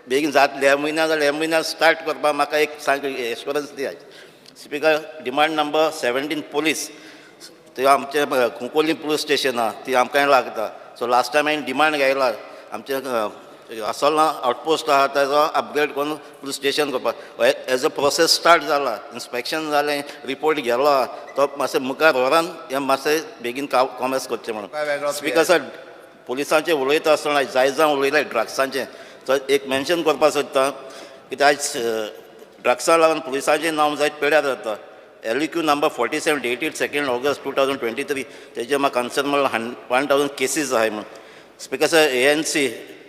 बेगीन जातली ह्या म्हयन्या जाल्यार ह्या म्हयन्यान स्टार्ट करपाक म्हाका एक सांग एश्योरन्स दी. Speaker, demand number 17 police, ते आमचें कुंकोली पुलीस स्टेशन आहा ती आमकांय लागता. सो लास्ट टायम हांवें डिमांड घायला आमचें असोल्णा आवटपोस्ट आहा ताजो अपग्रेड करून पुलीस स्टेशन करपाक. एज अ प्रोसेस स्टार्ट जाला, इन्स्पेक्शन जालें, रिपोर्ट गेलो आहा, तो मातशें मुखार व्हरान हें मातशें बेगीन कॉमर्स करचें म्हणून. स्पीकर सर, पुलिसांचें उलयता आसतना जाय जावन उलयलें ड्रग्सांचें, तो एक मेन्शन करपाक सोदता कित्याक आयज ड्रग्सां लागून पुलिसांचें नांव जायत पेड्यार जाता. LQ number 47 dated 2 August 2023 तेजेर म्हाका कन्सर्न म्हणल्यार 1000 केसीस आहाय म्हणून. Speaker sir, ANC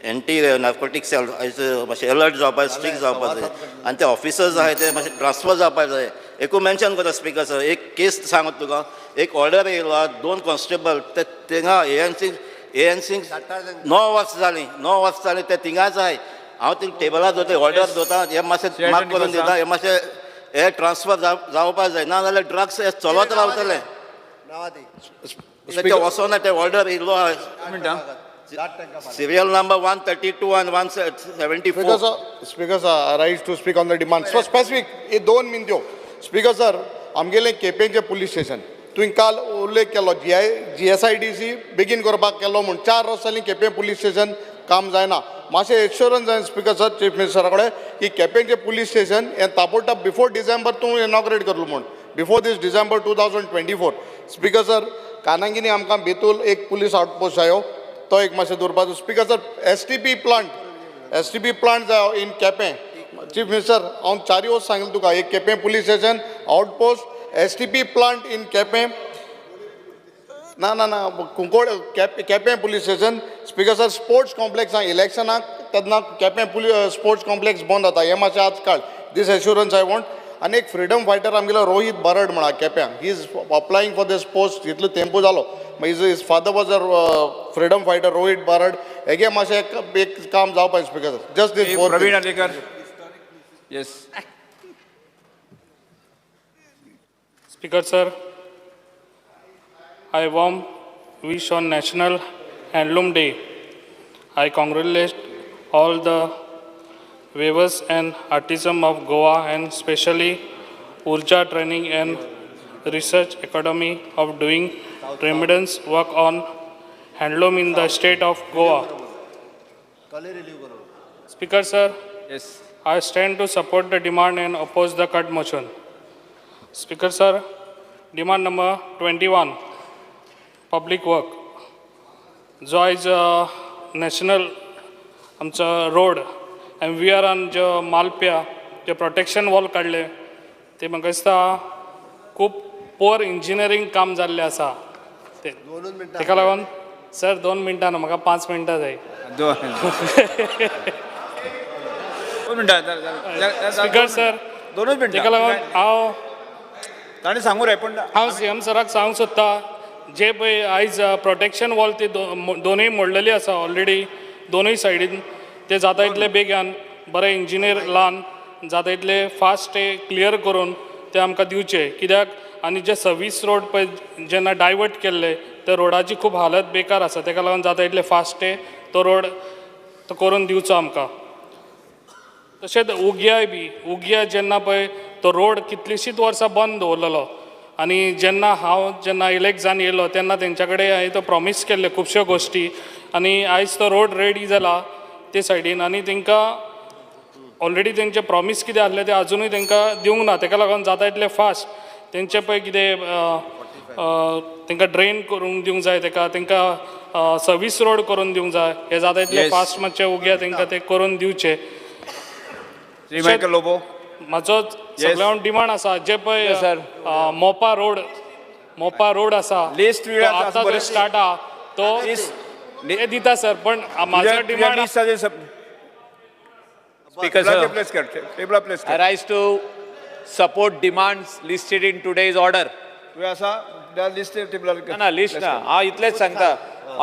anti narcotic cell आयज मातशें अलर्ट जावपाक, स्ट्रिक्ट जावपाक जाय आनी ते ऑफिसर्स आहाय ते मातशे ट्रान्सफर जावपाक जाय. एकू मेन्शन करता स्पीकर सर, एक केस सांगता तुका, एक ऑर्डर येयलो, 2 कॉन्स्टेबल ते थिंगा ANC 9 वर्सां जालीं, 9 वर्सां जालीं ते थिंगाच आहाय. हांव ते टेबलार दवरता, ऑर्डर दवरता, हें मातशें माफ करून दिता, हें मातशें हे ट्रान्सफर जावपाक जाय, ना जाल्यार ड्रग्स हे चलत रावतले. ते वचोना ते ऑर्डर येयलो आहा. Serial number 132 and 174. Speaker sir, I rise to speak on the demand. So specific, हे 2 मिनट्यो. स्पीकर सर, आमगेलें केपेंचें पुलीस स्टेशन तुवें काल उल्लेख केलो GSIDC बेगीन करपाक केलो म्हूण 4 वर्सां जालीं केपें पुलीस स्टेशन काम जायना. मातशें एश्योरन्स जाय स्पीकर सर चीफ मिनिस्टरा कडेन की केपेंचें पुलीस स्टेशन हें ताबडतोब बिफोर डिसेंबर तूं इनॉग्रेट करलो म्हूण before this December 2024. Speaker sir कानांगिनी आमकां बेतूल एक पुलीस आउटपोस्ट जायो तो एक मातशें दवरपाचो. Speaker sir STP plant जायो इन केपें. चीफ मिनिस्टर हांव 4 वर्स सांगलें तुका एक Quepem police station outpost STP plant in Quepem ना ना ना Cuncolim Quepem police station. Speaker sir sports complex इलेक्शनाक तेन्ना केपें पुलीस स्पोर्ट्स कॉम्प्लेक्स बंद जाता हें मातशें आज काड दीस एश्युरन्स I want. आनी एक फ्रिडम फायटर आमगेलो रोहीत बरड म्हणा केप्यां he is applying for this post इतलो तेंपू जालो. His father was a freedom fighter Rohit Barad. हेगे मातशें एक काम जावपाक speaker sir just this four. Praveen Alekar. Yes. Speaker sir, I warm wish on National Handloom Day. I congratulate all the weavers and artisans of Goa and especially Urja Training and Research Academy of doing tremendous work on handloom in the state of Goa. Speaker sir, yes. I stand to support the demand and oppose the cut motion. Speaker sir, demand number 21, public work. जो आयज national आमचो road MVRान जो मालप्या जे protection wall काडले ते म्हाका दिसता खूब poor engineering काम जाल्लें आसा. ते ताका लागून सर 2 मिनटां न्हू म्हाका 5 मिनटां जाय. 2 मिनटां स्पीकर सर 2 मिनटां ताका लागून हांव ताणें सांगू रे पूण हांव सीएम सराक सांगूंक सोदता जे पळय आयज प्रोटेक्शन वॉल ती दोनूय मोडलेली आसा ऑलरेडी दोनूय सायडीन ते जाता इतले बेगान बरे इंजिनियर लावन जाता इतले फास्ट ते क्लियर करून ते आमकां दिवचे. कित्याक आनी जे सर्वीस रोड पळय जेन्ना डायवर्ट केल्ले त्या रोडाची खूब हालत बेकार आसा. ताका लागून जाता इतले फास्ट ते तो रोड तो करून दिवचो आमकां. तशेंच उग्याय बी उग्या जेन्ना पळय तो रोड कितलींशींच वर्सां बंद दवरलेलो आनी जेन्ना हांव जेन्ना इलेक्ट जावन येयलो तेन्ना तेंच्या कडेन हांवें तो प्रॉमीस केल्ले खुबश्यो गोश्टी आनी आयज तो रोड रेडी जाला ते सायडीन आनी तांकां ऑलरेडी तेंचे प्रॉमीस कितें आसलें तें आजुनूय तांकां दिवंक ना. ताका लागून जाता इतलें फास्ट तेंचे पळय कितें तांकां ड्रेन करूंक दिवंक जाय ताका तांकां सर्वीस रोड करून दिवंक जाय हें जाता इतलें फास्ट मातशें उग्या तांकां तें करून दिवचें. म्हाजो सगळ्यांक डिमांड आसा जे पळय मोपा रोड आसा आतां जो स्टार्ट आहा तो ते दिता सर पण म्हाजो demand. Speaker sir, I rise to support demands listed in today's order. ना लिस्ट ना हांव इतलेंच सांगता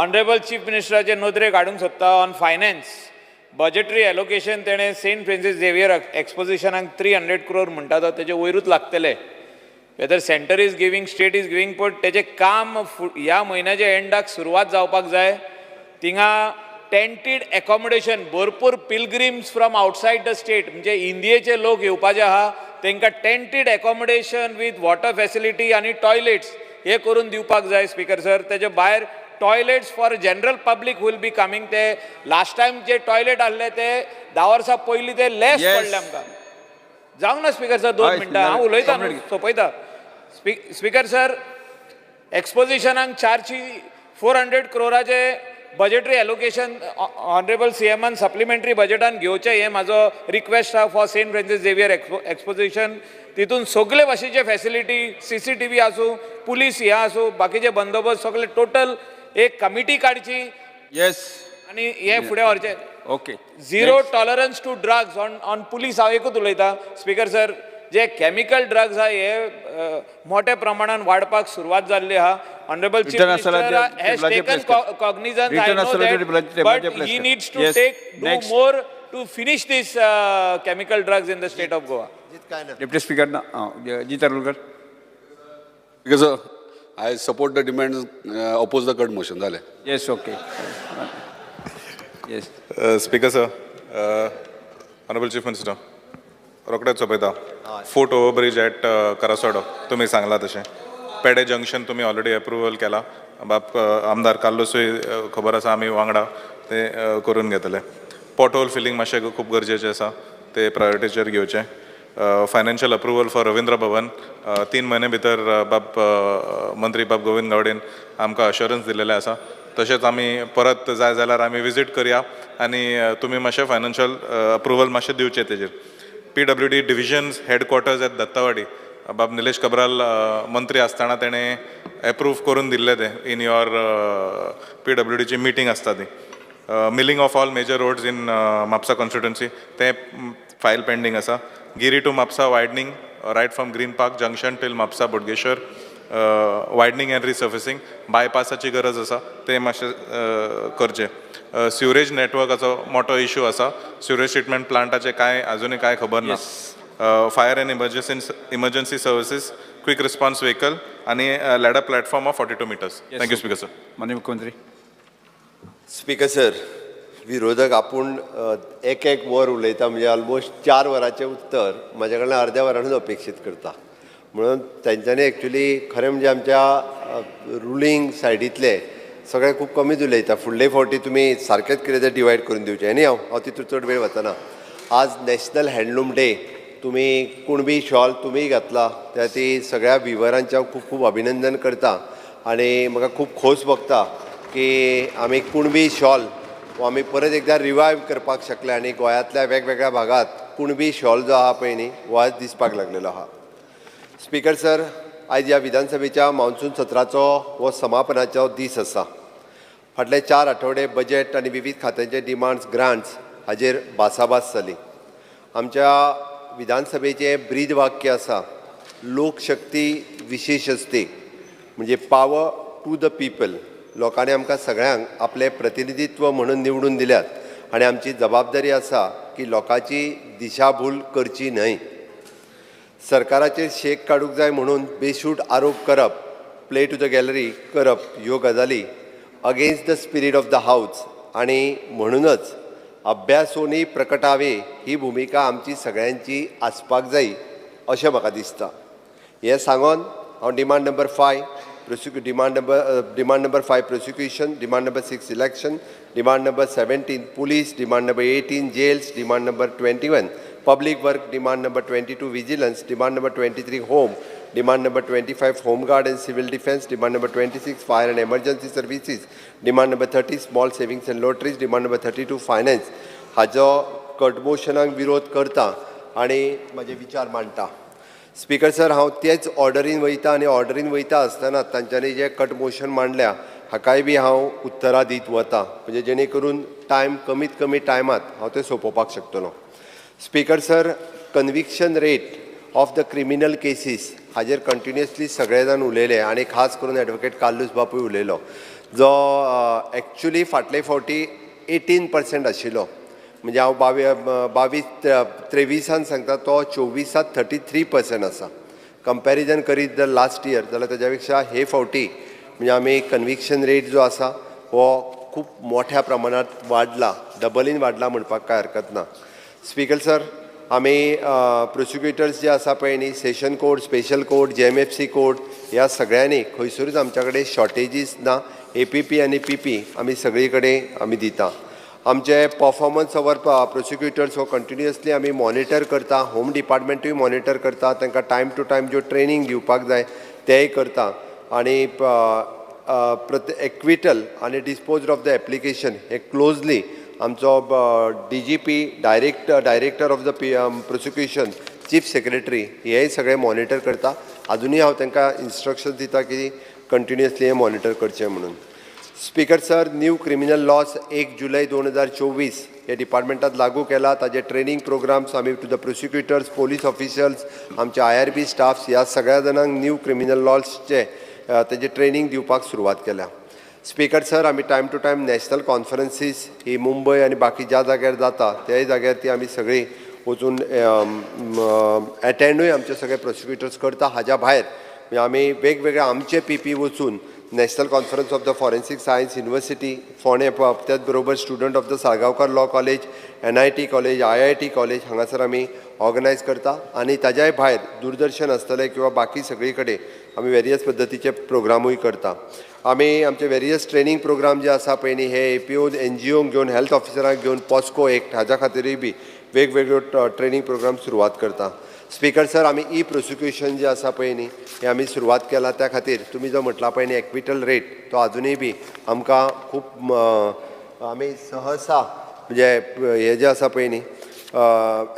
ऑनरेबल चीफ मिनिस्टराचे नदरेक हाडूंक सोदता ऑन फायनान्स बजेटरी एलोकेशन तेणें सेंट फ्रांसीस झेवियर एक्सपोजिशनाक 300 क्रोर म्हणटा तो तेजे वयरूच लागतले. Whether centre is giving state is giving पण तेजें काम ह्या म्हयन्याच्या एंडाक सुरवात जावपाक जाय. थिंगा टेंटीड एकोमोडेशन भरपूर pilgrims from outside the state म्हणजे इंडियेचे लोक येवपाचे आहा तांकां tented accommodation with water facility आनी टॉयलेट्स हे करून दिवपाक जाय. स्पीकर सर तेजे भायर toilets for general public will be coming. ते लास्ट टायम जे टॉयलेट आहले ते 10 वर्सां पयलीं ते लेस पडले आमकां. जावंक ना स्पीकर सर 2 मिनटां हांव उलयता न्हू सोंपयता. स्पीकर सर एक्सपोजिशनाक 400 क्रोराचे बजेटरी एलोकेशन ऑनरेबल सीएमान सप्लिमेंटरी बजेटान घेवचें हें म्हाजो रिक्वेस्ट आहा for Saint Francis Xavier exposition. तितून सगळे भाशेचे फॅसिलिटी CCTV आसूं पुलीस हे आसूं बाकीचे बंदोबस्त सगळे टोटल एक कमिटी काडची. येस आनी हे फुडें व्हरचें. Okay zero tolerance to drugs on police हांव एकूच उलयतां स्पीकर सर जे केमिकल ड्रग्स आहा हे मोठ्या प्रमाणान वाडपाक सुरवात जाल्ली आहा. Honourable chief minister has taken cognizance I know that but he needs to take do more to finish this chemical drugs in the state of Goa. Deputy Speaker Jeet Arolkar. Because I support the demands, oppose the cut motion. Zale. Yes, okay. Yes. Speaker sir, Honorable Chief Minister, रोकडेच सोंपयता. फूट overbridge eight Karaswada तुमी सांगला तशें पेडे junction तुमी already approval केला. बाब आमदार कार्लुसूय खबर आसा आमी वांगडा ते करून घेतले. पॉटहोल फिलींग मातशें खूब गरजेचें आसा, ते प्रायोरिटीचेर घेवचें. Financial approval for Ravindra Bhavan 3 म्हयने भितर बाब मंत्री बाब गोविंद गावडेन आमकां अश्योरन्स दिलेलें आसा. तशेंच आमी परत जाय जाल्यार आमी विजीट करया आनी तुमी मातशें फायनान्शियल अप्रुवल मातशें दिवचें तेजेर. PWD divisions headquarters at Dattawadi, बाब निलेश कब्राल मंत्री आसतना तेणें एप्रूव करून दिल्लें तें इन your PWDची मिटींग आसता ती. Milling of all major roads in Mapusa constituency तें फायल पेंडींग आसा. Giri to Mapusa widening right from Green Park junction till Mapusa Bodgeshwar widening and resurfacing, बायपासाची गरज आसा तें मातशें करचें. सिवरेज नेटवर्काचो मोठो इशू आसा, सिवरेज ट्रिटमेंट प्लांटाचें कांय आजुनूय कांय खबर ना. Fire and emergency services, quick response vehicle आनी ladder platform of 42 metres. Thank you speaker sir. माननीय मुख्यमंत्री. स्पीकर सर, विरोधक आपूण एक एक वर उलयता, म्हणजे ऑलमोस्ट 4 वरांचें उत्तर म्हाज्या कडल्यान अर्द्या वरानूच अपेक्षीत करता. म्हणून तेंच्यांनी एक्चुली खरें म्हणजे आमच्या रुलींग सायडींतले सगळे खूब कमीच उलयता. फुडले फावटी तुमी सारकेंच कितें तें डिवायड करून दिवचें. आनी हांव तितून चड वेळ वचना. आज नॅशनल हँडलूम डे, तुमी कुणबी शॉल तुमीय घातला, त्या ती सगळ्या विवरांचें हांव खूब खूब अभिनंदन करता आनी म्हाका खूब खोस भोगता की आमी कुणबी शॉल हो आमी परत एकदां रिवायव करपाक शकले आनी गोंयांतल्या वेगवेगळ्या भागांत कुणबी शॉल जो आहा पळय न्ही हो आज दिसपाक लागलेलो आहा. स्पीकर सर, आयज ह्या विधानसभेच्या मान्सून सत्राचो हो समापनाचो दीस आसा. फाटले 4 आठवडे बजेट आनी विविध खात्यांचे डिमांड्स, ग्रांट्स हाजेर भासाभास जाली. आमच्या विधानसभेचें ब्रीद वाक्य आसा, लोकशक्ती विशेश असते, म्हणजे पावर टू the people. लोकांनी आमकां सगळ्यांक आपलें प्रतिनिधित्व म्हणून निवडून दिल्यात आनी आमची जबाबदारी आसा की लोकांची दिशाभूल करची न्हय. सरकाराचेर शेक काडूंक जाय म्हणून बेशूट आरोप करप, प्ले टू the gallery करप ह्यो गजाली against the spirit of the house आनी म्हणूनच अभ्यासोनी प्रकटावे ही भुमिका आमची सगळ्यांची आसपाक जाय अशें म्हाका दिसता. हें सांगून हांव demand number 5 demand number 5 prosecution, demand number 6 election, demand number 17 police, demand number 18 jails, demand number 21 public work, demand number 22 vigilance, demand number 23 home, demand number 25 home guard and civil defence, demand number 26 fire and emergency services, demand number 30 small savings and lotteries, demand number 32 finance हाजो कटमोशनाक विरोध करता आनी म्हाजे विचार मांडटा. Speaker sir, हांव तेच ऑर्डरीन वयता आनी ऑर्डरीन वयता आसतना तांच्यांनी जे कट मोशन मांडल्या हाकाय बी हांव उत्तरां दीत वता, म्हणजे जेणे करून टायम कमीत कमी टायमांत हांव तें सोंपोवपाक शकतलो. Speaker sir, conviction rate of the criminal cases हाजेर कंटिन्युअसली सगळे जाण उलयले आनी खास करून एडवोकेट कार्लूस बापूय उलयलो, जो एक्चुली फाटले फावटी 18% आशिल्लो, म्हणजे हांव 22-23 सांगता तो 24 33% आसा. कंपॅरिजन करीत जर लास्ट इयर जाल्यार ताज्या पेक्षा हे फावटी म्हणजे आमी कन्विक्शन रेट जो आसा हो खूब मोठ्या प्रमाणात वाडला, डबलीन वाडला म्हणपाक कांय हरकत ना. स्पीकर सर, आमी प्रोसिक्युटर्स जे आसा पळय न्ही, session court, special court, JMFC court ह्या सगळ्यांनी खंयसरूच आमच्या कडेन शॉर्टेजीस ना. APP आनी PP आमी सगळी कडेन आमी दिता. आमचे परफॉर्मन्स our prosecutors हो कंटिन्युअसली आमी मॉनिटर करता, होम डिपार्टमेंटूय मॉनिटर करता, तांकां टायम टू टायम ज्यो ट्रेनींग दिवपाक जाय तेंय करता आनी एक्विटल आनी dispose of the application hey closely आमचो DGP, director of the prosecution, chief secretary हेय सगळे मॉनिटर करता. आजुनूय हांव तांकां इन्स्ट्रक्शन दिता की कंटिन्युअसली हें मॉनिटर करचें म्हणून. Speaker sir, new criminal laws 1 जुलय 2024 हे डिपार्टमेंटात लागू केला. ताजे ट्रेनींग प्रोग्राम्स आमी to the prosecutors, police officials, आमचे IRB staffs ह्या सगळ्या जाणांक न्यू क्रिमिनल लॉजचे ताजें ट्रेनींग दिवपाक सुरवात केल्या. स्पीकर सर, आमी time to time national conferences ही मुंबय आनी बाकी ज्या जाग्यार जाता त्याय जाग्यार ती आमी सगळीं वचून एटेंडूय आमचे सगळे प्रोसिक्युटर्स करता. हाज्या भायर म्हणजे आमी वेगवेगळे आमचे PP वचून national conference of the forensic science university फोंडें, त्याच बरोबर student of the Salgaocar law college, NIT college, IIT college हांगासर आमी ऑर्गनायज करता आनी ताज्याय भायर दूरदर्शन आसतलें किंवा बाकी सगळी कडेन आमी वेरियस पद्दतीचे प्रोग्रामूय करता. आमी आमचे वेरियस ट्रेनींग प्रोग्राम जे आसा पळय न्ही हे एपीओ एनजीओंक घेवन हेल्थ ऑफिसरांक घेवन पॉस्को एक्ट हाज्या खातीरूय बी वेगवेगळ्यो ट्रेनींग प्रोग्राम सुरवात करता. स्पीकर सर आमी ई प्रोसिक्युशन जे आसा पळय न्ही हें आमी सुरवात केला. त्या खातीर तुमी जो म्हटला पळय न्ही एक्विटल रेट तो आजुनूय बी आमकां खूब आमी सहसा म्हणजे हे जे आसा पळय न्ही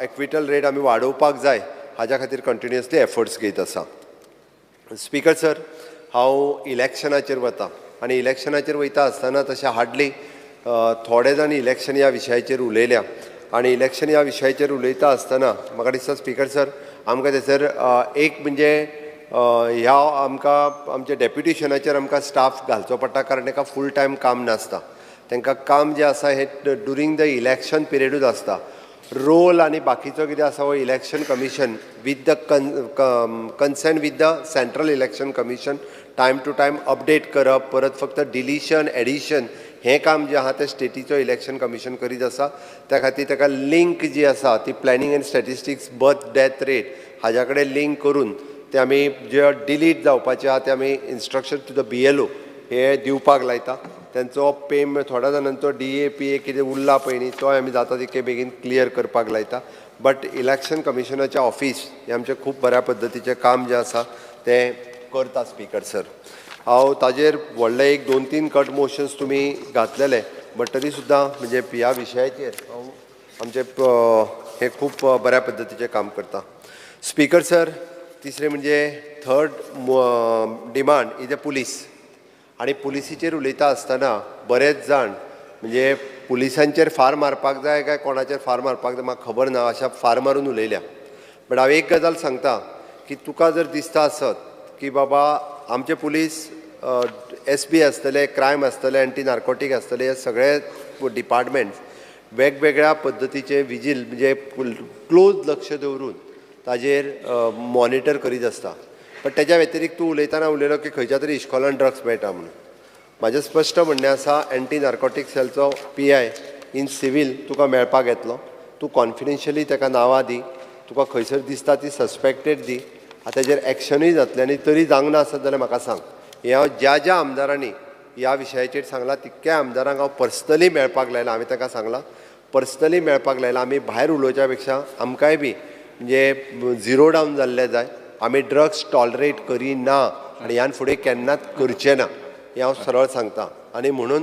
एक्विटल रेट आमी वाडोवपाक जाय हाज्या खातीर कंटिन्युअसली एफर्ट्स घेत आसा. स्पीकर सर हांव इलेक्शनाचेर वता आनी इलेक्शनाचेर वयता आसतना तशें हार्डली थोडे जाण इलेक्शन ह्या विशयाचेर उलयल्या आनी इलेक्शन ह्या विशयाचेर उलयता आसतना म्हाका दिसता स्पीकर सर आमकां थंयसर एक म्हणजे ह्या आमकां आमच्या डेप्युटेशनाचेर आमकां स्टाफ घालचो पडटा कारण ताका फूल टायम काम नासता. तांकां काम जें आसा हें ड्युरींग the election पिरियडूच आसता. रोल आनी बाकीचो कितें आसा हो election commission with the concern with the central election commission time to time update करप, परत फक्त डिलीशन एडिशन हें काम जें आहा तें स्टेटीचो इलेक्शन कमिशन करीत आसा. त्या खातीर ताका लिंक जी आसा ती planning and statistics birth death rate हाज्या कडेन लिंक करून ते आमी जे डिलीट जावपाचे आहा ते आमी instruction to the BLO हे दिवपाक लायता. तेंचो पेमेंट थोड्या जाणांचो डीए पीए कितें उरला पळय न्ही तो आमी जाता तितके बेगीन क्लियर करपाक लायता. बट इलेक्शन कमिशनाचें ऑफीस हें आमचें खूब बऱ्या पद्दतीचें काम जें आसा तें करता. स्पीकर सर हांव ताजेर व्हडले एक 2-3 कट मोशन्स तुमी घातलेले बट तरी सुद्दां म्हणजे ह्या विशयाचेर हांव आमचें हें खूब बऱ्या पद्दतीचें काम करता. स्पीकर सर तिसरें म्हणजे third demand is a police. आनी पुलिसीचेर उलयता आसतना बरेच जाण म्हणजे पुलिसांचेर फार मारपाक जाय काय कोणाचेर फार मारपाक जाय म्हाका खबर ना अशा फार मारून उलयल्या. बट हांव एक गजाल सांगता की तुका जर दिसता आसत की बाबा आमचे पुलीस एस बी आसतले, क्रायम आसतले, एंटी नार्कोटीक आसतले, हे सगळे डिपार्टमेंट्स वेगवेगळ्या पद्दतीचे विजील म्हणजे क्लोज लक्ष दवरून ताजेर मॉनिटर करीत आसता. बट तेज्या व्यतिरिक्त तूं उलयतना उलयलो की खंयच्या तरी इश्कोलान ड्रग्स मेळटा म्हणून. म्हाजें स्पश्ट म्हणणें आसा एंटी नार्कोटीक सेलचो पीआय इन सिवील तुका मेळपाक येतलो. तूं कॉन्फिडेन्शियली ताका नांवां दी, तुका खंयसर दिसता ती सस्पेक्टेड दी, आतां तेजेर एक्शनूय जातलें आनी तरी जावंक ना आसत जाल्यार म्हाका सांग. हें हांव ज्या ज्या आमदारांनी ह्या विशयाचेर सांगलां तितक्या आमदारांक हांव पर्सनली मेळपाक लायलां. हांवें तांकां सांगलां पर्सनली मेळपाक लायलां. आमी भायर उलोवच्या पेक्षा आमकांय बी म्हणजे झिरो डावन जाल्लें जाय. आमी ड्रग्स टॉलरेट करिना आनी ह्यान फुडें केन्नाच करचें ना हें हांव सरळ सांगता. आनी म्हणून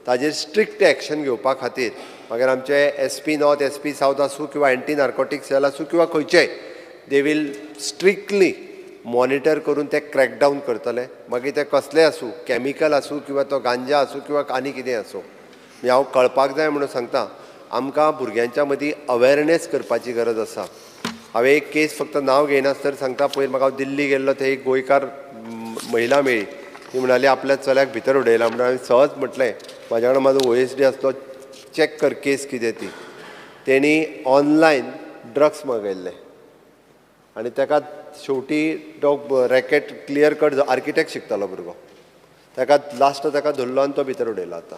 ताजेर स्ट्रिक्ट एक्शन घेवपा खातीर मागीर आमचे SP north, SP south आसूं किंवा एंटी नार्कोटीक सेल आसूं किंवा खंयचेय they will strictly monitor करून ते क्रॅकडावन करतले. मागीर ते कसले आसूं, कॅमिकल आसूं किंवा तो गांजा आसूं किंवा आनी कितें आसूं. म्हणजे हांव कळपाक जाय म्हणून सांगता आमकां भुरग्यांच्या मदीं अवेरनेस करपाची गरज आसा. हांवें एक केस फक्त नांव घेयनासतना सांगता, पयर म्हाका हांव दिल्ली गेल्लो थंय एक गोंयकार महिला मेळ्ळी. ती म्हणाली आपल्या चल्याक भितर उडयला म्हणून. हांवें सहज म्हटलें म्हाज्या कडेन म्हाजो OSD आसलो, चॅक कर केस कितें ती. तेणी ऑनलायन ड्रग्स मागयल्ले आनी ताका शेवटी तो रॅकेट क्लियर कट आर्किटेक्ट शिकतालो भुरगो, ताका लास्ट ताका धरलो आनी तो भितर उडयलो. आतां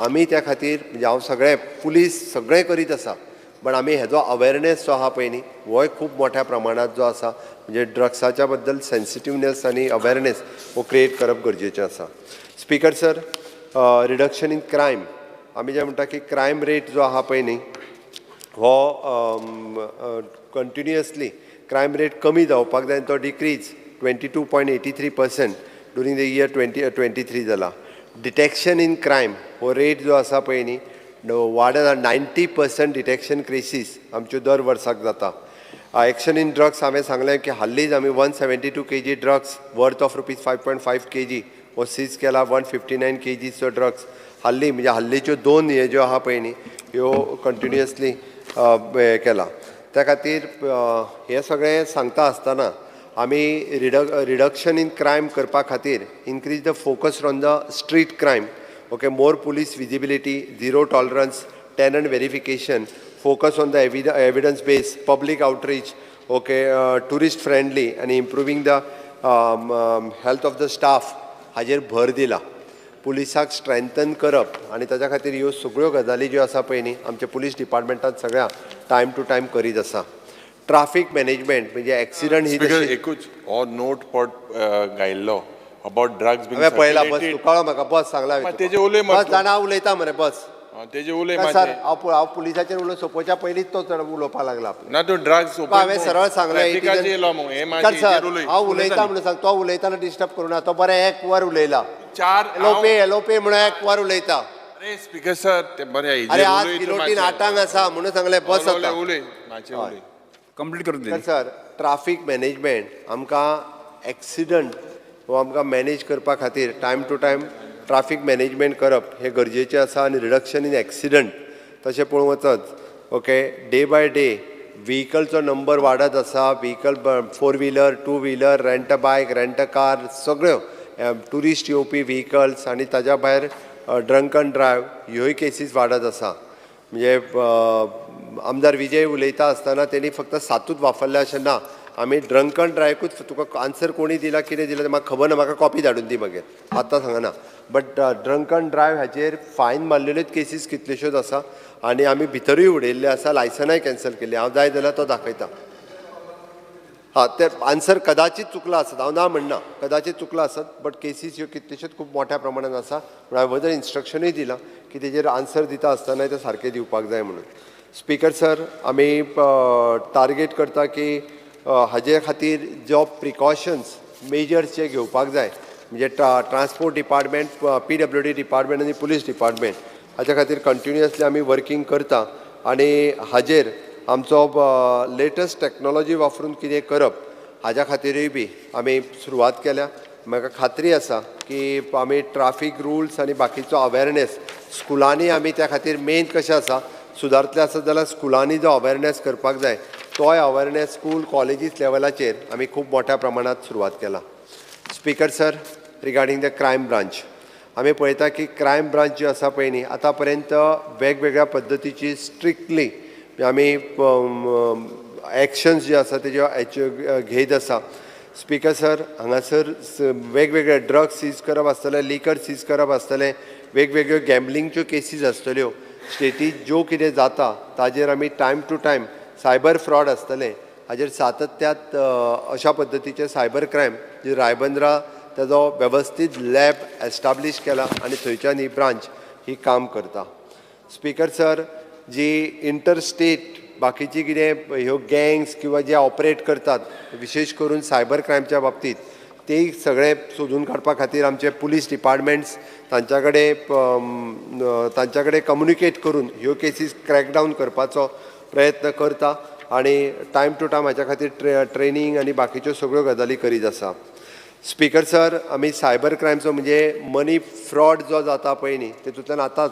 आमी त्या खातीर म्हणजे हांव सगळें पुलीस सगळें करीत आसा बट आमी हेजो अवेरनेस जो आहा पळय न्ही होय खूब मोठ्या प्रमाणांत जो आसा म्हणजे ड्रग्साच्या बद्दल सेन्सिटिवनेस आनी अवेरनेस हो क्रिएट करप गरजेचें आसा. Speaker sir reduction in crime आमी जें म्हणटा की क्रायम रेट जो आहा पळय न्ही हो कंटिन्युअसली क्रायम रेट कमी जावपाक जाय. तो डिक्रीज 22.83% ड्युरींग the year 2023 जाला. डिटेक्शन इन क्रायम हो रेट जो आसा पळय न्ही वाडत 90% डिटेक्शन केसीस आमच्यो दर वर्साक जाता. एक्शन इन ड्रग्स हांवें सांगलें की हालींच आमी 172 kg drugs worth of rupees 5.5 kg हो सीज केला. 159 kgचो ड्रग्स हाल्ली म्हणजे हाल्लीच्यो दोन हे ज्यो आहा पळय न्ही ह्यो कंटिन्युअसली केला. त्या खातीर हें सगळें सांगता आसतना आमी रिडक्शन इन क्रायम करपा खातीर increase the focus on the street crime, okay, more police visibility, zero tolerance, tenant verification, focus on the evidence base, public outreach, okay, tourist friendly आनी improving the health of the staff हाजेर भर दिला. पुलिसाक strengthen करप आनी ताच्या खातीर ह्यो सगळ्यो गजाली ज्यो आसा पळय न्ही आमच्या पुलीस डिपार्टमेंटान सगळ्या टायम टू टायम करीत आसा. ट्राफीक मॅनेजमेंट म्हणजे एक्सिडंट ही स्पीकर एकूच हो नोट पट घायल्लो अबाउट ड्रग्स हांवें पळयला, बस तूं कळ्ळो म्हाका, बस सांगला तेजे उलय बस जाणा उलयता मरे बस. तेजे उलय सर, हांव पुलिसाचेर उलोवन सोंपोवच्या पयलींच तो चड उलोवपाक लागला. ना तूं ड्रग्स हांवें सरळ सांगलें सर, हांव उलयता म्हणून सांग, तो उलयतना डिस्टर्ब करूं ना. तो बरें एक वर उलयला, चार एलओपी म्हणून एक वर उलयता. अरे स्पीकर सर ते बरें, अरे आज गिलोटीन 8 आसा म्हणून सांगलें, बस आतां उलय मातशें उलय कंप्लीट करून दी. सर ट्राफीक मॅनेजमेंट आमकां एक्सिडंट हो आमकां मॅनेज करपा खातीर time to time traffic management करप हें गरजेचें आसा आनी रिडक्शन इन एक्सिडंट तशें पळोवंक वचत ओके डे बाय डे व्हिकलचो नंबर वाडत आसा. Vehicle 4 wheeler, 2 wheeler, rent a bike, rent a car, सगळ्यो ट्युरिस्ट येवपी व्हिकल्स आनी ताज्या भायर ड्रंकन ड्रायव ह्योय केसीस वाडत आसा. म्हणजे आमदार विजय उलयता आसतना तेणी फक्त 7 वापरले अशें ना, आमी ड्रंकन ड्रायकूच तुका आन्सर कोणी दिला कितें दिला तें म्हाका खबर ना, म्हाका कॉपी धाडून दी मागीर, आतां सांगना. बट ड्रंकन ड्रायव हाचेर फायन मारलेल्योच केसीस कितल्योश्योच आसा आनी आमी भितरूय उडयल्ले आसा, लायसनाय कॅन्सल केल्ली. हांव जाय जाल्यार तो दाखयता. हां, ते आन्सर कदाचीत चुकला आसत, हांव ना म्हणना, कदाचीत चुकला आसत, बट केसीस ह्यो कितल्योश्योच खूब मोठ्या प्रमाणान आसा. पूण हांवें वजन इन्स्ट्रक्शनूय दिलां की तेजेर आन्सर दिता आसतना तें सारकें दिवपाक जाय म्हणून. स्पीकर सर आमी टार्गेट करता की हाजे खातीर जो प्रिकॉशन्स मेजर्स जे घेवपाक जाय म्हणजे ट्रान्सपोर्ट डिपार्टमेंट, PWD department आनी पुलीस डिपार्टमेंट हाच्या खातीर कंटिन्युअसली आमी वर्किंग करता आनी हाजेर आमचो लेटस्ट टॅक्नोलॉजी वापरून कितें करप हाज्या खातीरूय बी आमी सुरवात केल्या. म्हाका खात्री आसा की आमी ट्राफीक रुल्स आनी बाकीचो अवेरनेस स्कुलांनी आमी त्या खातीर मेन कशें आसा सुदारतले आसत जाल्यार स्कुलांनी जो अवेरनेस करपाक जाय तोय अवेरनेस स्कूल कॉलेजीस लेवलाचेर आमी खूब मोठ्या प्रमाणांत सुरवात केला. Speaker sir regarding the crime branch आमी पळयता की क्रायम ब्रांच जी आसा पळय न्ही आतां पर्यंत वेगवेगळ्या पद्दतीची स्ट्रिक्टली आमी एक्शन्स जे आसा तेज्यो घेयत आसा. स्पीकर सर हांगासर वेगवेगळे ड्रग्स सीज करप आसतलें, लिकर सीज करप आसतलें, वेगवेगळ्यो गॅम्बलिंगच्यो केसीस आसतल्यो, स्टेटीत ज्यो कितें जाता ताजेर आमी time to time cyber fraud आसतलें हाजेर सातत्यात अशा पद्दतीचे सायबर क्रायम जी रायबंद्रा ताजो वेवस्थीत लॅब एस्टाब्लीश केला आनी थंयच्यान ही ब्रांच ही काम करता. स्पीकर सर जी इंटरस्टेट बाकीची कितें ह्यो गँग्स किंवा जे ऑपरेट करतात विशेश करून सायबर क्रायमच्या बाबतीत ते सगळे सोदून काडपा खातीर आमचे पुलीस डिपार्टमेंट्स तांच्या कडेन कम्युनिकेट करून ह्यो केसीस क्रॅकडावन करपाचो प्रयत्न करता आनी टायम टू टायम हाच्या खातीर ट्रेनींग आनी बाकीच्यो सगळ्यो गजाली करीत आसा. स्पीकर सर आमी सायबर क्रायमचो म्हणजे मनी फ्रॉड जो जाता पळय न्ही तेतूंतल्यान आतांच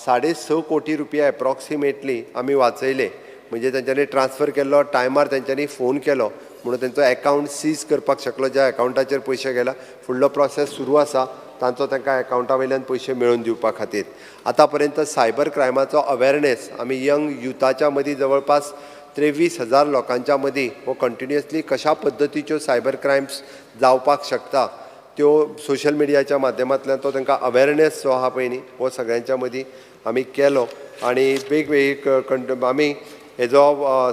6.5 कोटी रुपया एप्रॉक्सिमेटली आमी वाचयले. म्हणजे तेंच्यांनी ट्रान्सफर केल्लो टायमार तेंच्यांनी फोन केलो म्हणून तेंचो एकावंट सीज करपाक शकलो, ज्या एकावंटाचेर पयशे गेला. फुडलो प्रोसेस सुरू आसा तांचो तांकां एकावंटा वयल्यान पयशे मेळोवन दिवपा खातीर. आतां पर्यंत सायबर क्रायमाचो अवेरनेस आमी यंग युथाच्या मदीं जवळपास 23,000 लोकांच्या मदीं हो कंटिन्युअसली कशा पद्दतीच्यो सायबर क्रायम्स जावपाक शकता त्यो सोशल मिडियाच्या माध्यमांतल्यान तो तांकां अवेरनेस जो आहा पळय न्ही हो सगळ्यांच्या मदीं आमी केलो आनी वेगवेगळी आमी हेजो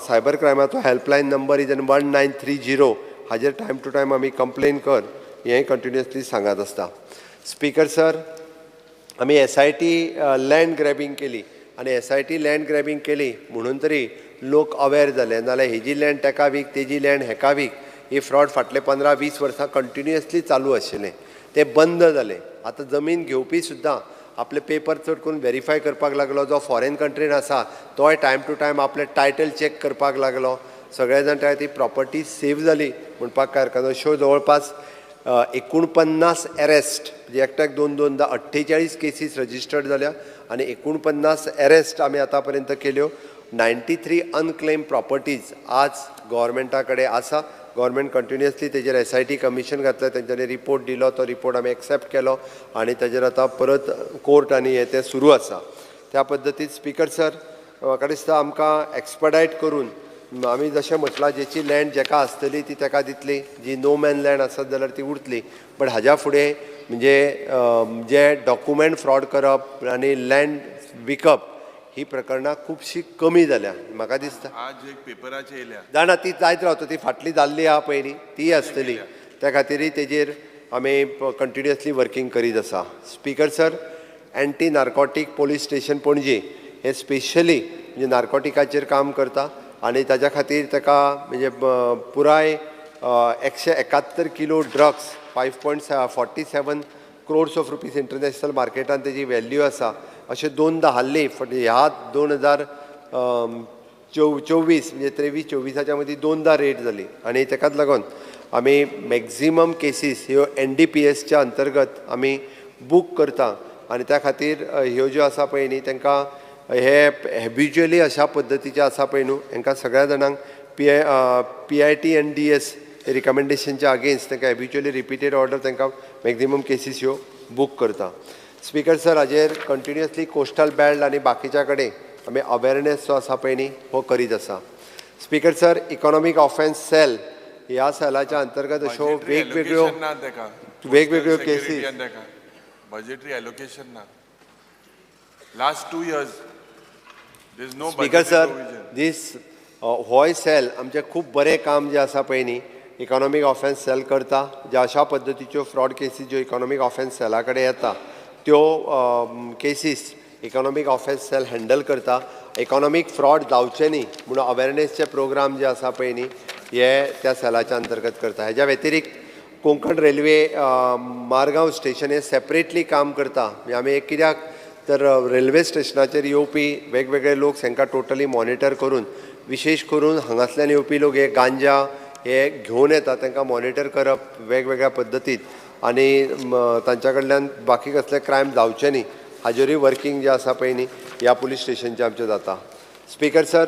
सायबर क्रायमाचो हेल्पलायन नंबर is 1930 हाजेर टायम टू टायम आमी कंप्लेन कर हें कंटिन्युअसली सांगत आसता. स्पीकर सर आमी SIT land grabbing केली आनी SIT land grabbing केली म्हणून तरी लोक अवेर जाले, नाजाल्यार हेजी लँड तेका वीक तेजी लँड हेका वीक ही फ्रॉड फाटले 15-20 वर्सां कंटिन्युअसली चालू आशिल्लें तें बंद जालें. आतां जमीन घेवपी सुद्दां आपले पेपर चड करून वेरीफाय करपाक लागलो, जो फॉरेन कंट्रीन आसा तोय टायम टू टायम आपले टायटल चॅक करपाक लागलो. सगळे जाण त्या ती प्रॉपर्टी सेव जाली म्हणपाक काय हरकत ना. अश्यो जवळपास 49 एरेस्ट म्हणजे एकट्याक 2-2 48 केसीस रजिस्टर्ड जाल्या आनी 49 एरेस्ट आमी आतां पर्यंत केल्यो. 93 अनक्लेम प्रॉपर्टीज आज गोवोरमेंटा कडेन आसा. गव्हर्मेंट कंटिन्युअसली तेजेर SIT commission घातलें, तेंच्यांनी रिपोर्ट दिलो, तो रिपोर्ट आमी एक्सेप्ट केलो आनी तेजेर आतां परत कोर्ट आनी हें तें सुरू आसा. त्या पद्दतीन स्पीकर सर म्हाका दिसता आमकां एक्सपडायट करून आमी जशें म्हटलां जेची लँड जेका आसतली ती तेका दितली, जी नो मॅन लँड आसत जाल्यार ती उरतली. बट हाज्या फुडें म्हणजे जे डॉक्युमेंट फ्रॉड करप आनी लँड विकप ही प्रकरणां खुबशीं कमी जाल्या म्हाका दिसता. आज एक पेपराचेर येयल्या जाणा ती जायत रावता, ती फाटली जाल्ली आहा पयलीं ती आसतली, त्या खातीरय तेजेर आमी कंटिन्युअसली वर्किंग करीत आसा. Speaker sir, anti narcotic police station Panaji हे स्पेशली म्हणजे नार्कोटिकाचेर काम करता आनी ताज्या खातीर ताका म्हणजे पुराय 171 kilo drugs 5.47 crores of rupees international मार्केटान तेजी व्हॅल्यू आसा. अशें दोनदां हाल्ली ह्या 2024 म्हणजे 23-24 मदीं दोनदां रेड जाली आनी ताकाच लागून आमी मॅक्झिमम केसीस ह्यो NDPSच्या अंतर्गत आमी बूक करता आनी त्या खातीर ह्यो ज्यो आसा पळय न्ही तांकां हे हॅबिच्युअली अशा पद्दतीचे आसा पळय न्हू हांकां सगळ्या जाणांक PIT and DS रिकमेंडेशनच्या अगेन्स्ट तांकां हॅबिच्युअली रिपीटेड ऑर्डर तांकां मॅक्झिमम केसीस ह्यो बूक करता. स्पीकर सर, हाजेर कंटिन्युअसली कोस्टल बेल्ट आनी बाकीच्या कडेन आमी अवेरनेस जो आसा पळय न्ही हो करीत आसा. Speaker sir, economic offence cell ह्या सेलाच्या अंतर्गत अश्यो वेगवेगळ्यो वेगवेगळ्यो केसीस बजेटरी एलोकेशन ना last 2 years there is no. Speaker sir, this होय सेल आमचें खूब बरें काम जें आसा पळय न्ही इकॉनॉमीक ऑफेन्स सेल करता, ज्या अशा पद्दतीच्यो फ्रॉड केसीस ज्यो इकॉनॉमीक ऑफेन्स सेला कडेन येता त्यो cases economic offence cell handle करता. इकॉनॉमीक फ्रॉड जावचें न्ही म्हणून अवेरनेसचे प्रोग्राम जे आसा पळय न्ही हे त्या सेलाच्या अंतर्गत करता. हेज्या व्यतिरिक्त कोंकण रेल्वे मारगांव स्टेशन हे सेपरेटली काम करता. म्हणजे आमी एक कित्याक तर रेल्वे स्टेशनाचेर येवपी वेगवेगळे लोक तांकां टोटली मॉनिटर करून विशेश करून हांगासल्यान येवपी लोक हे गांजा हे घेवन येता तांकां मॉनिटर करप वेगवेगळ्या पद्दतीन आनी तांच्या कडल्यान बाकी कसले क्रायम जावचे न्ही हाजेरूय वर्किंग जें आसा पळय न्ही ह्या पुलीस स्टेशनचें आमचें जाता. Speaker sir,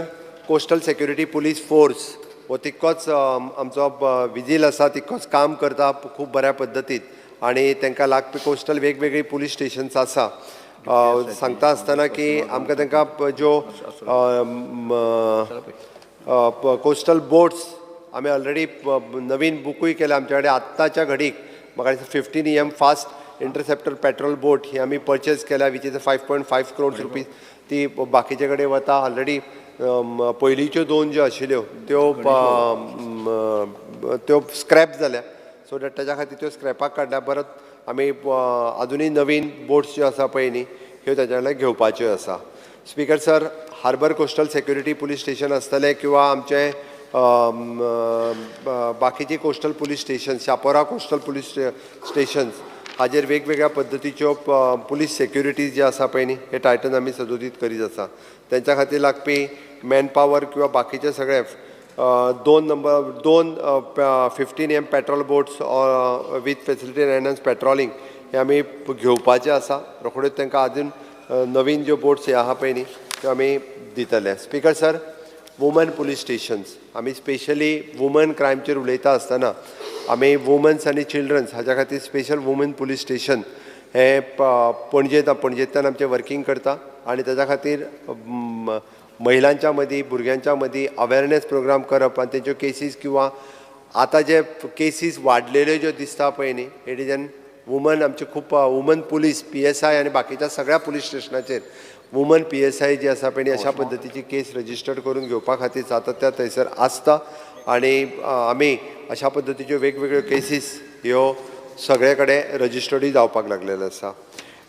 coastal security police force हो तितकोच आमचो विजील आसा, तितकोच काम करता खूब बऱ्या पद्दतीन आनी तांकां लागपी कोस्टल वेगवेगळी पुलीस स्टेशन्स आसा. सांगता आसतना की आमकां तांकां ज्यो कोस्टल बोट्स आमी ऑलरेडी नवीन बुकूय केल्या आमच्या कडेन आत्ताच्या घडीक म्हाका दिसता 15 EM fast interceptor patrol boat ही आमी पर्चेस केल्या which is 5.5 crores rupees. ती बाकीचे कडेन वता. ऑलरेडी पयलींच्यो दोन ज्यो आशिल्ल्यो त्यो त्यो स्क्रॅप जाल्या, सो that ताच्या खातीर त्यो स्क्रॅपाक काडल्या. परत आमी आजुनूय नवीन बोट्स ज्यो आसा पळय न्ही ह्यो ताच्या कडल्यान घेवपाच्यो आसा. Speaker sir, harbour coastal security police station आसतलें किंवा आमचें बाकीची coastal police station, Chapora coastal police stations हाजेर वेगवेगळ्या पद्दतीच्यो पुलीस सेक्युरिटीज जे आसा पळय न्ही हे टायटन आमी सदोदीत करीत आसा. तेंच्या खातीर लागपी मॅन पावर किंवा बाकीचे सगळे दोन 15 M patrol boats with facility enhance patrolling हे आमी घेवपाचे आसा. रोखड्योच तांकां आजून नवीन ज्यो बोट्स हे आहा पळय न्ही त्यो आमी दितले. Speaker sir, woman police stations आमी स्पेशली वुमन क्रायमचेर उलयता आसतना आमी वुमन्स आनी चिल्ड्रन्स हाज्या खातीर स्पेशल वुमन पुलीस स्टेशन हें पणजेंतल्यान आमचें वर्किंग करता आनी ताच्या खातीर महिलांच्या मदीं भुरग्यांच्या मदीं अवेरनेस प्रोग्राम करप आनी तेंच्यो केसीस किंवा आतां जे केसीस वाडलेल्यो ज्यो दिसता पळय न्ही it is an woman आमचे खूब वुमन पुलीस PSI आनी बाकीच्या सगळ्या पुलीस स्टेशनाचेर वुमन PSI जी आसा पळय न्ही अशा पद्दतीची केस रजिस्टर्ड करून घेवपा खातीर सातत्यान थंयसर आसता आनी आमी अशा पद्दतीच्यो वेगवेगळ्यो केसीस ह्यो सगळे कडेन रजिस्टर्डूय जावपाक लागलेल्यो आसा.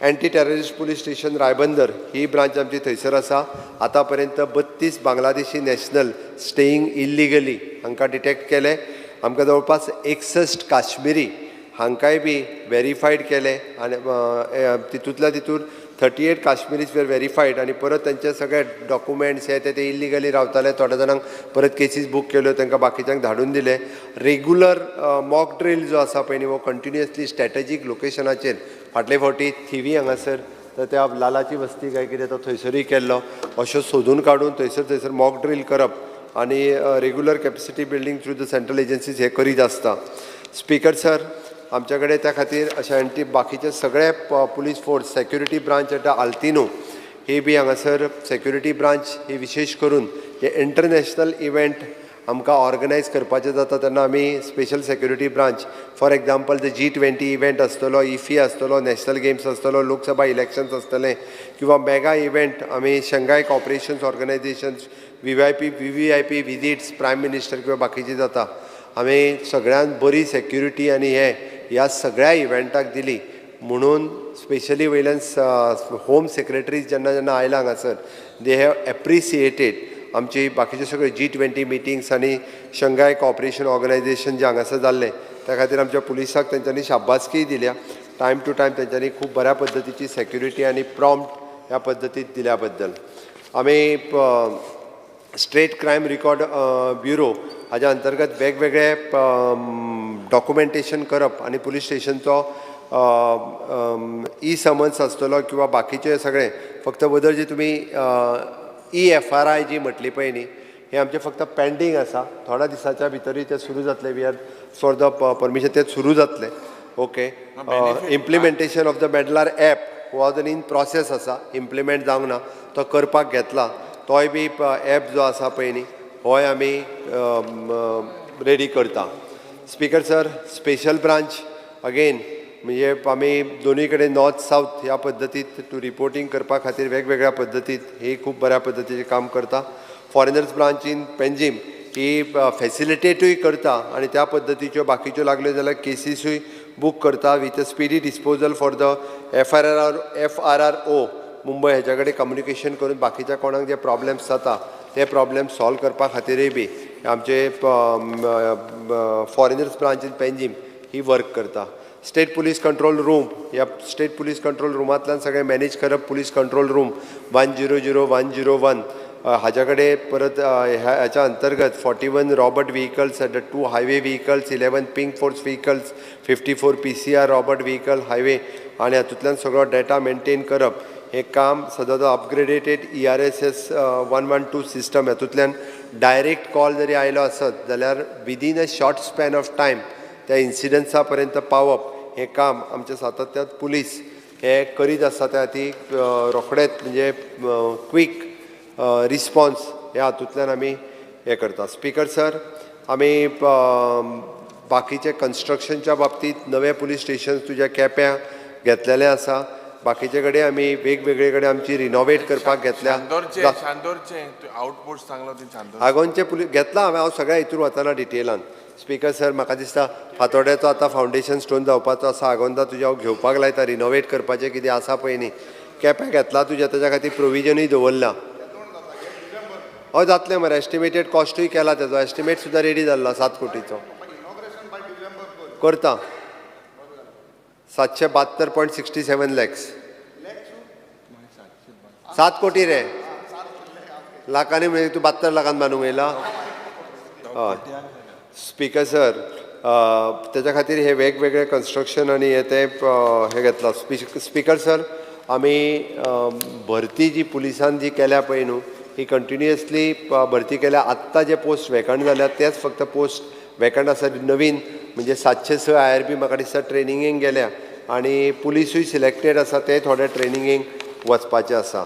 Anti terrorist police station Ribandar ही ब्रांच आमची थंयसर आसा. आतां पर्यंत 32 बांगलादेशी नॅशनल स्टेईंग इल्लिगली हांकां डिटेक्ट केले. आमकां जवळपास 61 काश्मिरी हांकांय बी वेरीफायड केले आनी तितूंतल्या तितून 38 काश्मिरीज वेर वेरीफायड आनी परत तेंचे सगळे डॉक्युमेंट्स हे ते इल्लिगली रावताले. थोड्या जाणांक परत केसीस बूक केल्यो, तांकां बाकीच्यांक धाडून दिले. रेगुलर मॉक ड्रील जो आसा पळय न्ही हो कंटिन्युअसली स्ट्रॅटेजीक लोकेशनाचेर फाटले फावटी थिवी हांगासर तर त्या लालाची वस्ती काय कितें तो थंयसरूय केल्लो, अश्यो सोदून काडून थंयसर थंयसर मॉक ड्रील करप आनी regular capacity building through the central agencies हे करीत आसता. स्पीकर सर, आमच्या कडेन त्या खातीर अशें एंटी बाकीचे सगळे पुलीस फोर्स सेक्युरिटी ब्रांच येता आल्तिनो ही बी हांगासर सेक्युरिटी ब्रांच ही विशेश करून हे इंटरनॅशनल इव्हेंट आमकां ऑर्गनायज करपाचें जाता तेन्ना आमी special security branch, for example the G20 event आसतलो, इफी आसतलो, नॅशनल गेम्स आसतलो, लोकसभा इलेक्शन्स आसतले किंवा मेगा इव्हेंट आमी Shanghai cooperations organisations, VVIP VVIP visits, prime minister किंवा बाकीचे जाता, आमी सगळ्यांत बरी सेक्युरिटी आनी हे ह्या सगळ्या इव्हेंटाक दिली. म्हणून स्पेशली वयल्यान होम सेक्रेटरीज जेन्ना जेन्ना आयला हांगासर they have appreciated आमची बाकीचे सगळे G20 meetings आनी शंघाय कॉपरेशन ऑर्गनायझेशन जे हांगासर जाल्लें त्या खातीर आमच्या पुलिसाक तेंच्यांनी शाबासकीय दिल्या. टायम टू टायम तेंच्यांनी खूब बऱ्या पद्दतीची सेक्युरिटी आनी प्रॉम्प्ट ह्या पद्दतीत दिल्या बद्दल. आमी स्टेट क्रायम रिकॉर्ड ब्युरो हाज्या अंतर्गत वेगवेगळे डॉक्युमेंटेशन करप आनी पुलीस स्टेशनचो ई समन्स आसतलो किंवा बाकीचे सगळे फक्त बदल जे तुमी EFRI जी म्हटली पळय न्ही हे आमचें फक्त पेंडींग आसा. थोड्या दिसाच्या भितरूय तें सुरू जातलें. We are for the permission तें सुरू जातलें. Okay, implementation of the meddler app हो अजून इन प्रोसेस आसा, इम्प्लिमेंट जावंक ना, तो करपाक घेतला. तोय बी एप जो आसा पळय न्ही होय आमी रेडी करता. Speaker sir, special branch again म्हणजे आमी दोनूय कडेन नॉर्थ सावथ ह्या पद्दतीत टू रिपोर्टींग करपा खातीर वेगवेगळ्या पद्दतीत ही खूब बऱ्या पद्दतीचें काम करता. फॉरेनर्स ब्रांच इन पेंजीम ही फेसिलिटेटूय करता आनी त्या पद्दतीच्यो बाकीच्यो लागल्यो जाल्यार केसीसूय बूक करता with a speedy disposal for the FRRO Mumbai हेच्या कडेन कम्युनिकेशन करून बाकीच्या कोणाक जे प्रॉब्लेम्स जाता ते प्रॉब्लेम सॉल्व करपा खातीरय बी आमचे foreigners branch in Panjim he work करता. स्टेट पुलीस कंट्रोल रूम, ह्या स्टेट पुलीस कंट्रोल रुमांतल्यान सगळें मॅनेज करप. पुलीस कंट्रोल रूम 100 101 हाज्या कडेन परत ह्याच्या अंतर्गत 41 robot vehicles, 2 highway vehicles, 11 pink force vehicles, 54 PCR robot vehicle highway आनी हातूंतल्यान सगळो डेटा मेनटेन करप हें काम सदांच अपग्रेडेटेड ERSS 112 system हातूंतल्यान डायरेक्ट कॉल जरी आयलो आसत जाल्यार within a short span of time त्या इन्सिडंसा पर्यंत पावप हें काम आमच्या सातत्यात पुलीस हे करीत आसता. त्या खातीर रोखडेच म्हणजे क्वीक रिस्पॉन्स ह्या हातूंतल्यान आमी हें करता. स्पीकर सर, आमी बाकीचे कन्स्ट्रक्शनच्या बाबतींत नवे पुलीस स्टेशन तुज्या केप्यां घेतलेलें आसा. बाकीचे कडेन आमी वेगवेगळे कडेन आमची रिनोवेट करपाक घेतल्या. आगोनचे पुलीस घेतला हांवें, हांव सगळ्या हितूर वतना डिटेलान. स्पीकर सर, म्हाका दिसता फातोड्याचो आतां फावंडेशन स्टोन जावपाचो आसा. आगोंदा तुज्या हांव घेवपाक लायता रिनोवेट करपाचें कितें आसा पळय न्ही. केप्यां घेतला तुज्या ताच्या खातीर प्रोविजनूय दवरलां. हय जातलें मरे, एस्टिमेटेड कॉस्टूय केला तेजो, एस्टिमेट सुद्दां रेडी जाल्लो 7 कोटीचो करता. 772.67 लॅक्स, 7 कोटी रे, लाखांनी म्हणजे तूं 72 लाखान बांदूंक येयला. हय स्पीकर सर, तेच्या खातीर हे वेगवेगळे कन्स्ट्रक्शन आनी हे तें हें घेतलां. स्पीकर सर, आमी भरती जी पुलिसान जी केल्या पळय न्हू ही कंटिन्युअसली भरती केल्या. आत्तां जे पोस्ट वेकंट जाल्यात तेच फक्त पोस्ट वेकंट आसा. नवीन म्हणजे 706 IRB म्हाका दिसता ट्रेनिंगेक गेल्या आनी पुलिसूय सिलेक्टेड आसा, ते थोडे ट्रेनिंगेक वचपाचे आसा.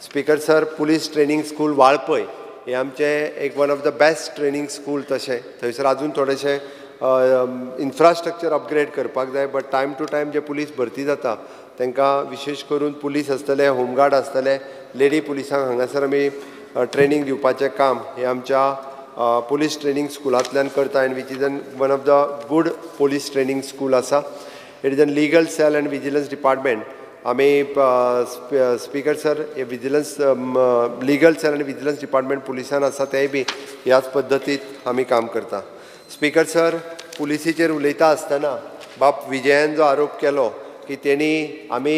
Speaker sir, police training school Valpoi हें आमचें एक one of the best training school. तशें थंयसर आजून थोडेशें इन्फ्रास्ट्रक्चर अपग्रेड करपाक जाय, बट टायम टू टायम जे पुलीस भरती जाता तांकां विशेश करून पुलीस आसतले, होमगार्ड आसतले, लेडी पुलिसांक हांगासर आमी ट्रेनींग दिवपाचें काम हें आमच्या पुलीस ट्रेनींग स्कुलांतल्यान करता and which is an one of the good police training school आसा. It is an legal cell and vigilance department. आमी स्पीकर सर, हे विजिलन्स लिगल सेल आनी विजिलन्स डिपार्टमेंट पुलिसान आसा तेय बी ह्याच पद्दतीत आमी काम करता. स्पीकर सर, पुलिसीचेर उलयता आसतना बाब विजयान जो आरोप केलो की तेणी आमी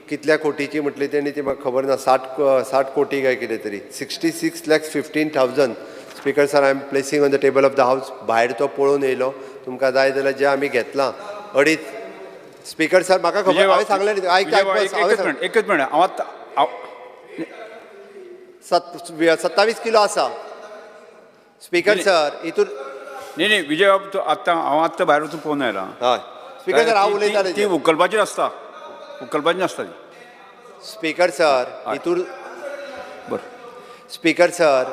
कितल्या कोटीची म्हटली तेणी ती म्हाका खबर ना, 60 कोटी काय कितें तरी, 66,15,000. Speaker sir, I am placing on the table of the house. भायर तो पळोवन येयलो, तुमकां जाय जाल्यार जें आमी घेतलां अडीच. स्पीकर सर, म्हाका खबर, हांवें सांगलें न्ही, आयक एकच मिनट, हांव आतां 27 किलो आसा. स्पीकर सर, हितून न्ही न्ही विजय बाब, तूं आतां हांव आत्तां भायर वचून पळोवन आयलां. हय स्पीकर सर, हांव उलयतालें ती उखलपाची आसता, उखलपाची नासता ती. स्पीकर सर, हितून बरें. Speaker sir,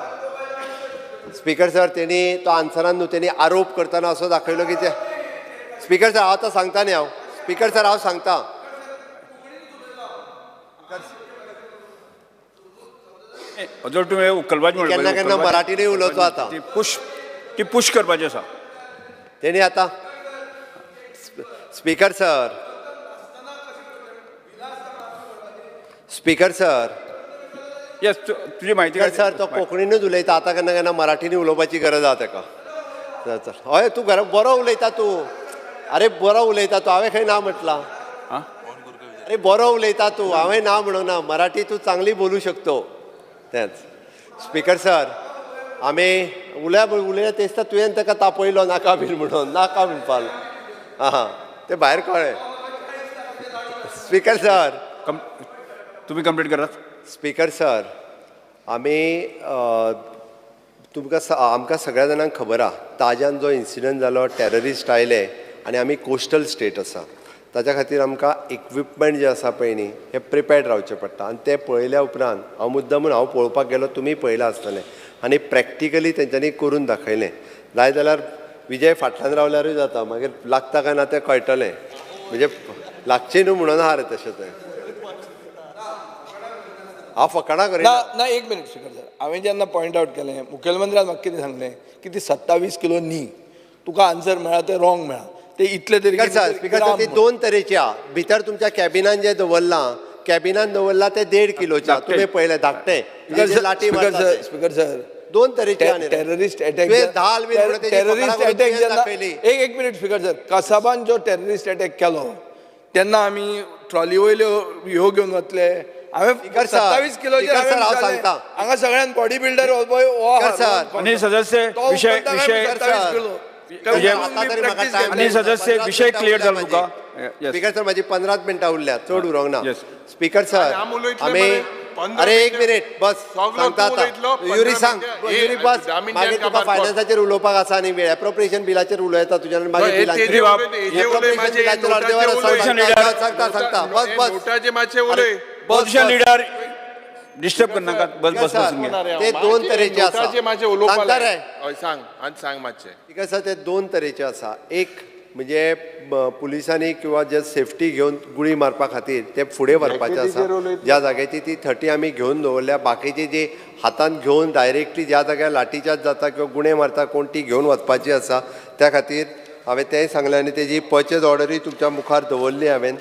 स्पीकर सर, तेणी तो आन्सरान न्हू, तेणी आरोप करतना असो दाखयलो की ते. स्पीकर सर, हांव आतां सांगता न्ही हांव. स्पीकर सर, हांव सांगता. जर तुवें उखलपाचें केन्ना केन्ना मराठीनूय उलोवचो आतां. ती पुश करपाची आसा तेणी आतां. स्पीकर सर, स्पीकर सर, येस, तुजी म्हायती. सर, तो कोंकणीनूच उलयता आतां, केन्ना केन्ना मराठीनूय उलोवपाची गरज आसा ताका. हय, तूं घरा बरो उलयता तूं. अरे बरो उलयता तूं, हांवें खंय ना म्हटलां. अरे बरो उलयता तूं, हांवें ना म्हणूंक ना. मराठी तूं चांगली बोलू शकतो. तेंच. स्पीकर सर, आमी उलया उलया तेच तर तुवें ताका तापयलो नाका बीन म्हणून, नाका म्हणपाक. आं, ते भायर कळ्ळें. स्पीकर सर, तुमी कंप्लीट करात. स्पीकर सर, आमी तुमकां आमकां सगळ्या जाणांक खबर आहा, ताज्यान जो इन्सिडंट जालो, टॅररिस्ट आयले आनी आमी कोस्टल स्टेट आसा, ताच्या खातीर आमकां इक्विपमेंट जे आसा पळय न्ही, हे प्रिपेर्ड रावचें पडटा. आनी तें पळयल्या उपरांत हांव मुद्दामून हांव पळोवपाक गेलो, तुमी पळयलां आसतलें, आनी प्रॅक्टिकली तेंच्यांनी करून दाखयलें. जाय जाल्यार विजय फाटल्यान रावल्यारूय जाता, मागीर लागता काय ना तें कळटलें. म्हणजे लागचें न्हू म्हणून आहा रे तशें तें. हांव फकाणां करिना. ना, एक मिनीट स्पीकर सर, हांवें जेन्ना पॉयंट आवट केलें, मुखेलमंत्र्यान म्हाका कितें सांगलें की ती 27 किलो न्ही, तुका आन्सर मेळ्ळा तें रॉंग मेळ्ळा, ते इतले तरी. स्पीकर सर, ती दोन तरेची आहा. भितर तुमच्या कॅबिनान जें दवरलां, कॅबिनान दवरलां तें 1.5 किलोचें, तुमी पळयलें धाकटें. स्पीकर सर, स्पीकर सर, दोन तरेचे टेररिस्ट अटॅक, टेररिस्ट अटॅक जेन्ना, एक मिनीट स्पीकर सर, कसाबान जो टेररिस्ट अटॅक केलो तेन्ना आमी ट्रॉली वयल्यो ह्यो घेवन वतले. हांवें 27 किलोचे सांगता, हांगा सगळ्यान बॉडी बिल्डर सदस्य विशय विशय सदस्य विशय क्लियर जालो तुका. स्पीकर सर, म्हाजी 15 मिनटां उरल्या, चड उरोंक ना. स्पीकर सर, आमी, अरे एक मिनीट बस सांगता आतां. युरी सांग, युरी बस, मागीर तुका फायनान्साचेर उलोवपाक आसा आनी वेळ एप्रोप्रिएशन बिलाचेर उलयता तुज्यान मागीर. सांगता सांगता बस बस. ऑपोजिशन लिडर डिस्टर्ब करनाका, बस बस बसून घे. ते दोन तरेचे आसा. सांगता रे, सांग आनी सांग मातशें. स्पीकर सर, ते दोन तरेचे आसा. एक म्हणजे पुलिसांनी किंवा जे सेफ्टी घेवन गुळी मारपा खातीर ते फुडें व्हरपाचें आसा, ज्या जाग्याची ती 30 आमी घेवन दवरल्या. बाकीची जी हातान घेवन डायरेक्टली ज्या जाग्यार लाठीचार्ज जाता किंवा गुणे मारता कोण, ती घेवन वचपाची आसा. त्या खातीर हांवें तेंय सांगलें आनी तेजी पर्चेज ऑर्डरूय तुमच्या मुखार दवरली हांवें.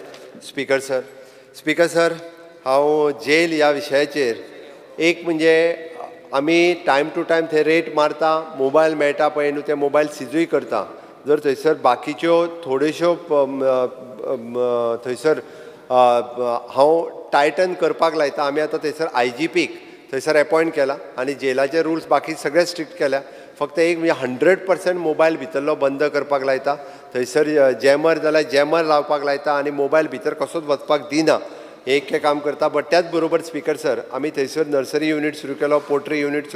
स्पीकर सर, स्पीकर सर, हांव जेल ह्या विशयाचेर एक म्हणजे आमी टायम टू टायम थंय रेट मारता, मोबायल मेळटा पळय न्हू, ते मोबायल सिजूय करता. जर थंयसर बाकीच्यो थोड्योश्यो थंयसर हांव टायटन करपाक लायता. आमी आतां थंयसर IGPक थंयसर एपॉयंट केला आनी जेलाचे रुल्स बाकी सगळे स्ट्रिक्ट केल्या. फक्त एक म्हणजे 100% मोबायल भितरलो बंद करपाक लायता. थंयसर जॅमर जाल्यार जॅमर लावपाक लायता आनी मोबायल भितर कसोच वचपाक दिना, एक काम करता. बट त्याच बरोबर स्पीकर सर, आमी थंयसर नर्सरी युनीट सुरू केलो, पोल्ट्री युनीट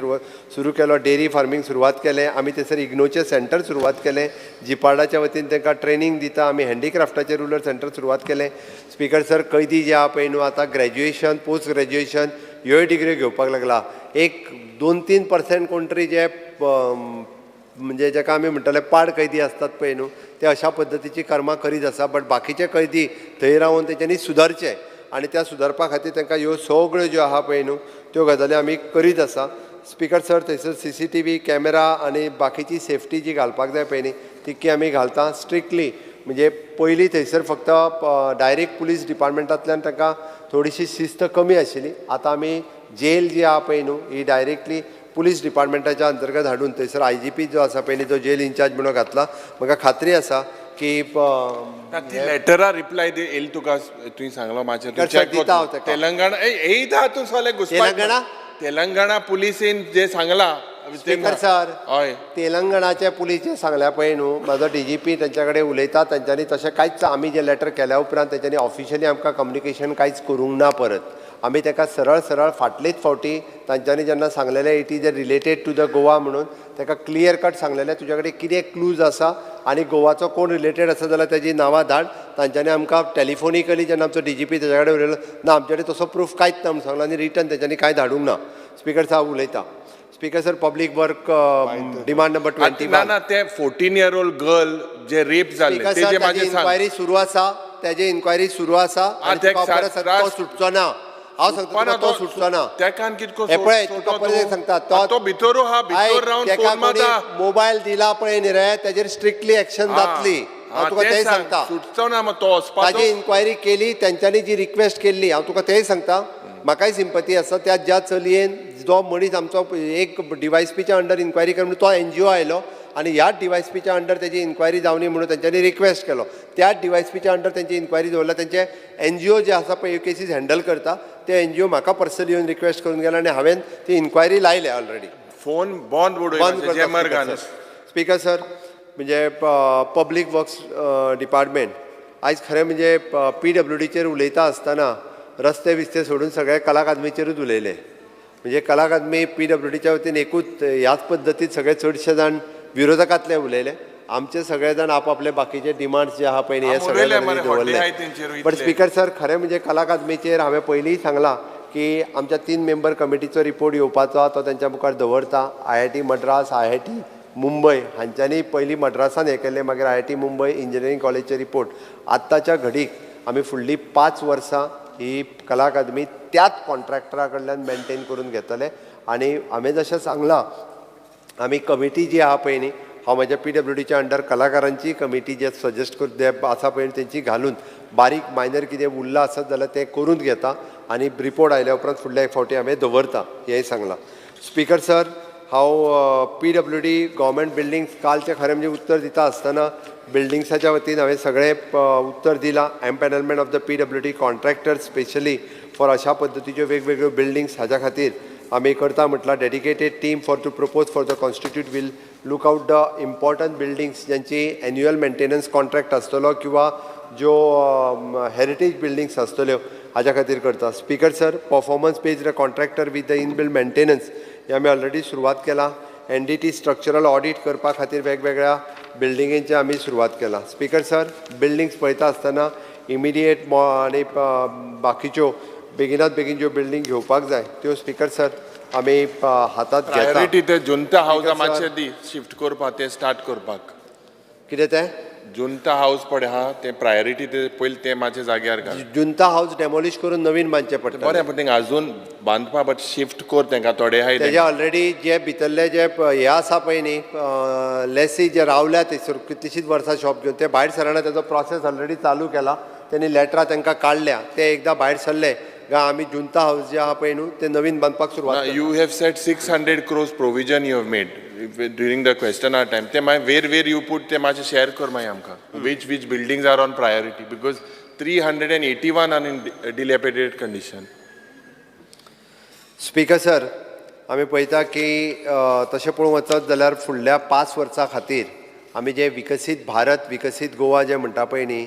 सुरू केलो, डेरी फार्मींग सुरवात केलें. आमी थंयसर इग्नोचें सेंटर सुरवात केलें, जिपार्डाच्या वतीन तांकां ट्रेनींग दिता. आमी हँडीक्राफ्टाचें रुरल सेंटर सुरवात केलें. स्पीकर सर, कैदी जे आहा पळय न्हू, आतां ग्रॅज्युएशन, पोस्ट ग्रॅज्युएशन ह्योय डिग्री घेवपाक लागला. एक 2-3% कोण तरी जे म्हणजे जाका आमी म्हणटाले पाड कैदी आसतात पळय न्हू, ते अशा पद्दतीची कर्मां करीत आसा. बट बाकीचे कैदी थंय रावन तेंच्यांनी सुदारचे आनी त्या सुदारपा खातीर तांकां ह्यो सगळ्यो ज्यो आहा पळय न्हू त्यो गजाली आमी करीत आसा. स्पीकर सर, थंयसर CCTV camera आनी बाकीची सेफ्टी जी घालपाक जाय पळय न्ही, तितकी आमी घालता स्ट्रिक्टली. म्हणजे पयलीं थंयसर फक्त डायरेक्ट पुलीस डिपार्टमेंटांतल्यान तांकां थोडीशी शिस्त कमी आशिल्ली. आतां आमी जेल जी आहा पळय न्हू ही डायरेक्टली पुलीस डिपार्टमेंटाच्या अंतर्गत हाडून थंयसर IGP जो आसा पळय न्ही तो जेल इन्चार्ज म्हणून घातला. म्हाका खात्री आसा की लेटरा रिप्लाय येयली तुका, तुवें सांगलो मातशें तेलंगणा येयता तूं सगळें घुसपाक. तेलंगणा पुलिसेन जे सांगला स्पीकर सर, हय, तेलंगणाचे पुलीस जे सांगल्या पळय न्हू, म्हाजो DGP तेंच्या कडेन उलयता. तेंच्यांनी तशें कांयच आमी जें लेटर केल्या उपरांत तेंच्यांनी ऑफिशियली आमकां कम्युनिकेशन कांयच करूंक ना. परत आमी ताका सरळ सरळ फाटलेच फावटी तांच्यांनी जेन्ना सांगलेलें it is a related to the Goa म्हणून ताका क्लियर कट सांगलेलें तुज्या कडेन कितें क्लूज आसा आनी गोवाचो कोण रिलेटेड आसा जाल्यार तेजी नांवां धाड. तांच्यांनी आमकां टेलिफोनिकली जेन्ना आमचो DGP तेज्या कडेन उलयलो ना, आमचे कडेन तसो प्रूफ कांयच ना म्हणून सांगलो आनी रिटर्न तेंच्यांनी कांय धाडूंक ना. स्पीकर साहब उलयता. Speaker sir, public work demand number 21. ना ना, ते 14 इयर ओल्ड गर्ल जे रेप जाल्ले तेजे मागीर इन्क्वायरी सुरू आसा, तेजे इन्क्वायरी सुरू आसा आनी तो सुटचो ना. हांव सांगता तो सुटचो ना. तेकान कितको पळय तुका परत सांगता, तो भितर आहा, भितर रावन फोन मारता, मोबायल दिला पळय न्ही रे, तेजेर स्ट्रिक्टली एक्शन जातली. हांव तुका तेय सांगता, सुटचो ना मग तो वचपाचो. ताजी इन्क्वायरी केली, तेंच्यांनी जी रिक्वेस्ट केल्ली, हांव तुका तेय सांगता, म्हाकाय सिंपती आसा त्या ज्या चलयेन जो मनीस आमचो एक डीवायएसपीच्या अंडर इन्क्वायरी कर म्हणून तो एनजीओ आयलो आनी ह्या डीवायएसपीच्या अंडर तेजी इन्क्वायरी जावनी म्हणून तेंच्यांनी रिक्वेस्ट केलो. त्या डीवायएसपीच्या अंडर तेंची इन्क्वायरी दवरला. तेंचे एनजीओ जे आसा पळय केसीस हँडल करता, ते एनजीओ म्हाका पर्सनली येवन रिक्वेस्ट करून गेला आनी हांवें ती इन्क्वायरी लायल्या ऑलरेडी. फोन बंद बंद. स्पीकर सर, म्हणजे पब्लीक वर्क्स डिपार्टमेंट आयज खरें म्हणजे पीडब्ल्यूडीचेर उलयता आसतना रस्ते बिस्ते सोडून सगळे कला अकादमीचेरूच उलयले. म्हणजे कला अकादमी पीडब्ल्यूडीच्या वतीन एकूच ह्याच पद्दतीन सगळे चडशे जाण विरोधकांतले उलयले. आमचे सगळे जाण आपआपले बाकीचे डिमांड्स जे आहा पळय हे सगळे जाणांनी दवरले. बट स्पीकर सर, खरें म्हणजे कला अकादमीचेर हांवें पयलींय सांगलां की आमच्या 3 मेंबर कमिटीचो रिपोर्ट येवपाचो आहा, तो तेंच्या मुखार दवरता. IIT Madras, IIT Mumbai हांच्यांनी पयलीं मद्रासान हें केल्लें, मागीर IIT Mumbai engineering कॉलेजचे रिपोर्ट. आत्ताच्या घडीक आमी फुडलीं 5 वर्सां ही कला अकादमी त्याच कॉन्ट्रॅक्टरा कडल्यान मेनटेन करून घेतले. आनी हांवें जशें सांगलां, आमी कमिटी जी आहा पळय न्ही, हांव म्हज्या पीडब्ल्यूडीच्या अंडर कलाकारांची कमिटी जे सजेस्ट करून आसा पळय तेंची घालून बारीक मायनर कितें उरलां आसत जाल्यार तें करून घेता आनी रिपोर्ट आयल्या उपरांत फुडल्या एक फावटी हांवें दवरता हेंय सांगलां. स्पीकर सर, हांव पीडब्ल्यूडी गव्हर्मेंट बिल्डिंग्स कालचें खरें म्हणजे उत्तर दिता आसतना बिल्डिंग्साच्या वतीन हांवें सगळें उत्तर दिलां. Empanelment of the PWD contractor specially for अशा पद्दतीच्यो वेगवेगळ्यो बिल्डिंग्स हाज्या खातीर आमी करता म्हटल्यार dedicated team for to propose for the constitute will look out the important buildings ज्यांची एन्युअल मेंटेनन्स कॉन्ट्रॅक्ट आसतलो किंवा ज्यो हेरिटेज बिल्डिंग्स आसतल्यो हाज्या खातीर करता. Speaker sir, performance based contractor with the inbuilt maintenance हे आमी ऑलरेडी सुरवात केला. एनडीटी स्ट्रक्चरल ऑडीट करपा खातीर वेगवेगळ्या बिल्डिंगेंचे आमी सुरवात केला. स्पीकर सर, बिल्डिंग्स पळयता आसतना इमिडिएट आनी बाकीच्यो बेगिनात बेगीन ज्यो बिल्डींग घेवपाक जाय त्यो स्पीकर सर आमी हातात घेता. प्रायोरिटी ते जुंता हावज मातशें दी शिफ्ट करपाक, ते स्टार्ट करपाक. कितें तें जुंता हावज पळय आहा तें प्रायोरिटी ते पयलीं तें मातशें जाग्यार घाल. जुंता हावज डेमोलिश करून नवीन बांदचें पडटा. बरें, पूण तेंका अजून बांदपा बट शिफ्ट कर तेंकां थोडे आहाय तेजे ऑलरेडी जे भितरले जे हे आसा पळय न्ही लेसी जे रावल्या थंयसर कितलींशींच वर्सां शॉप घेवन ते भायर सरना, तेजो प्रोसेस ऑलरेडी चालू केला. तेणी लेटरां तेंकां काडल्या, ते एकदां भायर सरले काय आमी जुंता हावज जे आहा पळय न्हू ते नवीन बांदपाक सुरवात. You have set 600 crores provision you have made during the question hour time. ते मागीर वेर you put ते मातशें शेअर कर मागीर आमकां. Which buildings are on priority because 381 are in dilapidated condition. Speaker sir, आमी पळयता की तशें पळोवंक वचत जाल्यार फुडल्या 5 वर्सां खातीर आमी जे विकसीत भारत विकसीत गोवा जे म्हणटा पळय न्ही,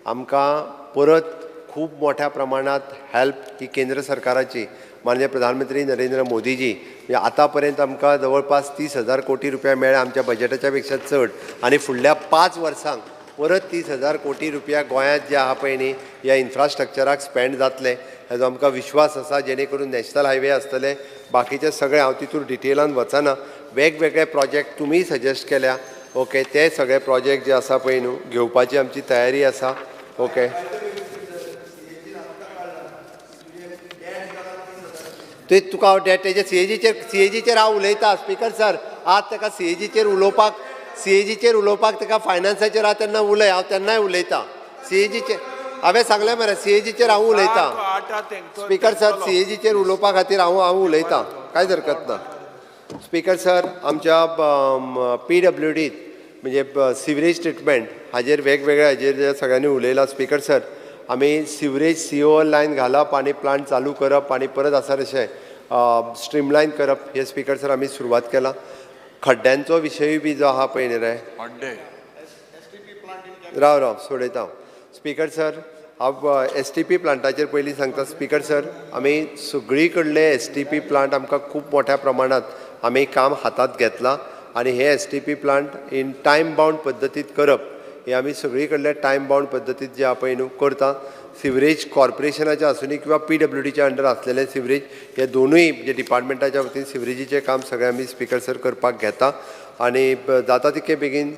आमकां परत खूब मोठ्या प्रमाणांत हेल्प ही केंद्र सरकाराची माननीय प्रधानमंत्री नरेंद्र मोदीजी म्हणजे आतां पर्यंत आमकां जवळपास 30,000 कोटी रुपया मेळ्ळे आमच्या बजेटाच्या पेक्षा चड, आनी फुडल्या 5 वर्सांक परत 30,000 कोटी रुपया गोंयांत जे आहा पळय न्ही ह्या इन्फ्रास्ट्रक्चराक स्पेंड जातले हेजो आमकां विश्वास आसा. जेणे करून नॅशनल हायवे आसतले, बाकीचे सगळे हांव तितून डिटेलान वचना. वेगवेगळे प्रोजेक्ट तुमी सजेस्ट केल्या, ओके, ते सगळे प्रोजेक्ट जे आसा पळय न्हू घेवपाची आमची तयारी आसा. ओके, ते तुका हांव तेजे सीएजीचेर हांव उलयता. स्पीकर सर, आज ताका सीएजीचेर उलोवपाक, सीएजीचेर उलोवपाक ताका फायनान्साचेर हांव तेन्ना उलय, हांव तेन्नाय उलयता. सीएजीचेर हांवें सांगलें मरे, सीएजीचेर हांव उलयतां. स्पीकर सर, सीएजीचेर उलोवपा खातीर हांव उलयतां, कांयच हरकत ना. स्पीकर सर, आमच्या पीडब्ल्यूडीत म्हणजे सिवरेज ट्रिटमेंट हाजेर वेगवेगळ्या हाजेर सगळ्यांनी उलयलां. स्पीकर सर, आमी सिवरेज सीओ लायन घालप आनी प्लांट चालू करप आनी परत आसा तशें स्ट्रीमलायन करप हे स्पीकर सर आमी सुरवात केला. खड्ड्यांचो विशयूय बी जो आहा पळय न्ही रे, राव राव सोडयता हांव. स्पीकर सर, हांव एस टी पी प्लांटाचेर पयलीं सांगता. स्पीकर सर, आमी सगळी कडले एस टी पी प्लांट आमकां खूब मोठ्या प्रमाणांत आमी काम हातांत घेतलां आनी हे S T P plant in time bound पद्दतींत करप हे आमी सगळी कडले टायम बावंड पद्दतींत जे आहा पळय न्हू करता. सिवरेज कॉर्पोरेशनाचें आसूनी किंवा PWDच्या अंडर आसलेलें सिवरेज हे दोनूय जे डिपार्टमेंटाच्या वतीन सिवरेजीचें काम सगळें आमी स्पीकर सर करपाक घेता आनी जाता तितके बेगीन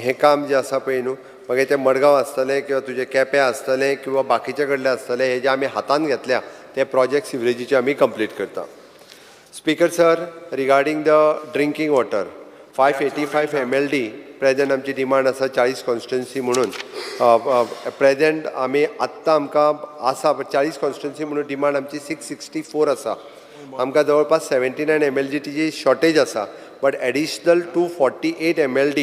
हें काम जें आसा पळय न्हू मागीर तें मडगांव आसतलें किंवा तुजें केपें आसतलें किंवा बाकीचे कडलें आसतलें हे जे आमी हातान घेतल्या ते प्रोजेक्ट सिवरेजीचे आमी कंप्लीट करता. Speaker sir, regarding the drinking water 585 MLD present आमची डिमांड आसा 40 कॉन्स्टिट्युएन्सी म्हणून प्रेजेंट आमी आत्तां आमकां आसा 40 कॉन्स्टिट्युएन्सी म्हणून डिमांड आमची 664 आसा. आमकां जवळपास 79 MLDची शॉर्टेज आसा but additional 248 MLD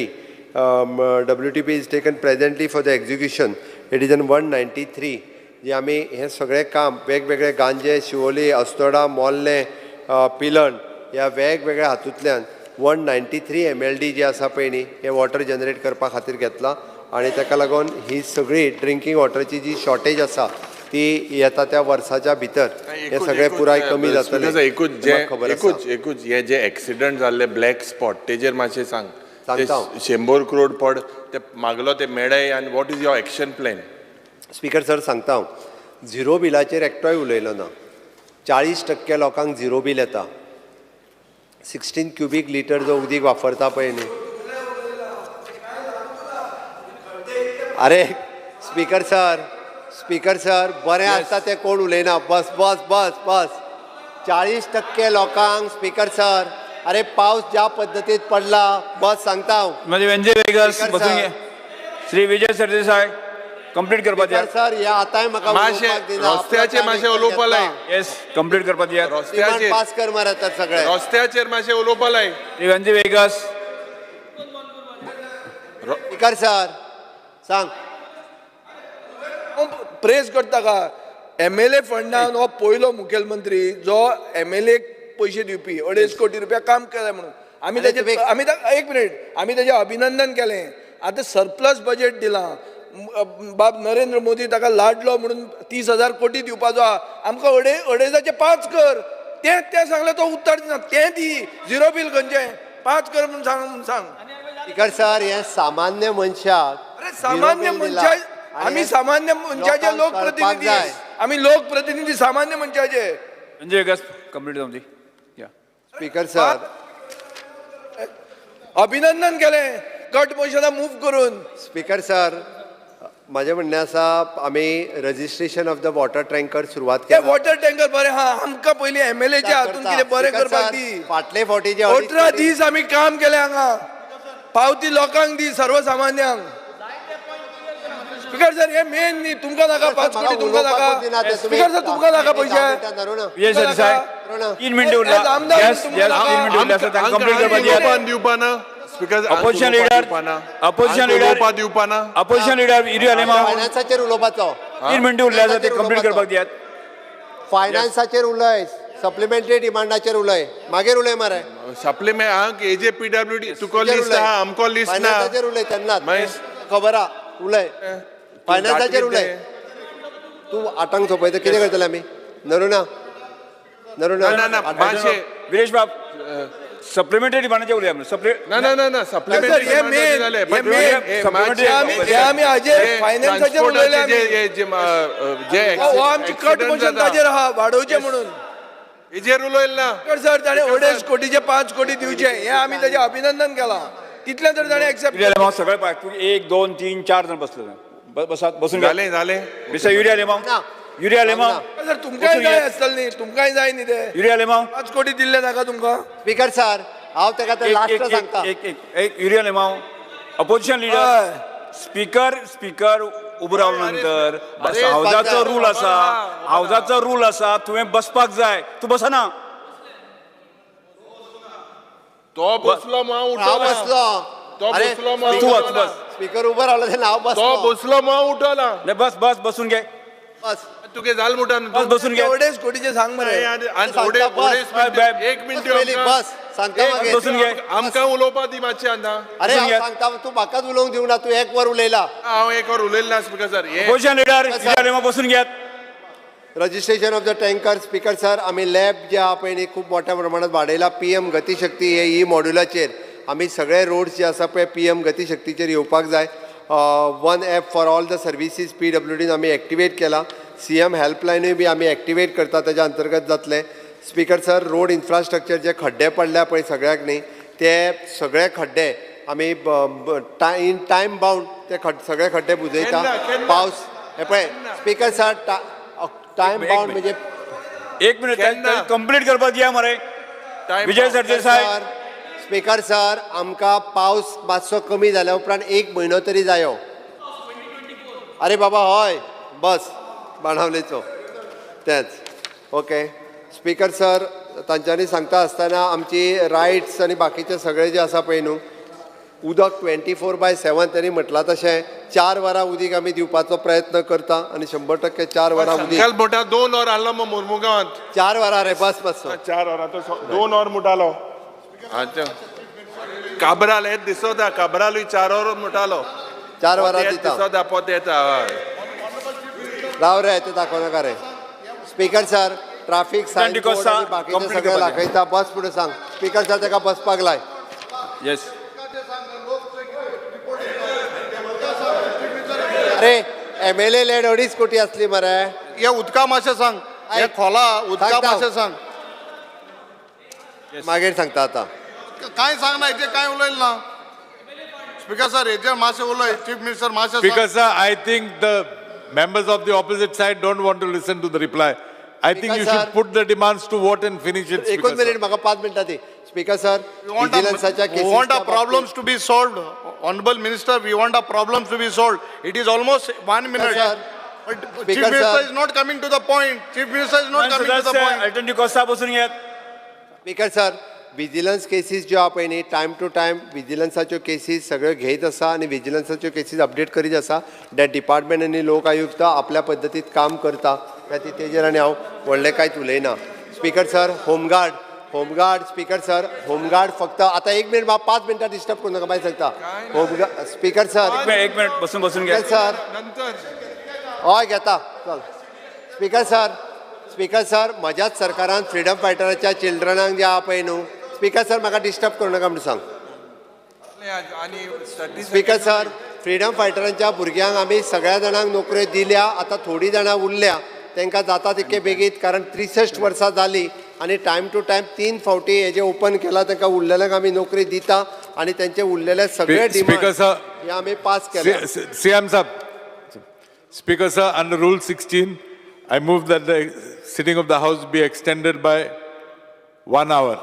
WTP is taken presently for the execution. It is an 193 जे आमी हें सगळें काम वेगवेगळे गांजे, शिवोली, अस्नोडा, मोर्लें, पिलन ह्या वेगवेगळ्या हातूंतल्यान 193 MLD जे आसा पळय न्ही हे वॉटर जनरेट करपा खातीर घेतला आनी ताका लागून ही सगळी ड्रिंकींग वॉटरची जी शॉर्टेज आसा ती येता त्या वर्साच्या भितर हे सगळें पुराय कमी जातलें. एकूच जे एकूच हे जे एक्सिडंट जाल्ले ब्लॅक स्पॉट तेजेर मातशें सांग. 100 करोड पड ते मागलो ते मेळय आनी what is your action plan? Speaker sir सांगता हांव, झिरो बिलाचेर एकटोय उलयलो ना. 40% लोकांक झिरो बील येता. 16 क्युबीक लिटर जो उदीक वापरता पळय न्ही. अरे स्पीकर सर, स्पीकर सर बरें आसता तें कोण उलयना. बस बस बस बस. 40% लोकांक स्पीकर सर, अरे पावस ज्या पद्दतीत पडला बस सांगता हांव. श्री विजय सरदेसाय कंप्लीट करपा दिया सर. या आतांय म्हाका रस्त्याचेर मातशें उलोवपा लाय. येस कंप्लीट करपा दिया. रस्त्याचेर पास कर मरे तर सगळे. रस्त्याचेर मातशें उलोवपा लाय. श्री वेंजी वेगस. स्पीकर सर सांग. प्रेस करता का MLA फंडान हो पयलो मुखेलमंत्री जो MLA पयशे दिवपी 2.5 कोटी रुपया काम केलें म्हणून आमी ताजें आमी एक मिनीट आमी ताजें अभिनंदन केलें. आतां सरप्लस बजेट दिलां. बाब नरेंद्र मोदी ताका लाडलो म्हणून 30,000 कोटी दिवपाचो आहा. आमकां 2.5 5 कर तें तें सांगलें तो उत्तर दिना. तें दी झिरो बील खंयचें 5 कर म्हणून सांग म्हणून सांग. स्पीकर सर हे सामान्य मनशाक, अरे सामान्य मनशा आमी सामान्य मनशाचे लोकप्रतिनिधी, आमी लोकप्रतिनिधी सामान्य मनशाचे. म्हणजे कंप्लीट जावं दी. स्पीकर सर अभिनंदन केलें कट मोशना मूव करून. स्पीकर सर म्हाजें म्हणणें आसा आमी registration of the water tanker सुरवात केली. वॉटर टँकर बरें आहा, आमकां पयलीं MLAच्या हातून कितें बरें करपाक दी. फाटले फावटी जे 18 दीस आमी काम केलें हांगा, पावती लोकांक दी सर्वसामान्यांक. स्पीकर सर हे मेन न्ही, तुमकां नाका 5 कोटी, तुमकां नाका. स्पीकर सर तुमकां नाका पयशे. 3 मिनटं उरला. Opposition leader, opposition leader opposition leader Yuri Alemao फायनान्साचेर उलोवपाचो 3 मिनटं उरले आसा ते कंप्लीट करपाक दियात. फायनान्साचेर उलय, सप्लिमेंटरी डिमांडाचेर उलय, मागीर उलय मरे. सप्लिमेंट हांव एजे PWD तुका लिस्ट आहा, आमकां लिस्ट ना. फायनान्साचेर उलय तेन्ना खबर आहा. उलय फायनान्साचेर उलय. तूं 8 सोंपयता कितें करतले आमी? नरुणा नरुणा ना ना विरेश बाब सप्लिमेंटरी डिमांडाचेर उलया. ना ना ना सप्लिमेंटरी कट मोशन ताजेर आहा वाडोवचें म्हणून हेजेर उलयलें ना सर. ताणें 2.5 कोटीचे 5 कोटी दिवचे हें आमी ताजें अभिनंदन केलां. तितलें तर ताणें एक्सेप्ट केलें. सगळे 1 2 3 4 जाण बसले बसात बसून जालें जालें. मिस्टर युरी आलेमाव, युरी आलेमाव सर तुमकांय जाय आसतलें न्ही, तुमकांय जाय न्ही ते. युरी आलेमाव 5 कोटी दिल्ले नाका तुमकां. स्पीकर सर हांव ताका लास्ट सांगता. एक एक Yuri Alemao opposition leader. Speaker speaker उबो रावले नंतर हावजाचो रूल आसा, हावजाचो रूल आसा, तुवें बसपाक जाय, तूं बसना. तो बसलो हांव बसलो, तो बसलो बस. स्पीकर उबो रावलो तेन्ना हांव बसलो, तो बसलो हांव उठला. बस बस बसून घे. बस तुगे जाल मोठा बस बसून घे. 2.5 कोटीचे सांग मरे. एक मिनट बस सांगता बसून घे. आमकां उलोवपा दी मातशें आतां. अरे हांव सांगता, तूं म्हाकाच उलोवंक दिवना. तूं 1 वर उलयला. हांव 1 वर उलयलें ना स्पीकर सर. ऑपोजिशन लीडर बसून घेयात. Registration of the tanker speaker sir आमी लॅब जे आहा पळय न्ही खूब मोठ्या प्रमाणात वाडयला. PM Gatishakti हे ई मॉड्युलाचेर आमी सगळे रोड्स जे आसा पळय PM गतिशक्तीचेर येवपाक जाय. One app for all the services PWDन आमी एक्टिवेट केला. CM हेल्पलायनूय बी आमी एक्टिवेट करता, ताच्या अंतर्गत जातलें. स्पीकर सर, रोड इन्फ्रास्ट्रक्चर जे खड्डे पडल्या पळय सगळ्याक न्ही, ते सगळे खड्डे आमी इन टायम बाउंड ते सगळे खड्डे बुजयता. पावस हे पळय स्पीकर सर, टायम बाउंड म्हणजे एक मिनिट कंप्लीट करपाक दिया मरे विजय सरदेसाय. स्पीकर सर, आमकां पावस मातसो कमी जाल्या उपरांत एक म्हयनो तरी जायो. अरे बाबा हय, बस बाणावलेचो तेंच. ओके स्पीकर सर, तांच्यांनी सांगता आसतना आमची रायट्स आनी बाकीचे सगळे जे आसा पळय न्हू, उदक 24/7 त्यांनी म्हटलां तशें 4 वरां उदीक आमी दिवपाचो प्रयत्न करता आनी 100% 4 वरां उदीक. मोठा 2 वर आसलो मग मुरमुगांवांत. 4 वरां रे बस बस 4 वरां तो 2 वर मुटालो. अच्छा काब्राल हेच दिसता, काब्रालूय 4 वर मुटालो. 4 वरां दिता दिसता पोत येता. राव रे, ते दाखोव नाका रे. स्पीकर सर, ट्राफीक सायन आनी बाकीचे सगळे दाखयता. बस फुडें सांग स्पीकर सर, ताका बसपाक लाय. येस. अरे MLA lead 2.5 कोटी असली मरे. हे उदका मातशें सांग, हे खोला उदका मातशें सांग. मागीर सांगता आतां. काय सांगना हेजेर, काय उलयल ना स्पीकर सर, हेजेर मातशें उलय चीफ मिनिस्टर मातशें. Speaker sir, I think the members of the opposite side don't want to listen to the reply. I think you should put the demands to vote and finish it. एकूच minute, म्हाका 5 मिनटां दी. Speaker sir, विजिलन्साच्या We want our problems to be solved. Honorable Minister, we want our problems to be solved. It is almost 1 minute. Sir, but Chief Minister is not coming to the point. Chief Minister is not coming to the point. Alternative Costa बसून घेत. Speaker sir, vigilance cases ज्यो आहा पळय न्ही, time to time विजिलन्साच्यो cases सगळ्यो घेयत आसा आनी विजिलन्साच्यो केसीस अपडेट करीत आसा. That department आनी लोक आयुक्त आपल्या पद्दतीत काम करता, त्या तेजेर आनी हांव व्हडलें कांयच उलयना. Speaker sir, home guard, home guard speaker sir, home guard फक्त आतां 1 मिनिट, म्हाका 5 मिनटां डिस्टर्ब करूं नाका, मागीर सांगता. होमगार्ड स्पीकर सर, एक मिनिट बसून बसून घे सर. हय घेता, चल. स्पीकर सर, स्पीकर सर, म्हज्याच सरकारान फ्रिडम फायटराच्या चिल्ड्रनांक जे आहा पळय न्हू, स्पीकर सर म्हाका डिस्टर्ब करूं नाका म्हणून सांग. स्पीकर सर, फ्रिडम फायटरांच्या भुरग्यांक आमी सगळ्या जाणांक नोकऱ्यो दिल्या, आतां थोडीं जाणां उरल्या, तांकां जाता तितके बेगीन, कारण 63 वर्सां जालीं आनी टायम टू टायम 3 फावटी हेजें ओपन केलां, तांकां उरलेल्यांक आमी नोकरी दिता आनी तांचे उरलेले सगळे डिमांड हे आमी पास केले. CM साहब, speaker sir, under rule 16 I move that the sitting of the house be extended by 1 hour.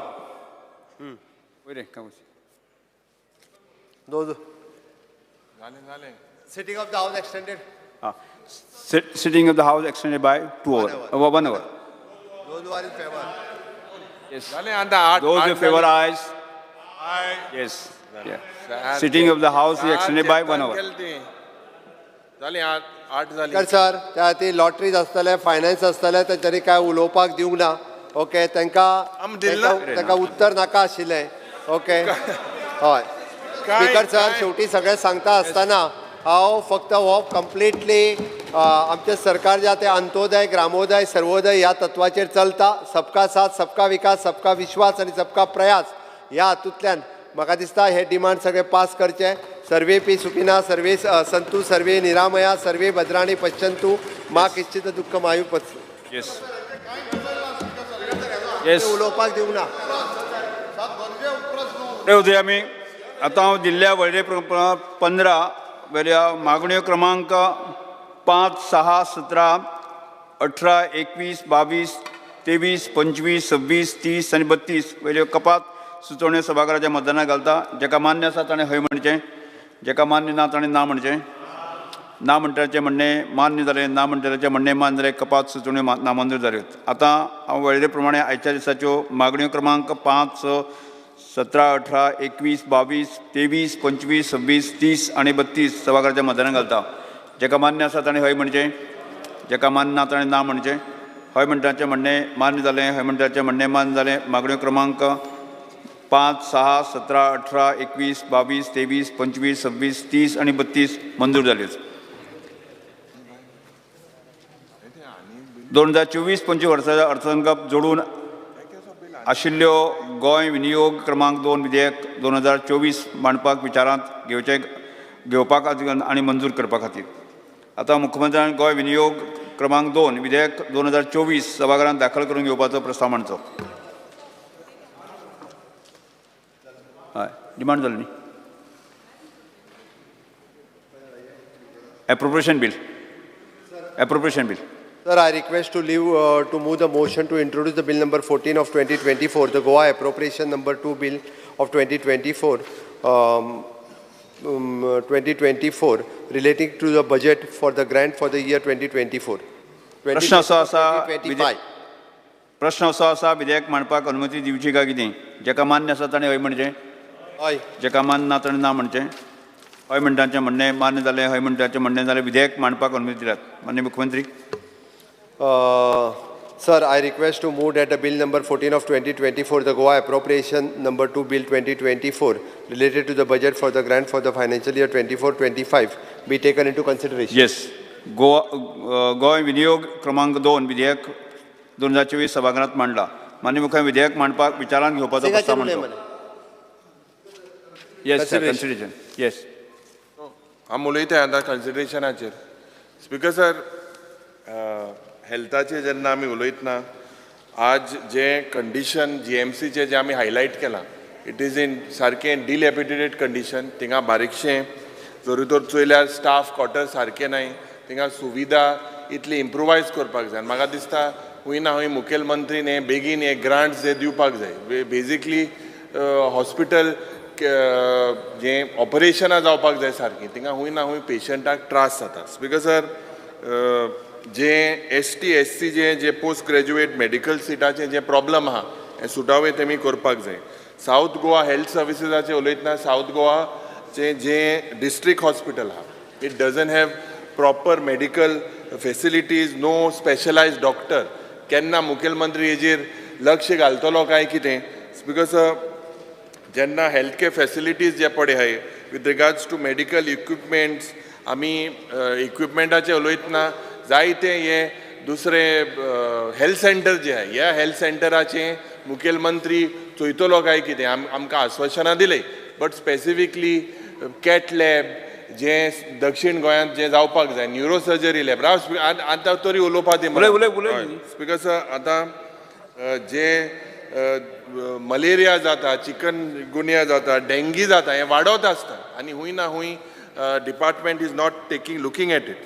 Sitting of the house extended. Sitting of the house extended by 2 hours. 1 hour. Those who are in favor. Yes. Those in favor, ayes. Aye. Yes. Yeah. Sitting of the house is extended by 1 hour. Speaker sir, त्या खातीर lotteries आसतले, finance आसतले, तांच्यांनी कांय उलोवपाक दिवंक ना. Okay, तांकां तांकां उत्तर नाका आशिल्लें. ओके, हय स्पीकर सर, शेवटी सगळें सांगता आसतना हांव फक्त हो कंप्लिटली आमचें सरकार जें आहा तें अंत्योदय, ग्रामोदय, सर्वोदय ह्या तत्वाचेर चलता. सबका साथ, सबका विकास, सबका विश्वास आनी सबका प्रयास ह्या हातूंतल्यान म्हाका दिसता हे डिमांड सगळे पास करचे. सर्वे पी सुखिना, सर्वे संतू, सर्वे निरामया, सर्वे भद्राणी पश्यंतु, मा किश्चित दुःख मायू पच. येस, उलोवपाक दिवंक ना. आमी आतां हांव दिल्ल्या वळेरे 15 वेल्या मागण्यो क्रमांक 5, 6, 17, 18, 21, 22, 23, 25, 26, 30 आनी 32 वेल्यो कपात सुचोवण्यो सभाघराच्या मतदानाक घालता. जेका मान्य आसा ताणें हय म्हणचें, जेका मान्य ना ताणें ना म्हणचें. ना म्हणटल्याचें म्हणणें मान्य जालें, ना म्हणटल्याचें म्हणणें मान्य जालें, कपात सुचोवण्यो नामंजूर जाल्यो. आतां हांव वळेरे प्रमाणे आयच्या दिसाच्यो मागण्यो क्रमांक 5, 6, 17, 18, 21, 22, 23, 25, 26, 30 आनी 32 सभाघराच्या मतदानाक घालता. जेका मान्य आसा ताणें हय म्हणचें, जेका मान्य ना ताणें ना म्हणचें. हय म्हणटाचें म्हणणें मान्य जालें, हय म्हणटाचें म्हणणें मान्य जालें. मागण्यो क्रमांक 5, 6, 17, 18, 21, 22, 23, 25, 26, 30 आनी 32 मंजूर जाल्यो. 2024-25 वर्साच्या अर्थसंकल्प जोडून आशिल्ल्यो गोंय विनियोग क्रमांक 2 विधेयक 2024 मांडपाक विचारांत घेवचें घेवपा खातीर आनी मंजूर करपा खातीर. आतां मुख्यमंत्र्यान गोंय विनियोग क्रमांक 2 विधेयक 2024 सभाघरांत दाखल करून घेवपाचो प्रस्ताव मांडचो. हय, डिमांड जाली न्ही. Appropriation bill. Appropriation bill. Sir, I request to leave to move the motion to introduce the bill number 14 of 2024, the Goa Appropriation number 2 bill of 2024, 2024 relating to the budget for the grant for the year 2024. प्रश्न असो आसा, प्रश्न असो आसा, विधेयक मांडपाक अनुमती दिवची काय कितें? जेका मान्य आसा ताणें हय म्हणचें, हय. जेका मान्य ना ताणें ना म्हणचें. हय म्हणटांचें म्हणणें मान्य जालें, हय म्हणटांचें म्हणणें जालें. विधेयक मांडपाक अनुमती दिल्यात. माननीय मुख्यमंत्री. Sir, I request to move that the bill number 14 of 2024, the Goa Appropriation number 2 bill 2024, related to the budget for the grant for the financial year 24-25, be taken into consideration. Yes. Goa Goa विनियोग क्रमांक 2 विधेयक 2024 सभाघरांत मांडला. माननीय मुख्यमंत्री विधेयक मांडपाक विचारांत घेवपाचो प्रस्ताव मांडलो. Yes sir, consideration. Yes. हांव उलयता आतां कन्सिडरेशनाचेर. स्पीकर सर, हेल्थाचेर जेन्ना आमी उलयतना आज जें कंडिशन जीएमसीचें जें आमी हायलायट केलां, it is in सारकें डिलॅपिडेटेड कंडिशन. थिंगा बारीकशें जरी तर चोयल्यार स्टाफ क्वॉर्टर सारकें नाय, थिंगा सुविधा इतली इम्प्रोवायज करपाक जाय. म्हाका दिसता हूंय ना हूंय मुखेलमंत्रीन हे बेगीन हे ग्रांट्स जे दिवपाक जाय. बेजिकली हॉस्पिटल जें ऑपरेशनां जावपाक जाय सारकीं, थिंगा हूंय ना हूंय पेशंटाक त्रास जाता. स्पीकर सर, जे एस टी एस सी जे जे पोस्ट ग्रॅज्युएट मेडिकल सिटाचें जे प्रॉब्लम आहा हें सुटावे तेमी करपाक जाय. सावथ गोवा हेल्थ सर्विसीसाचें उलयतना सावथ गोवाचें जें डिस्ट्रिक्ट हॉस्पिटल आहा, it doesn't have proper medical facilities, no specialised doctor. केन्ना मुखेलमंत्री हेजेर लक्ष घालतलो काय कितें? स्पीकर सर, जेन्ना हेल्थ केअर फॅसिलिटीज जे पळय आहाय with regards to medical equipments, आमी इक्विपमेंटाचें उलयतना जायते हे दुसरे हेल्थ सेंटर जे आहाय, ह्या हेल्थ सेंटराचें मुखेलमंत्री चोयतलो काय कितें? आमकां आश्वासनां दिलें, बट स्पेसिफिकली कॅट लॅब जें दक्षीण गोंयांत जें जावपाक जाय, न्युरो सर्जरी लॅब. राव, आतां तरी उलोवपा दी. स्पीकर सर, आतां जे मलेरिया जाता, चिकन गुनिया जाता, डेंगी जाता, हें वाडत आसता आनी हूंय ना हूंय department is not taking looking at it.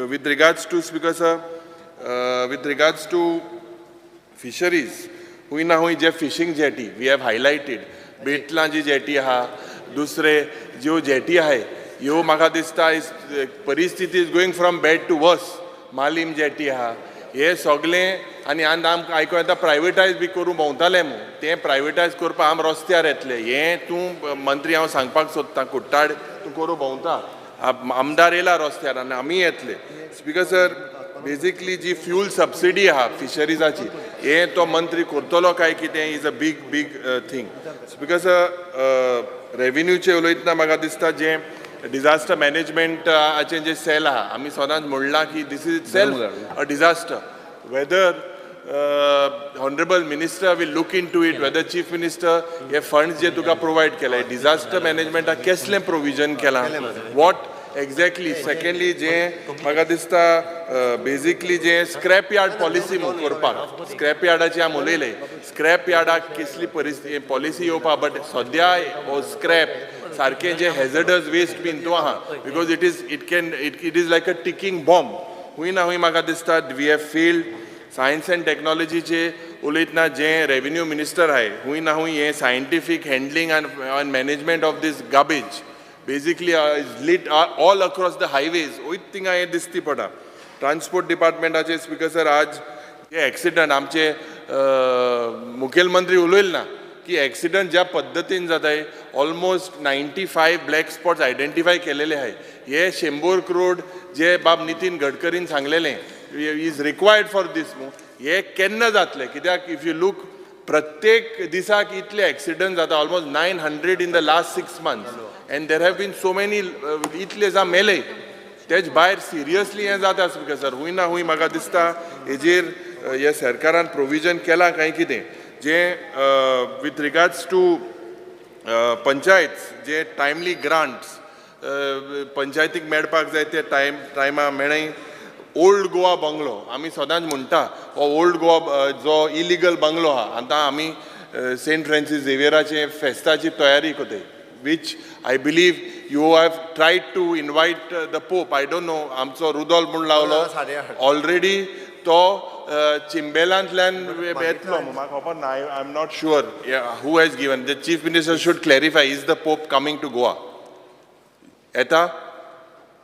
With regards to speaker sir, with regards to fisheries, हूंय ना हूंय जे fishing jetty we have highlighted, Betla ji jetty आहा, दुसरे ज्यो जेटी आहाय ह्यो म्हाका दिसता परिस्थिती is going from bad to worse. Malim jetty आहा, हे सगळें आनी आनी आमकां आयको येता प्रायवेटायज बी करूं भोंवताले मू, तें प्रायवेटायज करपाक आम रस्त्यार येतले. हें तूं मंत्री हांव सांगपाक सोदतां, कुट्टाड तूं करूं भोंवता, आमदार येयला रस्त्यार आनी आमी येतले. स्पीकर सर, बेजिकली जी फ्यूल सबसिडी आहा फिशरीजाची, हें तो मंत्री करतलो काय कितें is a big big thing. Speaker sir, रेविन्यूचें उलयतना म्हाका दिसता जें डिजास्टर मॅनेजमेंटाचें जें सेल आहा, आमी सदांच म्हणलां की this is itself a disaster. Whether honourable minister will look into it, whether chief minister hey funds जे तुका प्रोवायड केला, डिजास्टर मॅनेजमेंटाक केसलें प्रोविजन केलां, what exactly. Secondly जें म्हाका दिसता बेजिकली जें स्क्रॅप यार्ड पॉलिसी करपाक, स्क्रॅप यार्डाचें आमी उलयले, स्क्रॅप यार्डाक कसली परिस्थिती पॉलिसी येवपा, बट सद्या हो स्क्रॅप सारकें जें हेजडस वेस्ट बीन तो आहा, because it is it can it is like a ticking bomb. हूंय ना हूंय म्हाका दिसता we have failed. Science and टॅक्नोलॉजीचे उलयतना जें रेविन्यू मिनिस्टर आहाय, हूंय ना हूंय हें scientific handling and management of this garbage basically is lit all across the highways, वयत थिंगा हें दिसती पडटा. ट्रान्सपोर्ट डिपार्टमेंटाचे स्पीकर सर, आज जे एक्सिडंट आमचे मुखेलमंत्री उलयले ना की एक्सिडंट ज्या पद्दतीन जाताय, almost 95 black spots identify केलेले आहाय. हे 100 करोड जे बाब नितीन गडकरीन सांगलेलें is required for these न्हू, हे केन्ना जातलें? कित्याक if you look प्रत्येक दिसाक इतले एक्सिडंट जाता, almost 900 in the last 6 months, and there have been so many इतले जाण मेले. तेज भायर सिरियसली हें जाता. स्पीकर सर, हूंय ना हूंय म्हाका दिसता हेजेर हे सरकारान प्रोविजन केलां काय कितें, जें with regards to panchayat J timely grants पंचायतीक मेळपाक जाय ते टायमा मेळय. ओल्ड गोवा बंगलो आमी सदांच म्हणटा, हो ओल्ड गोवा जो इलिगल बंगलो आहा, आतां आमी सेंट फ्रांसीस झेवियराचे फेस्ताची तयारी करताय, which I believe you have tried to invite the Pope. I don't know, आमचो रुदोल्फ म्हूण लावलो ऑलरेडी, तो चिंबेलांतल्यान येतलो, म्हाका खबर ना, I am not sure who has given. The chief minister should clarify, is the Pope coming to Goa? येता?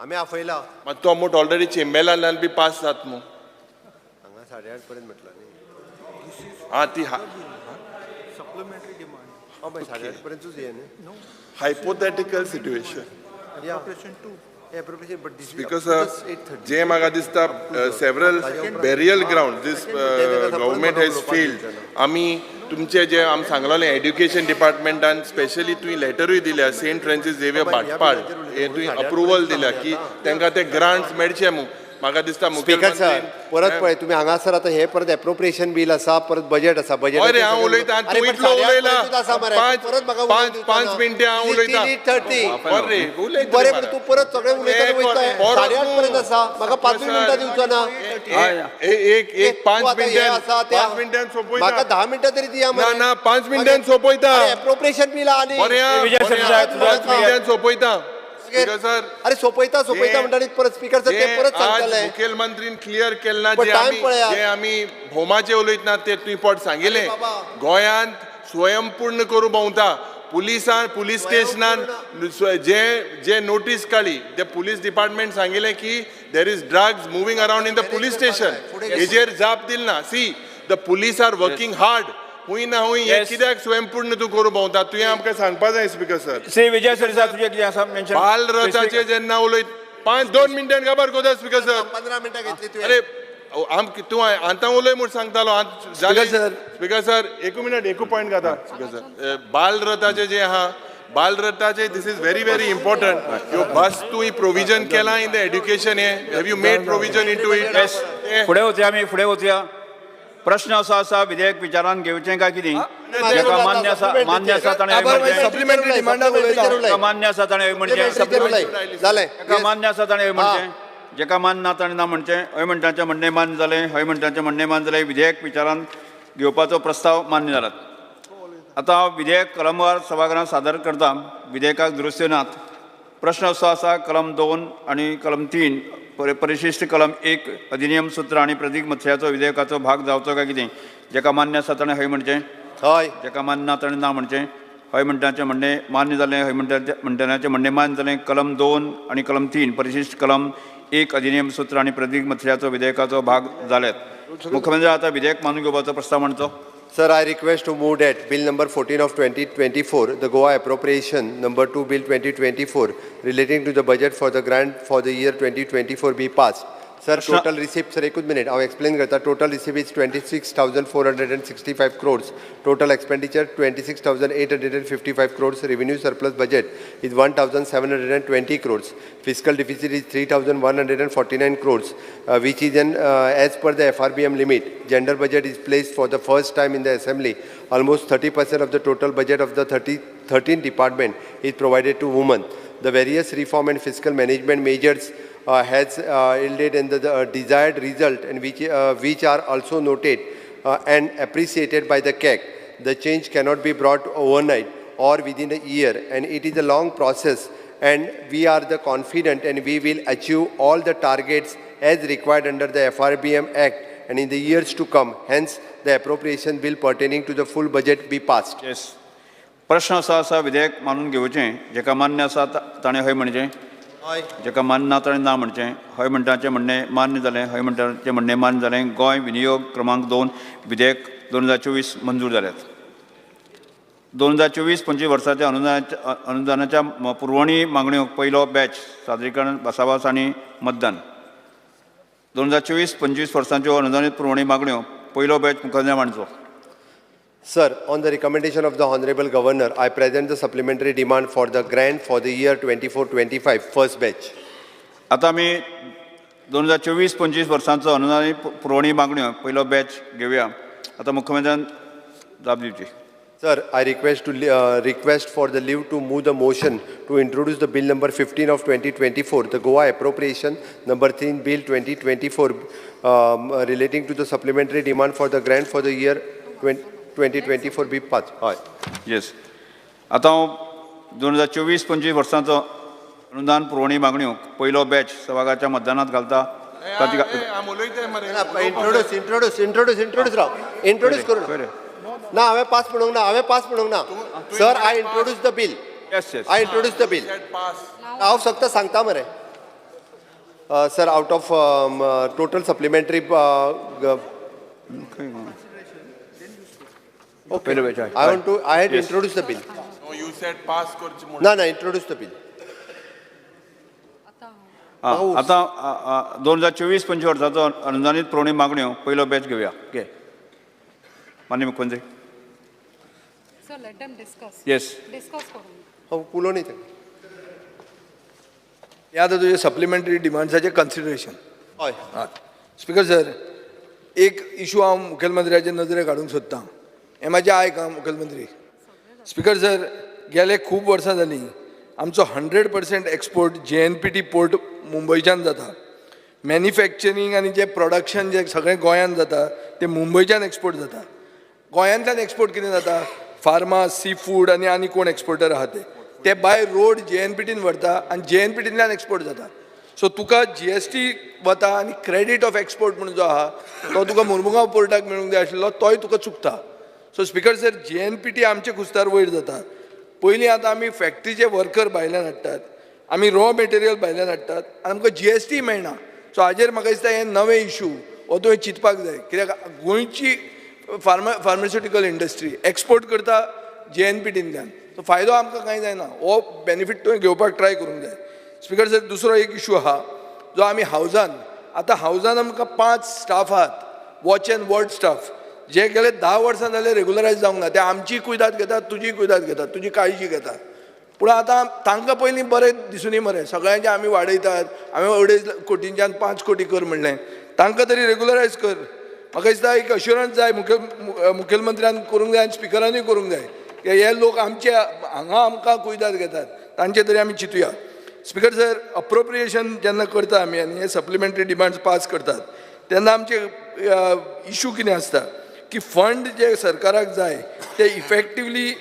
आमी आपयला. मात तो मोट ऑलरेडी चिंबेलांतल्यान बी पास जात मू. हांगा 8:30 पर्यंत म्हटलं न्ही. आं ती सप्लिमेंटरी डिमांड. हय, 8:30 पर्यंतूच हें न्ही. Hypothetical situation. Speaker sir, जे म्हाका दिसता several burial ground this government has failed. आमी तुमचे जे आमी सांगलेलें एड्युकेशन डिपार्टमेंटान स्पेशली तुवें लेटरूय दिल्या सेंट फ्रांसीस झेवियर भाटपाळ हे तुवें अप्रुवल दिल्या की तांकां ते ग्रांट्स मेळचे म्हूण. म्हाका दिसता स्पीकर सर परत पळय तुमी हांगासर आतां हे परत एप्रोप्रिएशन बील आसा, परत बजेट आसा. बजेट अरे हांव उलयतां, तूं इतलो उलयला, 5 मिनटां हांव उलयतां. बरें, पूण तूं परत सगळें उलयता वयता. 8:30 पर्यंत आसा, म्हाका 5 मिनटां दिवचो ना. एक 5 मिनटां, 5 मिनटां सोंपयता. म्हाका 10 मिनटां तरी दिया. ना ना, 5 मिनटां सोंपयता. एप्रोप्रिएशन बील आनी 5 मिनटां सोंपयता. सर अरे सोपयता सोपयता म्हणटा परत स्पीकर सर ते परत सांगतले. मुखेलमंत्रीन क्लियर केलें ना जे आमी भोमाचे उलयतना ते तुवें पोट सांगिलें. गोंयांत स्वयंपूर्ण करूं भोंवता पुलिसान, पुलीस स्टेशनान जे जे नोटीस काडली ते पुलीस डिपार्टमेंट सांगिलें की there is drugs moving around in the police station. हेजेर जाप दिली ना. See the police are working hard. हुंय ना हुंय हें कित्याक स्वयंपूर्ण तूं करूं भोंवता, तुवें आमकां सांगपा जाय स्पीकर सर. श्री विजय सरदेसाय तुजें कितें आसा मेन्शन? बालरथाचेर जेन्ना उलयत 5-2 मिनटां काबार करता स्पीकर सर. 15 मिनटां घेतली तुवें. अरे तूं आतां उलय म्हूण सांगतालो. स्पीकर सर एकू मिनट, एकू पॉयंट घाता स्पीकर सर. बालरथाचें जें आहा, बालरथाचें this is very very important. ह्यो बस तुवें प्रोविजन केलां इन the education हें, have you made provision into it? फुडें वचया, आमी फुडें वचया. प्रश्न असो आसा, विधेयक विचारान घेवचें काय कितें? जाका मान्य आसा, मान्य आसा ताणें म्हणचें, मान्य आसा ताणें म्हणचें, जाका मान्य आसा ताणें म्हणचें, जाका मान्य ना ताणें ना म्हणचें. हय म्हणटाचें म्हणणें मान्य जालें, हय म्हणटाचें म्हणणें मान्य जालें. विधेयक विचारान घेवपाचो प्रस्ताव मान्य जाला. आतां हांव विधेयक कलमवार सभागृहांत सादर करता. विधेयकाक दुरुस्त्यो नात. प्रश्न असो आसा, कलम 2 आनी कलम 3 परिशिष्ट कलम 1 अधिनियम सूत्र आनी प्रतीक मत्स्याचो विधेयकाचो भाग जावचो काय कितें? जाका मान्य आसा ताणें हय म्हणचें, हय. जाका मान्य ना ताणें ना म्हणचें. हय म्हणटाचें म्हणणें मान्य जालें, हय म्हणटनाचें म्हणणें मान्य जालें. कलम 2 आनी कलम 3 परिशिष्ट कलम 1 अधिनियम सूत्र आनी प्रतीक मत्स्याचो विधेयकाचो भाग जाल्यात. मुख्यमंत्री आतां विधेयक मानून घेवपाचो प्रस्ताव मांडचो. Sir, I request to move that Bill number 14 of 2024, the Goa Appropriation number 2 Bill 2024, relating to the budget for the grant for the year 2024 be passed. Sir, total receipt, sir, एक minute, हांव explain करता. Total receipt is 26,465 crores. Total expenditure 26,855 crores. Revenue surplus budget is 1,720 crores. Fiscal deficit is 3,149 crores, which is an as per the FRBM limit. Gender budget is placed for the first time in the assembly. Almost 30% of the total budget of the 13 department is provided to women. The various reform and fiscal management measures has yielded in the desired result, and which are also noted and appreciated by the CAG. The change cannot be brought overnight or within a year, and it is a long process, and we are the confident and we will achieve all the targets as required under the FRBM Act and in the years to come. Hence, the appropriation bill pertaining to the full budget be passed. Yes. प्रश्न असो आसा, विधेयक मानून घेवचें. जाका मान्य आसा ताणें हय म्हणचें, जाका मान्य ना ताणें ना म्हणचें. हय म्हणटाचें म्हणणें मान्य जालें, हय म्हणटाचें म्हणणें मान्य जालें. गोंय विनियोग क्रमांक 2 विधेयक 2024 मंजूर जाल्यात. 2024-25 वर्साच्या अनुदानाच्या पुरवणी मागण्यो पयलो बॅच सादरीकरण भासाभास आनी मतदान. 2024-25 वर्सांच्यो अनुदानीत पुरवणी मागण्यो पयलो बॅच मुखार मांडचो. Sir, on the recommendation of the Honorable Governor, I present the supplementary demand for the grant for the year 24-25 first batch. आतां आमी 2024-25 वर्सांचो अनुदानीत पुरवणी मागण्यो पयलो बॅच घेवया. आतां मुख्यमंत्र्यान जाप दिवची. Sir, I request to request for the leave to move the motion to introduce the bill number 15 of 2024, the Goa Appropriation number 3 Bill 2024, relating to the supplementary demand for the grant for the year 2024 B 5. हय. Yes. आतां हांव 2024-25 वर्सांचो अनुदान पुरवणी मागण्यो पयलो batch सभाघराच्या मतदानात घालता. Introduce introduce introduce introduce राव introduce करू ना. हांवें पास म्हणूंक ना, हांवें पास म्हणूंक ना sir. I introduce the bill. I introduce the bill. हांव फक्त सांगता मरे sir. Out of total supplementary I want to I had introduce the bill. You said pass करचें. ना ना, इंट्रोड्यूस the bill. आतां 2024-25 वर्साचो अनुदानीत पुरवणी मागण्यो पयलो बॅच घेवया. घे माननीय मुख्यमंत्री. Sir, let them discuss. Yes. Discuss करून. हो, उलोवणी तें. हे आतां तुजें सप्लिमेंटरी डिमांड्साचें कन्सिडरेशन. हय. स्पीकर सर, एक इशू हांव मुखेलमंत्र्याचे नदरेक हाडूंक सोदतां. हें म्हाजें आयक आं मुखेलमंत्री. स्पीकर सर, गेले खूब वर्सां जालीं आमचो 100% एक्सपोर्ट JNPT port मुंबयच्यान जाता. मॅन्युफॅक्चरींग आनी जें प्रोडक्शन जें सगळें गोंयांत जाता तें मुंबयच्यान एक्सपोर्ट जाता. गोंयांतल्यान एक्सपोर्ट कितें जाता? फार्मा, सी फूड आनी आनी कोण एक्सपोर्टर आहा ते बाय रोड JNPTन व्हरता आनी JNPTंतल्यान एक्सपोर्ट जाता. सो तुका GST वता आनी क्रेडीट ऑफ एक्सपोर्ट म्हणून जो आहा तो तुका मुरमुगांव पोर्टाक मेळूंक जाय आशिल्लो, तोय तुका चुकता. सो स्पीकर सर, JNPT आमचे खुस्तार वयर जाता. पयलीं आतां आमी फॅक्ट्रीचे वर्कर भायल्यान हाडटात, आमी रॉ मटेरियल भायल्यान हाडटात आनी आमकां GST मेळना. सो हाजेर म्हाका दिसता हें नवें इशू हो तुवें चिंतपाक जाय. कित्याक गोंयची फार्मास्युटिकल इंडस्ट्री एक्सपोर्ट करता JNPTंतल्यान, सो फायदो आमकां कांय जायना. हो बेनिफीट तुवें घेवपाक ट्राय करूंक जाय. स्पीकर सर, दुसरो एक इशू आहा जो आमी हावजान, आतां हावजान आमकां 5 स्टाफ आहात, वॉच एंड वॉर्ड स्टाफ, जे गेले 10 वर्सां जाले रेगुलरायज जावंक ना. ते आमची कुयदाद घेतात, तुजी कुयदाद घेतात, तुजी काळजी घेतात. पूण आतां तांकां पयलीं बरें दिसुनी मरे, सगळ्यांचे आमी वाडयतात, हांवें 2.5 कोटींच्यान 5 कोटी कर म्हणलें, तांकां तरी रेगुलरायज कर. म्हाका दिसता एक अश्युरन्स जाय मुखेलमंत्र्यान करूंक जाय आनी स्पिकरानूय करूंक जाय की हे लोक आमचे हांगा आमकां कुयदाद घेतात, तांचे तरी आमी चिंतुया. स्पीकर सर, अप्रोप्रिएशन जेन्ना करता आमी आनी हे सप्लिमेंटरी डिमांड्स पास करतात तेन्ना आमचे इशू कितें आसता की फंड जे सरकाराक जाय ते इफेक्टिवली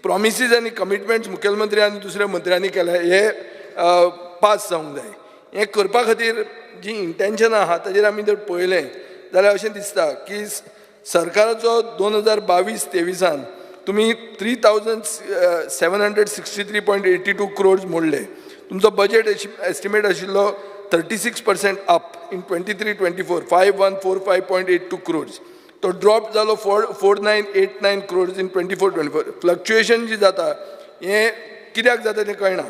प्रॉमिसीज आनी कमिटमेंट्स मुखेलमंत्री आनी दुसऱ्या मंत्र्यांनी केले हे पास जावंक जाय. हें करपा खातीर जी इंटेन्शन आहा ताजेर आमी जर पळयलें जाल्यार अशें दिसता की सरकाराचो 2022-23 तुमी 3,763.82 crores मोडले. तुमचो बजेट एस्टिमेट आशिल्लो 36% अप इन 23-24 5145.82 crores. तो ड्रॉप जालो 4989 crores in 24-24. Fluctuation जी जाता हें कित्याक जाता तें कळना.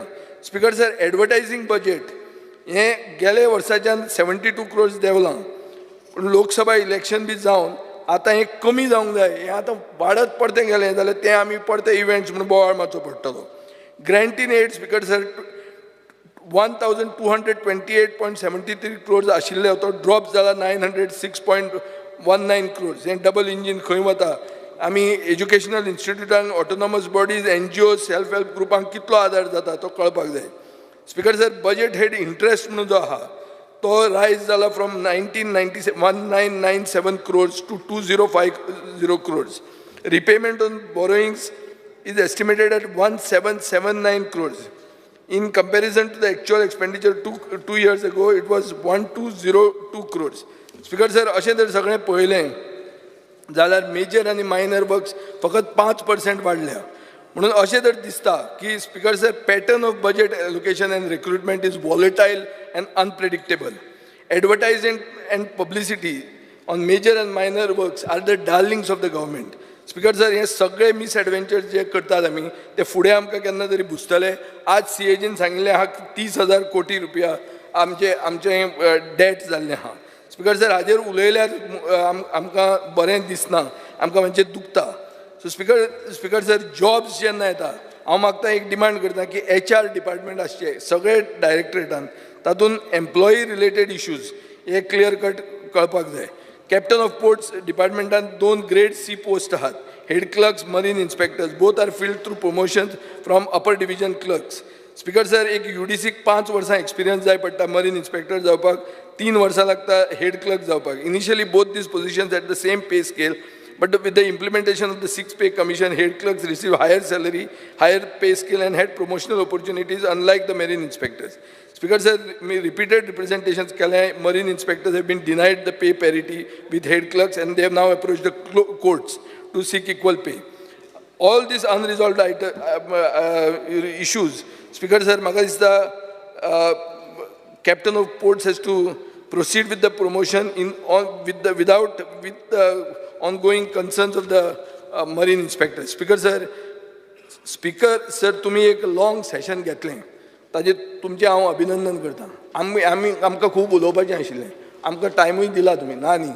स्पीकर सर, एडवर्टायजींग बजेट हें गेले वर्साच्यान 72 crores देंवलां, पूण लोकसभा इलेक्शन बी जावन आतां हें कमी जावंक जाय. हें आतां वाडत परतें गेलें जाल्यार तें आमी परते इव्हेंट्स म्हणून बोवाळ मारचो पडटलो. Grant in aid speaker sir 1,228.73 crores आशिल्ले, तो ड्रॉप जाला 906.19 crores. हें डबल इंजीन खंय वता? आमी एज्युकेशनल इन्स्टिट्यूटांक, autonomous bodies, NGO, self help ग्रुपांक कितलो आदार जाता तो कळपाक जाय. Speaker sir, budget head interest म्हणून जो आहा तो रायज जाला from 1997 crores to 2050 crores. Repayment on borrowings is estimated at 1779 crores. In comparison to the actual expenditure 2 years ago, it was 1202 crores. Speaker sir, अशें जर सगळें पळयलें जाल्यार मेजर आनी मायनर वर्क्स फकत 5% वाडल्या. म्हणून अशें जर दिसता की speaker sir, pattern of budget allocation and recruitment is volatile and unpredictable. Advertising and publicity on major and minor works are the darlings of the government. Speaker sir, हे सगळे मिसएडवेंचर जे करतात आमी ते फुडें आमकां केन्ना तरी भुजतले. आज CAGन सांगिल्लें आहा 30,000 कोटी रुपया आमचे आमचें डेट जाल्लें आहा. स्पीकर सर, हाजेर उलयल्यार आमकां बरें दिसना, आमकां मातशें दुखता. सो स्पीकर सर, जॉब्स जेन्ना येता हांव मागता एक डिमांड करता की HR department आसचें सगळे डायरेक्टरेटान, तातूंत एम्प्लॉई रिलेटेड इश्यूज हे क्लियर कट कळपाक जाय. कॅप्टन ऑफ पोर्ट्स डिपार्टमेंटान 2 ग्रेड C पोस्ट आहात, head clerks, marine inspectors. Both are filled through promotions from upper division clerks. Speaker sir, एक UDC 5 वर्सां एक्सपिरियन्स जाय पडटा मरीन इन्स्पेक्टर जावपाक, 3 वर्सां लागता हेड क्लर्क जावपाक. Initially both these positions at the same pay scale, but with the implementation of the 6th pay commission, head clerks receive higher salary, higher pay scale and had promotional opportunities unlike the marine inspectors. Speaker sir, repeated representations केले, marine inspectors have been denied the pay parity with head clerks and they have now approached the courts to seek equal pay. All these unresolved issues, Speaker sir, म्हाका दिसता Captain of Ports has to proceed with the promotion with the ongoing concerns of the marine inspector. Speaker sir, तुमी एक long session घेतलें, ताजेर तुमचें हांव अभिनंदन करता. आमी आमकां खूब उलोवपाचें आशिल्लें, आमकां टायमूय दिला तुमी, ना न्ही.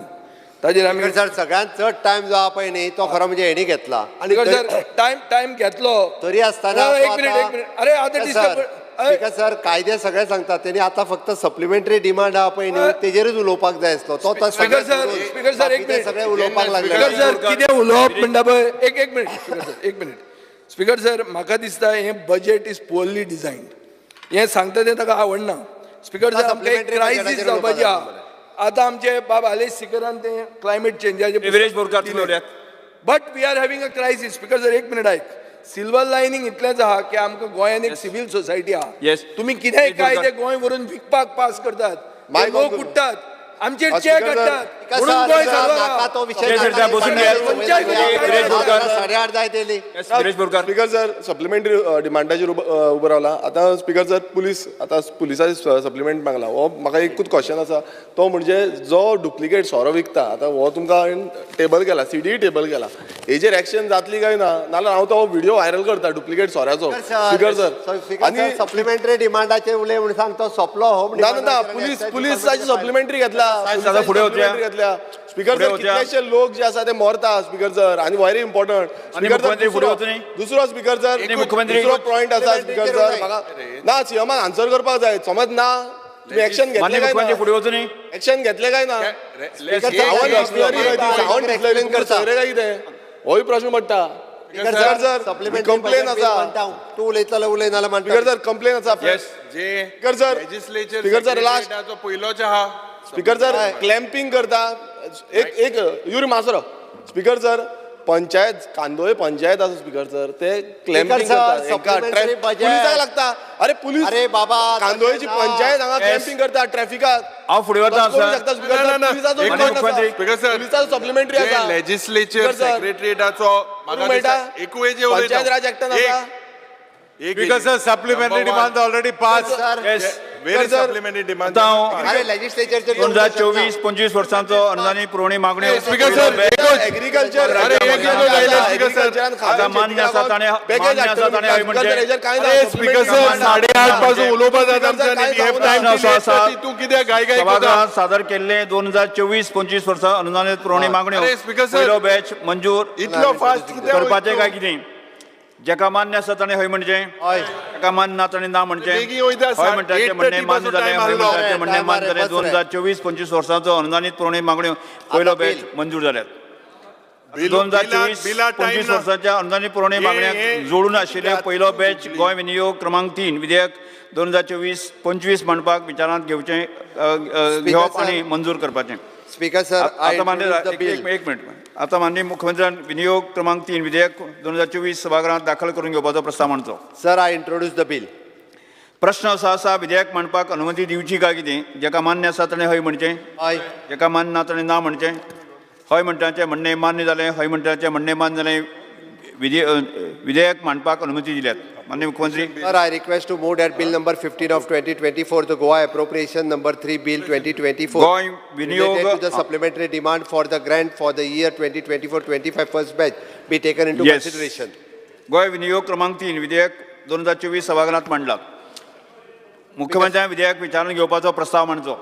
ताजेर आमी सर सगळ्यांत चड टायम जो आहा पळय न्ही तो खरो म्हणजे हेणी घेतला. आनी सर टायम घेतलो तरी आसतना एक मिनिट, अरे आतां स्पीकर सर कायदे सगळे सांगतात, तेणी आतां फक्त सप्लिमेंटरी डिमांड आहा पळय न्ही तेजेरूच उलोवपाक जाय आसलो. तो स्पीकर सर एक मिनिट, सगळे उलोवपाक लागले. स्पीकर सर कितें उलोवप म्हणटा पळय, एक मिनिट स्पीकर सर, एक मिनिट. स्पीकर सर म्हाका दिसता हें बजेट is poorly designed. हें सांगता तें ताका आवडना. स्पीकर सर आमकां एक क्रायसीस जावपाची आहा. आतां आमचे बाब आलेश सिकरान तें क्लायमेट चेंजाचें, but we are having a crisis. Speaker sir एक मिनिट आयक, सिल्वर लायनींग इतलेंच आहा की आमकां गोंयान एक सिव्हील सोसायटी आहा. तुमी कितेंय कायदे गोंय व्हरून विकपाक पास करतात, लोक उठ्ठात, आमचेर चेक हाडटात, म्हणून गोंय स्पीकर सर सप्लिमेंटरी डिमांडाचेर उबो रावला. आतां स्पीकर सर पुलीस, आतां पुलिसाचेर सप्लिमेंट मागला. हो म्हाका एकूच क्वेश्चन आसा, तो म्हणजे जो डुप्लिकेट सोरो विकता, आतां हो तुमकां हांवें टेबल केला, सीडी टेबल केला, हेजेर एक्शन जातली काय ना? नाल्यार हांव तो व्हिडिओ व्हायरल करता डुप्लिकेट सोऱ्याचो. स्पीकर सर आनी सप्लिमेंटरी डिमांडाचेर उलय म्हूण सांग, तो सोंपलो. हो ना ना, पुलिसाची सप्लिमेंटरी घेतला. स्पीकर सर कितलेशे लोक जे आसा ते मरता स्पीकर सर, आनी व्हेरी इम्पॉर्टंट. दुसरो स्पीकर सर, दुसरो पॉयंट आसा स्पीकर सर, म्हाका ना सीएमान आन्सर करपाक जाय. समज ना तुमी एक्शन घेतले काय ना, एक्शन घेतले काय ना, सावन डिस्लरी करता काय कितें, होय प्रश्न पडटा. स्पीकर सर कंप्लेन आसा, तूं उलयतलो उलय नाल्यार स्पीकर सर कंप्लेन आसा. Speaker sir, speaker sir last पयलोच आहा. स्पीकर सर क्लॅम्पिंग करता एक एक युरी मासरो. स्पीकर सर पंचायत कांदोळे पंचायत आसा स्पीकर सर, ते क्लॅम्पिंग करता, पुलिसाक लागता. अरे पुलीस, अरे बाबा कांदोळेची पंचायत हांगा क्लॅम्पिंग करता ट्रॅफिकाक. हांव फुडें वता पुलिसाचो सप्लिमेंटरी आसा. लेजिस्लेचर सेक्रेटरीटाचो पंचायत राज एक्टान आसा. Because the supplementary demands already passed. Yes. Very supplementary demand. अरे लेजिस्लेचर 2024-25 वर्षांचो अनुदान पुरवणी मागणी. स्पीकर सर एग्रीकल्चर आता मान्य आसा ताणें, मान्य आसा ताणें हय म्हणचें. स्पीकर सर 8:30 पासून उलोवपा जाता आमच्यानी, तूं कित्याक घाय घाय करता? सादर केल्ले 2024-25 वर्सां अनुदान पुरवणी मागण्यो पयलो बॅच मंजूर इतलो फास्ट करपाचें काय कितें? जेका मान्य आसा ताणें हय म्हणचें, जेका मान्य ना ताणें ना म्हणचें. हय म्हणटाचें म्हणणें मान्य जालें, हय म्हणटाचें म्हणणें मान्य जालें. 2024-25 वर्सांचो अनुदानीत पुरवणी मागण्यो पयलो बॅच मंजूर जाल्यात. 2024-25 वर्साच्या अनुदानीत पुरवणी मागण्याक जोडून आशिल्ले पयलो बॅच गोंय विनियोग क्रमांक 3 विधेयक 2024-25 मांडपाक विचारांत घेवचें, घेवप आनी मंजूर करपाचें. स्पीकर सर आता मान्य, एक मिनिट. आता माननीय मुख्यमंत्र्यान विनियोग क्रमांक 3 विधेयक 2024 सभागृहात दाखल करून घेवपाचो प्रस्ताव मांडचो. Sir I introduce the bill. प्रश्न असो आसा, विधेयक मांडपाक अनुमती दिवची काय कितें? जेका मान्य आसा ताणें हय म्हणचें, जेका मान्य ना ताणें ना म्हणचें. हय म्हणटाचें म्हणणें मान्य जालें, हय म्हणटाचें म्हणणें मान्य जालें. विधेयक मांडपाक अनुमती दिल्यात. माननीय मुख्यमंत्री. Sir, I request to move that bill number 15 of 2024, the Goa Appropriation number 3 bill 2024, Goa विनियोग related to the supplementary demand for the grant for the year 2024-25 first batch be taken into consideration. Goa विनियोग क्रमांक 3 विधेयक 2024 सभागृहात मांडला. मुख्यमंत्र्यान विधेयक विचारून घेवपाचो प्रस्ताव मांडचो.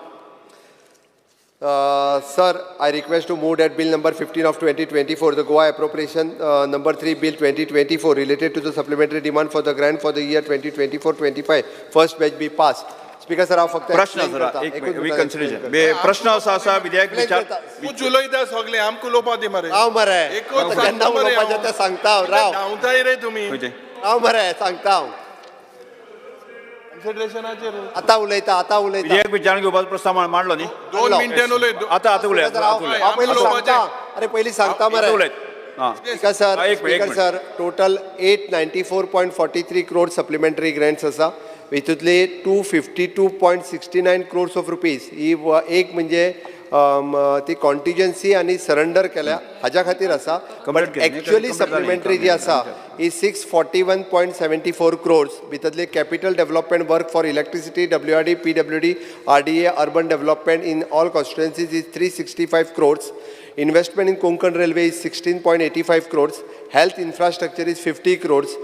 Sir, I request to move that bill number 15 of 2024, the Goa Appropriation number 3 bill 2024, related to the supplementary demand for the grant for the year 2024-25 first batch be passed. Speaker sir, हांव फक्त प्रश्न आसा, एक reconsideration प्रश्न असो आसा, विधेयक विचार तूं उलयता सगळें, आमकां उलोवपा दी मरे. राव मरे, केन्ना उलोवपाचें तें सांगता हांव. राव, धांवताय रे तुमी. राव मरे, सांगता हांव. आतां उलयता, आतां उलयता. विधेयक विचारून घेवपाचो प्रस्ताव मांडलो न्ही? 2 मिनटां उलय. आतां आतां उलय. हांव पयलीं सांगता. अरे पयलीं सांगता मरे. Speaker sir, speaker sir, total 894.43 crore supplementary grants आसा. हितूंतले 252.69 क्रोर्स ऑफ रुपीज ही एक म्हणजे ती कॉन्टिजन्सी आनी सरंडर केल्या हाज्या खातीर आसा. बट एक्च्युअली सप्लिमेंटरी जी आसा ही 641.74 क्रोर्स. भितरले capital development work for electricity, WRD, PWD, RDA, urban development in all constituencies is 365 crores. Investment in Konkan Railway is 16.85 crores. Health infrastructure is 50 crores.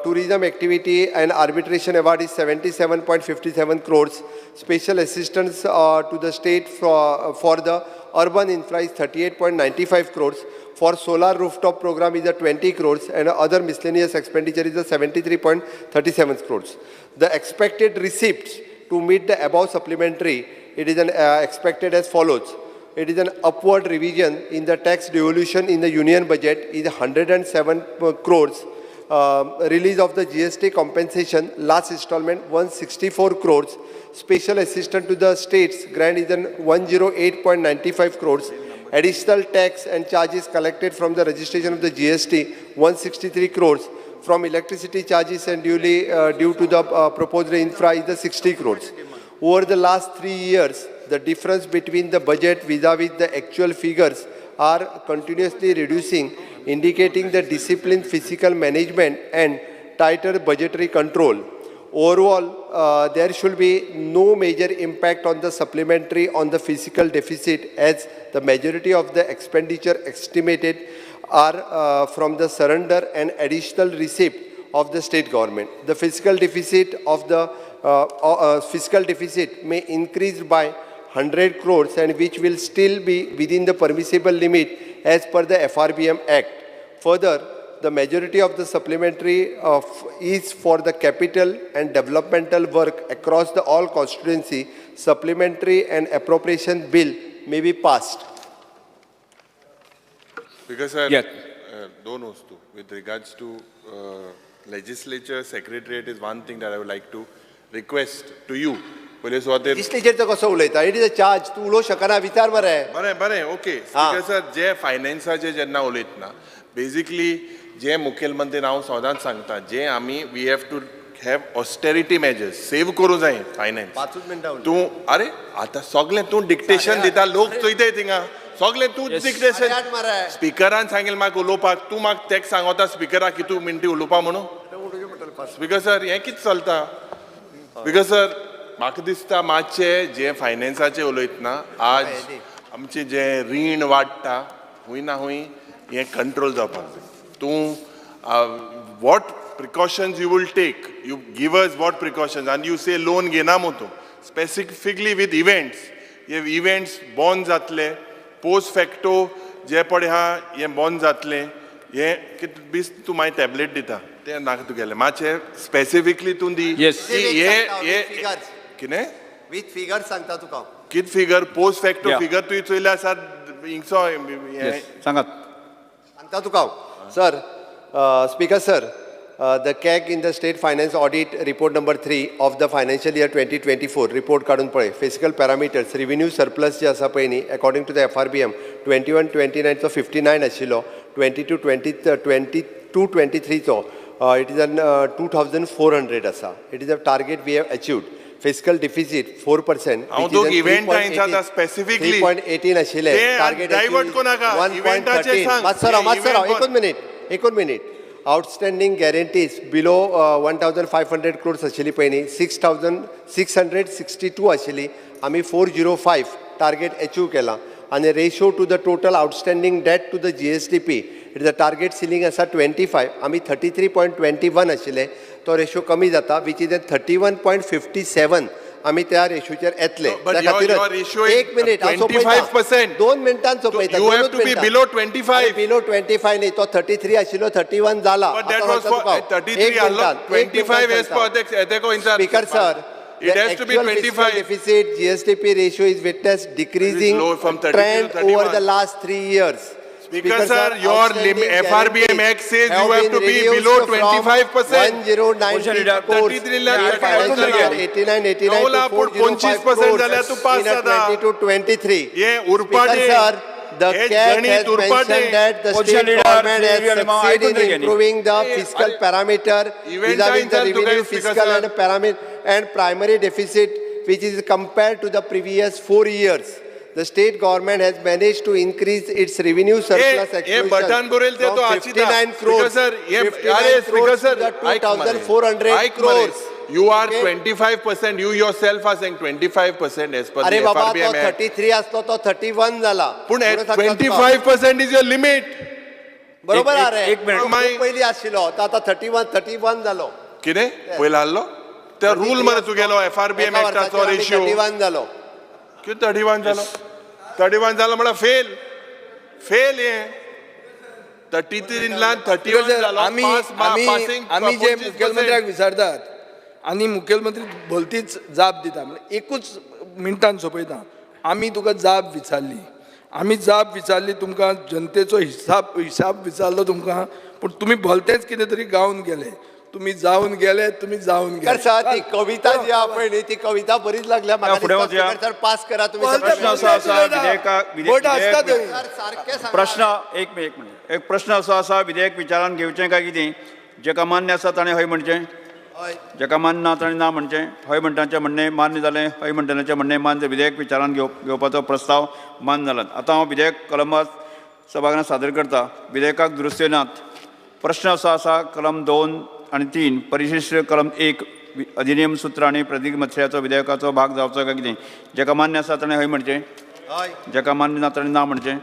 Tourism activity and arbitration award is 77.57 crores. Special assistance to the state for the urban infra is 38.95 crores. For solar rooftop program is 20 crores and other miscellaneous expenditure is 73.37 crores. The expected receipts to meet the above supplementary, it is an, expected as follows. It is an upward revision in the tax devolution in the union budget is 107 crores. Release of the GST compensation, last installment 164 crores. Special assistance to the states grant is an 108.95 crores. Additional tax and charges collected from the registration of the GST 163 crores. From electricity charges and duly due to the proposed infra is the 60 crores. Over the last 3 years, the difference between the budget vis-a-vis the actual figures are continuously reducing, indicating the disciplined fiscal management and tighter budgetary control. Overall, there should be no major impact on the supplementary on the fiscal deficit, as the majority of the expenditure estimated are from the surrender and additional receipt of the state government. The fiscal deficit of the fiscal deficit may increase by 100 crores and which will still be within the permissible limit as per the FRBM Act. Further, the majority of the supplementary is for the capital and developmental work across the all constituency. Supplementary and appropriation bill may be passed. Because sir, yes. दोन वस्तू with regards to legislature secretariat is one thing that I would like to request to you. पयले सुवातेर लेजिस्लेचरचो कसो उलयता, it is a charge, तूं उलोवंक शकना, विचार मरे. बरें बरें, ओके. स्पीकर सर, जे फायनान्साचे जेन्ना उलयतना बेजिकली जे मुखेलमंत्री हांव सदांच सांगता, जे आमी we have to have austerity measures, save करूं जाय फायनान्स. पांचूच मिनटां तूं, अरे आतां सगळें तूं डिक्टेशन दिता, लोक चोयताय थिंगा सगळें तूं डिक्टेशन. स्पिकरान सांगेल म्हाका उलोवपाक, तूं म्हाका तेका सांगता स्पिकराक की तूं मिनटी उलोवपा म्हणून. स्पीकर सर, हें कितें चलता? स्पीकर सर, म्हाका दिसता मातशें जें फायनान्साचें उलयतना आज आमचें जें रीण वाडटा हूंय ना हूंय हें कंट्रोल जावपाक जाय. तूं what precautions you will take, you give us what precautions, आनी you से लोन घेना मू तूं स्पेसिफिकली विथ इव्हेंट्स, हे इव्हेंट्स बॉन्ड जातले पोस्ट फॅक्टो जे पळय आहा हें बॉन्ड जातलें, हें कितें बीस तूं मागीर टॅबलेट दिता तें नाका तुगेलें, मातशें स्पेसिफिकली तूं दी. हे कितें विथ फिगर सांगता तुका, कितें फिगर, पोस्ट फॅक्टो फिगर तुवें चोयले आसा हिंगसो सांगात सांगता तुका sir. Speaker sir, the CAG in the state finance audit report number 3 of the financial year 2024 report काडून पळय. फिजिकल पॅरामिटर्स रिव्हेन्यू सरप्लस जे आसा पळय न्ही, according to the FRBM 21-29चो 59 आशिल्लो, 22-23चो it is an 2400 आसा. It is a target we have achieved. Fiscal deficit 4%, 3.18 आशिल्लें, target 1.13. मातसो राव, मातसो राव, एकूच मिनीट, एकूच minute. Outstanding guarantees below 1,500 crores आशिल्ली पळय न्ही, 6,662 आशिल्ली, आमी 405 टार्गेट अचीव केला. आनी ratio to the total outstanding debt to the GSDP, it is a target ceiling आसा 25, आमी 33.21 आशिल्ले, तो रेशो कमी जाता, which is 31.57. आमी त्या रेशोचेर येतले. त्या खातीर एक मिनीट, हांव सोंपयता, 2 मिनटान सोंपयता. बिलो 25 न्ही, तो 33 आशिल्लो, 31 जाला. एक मिनटान, speaker sir, It has to be 25. Deficit GSDP ratio is witnessed decreasing trend over the last 3 years. Speaker sir, your FRBM Act says you have to be below 25%. 1090 crores. 33 lakh 89 89 to 405 जाल्यार तूं pass जाता. 22 23. हे उरपाटे. Speaker sir, the CAG has mentioned that the state government has succeeded in improving the fiscal parameter vis-a-vis the revenue, fiscal and parameter and primary deficit, which is compared to the previous 4 years. The state government has managed to increase its revenue surplus explosion from 59 crores, 59 crores to the 2,400 crores. You are 25%, you yourself are saying 25% as per the अरे बाबा, FRBM तो 33 असलो तो 31 झाला. पूण 25% is your limit. बरोबर अरे, एक मिनिट, पयली आशिल्लो तो आता 31 जालो. कितें पयलो आहलो त्या रूल मरे तुगेलो FRBM एक्टाचो रेशियो 31 जालो. कितें 31 जालो? 31 जालो म्हळ्यार फेल फेल हे 33 लान 31 जालो. आमी जे मुख्यमंत्र्याक विचारतात आनी मुख्यमंत्री भलतीच जाप दिता, म्हणजे एकूच मिनटान सोंपयता. आमी तुका जाप विचारली, आमी जाप विचारली तुमकां, जनतेचो हिसाब विचारलो तुमकां, पूण तुमी भलतेच कितें तरी गावन गेले. तुमी जावन गेले, तुमी जावन गेले. सर, ती कविता जी आहा पळय न्ही, ती कविता बरीच लागल्या म्हाका. सर पास करा तुमी. प्रश्न एक मिनिट, एक प्रश्न असो आसा, विधेयक विचारान घेवचें काय कितें? जेका मान्य आसा ताणें हय म्हणचें, जेका मान्य ना ताणें ना म्हणचें. हय म्हणटाचें म्हणणें मान्य जालें, हय म्हणटल्याचें म्हणणें मान्य. विधेयक विचारान घेवपाचो प्रस्ताव मान्य जाला. आतां हांव विधेयक कलमा सभागृहांत सादर करता. विधेयकाक दुरुस्त्यो नात. प्रश्न असो आसा, कलम 2 आनी 3 परिशिष्ट कलम 1 अधिनियम सूत्र आनी प्रदीप मत्स्याचो विधेयकाचो भाग जावचो काय कितें? जेका मान्य आसा ताणें हय म्हणचें, जेका मान्य ना ताणें ना म्हणचें.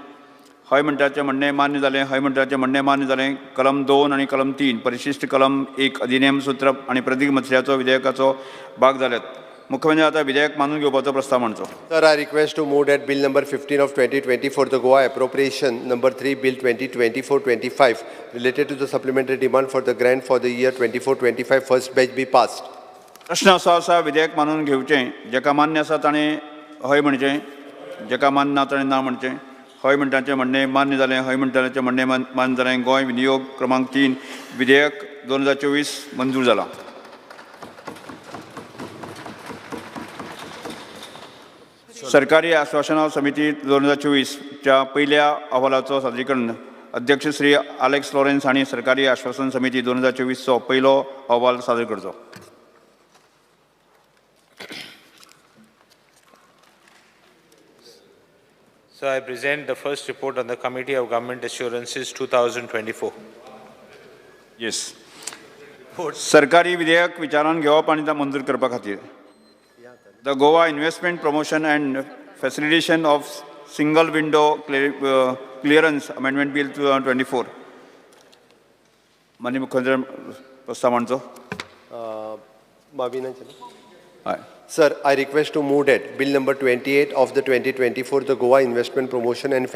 हय म्हणटाचें म्हणणें मान्य जालें, हय म्हणटाचें म्हणणें मान्य जालें. कलम 2 आनी कलम 3 परिशिष्ट कलम 1 अधिनियम सूत्र आनी प्रदीप मत्स्याचो विधेयकाचो भाग जाल्यात. मुख्यमंत्री आतां विधेयक मानून घेवपाचो प्रस्ताव मांडचो. Sir, I request to move that bill number 15 of 2024, the Goa appropriation number 3 bill 2024-25 related to the supplementary demand for the grant for the year 24-25 first batch be passed. प्रश्न असो आसा, विधेयक मानून घेवचें. जेका मान्य आसा ताणें हय म्हणचें, जेका मान्य ना ताणें ना म्हणचें. हय म्हणटाचें म्हणणें मान्य जालें, हय म्हणटाचें म्हणणें मान्य जालें. गोंय विनियोग क्रमांक 3 विधेयक 2024 मंजूर जाला. सरकारी आश्वासना समिती 2024च्या पयल्या अहवालाचो सादरीकरण. अध्यक्ष श्री आलेक्स लॉरेन्स हांणी सरकारी आश्वासन समिती 2024चो पयलो अहवाल सादर करचो. So I present the first report on the Committee of Government Assurances 2024. Yes. सरकारी विधेयक विचारान घेवप आनी ता मंजूर करपा खातीर The Goa Investment Promotion and Facilitation of Single Window Clearance Amendment Bill 2024. माननीय मुख्यमंत्री प्रस्ताव मांडचो. Sir, I request to move that Bill number 28 of the 2024, the Goa Investment Promotion and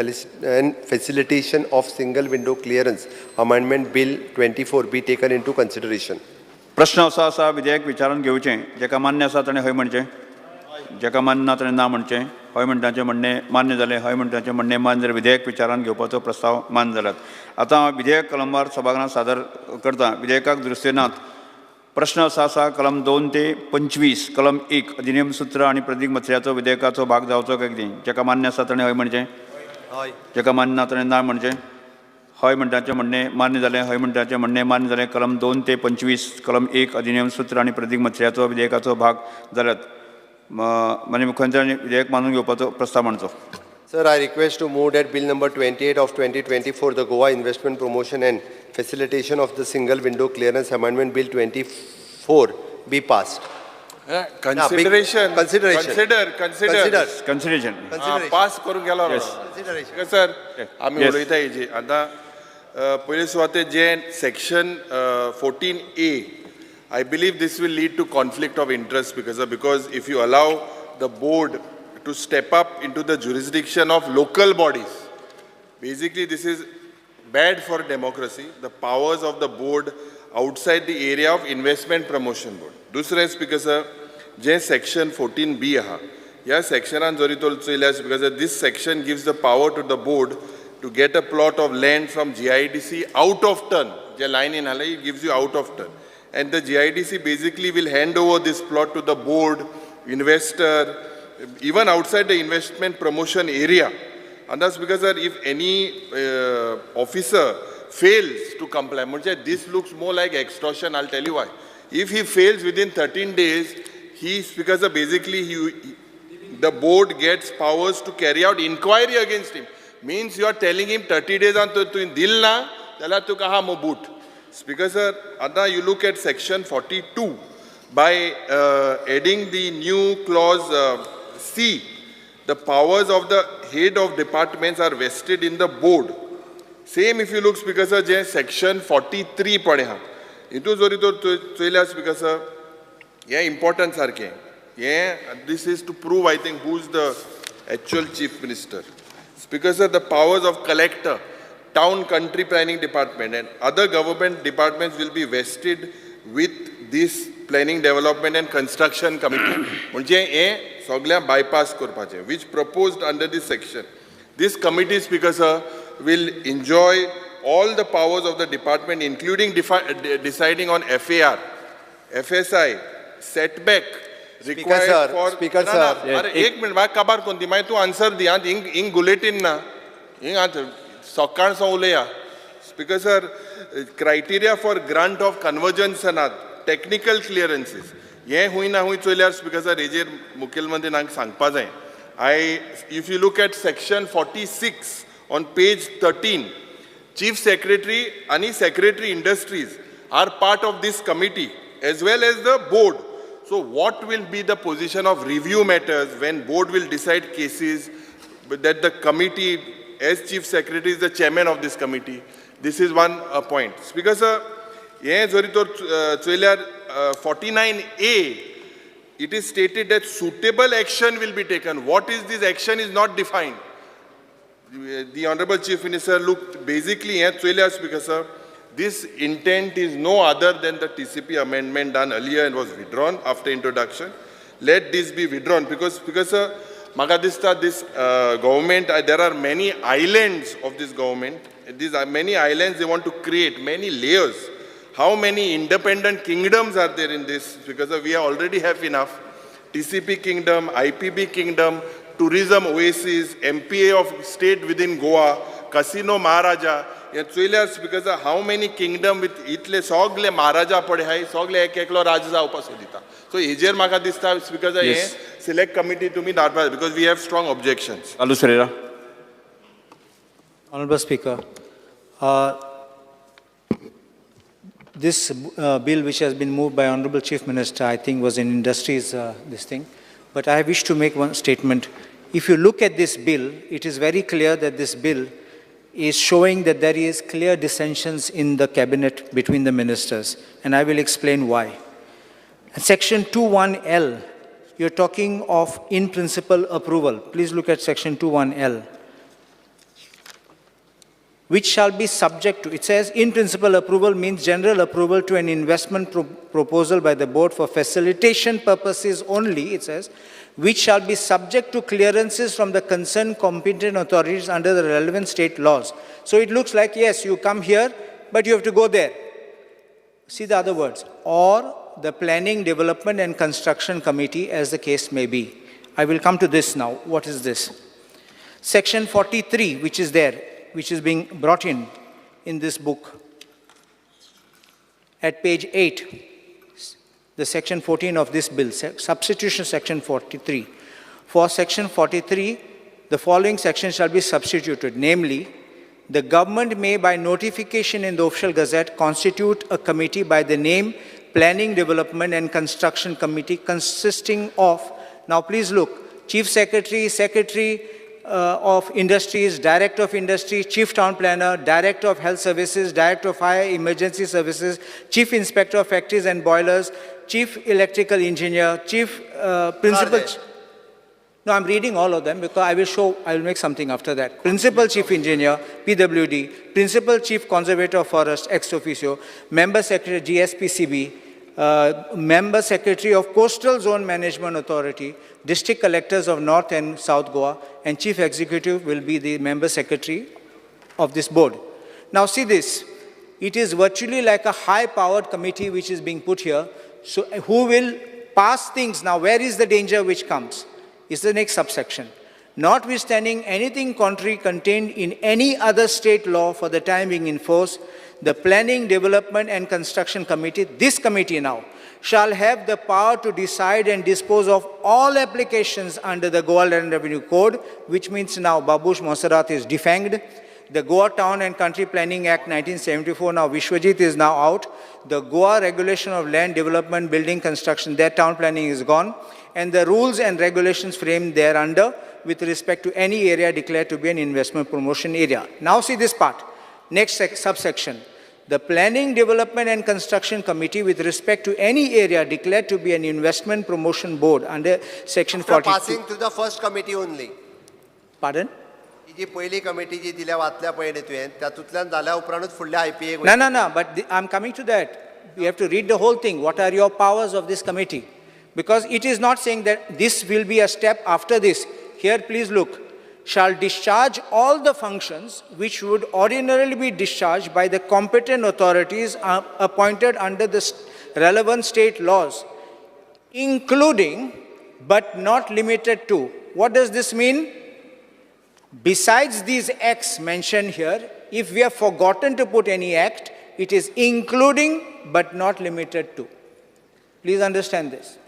Facilitation of Single Window Clearance Amendment Bill 24 be taken into consideration. प्रश्न असो आसा, विधेयक विचारान घेवचें. जेका मान्य आसा ताणें हय म्हणचें, जेका मान्य ना ताणें ना म्हणचें. हय म्हणटाचें म्हणणें मान्य जालें, हय म्हणटाचें म्हणणें मान्य जालें. विधेयक विचारान घेवपाचो प्रस्ताव मान्य जाल्यात. आतां हांव विधेयक कलमवार सभागृहांत सादर करता. विधेयकाक दुरुस्त्यो नात. प्रश्न असो आसा, कलम 2 ते 25 कलम 1 अधिनियम सूत्र आनी प्रदीप मत्स्याचो विधेयकाचो भाग जावचो काय कितें? जेका मान्य आसा ताणें हय म्हणचें, जेका मान्य ना ताणें ना म्हणचें. हय म्हणटाचें म्हणणें मान्य जालें, हय म्हणटाचें म्हणणें मान्य जालें. कलम 2 ते 25 कलम 1 अधिनियम सूत्र आनी प्रदीप मत्स्याचो विधेयकाचो भाग जाल्यात. माननीय मुख्यमंत्र्यांनी विधेयक मानून घेवपाचो प्रस्ताव मांडचो. Sir, I request to move that Bill number 28 of 2024, the Goa Investment Promotion and Facilitation of the Single Window Clearance Amendment Bill 24 be passed. Consideration. Consideration. Consider. Consideration. Pass करून गेलो. सर, आमी उलयता हेजी आतां पयले सुवातेर जे section 14A, I believe this will lead to conflict of interest because if you allow the board to step up into the jurisdiction of local bodies, basically this is bad for democracy, the powers of the board outside the area of investment promotion board. Dusre, Speaker sir, जें section 14B आहा, ह्या सेक्शनान जरी तर चोयल्यार speaker sir, this section gives the power to the board to get a plot of land from GIDC out of turn. जे लायनीन आहा, it gives you out of turn. And the GIDC basically will hand over this plot to the board, investor, even outside the investment promotion area. And that's because sir, if any officer fails to comply, this looks more like extortion, I'll tell you why. If he fails within 13 days, he, because basically the board gets powers to carry out inquiry against him. Means you are telling him 30 days on tu dil na, tala tu kaha mo boot. Speaker sir, ada you look at section 42 by adding the new clause C, the powers of the head of departments are vested in the board. Same if you look, Speaker sir, je section 43 pade ha. Itu zori to choyla Speaker sir, yeah, important sarke. Yeah, this is to prove, I think, who's the actual chief minister. Speaker sir, the powers of collector, town country planning department and other government departments will be vested with this planning development and construction committee. Mhanje he soglya bypass korpache, which proposed under this section. This committee, Speaker sir, will enjoy all the powers of the department, including deciding on FAR, FSI, setback required sir, for... Speaker sir. Arey, ek minute, म्हाका काबार कोण दी, मागीर तूं answer दी आं, हिंग गुलेटीन ना, हिंग आतां सकाळ सावन उलया. Speaker sir, criteria for grant of convergence नात, technical clearances, हें हुंय ना हुंय चोयल्यार स्पीकर सर हेजेर मुखेलमंत्रीन हांकां सांगपा जाय. If you look at section 46 on page 13, Chief Secretary and Secretary Industries are part of this committee as well as the board. So what will be the position of review matters when board will decide cases that the committee, as Chief Secretary is the chairman of this committee? This is one point. Speaker sir, 49A, it is stated that suitable action will be taken. What is this action is not defined. The Honorable Chief Minister looked basically at Speaker sir, this intent is no other than the TCP amendment done earlier and was withdrawn after introduction. Let this be withdrawn because sir, Magadista, this government, there are many islands of this government. These are many islands they want to create, many layers. How many independent kingdoms are there in this? Because we already have enough. TCP kingdom, IPB kingdom, tourism oasis, MPA of state within Goa, Casino Maharaja. Because how many kingdom with itle sogle Maharaja pade hai, sogle ek eklo raja जावपा सोदिता. So हेजेर म्हाका दिसता because yes. Select committee to me because we have strong objections. Carlos Ferreira. Honorable Speaker, this bill which has been moved by Honorable Chief Minister, I think was in industries this thing. But I wish to make one statement. If you look at this bill, it is very clear that this bill is showing that there is clear dissensions in the cabinet between the ministers, and I will explain why. Section 21L, you're talking of in principle approval. Please look at section 21L, which shall be subject to, it says in principle approval means general approval to an investment proposal by the board for facilitation purposes only, it says, which shall be subject to clearances from the concerned competent authorities under the relevant state laws. So it looks like, yes, you come here, but you have to go there. See the other words, or the Planning, Development and Construction Committee, as the case may be. I will come to this now. What is this? Section 43, which is there, which is being brought in this book, at page 8, the section 14 of this bill, substitution section 43. For section 43, the following section shall be substituted, namely, the government may by notification in the official gazette constitute a committee by the name Planning, Development and Construction Committee consisting of, now please look, Chief Secretary, Secretary of Industries, Director of Industry, Chief Town Planner, Director of Health Services, Director of Fire Emergency Services, Chief Inspector of Factories and Boilers, Chief Electrical Engineer, Chief Principal... No, I'm reading all of them because I will show, I will make something after that. Principal Chief Engineer, PWD, Principal Chief Conservator of Forest, ex officio, Member Secretary, GSPCB, member secretary of Coastal Zone Management Authority, district collectors of North and South Goa, and chief executive will be the member secretary of this board. Now see this, it is virtually like a high-powered committee which is being put here, so who will pass things. Now where is the danger which comes? Is the next subsection. Notwithstanding anything contrary contained in any other state law for the time being in force, the Planning, Development and Construction Committee, this committee now, shall have the power to decide and dispose of all applications under the Goa Land Revenue Code, which means now Babush Monserrat is defanged. The Goa Town and Country Planning Act 1974, now Vishwajit is now out. The Goa Regulation of Land Development, Building Construction, their town planning is gone. And the rules and regulations framed thereunder with respect to any area declared to be an investment promotion area. Now see this part. Next subsection. The Planning, Development and Construction Committee with respect to any area declared to be an investment promotion board under section 42. Passing to the first committee only. Pardon? जी पहिली committee जी दिल्या वाचल्या पयलीं तुवें तातूंतल्यान जाल्या उपरांतूच फुडल्या IPA. No, no, no, but I'm coming to that. You have to read the whole thing. What are your powers of this committee? Because it is not saying that this will be a step after this. Here, please look. Shall discharge all the functions which would ordinarily be discharged by the competent authorities appointed under the relevant state laws, including but not limited to. What does this mean? Besides these acts mentioned here, if we have forgotten to put any act, it is including but not limited to. Please understand this.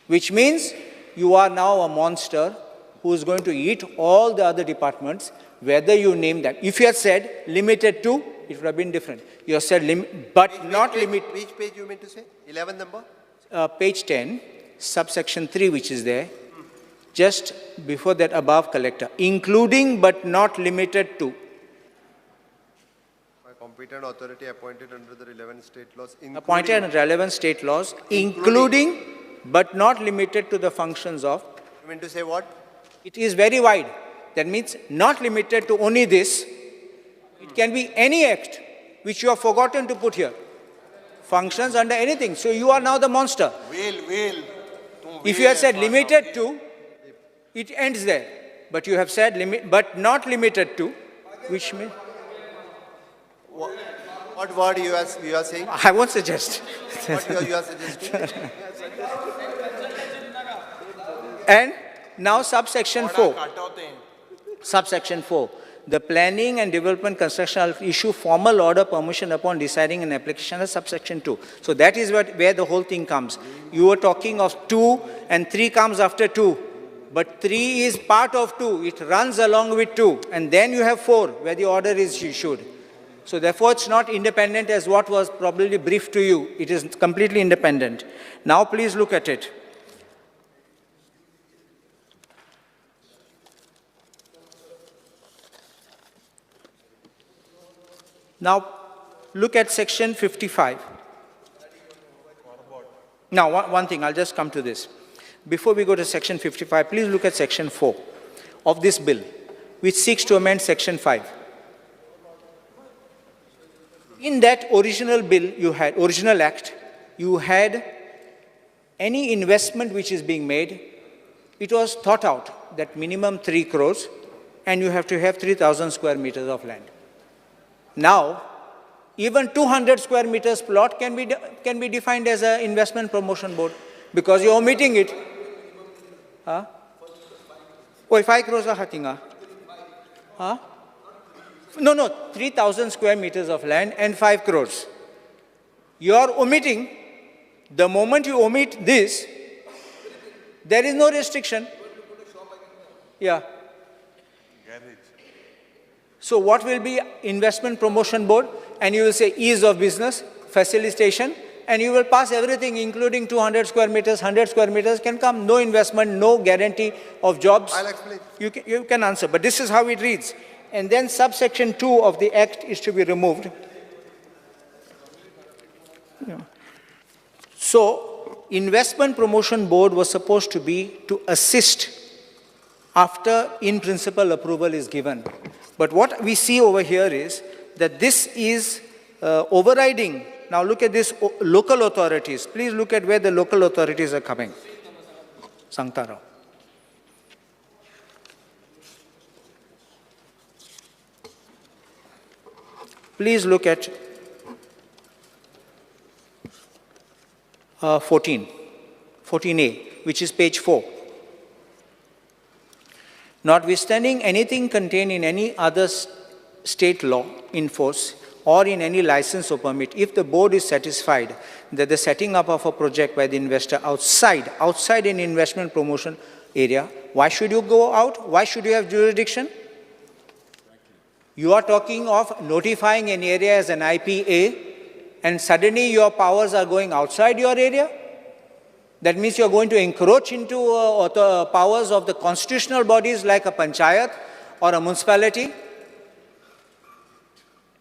Which means you are now a monster who is going to eat all the other departments, whether you name them. If you had said limited to, it would have been different. You have said but not limited. Which page you mean to say? 11 number? Page 10, subsection 3, which is there. Just before that, above collector, including but not limited to. By competent authority appointed under the relevant state laws. Appointed under relevant state laws, including but not limited to the functions of. You mean to say what? It is very wide. That means not limited to only this. It can be any act which you have forgotten to put here. Functions under anything. So you are now the monster. Will. If you had said limited to, it ends there. But you have said limit, but not limited to, which means. What word you are saying? I won't suggest. What you are suggesting? And now subsection 4. Subsection 4. The Planning and Development Construction shall issue formal order permission upon deciding an application under subsection 2. So that is where the whole thing comes. You were talking of 2 and 3 comes after 2. But 3 is part of 2. It runs along with 2. And then you have 4 where the order is issued. So therefore, it's not independent as what was probably briefed to you. It is completely independent. Now please look at it. Now, look at section 55. Now, one thing, I'll just come to this. Before we go to section 55, please look at section 4 of this bill, which seeks to amend section 5. In that original bill you had, original act, you had any investment which is being made, it was thought out that minimum 3 crores and you have to have 3,000 square meters of land. Now, even 200 square meters plot can be defined as an investment promotion board because you're omitting it. Huh? Oh, 5 crores are hatinga. Huh? No, no, 3,000 square meters of land and 5 crores. You are omitting. The moment you omit this, there is no restriction. Yeah. So what will be investment promotion board? And you will say ease of business, facilitation, and you will pass everything, including 200 square meters, 100 square meters can come. No investment, no guarantee of jobs. I'll explain. You can answer, but this is how it reads. And then subsection 2 of the act is to be removed. Yeah. So, investment promotion board was supposed to be to assist after in principle approval is given. But what we see over here is that this is overriding. Now look at this local authorities. Please look at where the local authorities are coming. Sangtaro. Please look at 14A, which is page 4. Notwithstanding anything contained in any other state law in force or in any license or permit, if the board is satisfied that the setting up of a project by the investor outside an investment promotion area, why should you go out? Why should you have jurisdiction? You are talking of notifying an area as an IPA, and suddenly your powers are going outside your area? That means you are going to encroach into the powers of the constitutional bodies like a panchayat or a municipality.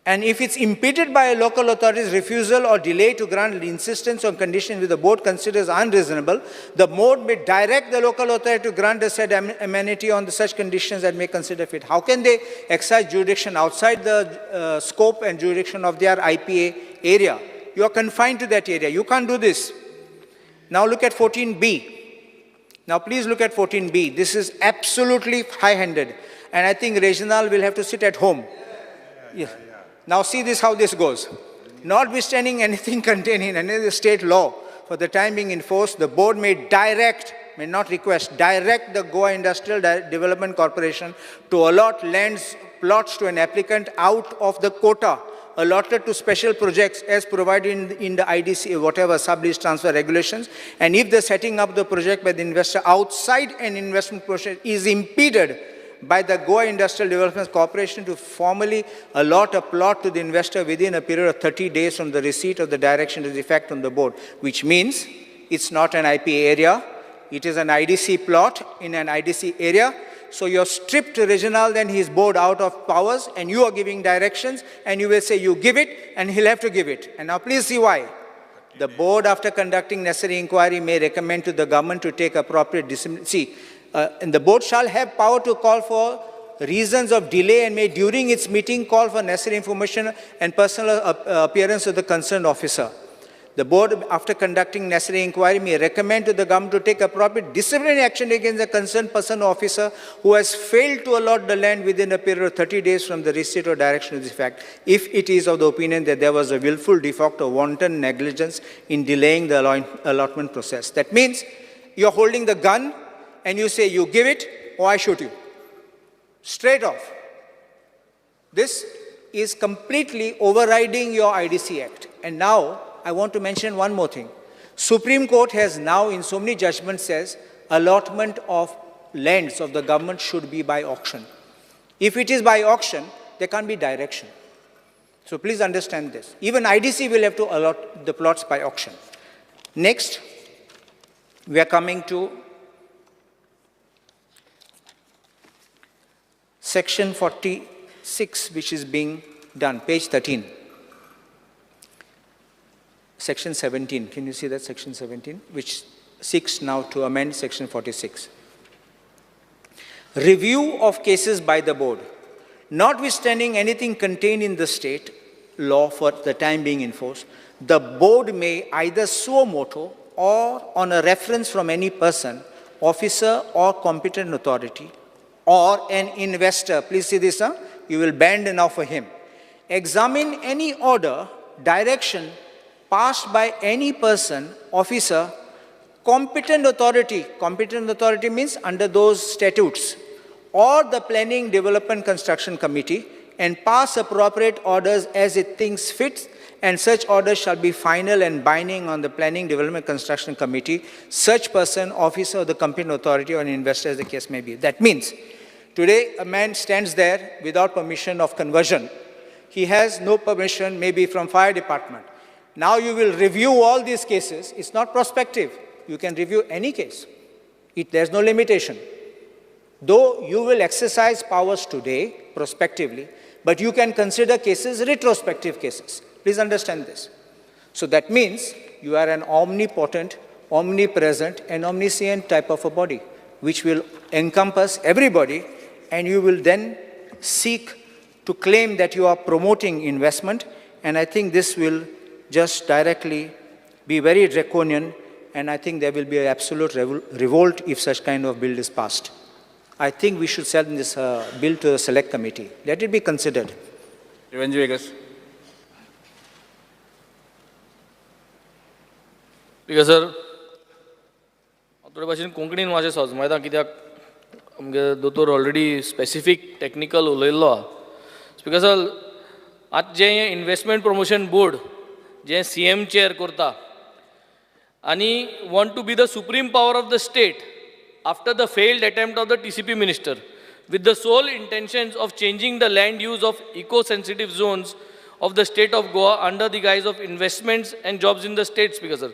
And if it's impeded by a local authority's refusal or delay to grant insistence on conditions which the board considers unreasonable, the board may direct the local authority to grant the said amenity on the such conditions that may consider fit. How can they exercise jurisdiction outside the scope and jurisdiction of their IPA area? You are confined to that area. You can't do this. Now look at 14B. Now please look at 14B. This is absolutely high-handed. And I think Reginald will have to sit at home. Yeah. Now see this, how this goes. Notwithstanding anything contained in any state law for the time being in force, the board may direct, may not request, direct the Goa Industrial Development Corporation to allot lands, plots to an applicant out of the quota allotted to special projects as provided in the IDC, whatever sub-lease transfer regulations. And if the setting up the project by the investor outside an investment project is impeded by the Goa Industrial Development Corporation to formally allot a plot to the investor within a period of 30 days from the receipt of the direction to the effect from the board, which means it's not an IPA area, it is an IDC plot in an IDC area. So you're stripped Reginald and his board out of powers, and you are giving directions, and you will say you give it, and he'll have to give it. And now please see why. The board, after conducting necessary inquiry, may recommend to the government to take appropriate discipline. See, and the board shall have power to call for reasons of delay and may during its meeting call for necessary information and personal appearance of the concerned officer. The board, after conducting necessary inquiry, may recommend to the government to take appropriate disciplinary action against the concerned person or officer who has failed to allot the land within a period of 30 days from the receipt or direction of the fact, if it is of the opinion that there was a willful defect or wanton negligence in delaying the allotment process. That means you're holding the gun and you say, you give it or I shoot you. Straight off. This is completely overriding your IDC Act. And now, I want to mention one more thing. Supreme Court has now in so many judgments says allotment of lands of the government should be by auction. If it is by auction, there can't be direction. So please understand this. Even IDC will have to allot the plots by auction. Next, we are coming to section 46, which is being done, page 13. Section 17, can you see that section 17, which seeks now to amend section 46. Review of cases by the board. Notwithstanding anything contained in the state law for the time being in force, the board may either suo motu or on a reference from any person, officer or competent authority, or an investor, please see this, huh? You will bend now for him, examine any order, direction, passed by any person, officer, competent authority. Competent authority means under those statutes, or the Planning Development Construction Committee, and pass appropriate orders as it thinks fit, and such orders shall be final and binding on the Planning Development Construction Committee, such person, officer, or the competent authority or an investor as the case may be. That means, today a man stands there without permission of conversion. He has no permission, maybe from fire department. Now you will review all these cases. It's not prospective. You can review any case. There's no limitation. Though you will exercise powers today, prospectively, but you can consider cases, retrospective cases. Please understand this. So that means you are an omnipotent, omnipresent, and omniscient type of a body, which will encompass everybody, and you will then seek to claim that you are promoting investment, and I think this will just directly be very draconian, and I think there will be an absolute revolt if such kind of bill is passed. I think we should send this bill to the select committee. Let it be considered. Venzy Viegas. Speaker sir, थोडे भाशेन कोंकणीन मातशें सजमायता कित्याक आमगे दोतोर already specific technical उलयल्लो आहा. Speaker sir, आतां जें इन्वेस्टमेंट प्रमोशन बोर्ड जें CM chair करता आनी want to be the supreme power of the state after the failed attempt of the TCP minister with the sole intentions of changing the land use of eco-sensitive zones of the state of Goa under the guise of investments and jobs in the state, Speaker sir.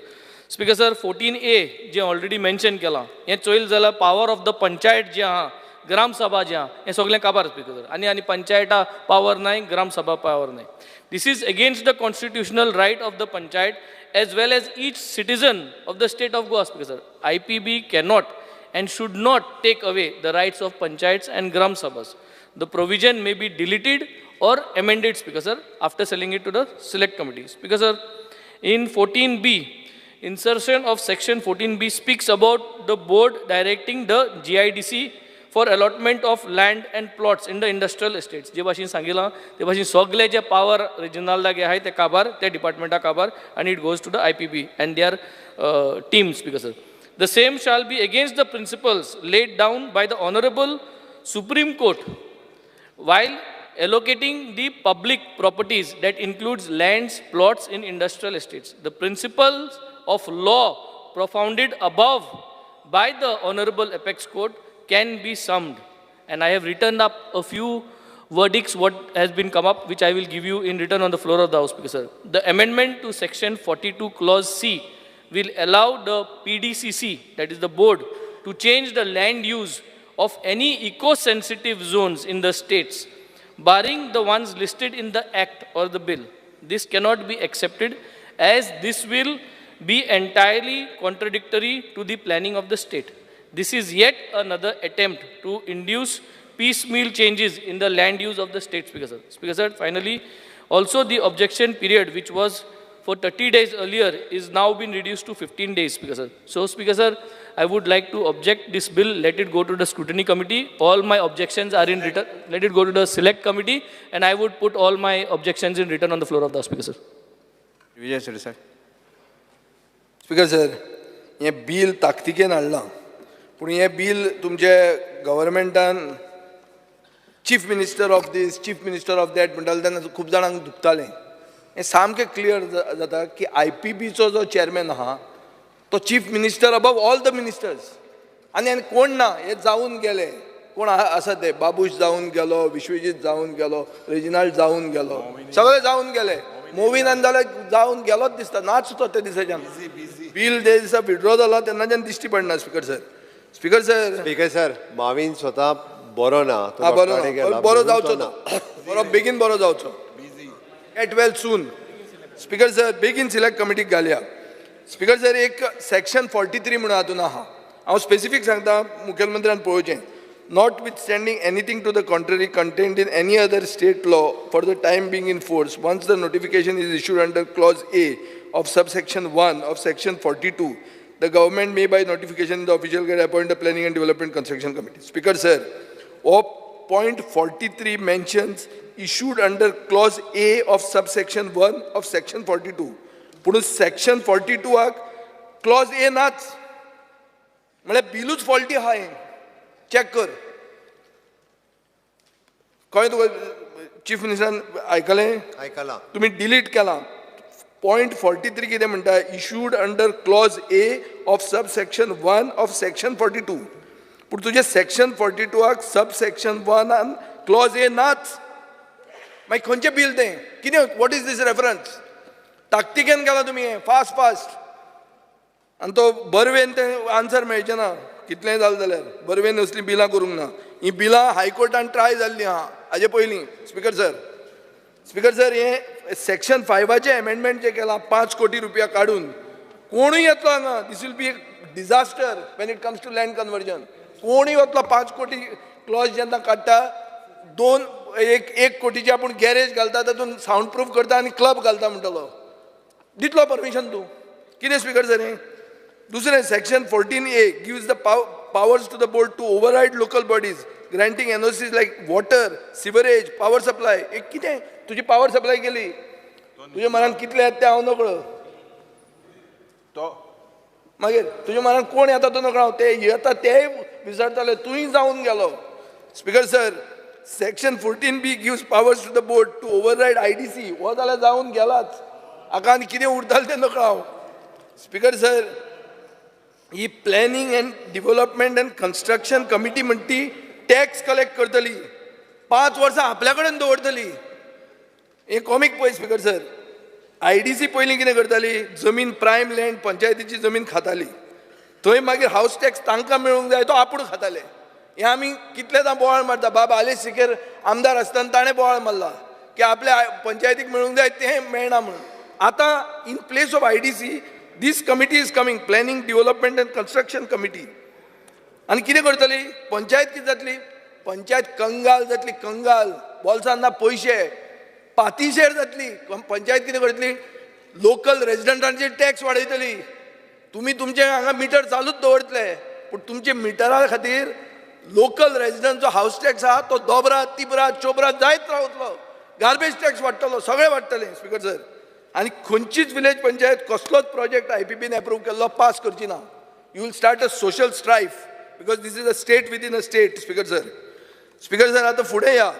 Speaker sir, 14A J already mention केला हें चोयल जाल्यार power of the panchayat जे आहा, ग्राम सभा जे आहा, हें सगळें काबार speaker sir. आनी आनी पंचायता पावर नाय, ग्राम सभा पावर नाय. This is against the constitutional right of the panchayat as well as each citizen of the state of Goa, Speaker sir. IPB cannot and should not take away the rights of panchayats and gram sabhas. The provision may be deleted or amended, Speaker sir, after selling it to the select committee. Speaker sir, in 14B, insertion of section 14B speaks about the board directing the GIDC for allotment of land and plots in the industrial estates. जे भाशेन सांगिलां ते भाशेन सगळे जे power रिजनलागे आहाय ते काबार, ते डिपार्टमेंटा काबार, and it goes to the IPB and their team, Speaker sir. The same shall be against the principles laid down by the Honorable Supreme Court while allocating the public properties that includes lands, plots in industrial estates. The principles of law propounded above by the Honorable Apex Court can be summed. And I have written up a few verdicts what has been come up, which I will give you in written on the floor of the House, Speaker sir. The amendment to section 42 clause C will allow the PDCC, that is the board, to change the land use of any eco-sensitive zones in the states, barring the ones listed in the Act or the bill. This cannot be accepted as this will be entirely contradictory to the planning of the state. This is yet another attempt to induce piecemeal changes in the land use of the state, Speaker sir. Speaker sir, finally, also the objection period, which was for 30 days earlier, is now been reduced to 15 days, Speaker sir. So, Speaker sir, I would like to object this bill. Let it go to the scrutiny committee. All my objections are in written. Let it go to the select committee, and I would put all my objections in written on the floor of the Speaker sir. Vijay Sardesai. Speaker sir, हें bill ताकतिकेन हाडलां, पूण हें bill तुमचे गव्हर्मेंटान chief minister of this, chief minister of that म्हणटाले तेन्ना खूब जाणांक दुखतालें. हें सामकें क्लियर जाता की IPBचो जो चेअरमॅन आहा तो chief minister above all the ministers, आनी आनी कोण ना, हे जावन गेले. कोण आसा ते बाबूश जावन गेलो, विश्वजीत जावन गेलो, रेजिनाल्ड जावन गेलो, सगळे जावन गेले. मोविनान जाल्यार जावन गेलोच दिसता, नाच तो ते दिसाच्यान. बील जे दिसा विड्रॉ जाला तेन्नाच्यान दिश्टी पडना. Speaker sir, speaker sir, speaker sir, Mavin स्वता बरो ना, बरो ना, बरो जावचो ना, बरो बेगीन बरो जावचो. Get well soon. Speaker sir, बेगीन सिलेक्ट कमिटीक घालया. स्पीकर सर, एक सेक्शन 43 म्हणून हातून आहा, हांव स्पेसिफीक सांगता, मुखेलमंत्र्यान पळोवचें. Notwithstanding anything to the contrary contained in any other state law for the time being in force, once the notification is issued under clause A of subsection 1 of section 42, the government may by notification in the official gazette appoint the Planning and Development Construction Committee. Speaker sir, point 43 mentions issued under clause A of subsection 1 of section 42. पूण section 42 आक clause A नाच, म्हळ्यार बिलूच faulty आहा. हें check कर. कळ्ळें तुका? Chief मिनिस्टरान आयकलें? आयकलां. तुमी डिलीट केलां. पॉयंट 43 कितें म्हणटा? Issued under clause A of subsection 1 of section 42. पूण तुजें सेक्शन 42 आक सबसेक्शन 1 आनी क्लॉज ए नाच. मागीर खंयचें बील तें? कितें? What is this reference? ताकतिकेन केलां तुमी हें, फास्ट फास्ट. आनी तो बरवेन तें आन्सर मेळचें ना, कितलेंय जालें जाल्यार. बरवेन असलीं बिलां करूंक ना. हीं बिलां हायकोर्टान ट्राय जाल्लीं आहा हाजे पयलीं. स्पीकर सर, स्पीकर सर, हें सेक्शन 5 एमेंडमेंट जें केलां, 5 कोटी रुपया काडून कोणूय येतलो हांगा. This will be a disaster when it comes to land conversion. कोणूय वतलो. 5 कोटी क्लॉज जेन्ना काडटा, 2 1 कोटीचे आपूण गॅरेज घालता, तातूंत सावंड प्रूफ करता आनी क्लब घालता म्हणटलो. दितलो परमिशन तूं. कितें स्पीकर सर हें? दुसरें, section 14A gives the powers to the board to override local bodies granting NOCs like water, sewerage, power supply. एक कितें तुजी पावर सप्लाय केली, तुज्या मनान कितले येता तें हांव नकळो. तो मागीर तुज्या मनान कोण येता तो नकळो, ते येता तेय विचारताले, तूंय जावन गेलो. Speaker sir, section 14B gives powers to the board to override IDC. हो जाल्यार जावन गेलाच, हाका आनी कितें उरतालें तें नकळो हांव. स्पीकर सर, ही planning and development and construction committee म्हणटी टॅक्स कलेक्ट करतली, 5 वर्सां आपल्या कडेन दवरतली. हें कॉमीक पळय स्पीकर सर. IDC पयलीं कितें करताली, जमीन प्रायम लँड पंचायतीची जमीन खाताली, थंय मागीर हावस टॅक्स तांकां मेळूंक जाय तो आपूण खाताले. हें आमी कितलेदां बोवाळ मारता. बाब आलेश सिकेर आमदार आसतना ताणें बोवाळ मारला की आपल्या पंचायतीक मेळूंक जाय तें मेळना म्हणून. आतां in place of IDC this committee is coming, planning development and construction committee. आनी कितें करतली पंचायत? कितें जातली पंचायत? कंगाल जातली, कंगाल. बोल्सान ना पयशे, पातीशेर जातली पंचायत. कितें करतली? लोकल रेजिडंटांचेर टॅक्स वाडयतली. तुमी तुमचे हांगा मिटर चालूच दवरतले, पूण तुमचे मिटरा खातीर लोकल रेजिडंटचो हावस टॅक्स आहा तो दोबरा तिबरा चोबरा जायत रावतलो. गार्बेज टॅक्स वाडटलो, सगळें वाडटलें स्पीकर सर. आनी खंयचीच विलेज पंचायत कसलोच प्रोजेक्ट IPPन एप्रूव केल्लो पास करची ना. You will start a social strife because this is a state within a state. Speaker sir, speaker sir, आतां फुडें या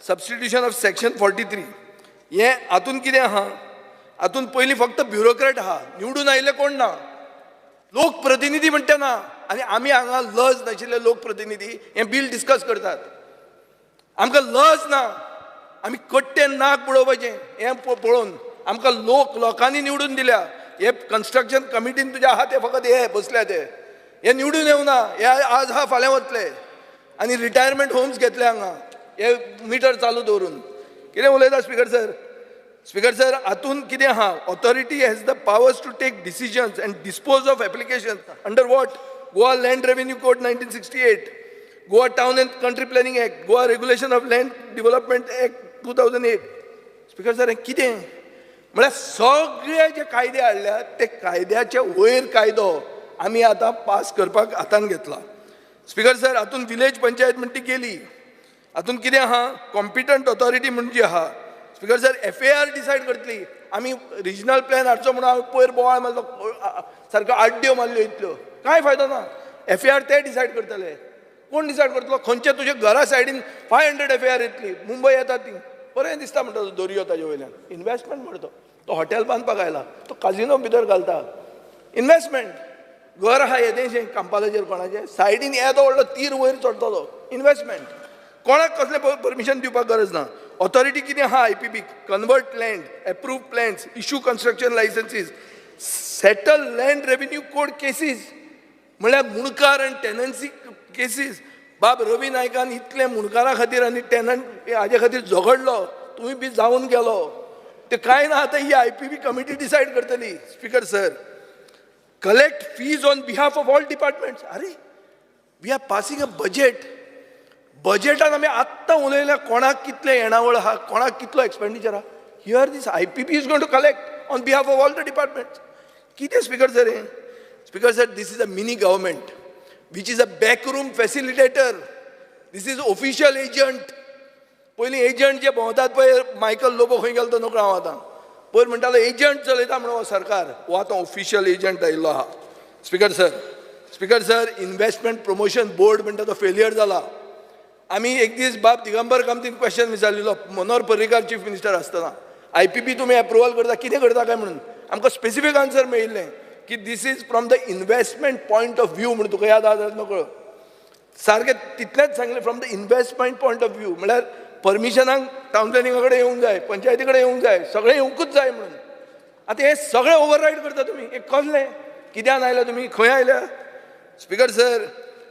सबस्टिट्यूशन ऑफ सेक्शन 43. हें हातून कितें आहा? हातून पयलीं फक्त ब्युरोक्रेट आहा, निवडून आयिल्ले कोण ना, लोकप्रतिनिधी म्हणटा ना. आनी आमी हांगा लज नाशिल्ले लोकप्रतिनिधी हें बील डिस्कस करतात. आमकां लज ना, आमी कट्टेन नाक बुडोवपाचें हें पळोवन. आमकां लोक लोकांनी निवडून दिल्या. हे कन्स्ट्रक्शन कमिटीन तुज्या आहा ते फकत हे बसल्या ते, हे निवडून येवना, हे आज आहा फाल्यां वतले. आनी रिटायरमेंट होम्स घेतले हांगा हे मिटर चालू दवरून. कितें उलयता स्पीकर सर? स्पीकर सर, हातून कितें आहा? Authority has the powers to take decisions and dispose of application under what? Goa land revenue code 1968, Goa town and country planning act, Goa regulation of land development act 2008. Speaker sir, हें कितें म्हळ्यार सगळे जे कायदे हाडल्यात ते कायद्याचे वयर कायदो आमी आतां पास करपाक हातान घेतला. स्पीकर सर, हातून विलेज पंचायत म्हण ती गेली. हातून कितें आहा? कॉम्पिटंट ऑथॉरिटी म्हण जी आहा स्पीकर सर, FAR decide करतली. आमी रिजनल प्लॅन हाडचो म्हणून हांवें पयर बोवाळ मारलो, सारक्यो आड्ड्यो मारल्यो, इतल्यो कांय फायदो ना. FAR ते डिसायड करतले. कोण डिसायड करतलो? खंयचे तुज्या घरा सायडीन 500 FAR येतली, मुंबय येता ती. बरें दिसता म्हणटा तो दोरयो ताजे वयल्यान इन्वेस्टमेंट म्हणटा तो. तो हॉटेल बांदपाक आयला, तो काजिनो भितर घालता इन्वेस्टमेंट. घर आहा येदेशें कांपालाचेर कोणाचें, सायडीन येदो व्हडलो तीर वयर चडटलो, इन्वेस्टमेंट. कोणाक कसलें परमिशन दिवपाक गरज ना. ऑथॉरिटी कितें आहा? IPP convert land, approve plans, issue construction licences, settle land revenue code cases, म्हणल्यार मुणकार आनी टेनन्सी केसीस. बाब रवी नायकान इतलें मुणकारा खातीर आनी टेनंट हाजे खातीर झगडलो, तुमी बी जावन गेलो. ते कांय ना, आतां ही IPP committee decide करतली. Speaker sir, collect fees on behalf of all departments. अरे, we are passing a budget. बजेटान आमी आत्तां उलयल्या कोणाक कितलें येणावळ आहा, कोणाक कितलो एक्सपेंडिचर आहा. Here this IPP is going to collect on behalf of all the departments. कितें स्पीकर सर हें? Speaker sir, this is a mini government which is a backroom facilitator. This is official agent. पयलीं agent जे भोंवतात पळय, Michael Lobo खंय गेलो तो नकळो हांव आतां. पयर म्हणटालो एजंट चलयता म्हणून हो सरकार, हो आतां ऑफिशियल एजंट आयिल्लो आहा. Speaker sir, speaker sir, investment promotion board म्हणटा तो फेलियर जाला. आमी एक दीस बाब दिगंबर कामतीन क्वेश्चन विचारलेलो मनोहर पर्रीकार चीफ मिनिस्टर आसतना, IPP तुमी एप्रुवल करता कितें करता काय म्हणून. आमकां स्पेसिफीक आन्सर मेळिल्लें की this is from the investment point of view म्हणून. तुका याद आहा जाल्यार नकळो, सारकें तितलेंच सांगलें, from the investment point of view. म्हळ्यार परमिशनाक टावन प्लॅनिंगा कडेन येवंक जाय, पंचायती कडेन येवंक जाय, सगळें येवंकूच जाय म्हणून. आतां हें सगळें ओवररायड करता तुमी. हें कसलें? कित्यान आयल्या तुमी? खंय आयल्या? स्पीकर सर,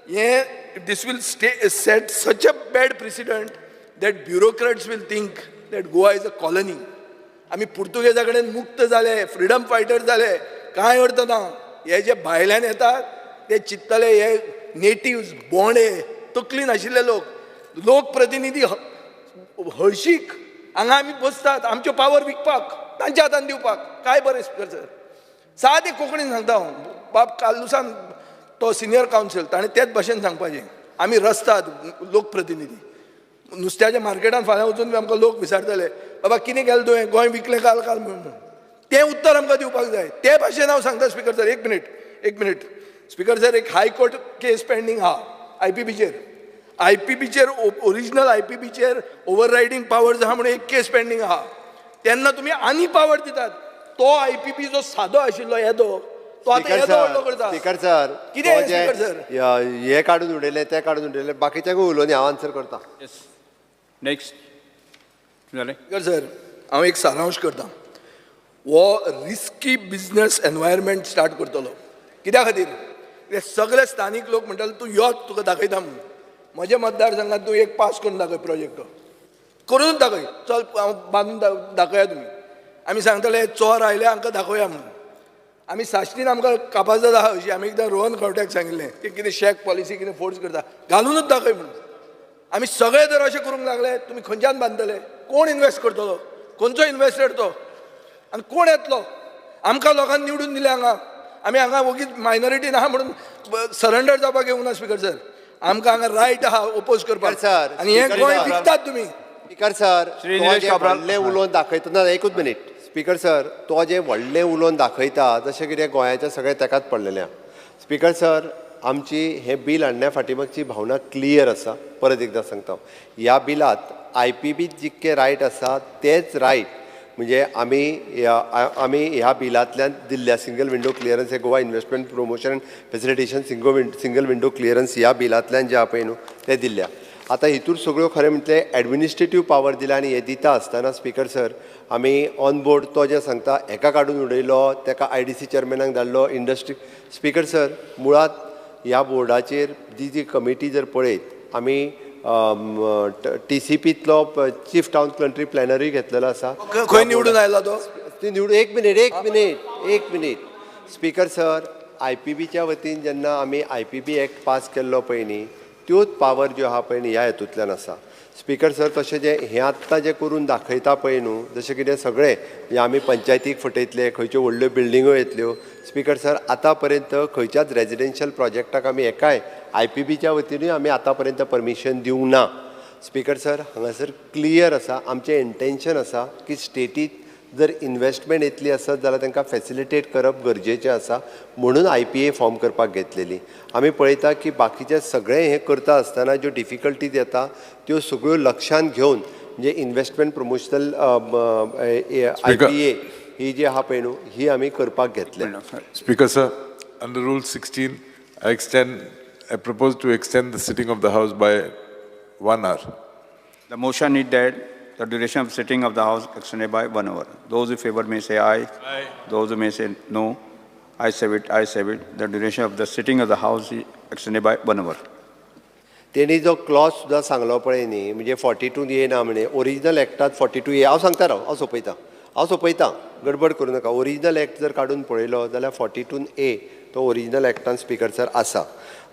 हें this will set such a bad precedent that bureaucrats will think that Goa is a colony. आमी पुर्तुगेजा कडेन मुक्त जाले, फ्रिडम फायटर जाले, कांय अर्थ ना. हे जे भायल्यान येतात ते चिंततले हे नेटिव्स, बोंडे, तकली नाशिल्ले लोक, लोकप्रतिनिधी हळशीक हांगा आमी बसतात आमच्यो पावर विकपाक. तांच्या हातान दिवपाक काय बरें स्पीकर सर. सादें कोंकणीन सांगता हांव, बाब कार्लुसान तो सिनियर कावन्सिल ताणें तेच भाशेन सांगपाचें. आमी रस्ताद लोकप्रतिनिधी, नुस्त्याच्या मार्केटान फाल्यां वचून आमकां लोक विचारतले बाबा कितें केलें तुवें, गोंय विकलें काल काल म्हणून. तें उत्तर आमकां दिवपाक जाय. ते भाशेन हांव सांगता स्पीकर सर. एक मिनीट, एक मिनीट स्पीकर सर. एक हायकोर्ट केस पेंडींग आहा आयपीबीचेर. आयपीबीचेर ओरिजिनल आयपीबीचेर ओवर रायडींग पावर्स आहा म्हणून एक केस पेंडींग आहा. तेन्ना तुमी आनी पावर दितात. तो आयपीबी जो सादो आशिल्लो येदो, तो आतां येदो व्हडलो करता. स्पीकर सर कितें स्पीकर सर हे काडून उडयले, ते काडून उडयले, बाकीच्याकूय उलोवनी हांव आन्सर करता. नेक्स्ट जालें स्पीकर सर. हांव एक सारांश करता. हो रिस्की बिजनस एनवायरमेंट स्टार्ट करतलो. कित्या खातीर? सगळे स्थानीक लोक म्हणटाले तूं यो तुका दाखयता म्हणून. म्हज्या मतदारसंघात तूं एक पास करून दाखय, प्रोजेक्ट करूनच दाखय, चल हांव बांदून दाखया तुमी. आमी सांगतले चोर आयले हांकां दाखोवया म्हणून. आमी साश्टीन आमकां कापाजाद आहा अशी. आमी एकदां रोहन खंवट्याक सांगिल्लें की कितें शॅक पॉलिसी कितें फोर्स करता, घालुनूच दाखय म्हणून. आमी सगळे जर अशें करूंक लागले तुमी खंयच्यान बांदतले? कोण इनवेस्ट करतलो? खंयचो इनवेस्टर तो? आनी कोण येतलो? आमकां लोकांनी निवडून दिले हांगा. आमी हांगा वगीच मायनॉरिटी ना म्हणून सरेंडर जावपाक येवंक ना स्पीकर सर. आमकां हांगा रायट आहा ओपोज करपाक. आनी हें गोंय विकतात तुमी. स्पीकर सर व्हडलें उलोवन दाखयता ना, एकूच मिनीट स्पीकर सर. तो जें व्हडलें उलोवन दाखयता जशें कितें गोंयाचें सगळें तेकाच पडलेलें आहा. स्पीकर सर आमची हें बील हाडण्या फाटी मागची भावना क्लियर आसा. परत एकदां सांगता, ह्या बिलांत I P बीत जितके रायट आसा तेच रायट म्हणजे आमी ह्या बिलांतल्यान दिल्ल्या सिंगल विंडो क्लियरन्स हे Goa investment promotion facilitation single window clearance ह्या बिलांतल्यान जे आहा पळय न्हू ते दिल्ल्या. आतां हितूर सगळ्यो खरें म्हटलें एडमिनिस्ट्रेटीव पावर दिल्या. आनी हे दिता आसतना स्पीकर सर आमी ऑन बोर्ड तो जें सांगता हेका काडून उडयलो, तेका I D C चेअरमॅनाक धाडलो, इंडस्ट्री. स्पीकर सर मुळांत ह्या बोर्डाचेर जी जी कमिटी जर पळयत आमी टी सी पींतलो चीफ टावन कंट्री प्लॅनरूय घेतलेलो आसा. खंय निवडून आयला तो? निवडून एक मिनीट, एक मिनीट, एक minute speaker sir. I P बीच्या वतीन जेन्ना आमी I P B act pass केल्लो पळय न्ही, त्योच पावर ज्यो आहा पळय न्ही ह्या हेतूंतल्यान आसा. स्पीकर सर तशें जें हें आत्तां जें करून दाखयता पळय न्हू, जशें कितें सगळें म्हणजे आमी पंचायतीक फटयतले, खंयच्यो व्हडल्यो बिल्डिंगो येतल्यो. स्पीकर सर आतां पर्यंत खंयच्याच रेजिडेन्शियल प्रोजेक्टाक आमी एकाय I P बीच्या वतीनूय आमी आतां पर्यंत परमिशन दिवंक ना. स्पीकर सर हांगासर क्लियर आसा, आमचें इंटेन्शन आसा की स्टेटीत जर इन्वेस्टमेंट येतली आसत जाल्यार तांकां फॅसिलिटेट करप गरजेचें आसा म्हणून I P A form करपाक घेतलेली. आमी पळयता की बाकीचे सगळें हें करता आसतना ज्यो डिफिकल्टीज येता त्यो सगळ्यो लक्षांत घेवन म्हणजे investment promotional I P A ही जी आहा पळय न्हू ही आमी करपाक घेतल्या. Speaker sir, under rule 16 I propose to extend the sitting of the house by 1 hour. The motion is that the duration of sitting of the house extended by 1 hour. Those in favor may say aye. Aye. Those who may say no. I say it, I say it. The duration of the sitting of the house is extended by 1 hour. तेणी जो Claus सुद्दां सांगलो पळय न्ही, म्हणजे 42 ए ना म्हणे, original एक्टात 42 ए. हांव सांगता राव, हांव सोंपयता, हांव सोंपयता, गडबड करूं नाका. ओरिजिनल एक्ट जर काडून पळयलो जाल्यार 42 ए तो ओरिजिनल एक्टान स्पीकर सर आसा.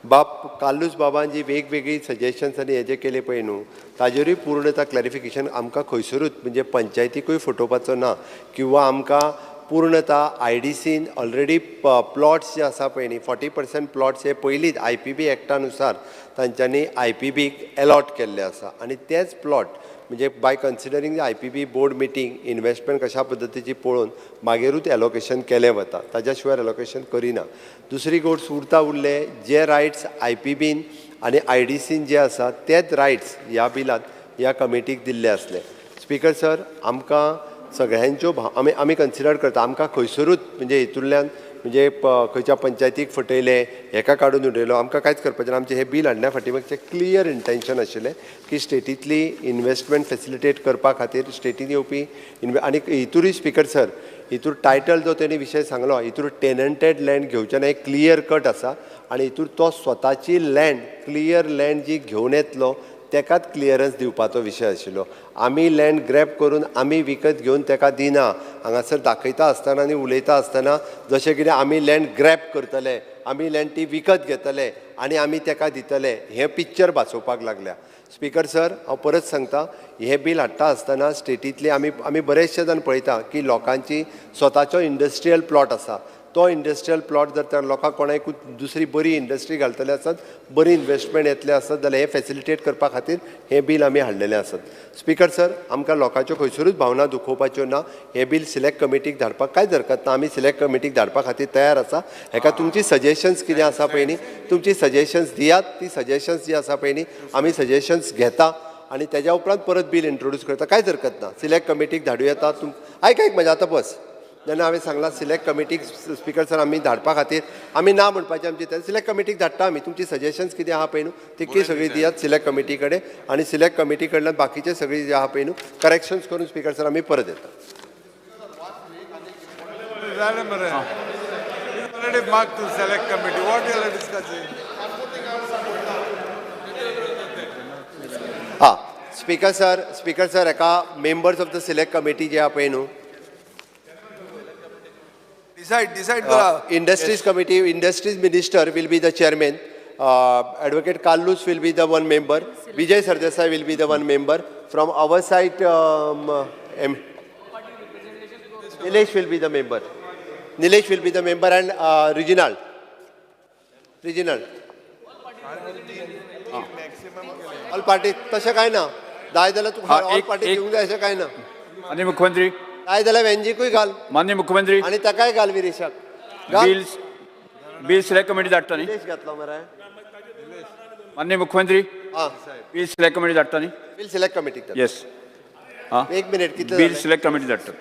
बाब कार्लूस बाबान जी वेगवेगळी सजेशन्स आनी हे जे केले पळय न्हू ताजेरूय पूर्णता क्लॅरिफिकेशन आमकां खंयसरूच म्हणजे पंचायतीकूय फटोवपाचो ना किंवा आमकां पूर्णता I D scene already plots जे आसा पळय न्ही 40% प्लॉट्स हे पयलींच I P बी एक्टा नुसार तांच्यांनी I P बीक एलॉट केल्ले आसा. आनी तेच प्लॉट म्हणजे by considering the I P B board meeting investment कशा पद्दतीची पळोवन मागीरूच एलोकेशन केलें वता, ताज्या शिवाय एलोकेशन करिना. दुसरी गोश्ट उरता उरले जे रायट्स I P been आनी I D scene जे आसा तेच रायट्स ह्या बिलांत ह्या कमिटीक दिल्ले आसले. स्पीकर सर आमकां सगळ्यांच्यो आमी आमी कन्सिडर करता. आमकां खंयसरूच म्हणजे हितूंतल्यान म्हणजे खंयच्या पंचायतीक फटयलें, हेका काडून उडयलो, आमकां कांयच करपाचें ना. आमचें हें बील हाडण्या फाटी मागचें क्लियर इंटेन्शन आशिल्लें की स्टेटींतली इन्वेस्टमेंट फेसिलिटेट करपा खातीर स्टेटीन येवपी आनी हितूरूय स्पीकर सर हितूर टायटल जो तेणी विशय सांगलो हितूर टेनंटेड लँड घेवचें ना, एक क्लियर कट आसा. आनी हितूर तो स्वताची लँड क्लियर लँड जी घेवन येतलो तेकाच क्लियरन्स दिवपाचो विशय आशिल्लो. आमी लँड ग्रॅब करून आमी विकत घेवन तेका दिना. हांगासर दाखयता आसतना आनी उलयता आसतना जशें कितें आमी लँड ग्रॅब करतले, आमी लँड ती विकत घेतले आनी आमी तेका दितले हें पिक्चर भासोवपाक लागल्या. स्पीकर सर, हांव परत सांगता, हें बील हाडटा आसतना स्टेटींतली आमी आमी बरेचशे जाण पळयता की लोकांची स्वताचो इंडस्ट्रियल प्लॉट आसा. तो इंडस्ट्रियल प्लॉट जर त्या लोकांक कोणाकूय दुसरी बरी इंडस्ट्री घालतले आसत, बरी इन्वेस्टमेंट येतले आसत जाल्यार हें फॅसिलिटेट करपा खातीर हें बील आमी हाडलेलें आसत. स्पीकर सर, आमकां लोकांच्यो खंयसरूच भावना दुखोवपाच्यो ना. हें बील सिलेक्ट कमिटीक धाडपाक कांयच हरकत ना. आमी सिलेक्ट कमिटीक धाडपा खातीर तयार आसा. हेका तुमची सजेशन्स कितें आसा पळय न्ही, तुमची सजेशन्स दियात. ती सजेशन्स जी आसा पळय न्ही, आमी सजेशन्स घेता आनी तेज्या उपरांत परत बील इंट्रोड्यूस करता. कांयच हरकत ना. सिलेक्ट कमिटीक धाडूं येता. तुम आयक आयक म्हजें आतां बस. जेन्ना हांवें सांगलां सिलेक्ट कमिटीक स्पीकर सर आमी धाडपा खातीर आमी ना म्हणपाचें आमची तयारी. सिलेक्ट कमिटीक धाडटा आमी. तुमची सजेशन्स कितें आहा पळय न्हू तितकी सगळी दियात सिलेक्ट कमिटी कडेन आनी सिलेक्ट कमिटी कडल्यान बाकीचे सगळी जे आहा पळय न्हू करेक्शन्स करून स्पीकर सर आमी परत येता. हां स्पीकर सर, स्पीकर सर एका members of the select committee जे आहा पळय न्हू डिसायड करा. Industries committee, industries minister will be the chairman. Advocate Carlos will be the one member. Vijay Sardesai will be the one member. From our side Nilesh will be the member. Nilesh will be the member and Reginald. Reginald all party तशें कांय ना. जाय जाल्यार तुका all party दिवंक जाय अशें कांय ना. माननीय मुख्यमंत्री, जाय जाल्यार वेंजीकूय घाल. माननीय मुख्यमंत्री आनी ताकाय घाल विरेशाक. बिल सिलेक्ट कमिटी धाडटा न्ही. निलेश घातलो मरे. माननीय मुख्यमंत्री, बिल सिलेक्ट कमिटी धाडटा न्ही. बिल सिलेक्ट कमिटीक. येस. एक मिनिट, कितले बिल सिलेक्ट कमिटी धाडटा.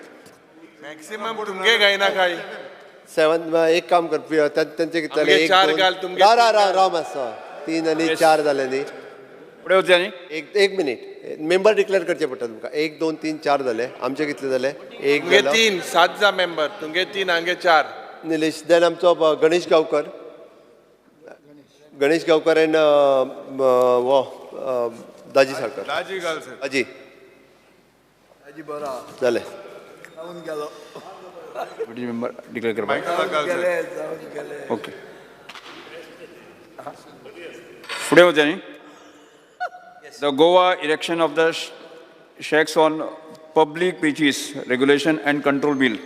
मॅक्सिमम तुमगे गायना काय 7. एक काम कर, तेंचे कितले जाले? एक दोन, राव राव राव मातसो. 3 आनी 4 जाले न्ही. फुडें वचया न्ही. एक मिनीट, मेंबर डिक्लेअर करचे पडटा तुमकां. 1 2 3 4 जाले. आमचे कितले जाले? एक 3 7 जा मेंबर. तुमगे 3 हांगे 4. निलेश. देन आमचो गणेश गांवकर, गणेश गांवकर एंड हो दाजी साळकर. दाजी घाल सर. दाजी दाजी बरो जाले. जावन गेलो. मेंबर डिक्लेअर करपाक. ओके, फुडें वचया न्ही. The Goa Erection of the Shacks on Public Beaches Regulation and Control Bill.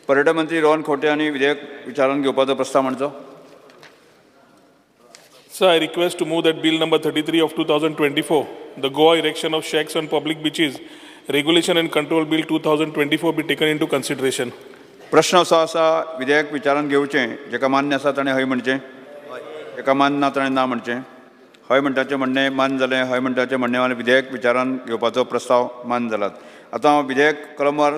पर्यटन मंत्री रोहन खोटे हांणी विधेयक विचारांत घेवपाचो प्रस्ताव मांडचो. Sir, I request to move that Bill number 33 of 2024, the Goa Erection of Shacks on Public Beaches Regulation and Control Bill 2024 be taken into consideration. प्रश्न असो आसा, विधेयक विचारांत घेवचें. जेका मान्य आसा ताणें हय म्हणचें, जेका मान्य ना ताणें ना म्हणचें. हय म्हणटाचें म्हणणें मान्य जालें. हय म्हणटाचें म्हणणें मान्य. विधेयक विचारांत घेवपाचो प्रस्ताव मान्य जालात. आतां हांव विधेयक कलमवार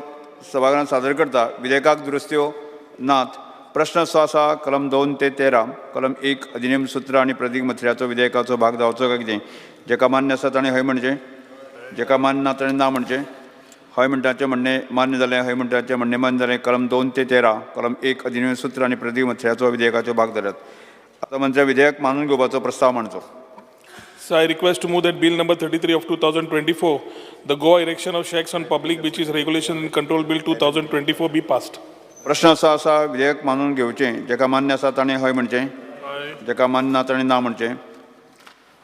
सभाघरांत सादर करता. विधेयकाक दुरुस्त्यो नात. प्रश्न असो आसा, कलम 2 ते 13, कलम 1 अधिनेम सूत्र आनी प्रतीक मथळ्याचो विधेयकाचो भाग जावचो काय कितें. जेका मान्य आसा ताणें हय म्हणचें, जेका मान्य ना ताणें ना म्हणचें. हय म्हणटाचें म्हणणें मान्य जालें. हय म्हणटाचें म्हणणें मान्य जालें. कलम 2 ते 13, कलम 1 अधिनेम सूत्र आनी प्रतीक मथळ्याचो विधेयकाचो भाग जाल्यात. आतां मंत्र्या विधेयक मानून घेवपाचो प्रस्ताव मांडचो. So I request to move that Bill number 33 of 2024, the Goa Erection of Shacks on Public Beaches Regulation and Control Bill 2024 be passed. प्रश्न असो आसा, विधेयक मानून घेवचें. जेका मान्य आसा ताणें हय म्हणचें, जेका मान्य ना ताणें ना म्हणचें.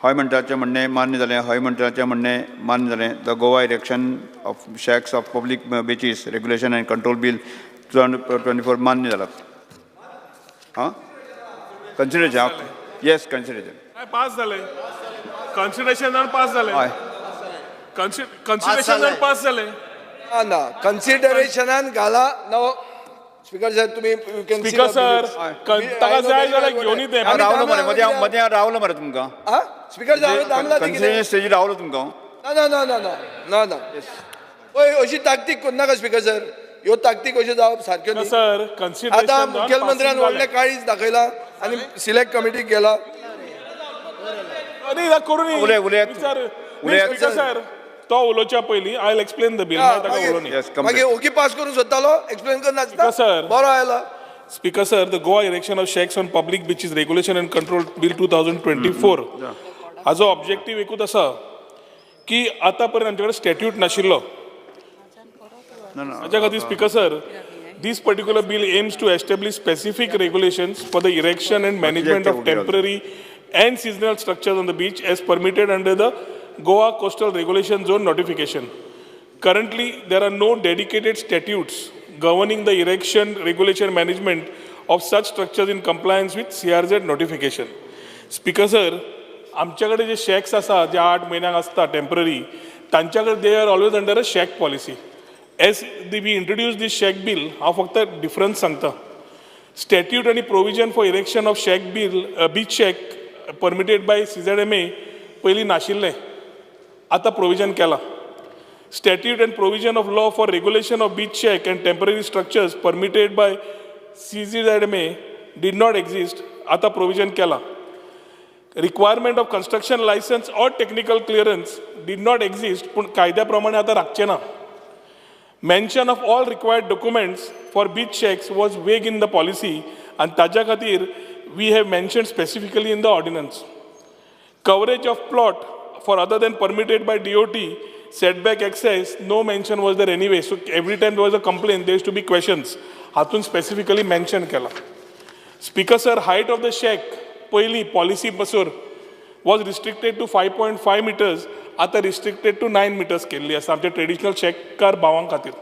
हय म्हणटाचें म्हणणें मान्य जालें. हय म्हणटाचें म्हणणें मान्य जालें. The Goa Erection of Shacks of Public Beaches Regulation and Control Bill 2024 मान्य जाला. हां, कन्सिडरेशन. येस, कन्सिडरेशन पास जालें. कन्सिडरेशनान पास जालें. कन्सिडरेशनान पास जालें. ना, कन्सिडरेशनान घाला. नो स्पीकर सर, तुम्ही स्पीकर सर ताका जाय जाल्यार घेवन येते. रावलो मरे मदें, मदें रावलो मरे तुमकां. स्पीकर सर कन्सिडरेशन स्टेजीर रावलो तुमकां. ना ना ना ना ना ना. हय, अशी ताकतीक करनाका स्पीकर सर. ह्यो ताकतीक अश्यो जावप सारक्यो न्ही सर. कन्सिडरेशन आतां मुखेलमंत्र्यान व्हडलें काळीज दाखयलां आनी सिलेक्ट कमिटीक गेला. स्पीकर सर, तो उलोवच्या पयलीं I will explain the bill. मागीर ओगी पास करून सोदतालो, एक्सप्लेन करनासता सर. बरो आयलो. Speaker sir, the Goa Erection of Shacks on Public Beaches Regulation and Control Bill 2024 हाजो ऑब्जेक्टीव एकूच आसा की आतां पर्यंत आमचे कडेन स्टॅट्यूट नाशिल्लो. हाच्या खातीर speaker sir, this particular bill aims to establish specific regulations for the erection and management of temporary and seasonal structures on the beach as permitted under the Goa Coastal Regulation Zone notification. Currently, there are no dedicated statutes governing the erection, regulation, management of such structures in compliance with CRZ notification. Speaker sir, आमचे कडेन जे shacks आसा जे 8 म्हयन्यांक आसता temporary, तांच्या कडेन they are always under a shack policy. As we introduce this shack bill, हांव फक्त difference सांगता. स्टॅट्यूट आनी provision for erection of shack bill, beach shack permitted by CZMA पयलीं नाशिल्लें, आतां प्रोविजन केलां. Statute and provision of law for regulation of beach shack and temporary structures permitted by CZMA did not exist, आतां provision केलां. Requirement of construction licence or technical clearance did not exist, पूण कायद्या प्रमाणे आतां राखचें ना. Mention of all required documents for beach shacks was vague in the policy आनी ताच्या खातीर we have mentioned specifically in the ordinance. Coverage of plot for other than permitted by DOT, setback access, no mention was there anyway. So every time there was a complaint, there used to be questions. हातून specifically mention केला. Speaker sir, height of the shack पयलीं policy Basur was restricted to 5.5 meters, आतां restricted to 9 meters केल्ली आसा आमच्या traditional शॅककार भावां खातीर.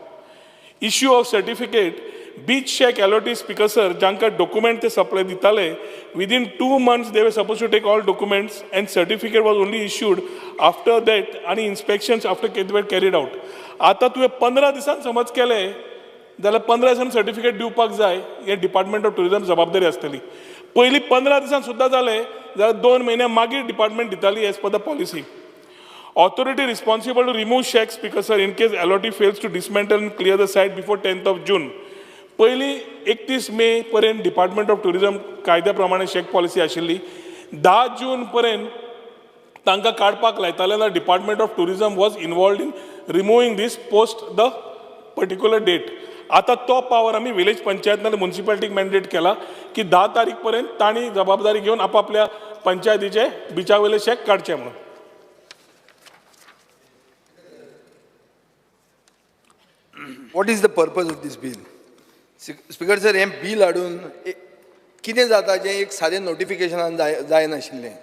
Issue of certificate, beach shack allottees, speaker sir, जांकां document ते सप्लाय दिताले, within 2 months they were suppose to take all documents and certificate was only issued after that आनी inspections after they were carried out. आतां तुवें 15 दिसान समज केलें जाल्यार 15 दिसान सर्टिफिकेट दिवपाक जाय, हें डिपार्टमेंट ऑफ ट्युरिजम जबाबदारी आसतली. पयलीं 15 दिसान सुद्दां जालें जाल्यार 2 म्हयने मागीर डिपार्टमेंट दिताली as per the policy. Authority responsible to remove shack, speaker sir, in case allottee fails to dismantle and clear the site before 10th of June. पयलीं 31 मे पर्यंत डिपार्टमेंट ऑफ ट्युरिजम कायद्या प्रमाणे शॅक पॉलिसी आशिल्ली. 10 जून पर्यंत तांकां काडपाक लायताले ना. Department of tourism was involved in removing this post the particular date. आतां तो पावर आमी विलेज पंचायत नाल्यार मुन्सिपालिटीक मॅन्डेट केला की 10 तारीख पर्यंत तांणी जबाबदारी घेवन आपापल्या पंचायतीचे बिचा वयले शॅक काडचे म्हणून. What is the purpose of this bill? Speaker sir, हें बील हाडून कितें जाता जें एक सादें नोटिफिकेशनान जायनाशिल्लें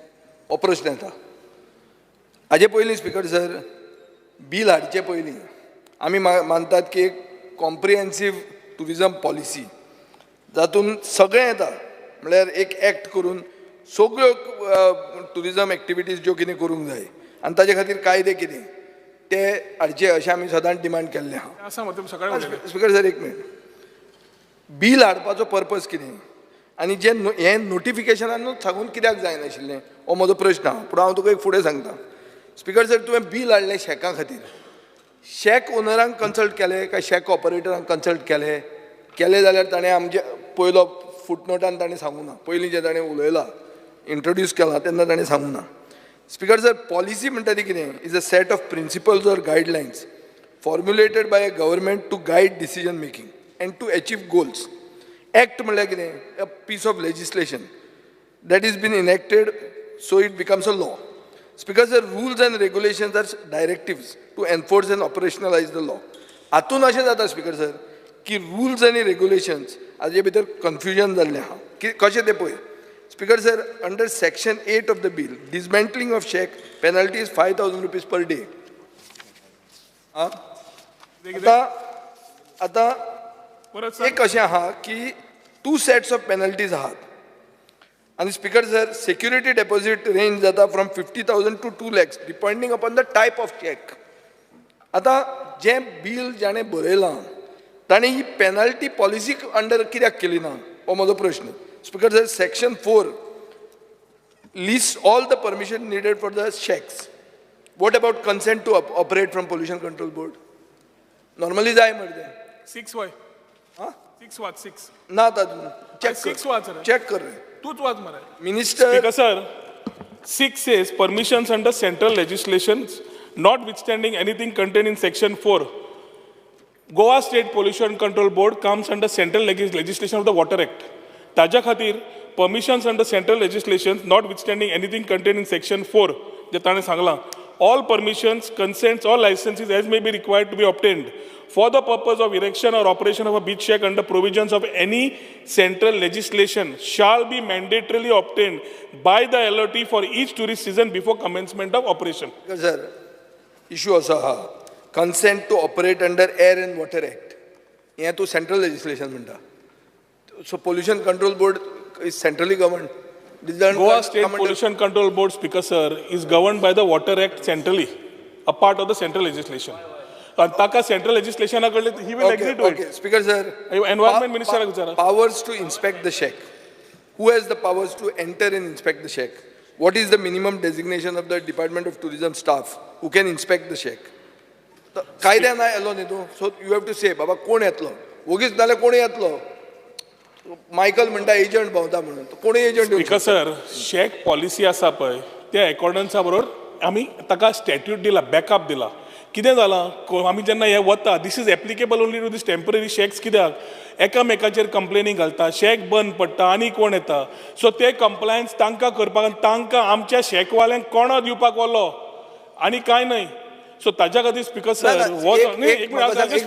हो प्रश्न येता. हाजे पयलीं स्पीकर सर, बील हाडचे पयलीं आमी मानतात की एक कॉम्प्रिहेन्सीव ट्युरिजम पॉलिसी जातून सगळें येता, म्हणल्यार एक एक्ट करून सगळ्यो ट्युरिजम एक्टिविटीज ज्यो कितें करूंक जाय आनी ताजे खातीर कायदे कितें ते हाडचे अशें आमी सदांच डिमांड केल्लें आहा. स्पीकर सर एक मिनट, बील हाडपाचो पर्पज कितें आनी जें हें नोटिफिकेशनानूच सांगून कित्याक जायनाशिल्लें हो म्हजो प्रश्न आहा. पूण हांव तुका एक फुडें सांगता. स्पीकर सर, तुवें बील हाडलें शॅकां खातीर, शॅक ओनरांक कन्सल्ट केलें काय शॅक ऑपरेटरांक कन्सल्ट केलें? केलें जाल्यार ताणें आमचे पयलो फुटनोटान ताणें सांगूं ना, पयलीं जें ताणें उलयलां इंट्रोड्यूस केलां तेन्ना ताणें सांगूं ना. स्पीकर सर, पॉलिसी म्हणटा ती कितें? Is a set of principles or guidelines formulated by a government to guide decision making and to achieve goals. Act म्हणल्यार कितें? A piece of legislation that is been enacted so it becomes a law. Speaker sir, rules and regulations are directives to enforce and operationalize the law. हातून अशें जाता speaker sir की rules आनी regulations हाजे भितर confusion जाल्लें आहा की कशें तें पळय. Speaker sir, under section 8 of the bill, dismantling of shack penalty is 5,000 rupees per day. आतां एक अशें आहा की 2 सेट्स ऑफ पेनल्टीज आहात आनी speaker sir, security deposit range जाता from 50,000 to 2 lakhs depending upon the type of shack. आतां जें बील जाणें बरयलां ताणें ही पेनल्टी पॉलिसी अंडर कित्याक केली ना हो म्हजो प्रश्न. Speaker sir, section 4 lists all the permission needed for the shacks. What about consent to operate from Pollution Control Board? Normally जाय मरे तें. 6 वय. हां, 6 वाज 6 ना तातूंत चेक 6 वाज चेक कर तूच वाज मरे. Minister speaker sir, 6 says permissions under central legislations notwithstanding anything contained in section 4. Goa State Pollution Control Board comes under central legislation of the Water Act. ताज्या खातीर permissions under central legislation notwithstanding anything contained in section 4 जे ताणें सांगलां All permissions, consents or licenses as may be required to be obtained for the purpose of erection or operation of a beach shack under provisions of any central legislation shall be mandatorily obtained by the allottee for each tourist season before commencement of operation. Sir, issue असो आहा, consent to operate under Air and Water Act हें तूं central legislation म्हणटा. So pollution control board is centrally governed. Goa State Pollution Control Board, Speaker sir, is governed by the Water Act centrally, a part of the central legislation. ताका central लेजिस्लेशना कडले he will agree to it. Speaker sir, environment मिनिस्टराक विचारा. Powers to inspect the shack. Who has the powers to enter and inspect the shack? What is the minimum designation of the Department of Tourism staff who can inspect the shack? कायद्यान येलो न्ही तूं, so you have to say बाबा कोण येतलो, वोगीच नाल्यार कोण येतलो. मायकल म्हणटा एजंट भोंवता म्हणून, कोण agent? Speaker sir, shack policy आसा पळय त्या एकॉर्डन्सा बरोबर आमी ताका स्टॅट्यूट दिला, बॅकअप दिला. कितें जालां, आमी जेन्ना हें वता, this is applicable only to this temporary shacks. कित्याक एकामेकाचेर कंप्लेनी घालता, शॅक बंद पडटा आनी कोण येता. सो ते कंप्लायन्स तांकां करपाक, तांकां आमच्या शॅकवाल्यांक कोणो दिवपाक वलो आनी कांय न्हय. सो ताज्या खातीर स्पीकर सर,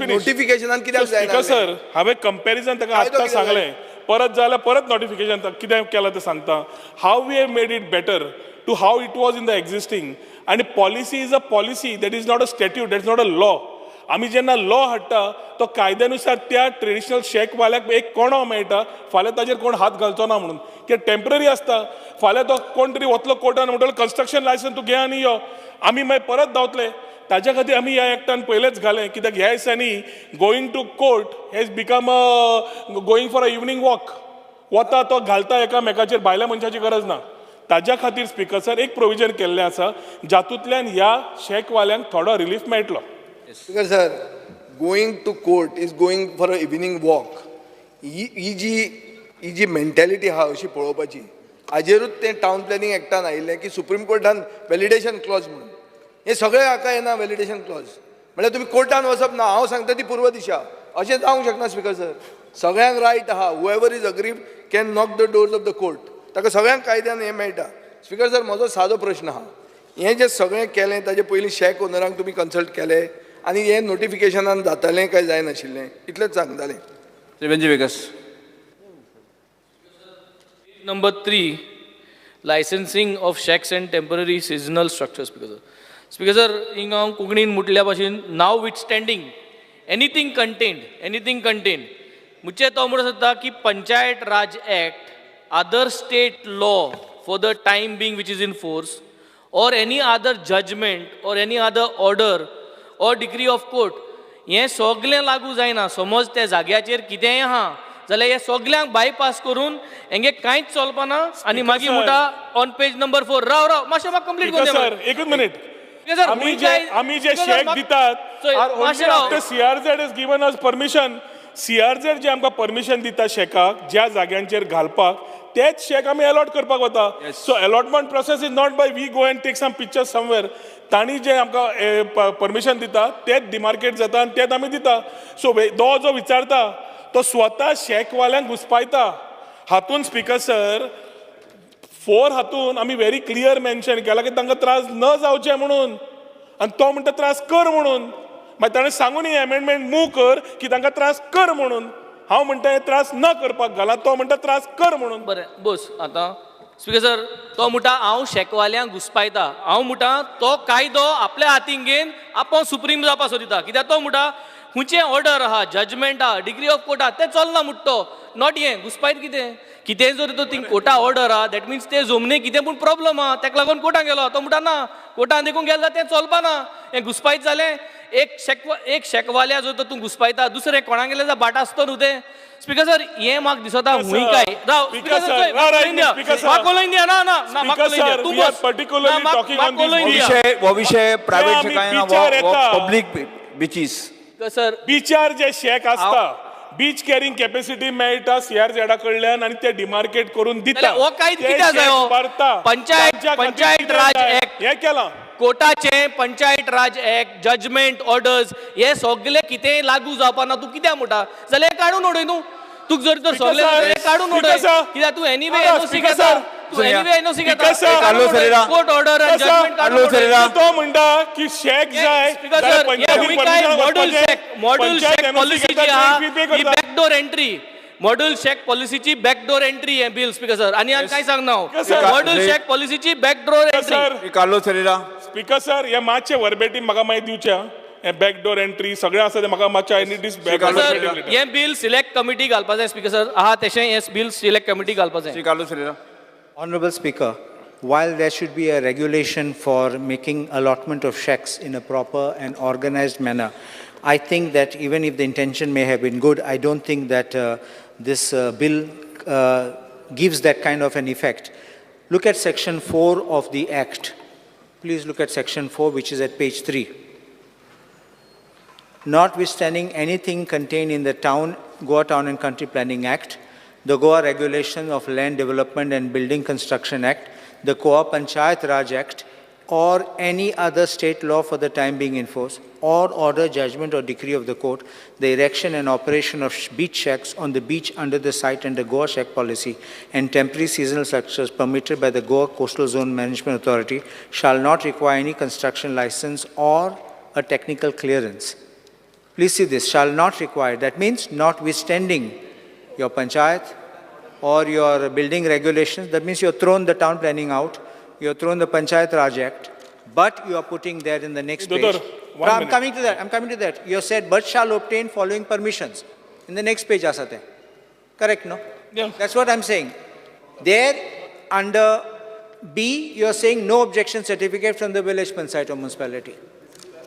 नोटिफिकेशनान कित्याक जायना? स्पीकर सर, हांवें कंपॅरिजन ताका आत्तां सांगलें, परत जाल्यार परत नोटिफिकेशन कितें केलां तें सांगता. How we have made it better to how it was in the existing. आनी policy is a policy, that is not a statute, that is not a law. आमी जेन्ना लॉ हाडटा तो कायद्यानुसार त्या ट्रेडिशनल शॅकवाल्याक एक कोणो मेळटा, फाल्यां ताजेर कोण हात घालचो ना म्हणून. कित्याक टेंपररी आसता, फाल्यां तो कोण तरी वतलो कोर्टान म्हणटलो कन्स्ट्रक्शन लायसन्स तूं घे आनी यो, आमी मागीर परत धांवतले. ताज्या खातीर आमी ह्या एक्टान पयलेच घालें, कित्याक ह्या दिसांनी going to court has become a going for a evening walk. वता तो घालता एकामेकाचेर, भायल्या मनशाची गरज ना. ताज्या खातीर स्पीकर सर एक प्रोविजन केल्लें आसा जातूंतल्यान ह्या शॅकवाल्यांक थोडो रिलीफ मेळटलो. Speaker sir, going to court is going for a evening walk. ही जी जी मेंटॅलिटी आहा अशी पळोवपाची, हाजेरूच तें टावन प्लॅनिंग एक्टान आयिल्लें की सुप्रीम कोर्टान व्हॅलिडेशन क्लॉज म्हणून हें सगळें हाका येना. व्हॅलिडेशन क्लॉज म्हणल्यार तुमी कोर्टान वचप ना, हांव सांगता ती पूर्व दिशा, अशें जावंक शकना. स्पीकर सर, सगळ्यांक रायट आहा, whoever is aggrieved can knock the doors of the court, ताका सगळ्यांक कायद्यान हें मेळटा. स्पीकर सर, म्हजो सादो प्रश्न आहा, हें जें सगळें केलें ताजे पयलीं शॅक ओनरांक तुमी कन्सल्ट केलें आनी हें नोटिफिकेशनान जातालें काय जायनाशिल्लें, इतलेंच सांगतालें. Shri Viegas. Number 3, licensing of shacks and temporary seasonal structures. Speaker sir, speaker sir, हिंगा हांव कोंकणीन म्हटल्या भाशेन notwithstanding anything contained, anything contained मुचे तो म्हणूंक सोदता की Panchayat Raj act, other state law for the time being which is in force, or any other judgment or any other order or decree of court, हें सगळें लागू जायना. समज त्या जाग्याचेर कितेंय आहा जाल्यार हे सगळ्यांक बायपास करून हेंगे कांयच चलपाना. आनी मागीर म्हणटा ऑन पेज नंबर 4, राव राव मातशें म्हाका कंप्लीट करूं सर, एकूच मिनीट. आमी जे शॅक दितात, CRZ has given us permission. CRZ जे आमकां परमिशन दिता शॅकाक ज्या जाग्यांचेर घालपाक, तेच शॅक आमी अलॉट करपाक वता. So allotment process is not by we go and take some pictures somewhere. तांणी जे आमकां परमिशन दिता तेच डिमार्केट जाता आनी तेच आमी दिता. सो तो जो विचारता तो स्वता शॅकवाल्यांक घुसपायता. हातून स्पीकर सर 4 हातून आमी व्हेरी क्लियर मेन्शन केला की तांकां त्रास न जावचे म्हणून, आनी तो म्हणटा त्रास कर म्हणून. मागीर ताणें सांगून अमेंडमेंट मूव कर की तांकां त्रास कर म्हणून. हांव म्हणटा हे त्रास न करपाक घाला, तो म्हणटा त्रास कर म्हणून. बरें बस आतां स्पीकर सर, तो म्हणटा हांव शॅकवाल्यांक घुसपायता, हांव म्हणटा तो कायदो आपल्या हातीन घेवन आपूण सुप्रीम जावपाक सोदिता. कित्याक तो म्हणटा खंयचें ऑर्डर आहा, जजमेंट आहा, डिग्री ऑफ कोर्ट आहा, तें चलना म्हणटा तो. Not हें घुसपायत कितें कितें जर तो थिंग कोर्टा ऑर्डर आहा, that means ते जमनी कितें पूण प्रॉब्लम आहा, तेका लागून कोर्टान गेलो. तो म्हणटा ना कोर्टान देखून गेलो जाल्यार तें चलपाना. हें घुसपायत जालें. एक शॅकवाल्या जर तूं घुसपायता, दुसरें कोणाक गेलें जाल्यार बाट आसतो न्हू तें. स्पीकर सर, हें म्हाका दिसता हुंय काय राव स्पीकर सर, म्हाका उलोवंक दिया ना ना ना म्हाका उलोवंक दिया, तूं बस. हो विशय प्रायवेट कांय ना, पब्लीक बिचीस सर. बिचार जे शॅक आसता, बीच कॅरिंग कॅपॅसिटी मेळटा सीआरझेडा कडल्यान आनी ते डिमार्केट करून दिता. हो कायदो कित्याक जायो? पंचायत राज एक्ट हें केलां, कोर्टाचें Panchayat Raj act, judgment orders हे सगळे कितेंय लागू जावपाना. तूं कित्याक म्हणटा जाल्यार हें काडून उडय न्हू. तुका जर तर सगळें काडून उडय, कित्याक तूं एनीवे एनओसी घेता. तू एनीवे एनओसी घेता. कोर्ट ऑर्डर आणि जजमेंट काढून तो म्हणता की शॅक जाय. Module shack, module shack policy जी आहा ही बॅकडोर एंट्री, मॉड्यूल शॅक पॉलिसीची बॅकडोर एंट्री हे बिल स्पीकर सर. आनी हांव काय सांगना, मॉड्यूल शॅक पॉलिसीची backdoor entry. Carlos Ferreira. Speaker sir, हे मातशें वर्बेटीम म्हाका मागीर दिवचें. हे बॅकडोर एंट्री सगळें आसा तें म्हाका मातशें I need this sir. हे बिल सिलेक्ट कमिटी घालपा जाय स्पीकर सर. आहा तशें हे बिल सिलेक्ट कमिटी घालपा जाय. Carlos Ferreira. Honorable Speaker, while there should be a regulation for making allotment of shacks in a proper and organized manner, I think that even if the intention may have been good, I don't think that this bill gives that kind of an effect. Look at section 4 of the Act. Please look at section 4, which is at page 3. Notwithstanding anything contained in the Goa Town and Country Planning Act, the Goa Regulation of Land Development and Building Construction Act, the Goa Panchayat Raj Act, or any other state law for the time being in force, or order, judgment or decree of the court, the erection and operation of beach shacks on the beach under the site under Goa Shack policy and temporary seasonal structures permitted by the Goa Coastal Zone Management Authority shall not require any construction license or a technical clearance. Please see this, shall not require. That means notwithstanding your panchayat or your building regulations, that means you have thrown the town planning out, you have thrown the Panchayat Raj Act, but you are putting there in the next page. I'm coming to that, I'm coming to that. You have said, but shall obtain following permissions. In the next page, asate. Correct, no? Yeah. That's what I'm saying. There, under B, you are saying no objection certificate from the village panchayat or municipality.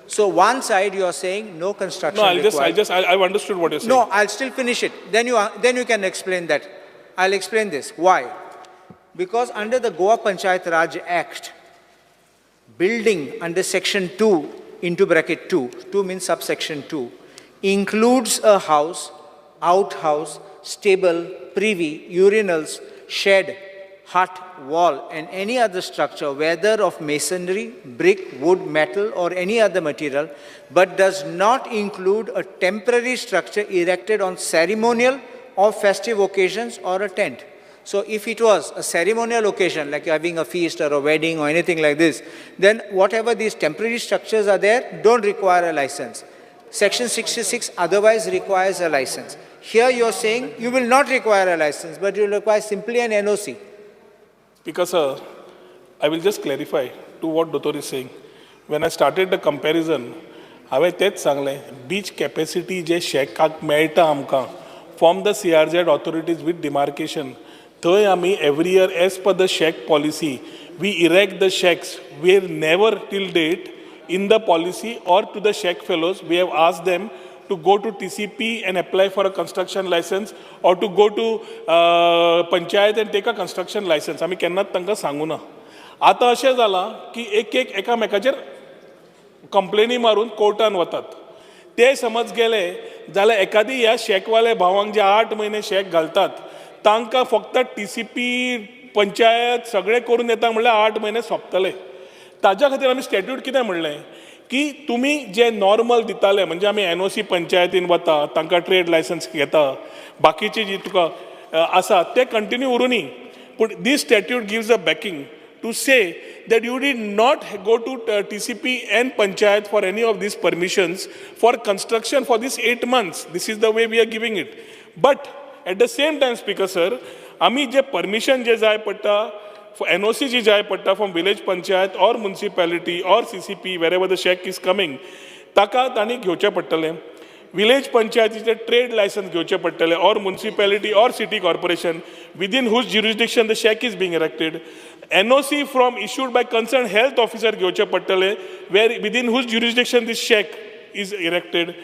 So one side you are saying no construction required. No, I've understood what you're saying. No, I'll still finish it. Then you can explain that. I'll explain this. Why? Because under the Goa Panchayat Raj Act, building under section 2 into bracket 2, 2 means subsection 2, includes a house, outhouse, stable, privy, urinals, shed, hut, wall, and any other structure, whether of masonry, brick, wood, metal, or any other material, but does not include a temporary structure erected on ceremonial or festive occasions or a tent. So if it was a ceremonial occasion, like you're having a feast or a wedding or anything like this, then whatever these temporary structures are there don't require a license. Section 66 otherwise requires a license. Here you're saying you will not require a license, but you will require simply an NOC. Because I will just clarify to what Dottor is saying. When I started the comparison, हांवें तेच सांगलें, beach capacity जे शॅकाक मेळटा आमकां from the CRZ authorities with demarcation, थंय आमी every year as per the shack policy we erect the shacks. We have never till date in the policy or to the shack fellows we have asked them to go to TCP and apply for a construction license or to go to panchayat and take a construction license. आमी केन्नाच तांकां सांगू ना. आतां अशें जालां की एक एक एकामेकाचेर कंप्लेनी मारून कोर्टान वतात. ते समज गेले जाल्यार एकादी ह्या शॅकवाले भावांक जे 8 म्हयने शॅक घालतात तांकां फक्त TCP panchayat सगळें करून येता म्हणल्यार 8 म्हयने सोंपतले. ताज्या खातीर आमी स्टॅट्यूट कितें म्हणलें की तुमी जे नॉर्मल दिताले म्हणजे आमी NOC पंचायतीन वता तांकां ट्रेड लायसन्स घेता बाकीची जी तुका आसा ते कंटिन्यू उरुनी. पूण this statute gives a backing to say that you did not go to TCP and panchayat for any of these permissions for construction for this 8 months. This is the way we are giving it. But at the same time, Speaker sir, आमी जे permission जे जाय पडटा, NOC जी जाय पडटा from village panchayat or municipality or CCP, wherever the shack is coming, ताका तांणी घेवचें पडटलें. विलेज पंचायतीचे ट्रेड लायसन्स घेवचें पडटलें or municipality or city corporation within whose jurisdiction the shack is being erected. NOC from issued by concerned health officer घेवचें पडटलें where within whose jurisdiction this shack is erected.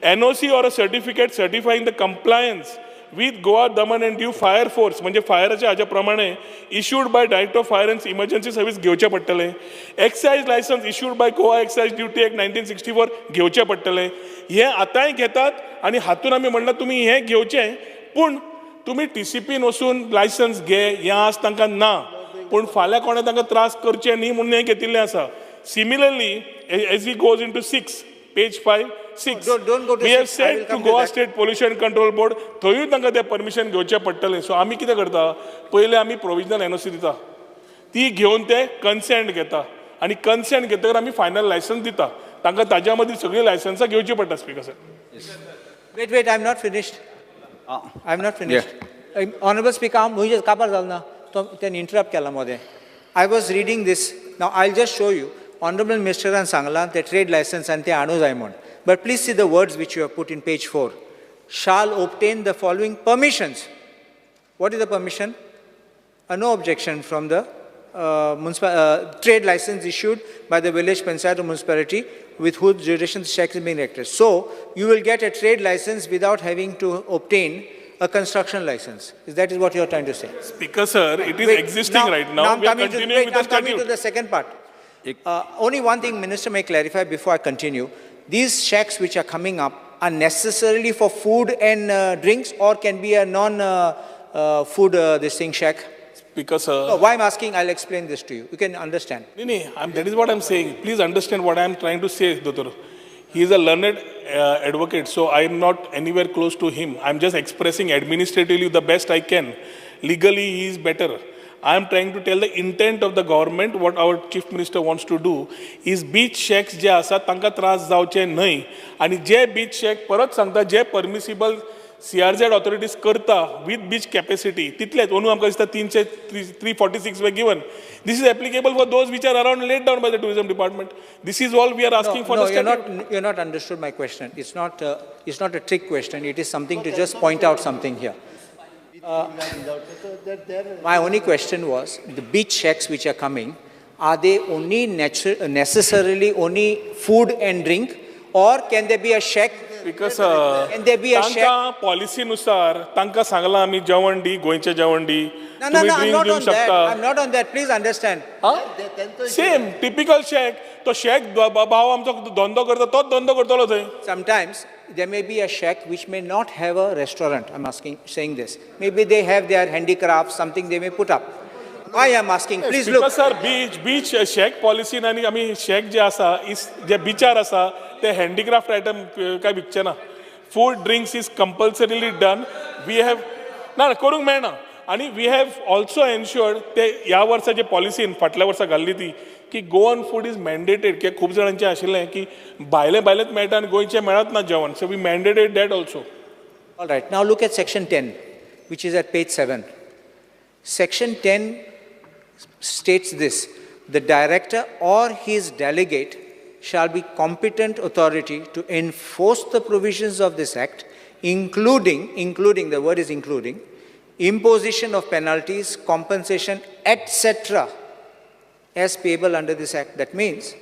NOC or a certificate certifying the compliance with Goa Daman and Diu Fire Force म्हणजे फायराच्या हाज्या प्रमाणे issued by Director of Fire and Emergency Service घेवचें पडटलें. Excise license issued by Goa Excise Duty Act 1964 घेवचें पडटलें. हें आतांय घेतात आनी हातून आमी म्हणलां तुमी हें घेवचें, पूण तुमी TCPन वचून लायसन्स घे हें आज तांकां ना, पूण फाल्यां कोणें तांकां त्रास करचे न्ही म्हणून हें घेतिल्लें आसा. Similarly as he goes into 6 page 5, 6. Don't go to we have 6. said to Goa State Pollution Control Board, थंयूय तांकां तें परमिशन घेवचें पडटलें. सो आमी कितें करता, पयलें आमी प्रोविजनल NOC दिता, ती घेवन ते कन्सेंट घेता आनी कन्सेंट घेतकर आमी फायनल लायसन्स दिता. तांकां ताज्या मदीं सगळीं लायसन्सां घेवची पडटा speaker sir. Wait, wait, I am not finished. I am not finished. Honourable speaker, हांव म्हजें काबार जालो ना, तो तेणें इंटरप्ट केला मदें. I was reading this. Now I just show you. Honourable मिनिस्टरान सांगलां ते ट्रेड लायसन्स आनी ते हाडूं जाय म्हूण. But please see the words which you have put in page 4. Shall obtain the following permissions. What is the permission? A no objection from the trade license issued by the village panchayat or municipality with whose jurisdiction the shack is being erected. So you will get a trade license without having to obtain a construction license. That is what you are trying to say. Speaker sir, it is Wait, existing now, right now. Now we are continuing with the I'm coming statute. to the second part. Only one thing, Minister, may clarify before I continue. These shacks which are coming up are necessarily for food and drinks, or can be a non-food this thing shack? Speaker sir. No, why I'm asking, I'll explain this to you. You can understand. No, that is what I'm saying. Please understand what I'm trying to say, Doctor. He is a learned advocate, so I am not anywhere close to him. I'm just expressing administratively the best I can. Legally, he is better. I am trying to tell the intent of the government, what our chief minister wants to do, is beach shacks जे आसा तांकां त्रास जावचे न्हय आनी जे beach shack परत सांगता जे permissible CRZ authorities करता with beach capacity तितलेच. अंदू आमकां दिसता 346 were given. This is applicable for those which are around laid down by the tourism department. This is all we are asking for. No, you're not understood my question. It's not a trick question. It is something to just point out something here. My only question was, the beach shacks which are coming, are they only necessarily only food and drink, or can there be a shack? Because can there be a shack? Policy नुसार तांकां सांगलां आमी जेवण दी, गोंयचें जेवण दी. No, no, no, I'm not on that. I'm not on that. Please understand. Same typical shack. तो shack भाव आमचो धंदो करता तोच धंदो करतलो थंय. Sometimes there may be a shack which may not have a restaurant. I'm saying this. Maybe they have their handicrafts, something they may put up. I am asking, please look. Because sir, beach shack policy आनी आमी shack जे आसा, जे बिचार आसा, ते handicraft item काय विकचे ना. Food, drinks is compulsorily done. We have, ना करूंक मेळना. आनी we have also ensured ते ह्या वर्सा जे पॉलिसीन फाटल्या वर्सा घाल्ली ती की गोवन फूड is mandated. कित्याक खूब जाणांचें आशिल्लें की भायलें भायलेंच मेळटा आनी गोंयचें मेळत ना जेवण. So we mandated that also. All right, now look at section 10, which is at page 7. Section 10 states this: the director or his delegate shall be competent authority to enforce the provisions of this act, including, the word is including, imposition of penalties, compensation, etc., as payable under this act. That means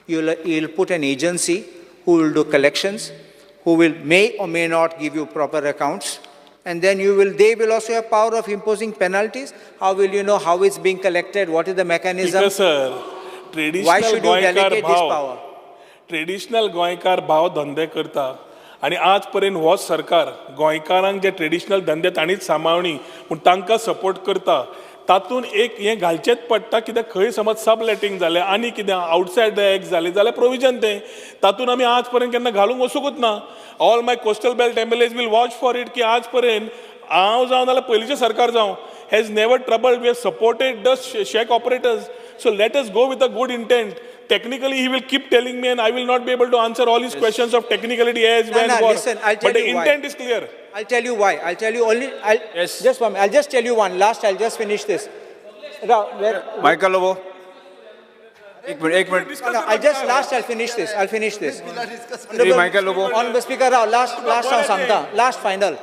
you'll put an agency who will do collections, who will may or may not give you proper accounts, and then they will also have power of imposing penalties. How will you know how it's being collected? What is the mechanism? Because, sir, traditional why should you delegate this power? Traditional गोंयकार भाव धंदे करता आनी आज पर्यंत हो सरकार गोंयकारांक जे ट्रेडिशनल धंदे तांणीच सांबाळणी पूण तांकां सपोर्ट करता. तातूंत एक हें घालचेंच पडटा कित्याक खंय समज सब लेटींग जालें आनी कितें आवटसायड the act जालें जाल्यार प्रोविजन तें तातूंत आमी आज पर्यंत केन्ना घालूंक वचूंकच ना. All my coastal belt MLAs will watch for it की आज पर्यंत हांव जावं नाल्यार पयलींचें सरकार जावं has never troubled. We have supported the shack operators. So let us go with a good intent. Technically, he will keep telling me and I will not be able to answer all his questions of technicality as, when, what. Listen, I'll tell but the you intent why. Is clear. I'll tell you why. I'll tell you only... Just one minute. I'll just tell you one. Last, I'll just finish this. Michael Lobo. एक minute. No, I'll finish this. I'll finish this. Michael Lobo. Honorable Speaker, Rao, last final.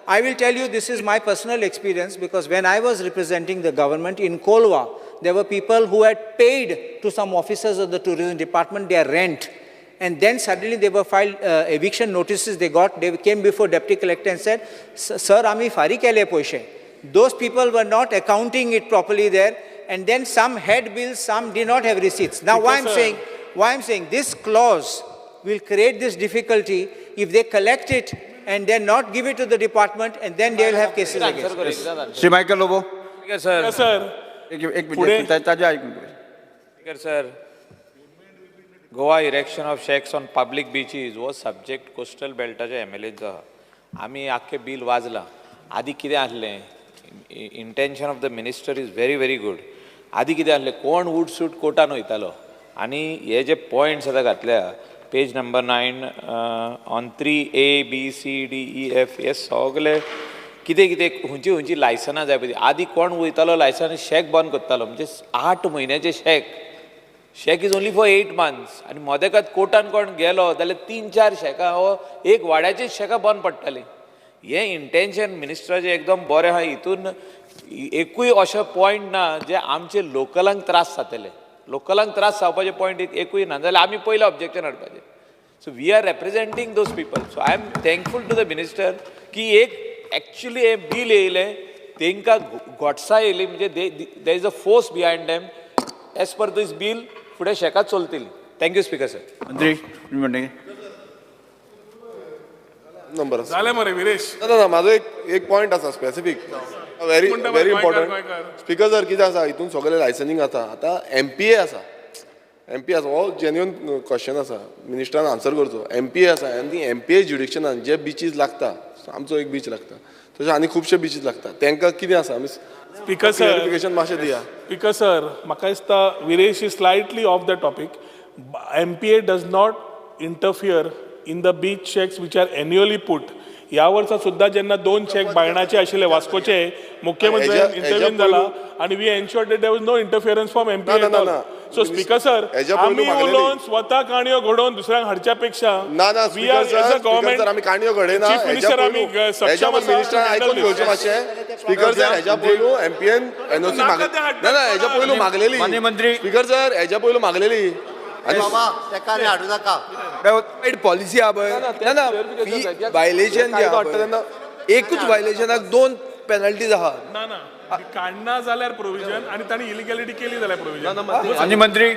I will tell you this is my personal experience because when I was representing the government in Kolwa, there were people who had paid to some officers of the tourism department their rent. And then suddenly they were filed eviction notices they got. They came before deputy collector and said, Sir, ami fari kele paise. Those people were not accounting it properly there. And then some had bills, some did not have receipts. Now why I'm saying this clause will create this difficulty if they collect it and then not give it to the department, and then they will have cases against. Yes. Shri Michael Lobo. Yes, sir. Yes, sir. Speaker, sir, Goa erection of shacks on public beaches was subject coastal beltaच्या MLA जो आमी आख्खे bill वाजला आदी कितें आसलें. Intention of the minister is very very good. आदी कितें आसलें कोण उठसूट कोर्टान वयतालो आनी हे जे पॉयंट्स आतां घातल्या page number 9 on 3A B C D E F हे सगळे कितें कितें खंयची खंयची लायसनां जाय पळय. आदी कोण वयतालो लायसन शॅक बंद करतालो म्हणजे 8 म्हयन्याचे shack shack is only for 8 months आनी मदेकात कोर्टान कोण गेलो जाल्यार 3-4 शॅकां हो एक वाड्याचीच शॅकां बंद पडटालीं. हें इंटेन्शन मिनिस्टराचें एकदम बरें आहा. हितून एकूय अशें पॉयंट ना जे आमचे लोकलांक त्रास जातले. लोकलांक त्रास जावपाचे पॉयंट एकूय ना जाल्यार आमी पयलें ऑब्जेक्शन हाडपाचें. So we are representing those people. So I am thankful to the minister की एक एक्चुली हें बील येयलें तांकां गोटसा येयली म्हणजे there is a force behind them as per this bill फुडें शेकां चलतली. Thank you speaker sir. मंत्री नंबर जालें मरे विरेश. ना ना म्हाजो एक पॉयंट आसा specific very very important. Speaker sir कितें आसा हितून सगळें लायसनींग आसा. आतां एमपीए आसा एमपी आसा हो जेन्युन क्वेश्चन आसा मिनिस्टरान आन्सर करचो. एमपीए आसा आनी एमपीए ज्युडिक्शनान जे बिचीज लागता आमचो एक बीच लागता तशें आनी खुबशे बिचीज लागता तांकां कितें आसा आमी स्पीकर सर क्लियरिफिकेशन मातशें दिया. स्पीकर सर म्हाका दिसता Viresh is slightly off the topic. MPA does not interfere in the beach shacks which are annually put. ह्या वर्सा सुद्दां जेन्ना 2 शॅक बायणाचे आशिल्ले वास्कोचे मुख्यमंत्र्यान इंटरव्हीन जाला आनी we ensured that there was no interference from MPA at all. So speaker sir आमी उलोवन स्वता काणयो घडोवन दुसऱ्यांक हाडच्या पेक्षा ना ना स्पीकर सर आमी काणयो घडयना. चीफ मिनिस्टर आमी सक्षम मिनिस्टरान आयकून घेवचें मातशें. स्पीकर सर हेज्या पयलू एमपीएन एनओसी मागले ना ना हेज्या पयलू मागलेली माननीय स्पीकर सर हेज्या पयलू मागलेली पॉलिसी आहा पळय ना ना वायलेशन एकूच वायलेशनाक 2 पेनल्टीज आहा. ना ना काडना जाल्यार प्रोविजन आनी तांणी इलिगॅलिटी केली जाल्यार प्रोविजन. आनी मंत्री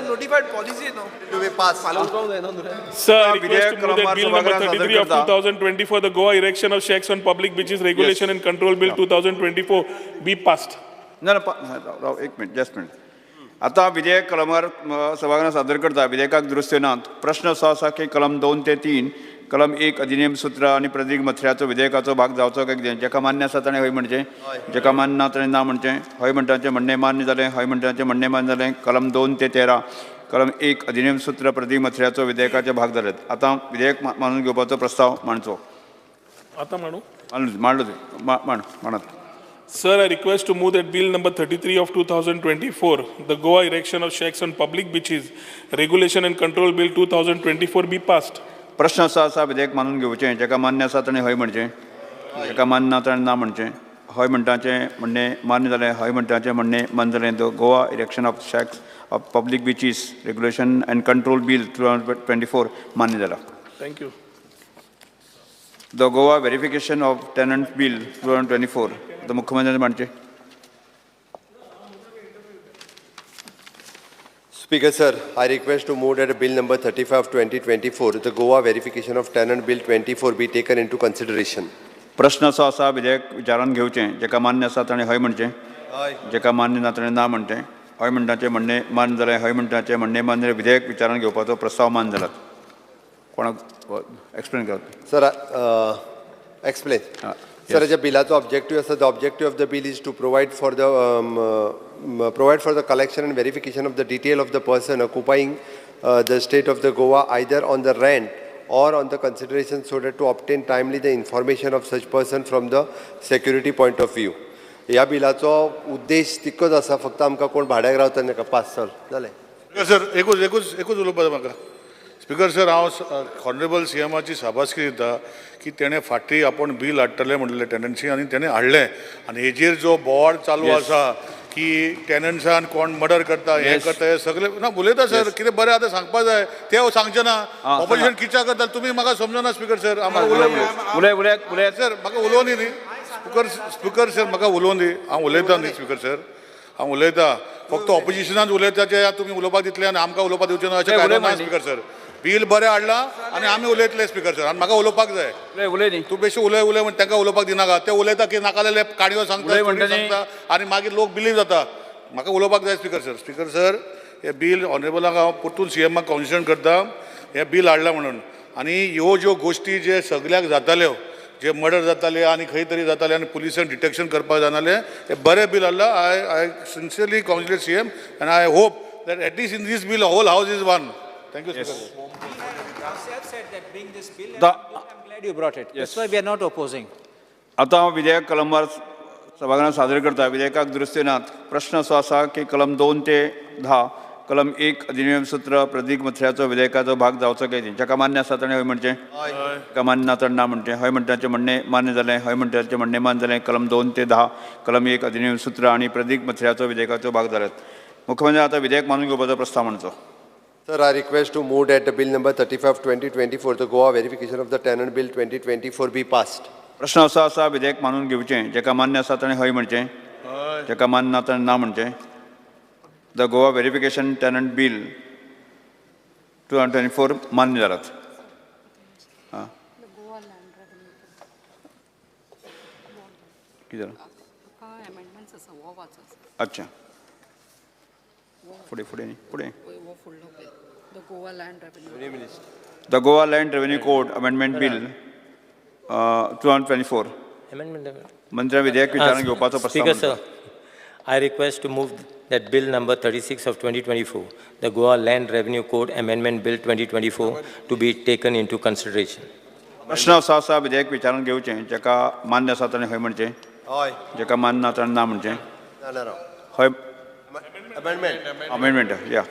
notified policy Sir, I request to move that Bill number 33 of 2024, the Goa Erection of Shacks on Public Beaches Regulation and Control Bill 2024 be passed. ना ना एक मिनिट जस्ट मिनिट. आता विधेयक कलमार सभागृहात सादर करता. विधेयकाक दुरुस्ती ना. प्रश्न असो आसा की कलम 2 ते 3 कलम 1 अधिनियम सूत्र आनी प्रदीक मथऱ्याचो विधेयकाचो भाग जावचो काय कितें. जेका मान्य आसा ताणें हय म्हणचें, जेका मान्य ना ताणें ना म्हणचें. हय म्हणटाचें म्हणणें मान्य जालें, हय म्हणटाचें म्हणणें मान्य जालें. कलम 2 ते 13 कलम 1 अधिनियम सूत्र प्रदीक मथऱ्याचो विधेयकाचे भाग जाले. आतां विधेयक मानून घेवपाचो प्रस्ताव मांडचो. आतां मांडू मांडलो मांड मांडात. Sir, I request to move that Bill number 33 of 2024, the Goa Erection of Shacks on Public Beaches Regulation and Control Bill 2024 be passed. प्रश्न असो आसा विधेयक मानून घेवचें. जेका मान्य आसा ताणें हय म्हणचें, जेका मान्य ना ताणें ना म्हणचें. हय म्हणटाचें म्हणणें मान्य जालें, हय म्हणटाचें म्हणणें मान्य जालें. The Goa erection of shacks of public beaches regulation and control bill 2024 मान्य जाला. Thank you. The Goa verification of tenant bill 2024 आतां मुख्यमंत्र्यान मांडचें. Speaker sir, I request to move that Bill number 35 2024, the Goa verification of tenant bill 24 be taken into consideration. प्रश्न असो आसा विधेयक विचारान घेवचें. जेका मान्य आसा ताणें हय म्हणचें, जेका मान्य ना ताणें ना म्हणचें. हय म्हणटाचें म्हणणें मान्य जालें, हय म्हणटाचें म्हणणें मान्य जालें. विधेयक विचारान घेवपाचो प्रस्ताव मान्य जाला. कोणाक एक्सप्लेन करात सर. एक्सप्लेन सर, ह्या बिलाचो ऑब्जेक्टीव आसा. The objective of the bill is to provide for the collection and verification of the detail of the person occupying the state of the Goa either on the rent or on the consideration so that to obtain timely the information of such person from the security point of view. ह्या बिलाचो उद्देश तितकोच आसा, फक्त आमकां कोण भाड्याक रावता नाका. पास सर जालें. सर एकूच एकूच एकूच उलोवपाक म्हाका. स्पीकर सर, हांव ऑनरेबल सीएमाची शाबासकी दिता की तेणें फाटीं आपूण बील हाडटलें म्हणलें टेनन्सी आनी तेणें हाडलें. आनी हेजेर जो बोवाळ चालू आसा की टेनन्सान कोण मर्डर करता हें करता हें सगळें ना उलयता सर. कितें बरें आतां सांगपा जाय तें सांगचें ना. ऑपोजिशन कित्याक करता तुमी म्हाका समजना स्पीकर सर. आमकां उलोवंक सर म्हाका उलोवं दी न्ही स्पीकर सर म्हाका उलोवं दी. हांव उलयता न्ही स्पीकर सर, हांव उलयता. फक्त ऑपोजिशनान उलयता जे तुमी उलोवपाक दितले आनी आमकां उलोवपाक दिवचें ना अशें कांय ना स्पीकर सर. बील बरें हाडलां आनी आमी उलयतले स्पीकर सर आनी म्हाका उलोवपाक जाय. तूं बेश्टे उलय उलय म्हण तांकां उलोवपाक दिनाका. ते उलयता की नाका जाल्यार काणयो सांगता सांगता आनी मागीर लोक बिलीव जाता. म्हाका उलोवपाक जाय स्पीकर सर. स्पीकर सर, हें बील ऑनरेबलाक हांव परतून सीएमाक कॉन्सर्न करता हें बील हाडलां म्हणून. आनी ह्यो ज्यो गोश्टी जे सगळ्याक जाताल्यो जे मर्डर जाताले आनी खंय तरी जाताले आनी पुलिसान डिटेक्शन करपाक जानाले. हे बरें बील हाडलां. I sincerely congratulate CM and I hope that at least in this bill whole house is one. Thank you. You brought it. That's why we are not opposing. आतां हांव विधेयक कलमवार सभागृहांत सादर करता. विधेयकाक दुरुस्ती नात. प्रश्न असो आसा की कलम 2 ते 10 कलम 1 अधिनियम सूत्र प्रदीप मथऱ्याचो विधेयकाचो भाग जावचो काय न्ही. जाका मान्य आसा ताणें हय म्हणचें, जाका मान्य ना ताणें ना म्हणचें. हय म्हणटाचें म्हणणें मान्य जालें, हय म्हणटाचें म्हणणें मान्य जालें. कलम 2 ते 10 कलम 1 अधिनियम सूत्र आनी प्रदीप मथऱ्याचो विधेयकाचो भाग जाल्यात. मुख्यमंत्री आतां विधेयक मानून घेवपाचो प्रस्ताव मांडचो. Sir, I request to move that the bill number 35/2024, the Goa verification of the tenant bill 2024 be passed. प्रश्न असो आसा विधेयक मानून घेवचें. जाका मान्य आसा ताणें हय म्हणचें, जाका मान्य ना ताणें ना म्हणचें. The Goa verification tenant bill 2024 मान्य जालात. कितें जालां? अच्छा, फुडें फुडें न्ही, फुडें. The Goa Land Revenue Code Amendment Bill 2024. मंत्र्या विधेयक विचारांत घेवपाचो प्रस्ताव. Speaker sir, I request to move that bill number 36 of 2024, the Goa Land Revenue Code Amendment Bill 2024, to be taken into consideration. प्रश्न असो आसा विधेयक विचारांत घेवचें. जाका मान्य आसा ताणें हय म्हणचें, जाका मान्य ना ताणें ना म्हणचें. हय. Amendment. Yeah.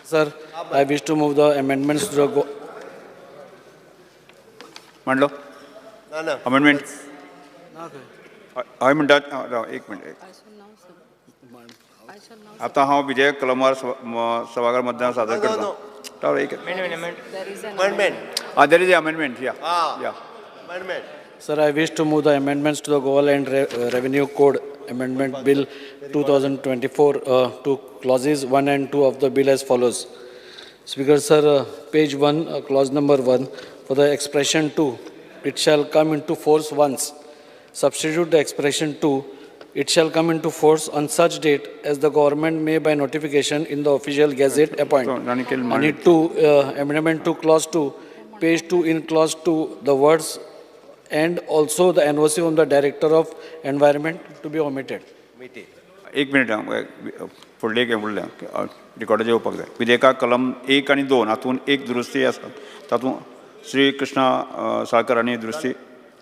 Sir, I wish to move the amendments to the Goa. मांडलो? Amendment. हय म्हणटा. एक मिनट. आतां हांव विधेयक कलमवार सभाघर मतदान सादर करता. एक there is amendment. Yeah yeah. Sir, I wish to move the amendments to the Goa Land Revenue Code Amendment Bill 2024 to clauses 1 and 2 of the bill as follows. Speaker sir, page 1, clause number 1, for the expression 2, it shall come into force once. Substitute the expression 2, it shall come into force on such date as the government may by notification in the official gazette appoint. And 2, amendment to clause 2, page 2, in clause 2, the words and also the NOC from the Director of Environment to be omitted. एक minute, फुडलें एक फुडलें रिकॉर्डाचेर येवपाक जाय. विधेयकाक कलम 1 आनी 2 हातूंत एक दुरुस्ती आसा. तातूंत श्री कृष्णा साळकर हांणी दुरुस्ती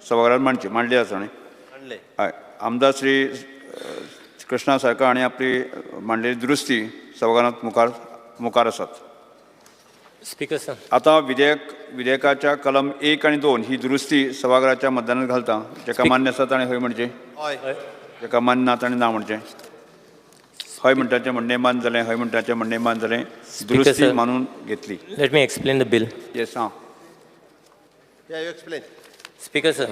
सभाघरांत मांडची मांडली आसा न्ही. हय, आमदार श्री कृष्णा साळकर हांणी आपली मांडलेली दुरुस्ती सभाघरांत मुखार आसात. Speaker sir, आतां विधेयकाच्या कलम 1 आनी 2 ही दुरुस्ती सभाघराच्या मतदानात घालता. जाका मान्य आसा ताणें हय म्हणचें, जाका मान्य ना ताणें ना म्हणचें. हय म्हणटाचें म्हणणें मान्य जालें, हय म्हणटाचें म्हणणें मान्य जालें. दुरुस्ती मानून घेतली. Let me explain the bill. Yes. हां. Yeah, you explain. Speaker sir,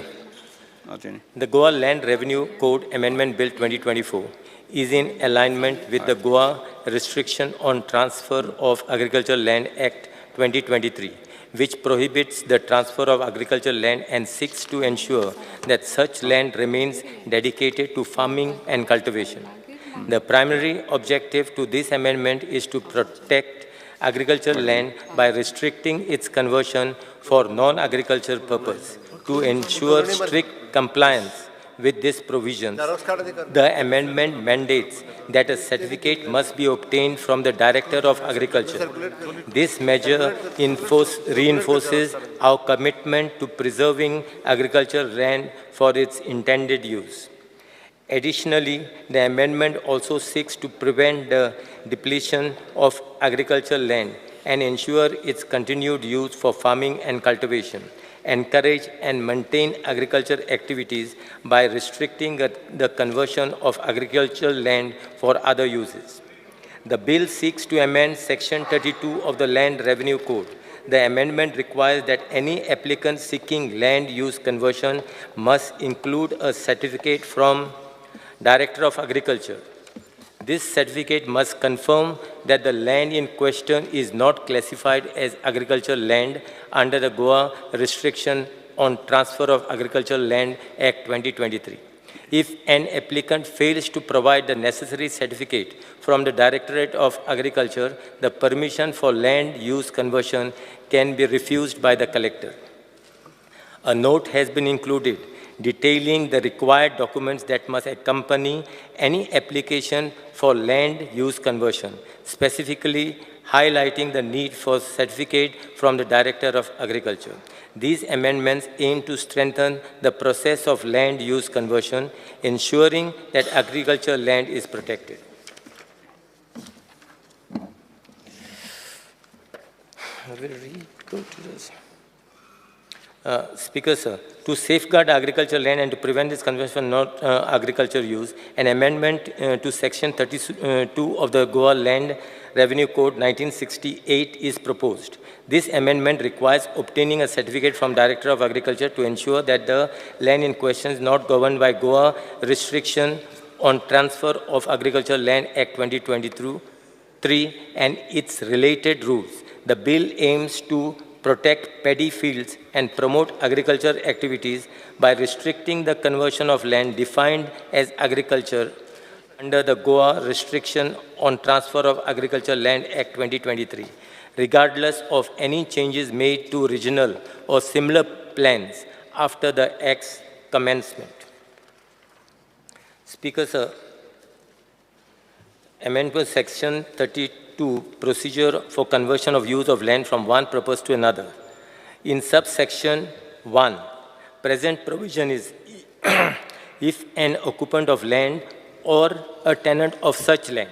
the Goa Land Revenue Code Amendment Bill 2024 is in alignment with the Goa Restriction on Transfer of Agricultural Land Act 2023, which prohibits the transfer of agricultural land and seeks to ensure that such land remains dedicated to farming and cultivation. The primary objective to this amendment is to protect agricultural land by restricting its conversion for non-agricultural purpose. To ensure strict compliance with these provisions, the amendment mandates that a certificate must be obtained from the Director of Agriculture. This measure reinforces our commitment to preserving agricultural land for its intended use. Additionally, the amendment also seeks to prevent the depletion of agricultural land and ensure its continued use for farming and cultivation, encourage and maintain agriculture activities by restricting the conversion of agricultural land for other uses. The bill seeks to amend Section 32 of the Land Revenue Code. The amendment requires that any applicant seeking land use conversion must include a certificate from Director of Agriculture. This certificate must confirm that the land in question is not classified as agricultural land under the Goa Restriction on Transfer of Agricultural Land Act 2023. If an applicant fails to provide the necessary certificate from the Directorate of Agriculture, the permission for land use conversion can be refused by the collector. A note has been included detailing the required documents that must accompany any application for land use conversion, specifically highlighting the need for certificate from the Director of Agriculture. These amendments aim to strengthen the process of land use conversion, ensuring that agricultural land is protected. I will go to this. Speaker, sir, to safeguard agricultural land and to prevent its conversion for not agriculture use, an amendment to Section 32 of the Goa Land Revenue Code 1968 is proposed. This amendment requires obtaining a certificate from Director of Agriculture to ensure that the land in question is not governed by Goa Restriction on Transfer of Agricultural Land Act 2023 and its related rules. The bill aims to protect paddy fields and promote agriculture activities by restricting the conversion of land defined as agriculture under the Goa Restriction on Transfer of Agricultural Land Act 2023, regardless of any changes made to regional or similar plans after the Act's commencement. Speaker, sir, amendment Section 32, procedure for conversion of use of land from one purpose to another. In subsection 1, present provision is if an occupant of land or a tenant of such land.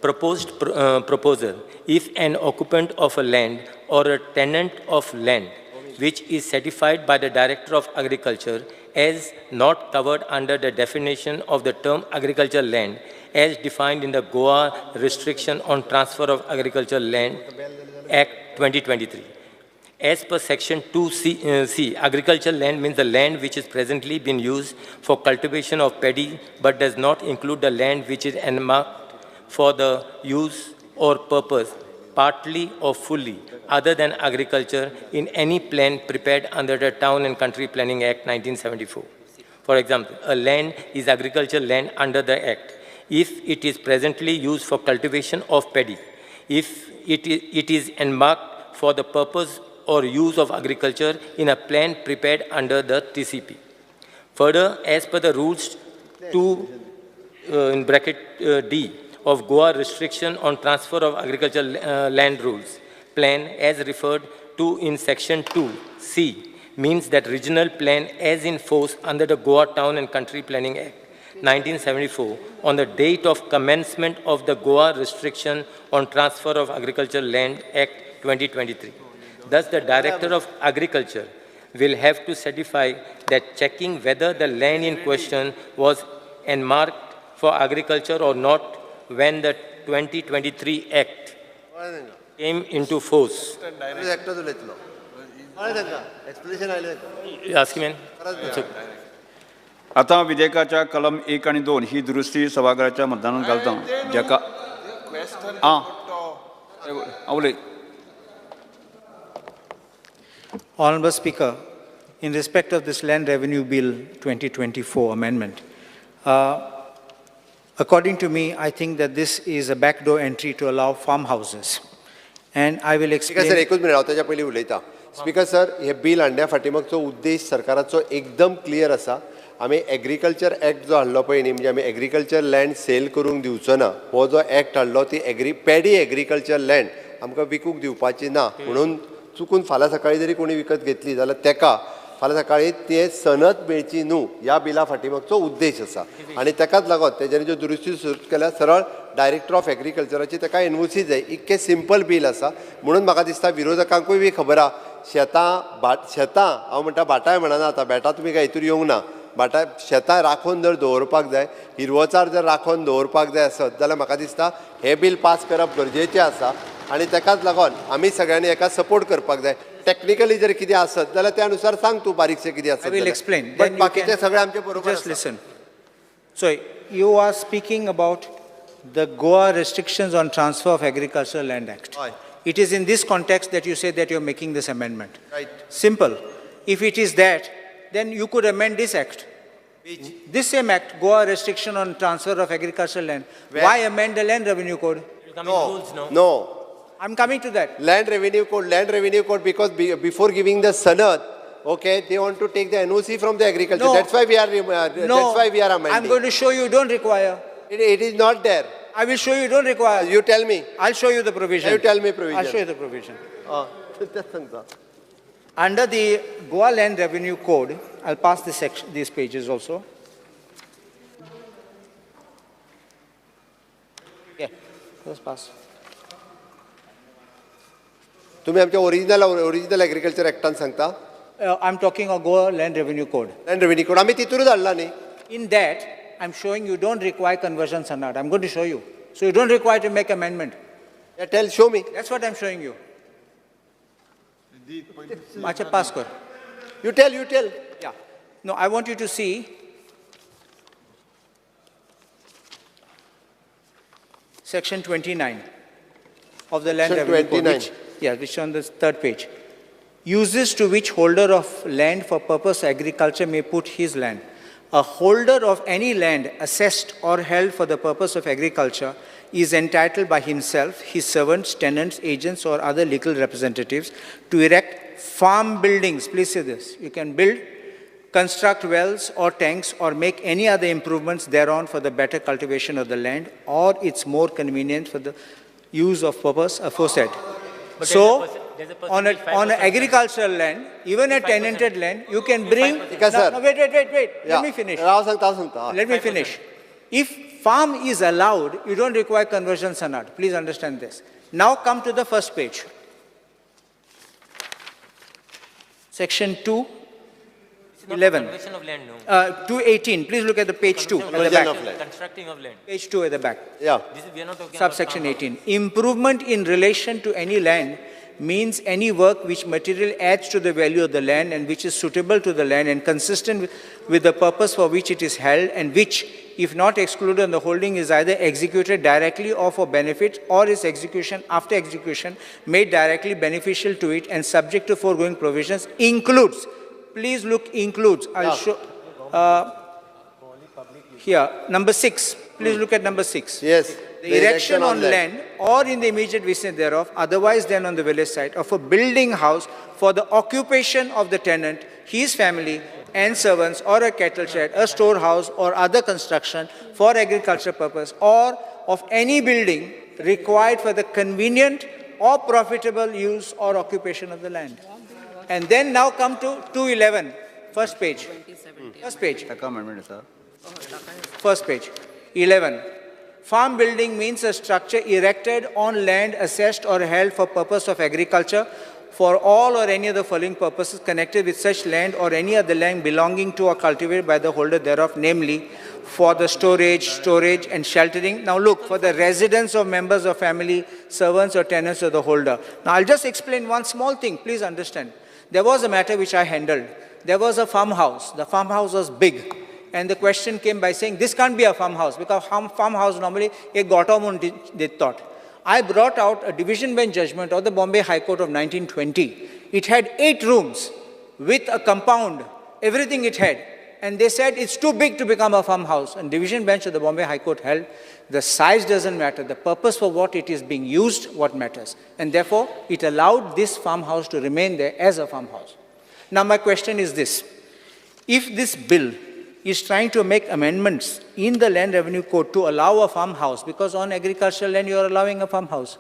Proposed proposal, if an occupant of a land or a tenant of land which is certified by the Director of Agriculture as not covered under the definition of the term agricultural land as defined in the Goa Restriction on Transfer of Agricultural Land Act 2023. As per Section 2C, agricultural land means the land which is presently being used for cultivation of paddy but does not include the land which is earmarked for the use or purpose, partly or fully, other than agriculture in any plan prepared under the Town and Country Planning Act 1974. For example, a land is agricultural land under the Act if it is presently used for cultivation of paddy, if it is earmarked for the purpose or use of agriculture in a plan prepared under the TCP. Further, as per the rules 2 in bracket D of Goa Restriction on Transfer of Agricultural Land Rules plan as referred to in Section 2C means that regional plan as in force under the Goa Town and Country Planning Act 1974 on the date of commencement of the Goa Restriction on Transfer of Agricultural Land Act 2023. Thus, the Director of Agriculture will have to certify that checking whether the land in question was earmarked for agriculture or not when the 2023 Act came into force. आता विधेयकाच्या कलम 1 आणि 2 ही दुरुस्ती सभागृहाच्या मतदानात घालता ज्याका उलय. Honorable Speaker, in respect of this Land Revenue Bill 2024 amendment, according to me, I think that this is a backdoor entry to allow farmhouses. And I will explain. Speaker sir, एकूच मिनिट हांव ताच्या पयलीं उलयता. Speaker sir, हे bill हाडण्या फाटीमागचो उद्देश सरकाराचो एकदम clear आसा. आमी एग्रीकल्चर एक्ट जो हाडलो पळय न्ही, म्हणजे आमी एग्रीकल्चर लँड सेल करूंक दिवचो ना, हो जो एक्ट हाडलो ती पॅडी एग्रीकल्चर लँड आमकां विकूंक दिवपाची ना म्हणून चुकून फाल्यां सकाळीं जरी कोणी विकत घेतली जाल्यार तेका फाल्यां सकाळीं ते सनद मेळची न्हू, ह्या बिला फाटीमागचो उद्देश आसा. आनी तेकाच लागून तेज्यानी ज्यो दुरुस्ती सुरू केल्या सरळ डायरेक्टर ऑफ एग्रीकल्चराची तेका एनओसी जाय. इतकें सिंपल बील आसा म्हणून म्हाका दिसता विरोधकांकूय बी खबर आहा. शेतां हांव म्हणटा भाटाय म्हणना आतां, बेटां तुमी काय हितूर येवंक ना, भाटां शेतां राखून जर दवरपाक जाय, हिरवोचार जर राखून दवरपाक जाय आसत जाल्यार म्हाका दिसता हें बील पास करप गरजेचें आसा. आनी तेकाच लागून आमी सगळ्यांनी हेका सपोर्ट करपाक जाय. टेक्निकली जर कितें आसत जाल्यार त्या अनुसार सांग तूं बारीकशें कितें आसत. I will explain. But बाकीचें सगळें आमचें बरोबर. Just listen. So you are speaking about the Goa Restrictions on Transfer of Agricultural Land Act. It is in this context that you say that you are making this amendment. Right. Simple. If it is that, then you could amend this act. Which? This same act, Goa Restriction on Transfer of Agricultural Land. Where? Why amend the Land Revenue Code? No. No. I'm coming to that. Land Revenue Code, because before giving the sanad, Okay, they want to take the NOC from the agriculture. No. That's why we are No, that's why we are amending. I'm going to show you don't require. It is not there. I will show you don't require. You tell me. I'll show you the provision. You tell me provision. I'll show you the provision. तेच सांगता. Under the Goa Land Revenue Code, I'll pass this section, these pages also. Yeah, let's pass. तुम्ही आमच्या original agriculture ऍक्टान सांगता. I'm talking of Goa Land Revenue Code. Land Revenue Code आम्ही तितूनच हाडला न्ही. In that, I'm showing you don't require conversion sanad. I'm going to show you. So you don't require to make amendment. Yeah, tell, show me. That's what I'm showing you. Acha, pass kar. You tell, you tell. Yeah. No, I want you to see section 29 of the Land Section Revenue Code, 29. which is on the third page. Uses to which holder of land for purpose agriculture may put his land. A holder of any land assessed or held for the purpose of agriculture is entitled by himself, his servants, tenants, agents, or other legal representatives to erect farm buildings. Please see this. You can build, construct wells or tanks, or make any other improvements thereon for the better cultivation of the land or its more convenient for the use of purpose aforesaid. But So, there's a on percentage, on 5%. agricultural land, even a tenanted land, you can bring. Because, No, sir. no, wait. Yeah. Let me finish. हांव सांगता, हांव सांगता. Let me finish. If farm is allowed, you don't require conversion sanad. Please understand this. Now come to the first page. Section 211. Conversion of land, no. 218. Please look at the page 2 at the Conversion back. of land. Constructing of land. Page 2 at the back. Yeah. This is, we are not talking about Subsection farm 18. Improvement in relation to any land means any work which material adds to the value of the land and which is suitable to the land and consistent with the purpose for which it is held and which, if not excluded on the holding, is either executed directly or for benefit or its execution after execution made directly beneficial to it and subject to foregoing provisions includes. Please look, includes. I'll show. Here, number 6. Please look at number 6. Yes. The erection on land or in the immediate vicinity thereof, otherwise than on the village site, of a building house for the occupation of the tenant, his family, and servants, or a cattle shed, a storehouse, or other construction for agricultural purpose, or of any building required for the convenient or profitable use or occupation of the land. And then now come to 211, first page. First page. Amendment, sir. First page, 11. Farm building means a structure erected on land assessed or held for purpose of agriculture for all or any of the following purposes connected with such land or any other land belonging to or cultivated by the holder thereof, namely for the storage and sheltering. Now look, for the residence of members of family, servants or tenants of the holder. Now I'll just explain one small thing, please understand. There was a matter which I handled. There was a farmhouse. The farmhouse was big. And the question came by saying, this can't be a farmhouse, because farmhouse normally a gotta they thought. I brought out a division bench judgment of the Bombay High Court of 1920. It had 8 rooms with a compound, everything it had. And they said it's too big to become a farmhouse. And division bench of the Bombay High Court held, the size doesn't matter, the purpose for what it is being used, what matters. And therefore, it allowed this farmhouse to remain there as a farmhouse. Now my question is this. If this bill is trying to make amendments in the Land Revenue Code to allow a farmhouse, because on agricultural land you are allowing a farmhouse.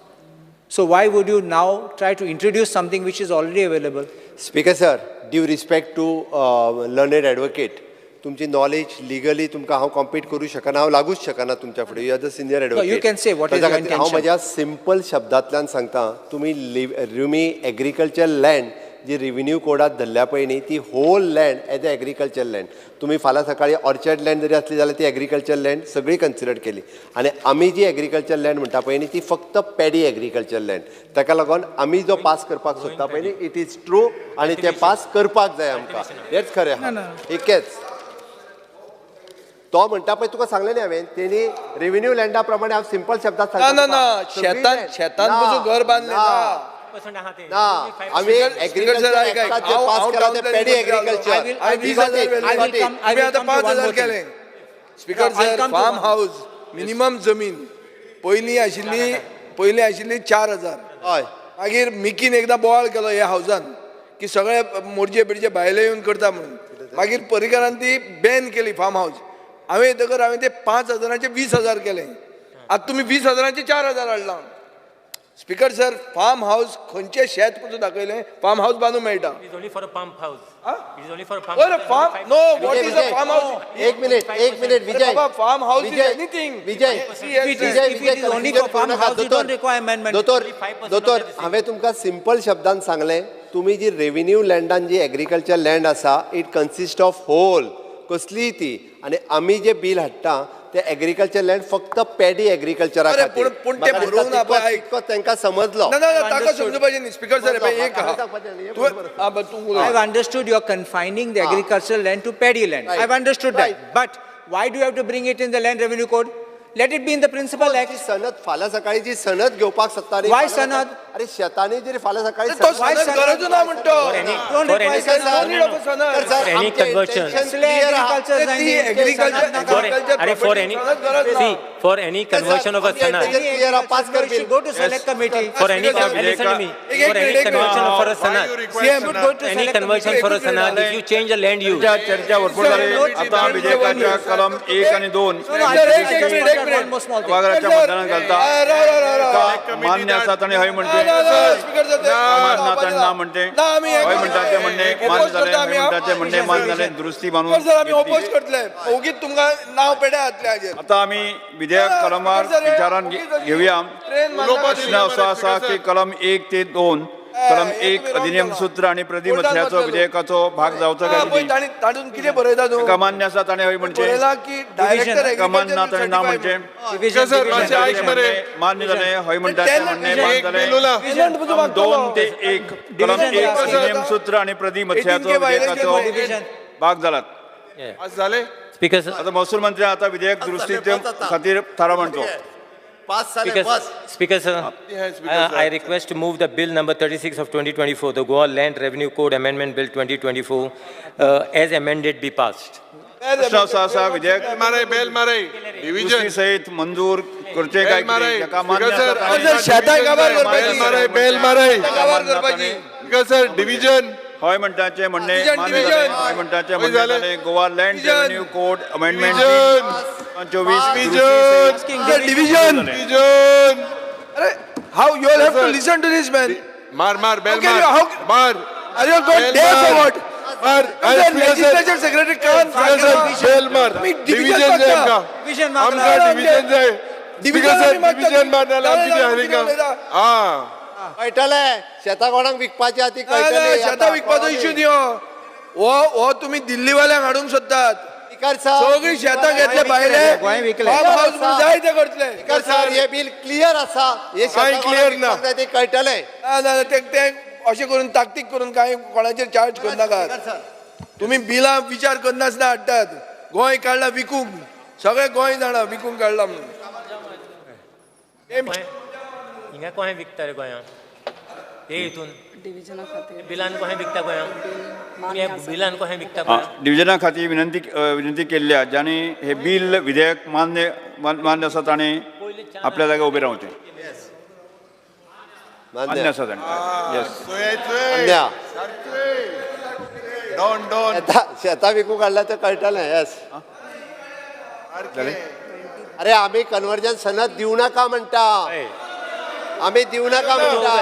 So why would you now try to introduce something which is already available? Speaker sir, due respect to learned advocate, तुमची knowledge legally तुमकां हांव compete करू शकना, हांव लागूच शकना तुमच्या फुडें. You are the senior advocate. No, you can say what is your intention. हांव म्हज्या सिंपल शब्दांतल्यान सांगता, तुमी एग्रीकल्चर लँड जी रेव्हेन्यू कोडात धरल्या पळय न्ही, ती whole land as a agriculture land. तुमी फाल्यां सकाळी ऑर्चर्ड लँड जरी आसली जाल्यार ती एग्रीकल्चर लँड सगळी कन्सिडर केली. आनी आमी जी एग्रीकल्चर लँड म्हणटा पळय न्ही, ती फक्त पॅडी एग्रीकल्चर लँड. ताका लागून आमी जो पास करपाक सोदता पळय न्ही, it is true आनी ते पास करपाक जाय आमकां. हेंच खरें आहा. एकच तो म्हणटा पळय, तुका सांगलें न्ही हांवें, तेणी रेव्हेन्यू लँडा प्रमाणे हांव सिंपल शब्दात सांगता. ना ना, शेतान शेतान पसून घर बांदलें ना. ना, आमी एग्रीकल्चर पास केला ते पॅडी एग्रीकल्चर. आमी आतां 5,000 केलें. Speaker sir, farm house minimum जमीन पयलीं आशिल्ली, पयलीं आशिल्ली 4,000. हय. मागीर मिकीन एकदां बोवाळ केलो ह्या हावजान की सगळे मोरजे बिरजे भायले येवन करता म्हणून. मागीर पर्रीकारान ती बॅन केली फार्म हावस. हांवें येतकर हांवें ते 5,000 20,000 केले. आतां तुमी 20,000 4,000 हाडला. स्पीकर सर, फार्म हावस खंयचें शेत पसून दाखयलें फार्म हावस बांदूंक मेळटा. No, what is a farm house? एक मिनिट, एक minute Vijay. Farm house is anything. Vijay, दोतोर दोतोर, हांवें तुमकां सिंपल शब्दान सांगलें, तुमी जी रेविन्यू लँडान जी एग्रीकल्चर लँड आसा it consist of whole कसलीय ती, आनी आमी जे बील हाडटा ते एग्रीकल्चर लँड फक्त पेडी एग्रीकल्चरा खातीर. पूण ते बरोवंक ना पळय, तांकां समजलो ना ना ताका समजुपाचें न्ही. स्पीकर सर, एक I have understood you are confining the agricultural land to paddy land. I have understood that. But why do you have to bring it in the Land Revenue Code? Let it be in the Principal Act. सनद फाल्यां सकाळी जी सनद घेवपाक सोदता न्ही. Why सनद? अरे शेतांनी जरी फाल्यां सकाळी गरज ना म्हणतो. Any conversion. For any conversion of a sanad. Go to select committee. For any listen to me. For any conversion for a sanad. Any conversion for a sanad, if you change the land use. चर्चा भरपूर झाली. आता विधेयकाच्या कलम 1 आणि 2 सभागृहाच्या मतदानात घालता. मान्य आसात आणि हय म्हणते, मान्य आनी ना म्हणते, हय म्हणटा ते म्हणणे मान्य जालें, हय म्हणटा ते म्हणणे मान्य जालें, दुरुस्ती मानून आता आमी विधेयक कलमार विचारान घेवया. प्रश्न असो आसा की कलम 1 ते 2, कलम 1 अधिनियम सूत्र आणि प्रतिमथ्याचो विधेयकाचो भाग जावचो काय कितें बरयता तूं? ताका मान्य आसा ताणें हय म्हणचें, ताका मान्य ना ताणें ना म्हणचें, मान्य जालें हय म्हणटा तें म्हणणें मान्य जालें. 2 ते 1 कलम 1 अधिनियम सूत्र आणि प्रतिमथ्याचो विधेयकाचो भाग जालात. आतां महसूल मंत्री आतां विधेयक दुरुस्ती खातीर थाराव मांडचो. Speaker sir, I request to move the bill number 36 of 2024, the Goa Land Revenue Code Amendment Bill 2024, as amended be passed. प्रश्न असो आसा विधेयक दुरुस्ती सहित मंजूर करचें काय कितें? ताका मान्य आसा डिव्हिजन. हय म्हणटाचें म्हणणें मान्य जालें, हय म्हणटाचें म्हणणें जालें. Goa land revenue code amendment 24 division. अरे how you all have to listen to this man. मार मार बेल मार मार. Are you got deaf or what? मार. लेजिस्लेचर सेक्रेटरी कान बेल मार. डिव्हिजन जाय आमकां, आमकां डिव्हिजन जाय. डिव्हिजन मारना आमची हरिंगा. हां कळटलें शेतां कोणाक विकपाची आहा ती कळटली. शेतां विकपाचो इश्यू न्ही हो, हो तुमी दिल्लीवाल्यांक हाडूंक सोदतात. सगळीं शेतां घेतले भायले, फार्म हावस म्हणून जाय ते करतले. स्पीकर सर, हे बील क्लियर आसा, हे कांय क्लियर ना ते कळटलें. ना ना, ते अशें करून ताकतीक करून कांय कोणाचेर चार्ज करनाकात. तुमी बिलां विचार करनासतना हाडटात. गोंय काडलां विकूंक, सगळें गोंय जाणा विकूंक काडलां म्हणून. हिंगा कोणें विकता रे गोंयांत? हे हितून बिलान कोणें विकता गोंयांत? बिलान कोणें विकता गोंयांत? डिव्हिजना खातीर विनंती केल्ली आसा, ज्यांनी हे बील विधेयक मान्य मान्य आसा ताणें आपल्या जाग्यार उबें रावचें. मान्य आसा ताणें. येस. शेतां विकूंक काडल्या तें कळटलें. येस. अरे आमी कन्वर्जन सनद दिवं नाका म्हणटा, आमी दिवं नाका म्हणटा.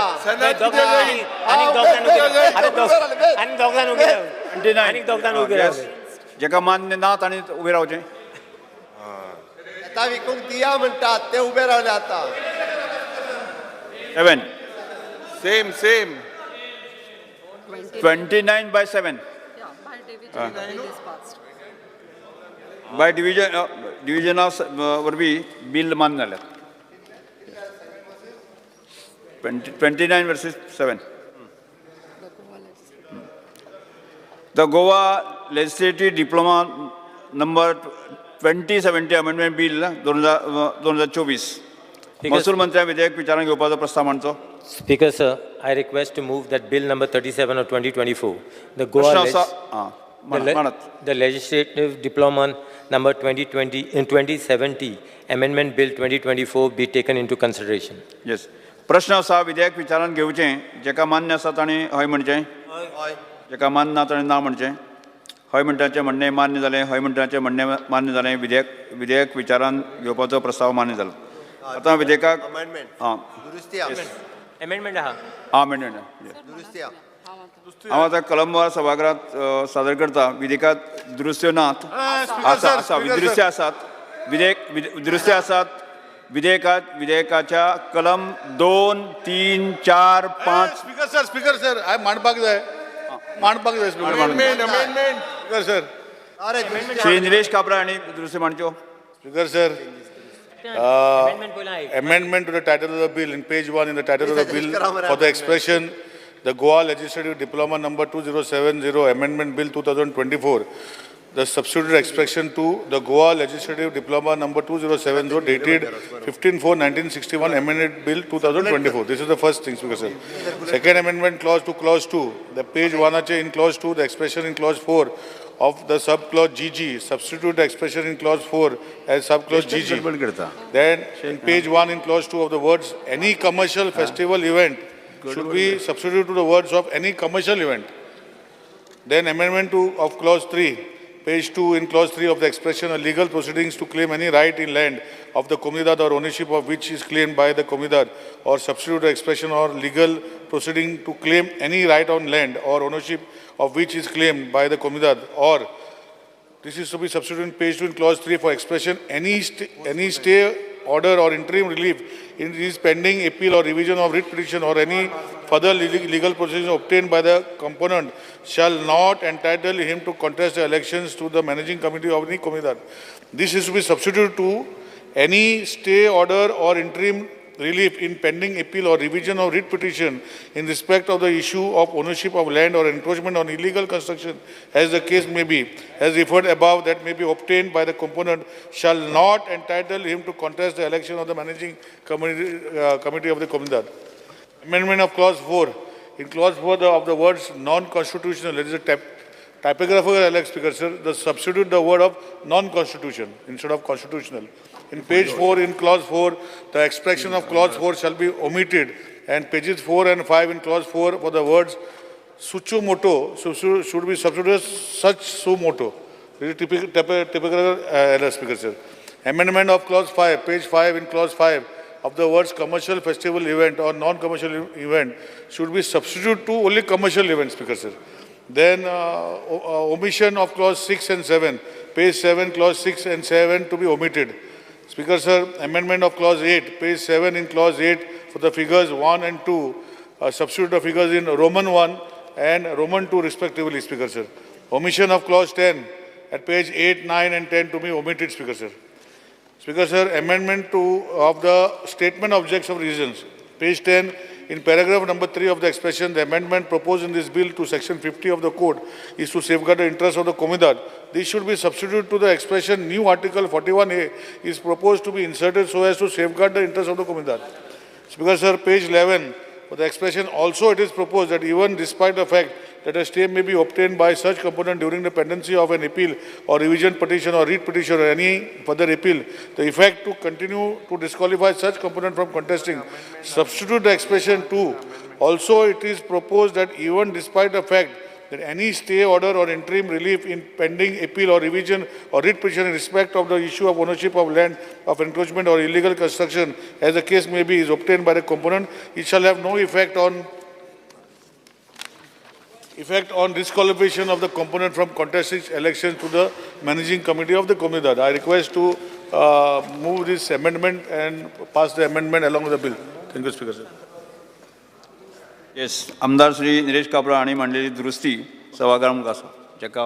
जेका मान्य ना ताणें उबें रावचें. शेतां विकूंक दिया म्हणटात ते उबे रावले आतां. 7 same same 29 by 7 by division डिव्हिजना वरवीं बील मान्य जाल्यात. 29 versus 7. The Goa Legislative Diploma number 2070 Amendment Bill 2024. महसूल मंत्र्या विधेयक विचारांत घेवपाचो प्रस्ताव मांडचो. Speaker sir, I request to move that bill number 37 of 2024, the Goa the Legislative Diploma number 2070 Amendment Bill 2024 be taken into consideration. Yes. प्रश्न आसा विधेयक विचारांत घेवचें, जेका मान्य आसा ताणें हय म्हणचें. जाका मानना ताणें ना म्हणचें. हय म्हणटाचें म्हणणें मान्य जालें. हय म्हणटाचें म्हणणें मान्य जालें. विधेयक विचारान घेवपाचो प्रस्ताव मान्य जालो. आतां विधेयकाक आं अमेंडमेंट आहा. अमेंडमेंट हांव आतां कलमवार सभागृहांत सादर करता. विधेयकांत दुरुस्त्यो नात, आसा आसा दुरुस्त्यो आसात. विधेयक दुरुस्त्यो आसात. विधेयकात विधेयकाच्या कलम 2, 3, 4, 5. स्पीकर सर, स्पीकर सर, हांवें मांडपाक जाय, मांडपाक जाय. Amendment, amendment. Speaker sir, Shri Nilesh Cabral हांणी दुरुस्ती मांडच्यो. Speaker sir, amendment to the title of the bill in page 1 in the title of the bill for the expression the Goa Legislative Diploma number 2070 Amendment Bill 2024, the substituted expression to the Goa Legislative Diploma number 2070 dated 15/4/1961 Amended Bill 2024. This is the first thing, Speaker sir. Second amendment clause to clause 2, the page 1 in clause 2, the expression in clause 4 of the subclause GG, substitute the expression in clause 4 as subclause GG. Then in page 1 in clause 2 of the words any commercial festival event should be substituted to the words of any commercial event. Then amendment 2 of clause 3, page 2 in clause 3 of the expression of legal proceedings to claim any right in land of the comunidad or ownership of which is claimed by the comunidad, or substitute the expression or legal proceeding to claim any right on land or ownership of which is claimed by the comunidad, or this is to be substituted in page 2 in clause 3 for expression any stay, order or interim relief in this pending appeal or revision of writ petition or any further legal proceedings obtained by the component shall not entitle him to contest the elections to the managing committee of any comunidad. This is to be substituted to any stay, order or interim relief in pending appeal or revision of writ petition in respect of the issue of ownership of land or encroachment on illegal construction, as the case may be, as referred above, that may be obtained by the component shall not entitle him to contest the election of the managing committee of the comunidad. Amendment of clause 4. In clause 4 of the words non-constitutional, there is a typographical error, Speaker sir, the substitute the word of non-constitution instead of constitutional. In page 4, in clause 4, the expression of clause 4 shall be omitted, and pages 4 and 5 in clause 4 for the words sucho moto should be substituted such su moto. This is typical error, Speaker sir. Amendment of clause 5, page 5 in clause 5 of the words commercial festival event or non-commercial event should be substituted to only commercial event, Speaker sir. Then omission of clause 6 and 7, page 7, clause 6 and 7 to be omitted. Speaker sir, amendment of clause 8, page 7 in clause 8 for the figures 1 and 2, substitute the figures in Roman 1 and Roman 2 respectively, Speaker sir. Omission of clause 10 at page 8, 9 and 10 to be omitted, Speaker sir. Speaker sir, amendment 2 of the statement objects of reasons, page 10, in paragraph number 3 of the expression, the amendment proposed in this bill to section 50 of the code is to safeguard the interest of the comunidad. This should be substituted to the expression new article 41A is proposed to be inserted so as to safeguard the interest of the comunidad. Speaker sir, page 11, for the expression also it is proposed that even despite the fact that a stay may be obtained by such component during the pendency of an appeal or revision petition or writ petition or any further appeal, the effect to continue to disqualify such component from contesting. Substitute the expression to. Also, it is proposed that even despite the fact that any stay order or interim relief in pending appeal or revision or writ petition in respect of the issue of ownership of land of encroachment or illegal construction, as the case may be, is obtained by the component, it shall have no effect on disqualification of the component from contesting elections to the managing committee of the comunidad. I request to move this amendment and pass the amendment along with the bill. Thank you, Speaker sir. Yes, आमदार श्री निलेश काब्रा हांणी मांडलेली दुरुस्ती सभाघरा मुखार आसा. जाका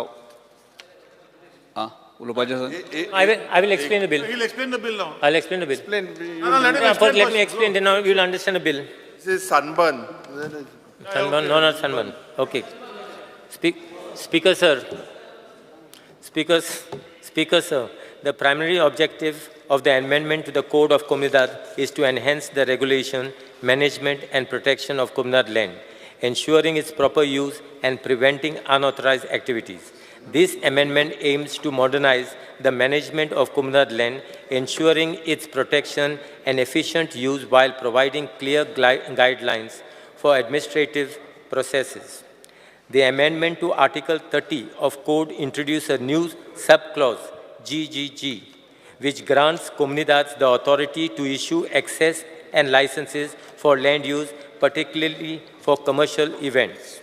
उलोवपाचें आसा. I will explain the bill. He will explain the bill now. I will explain the bill. Explain. No, let him explain. First, let me explain, then now you will understand the bill. This is sunburn. Sunburn, no, not sunburn. Okay. Speaker sir, Speaker sir, the primary objective of the amendment to the Code of Comunidad is to enhance the regulation, management and protection of Comunidad land, ensuring its proper use and preventing unauthorized activities. This amendment aims to modernize the management of Comunidad land, ensuring its protection and efficient use while providing clear guidelines for administrative processes. The amendment to Article 30 of Code introduced a new subclause, GGG, which grants Comunidades the authority to issue access and licenses for land use, particularly for commercial events.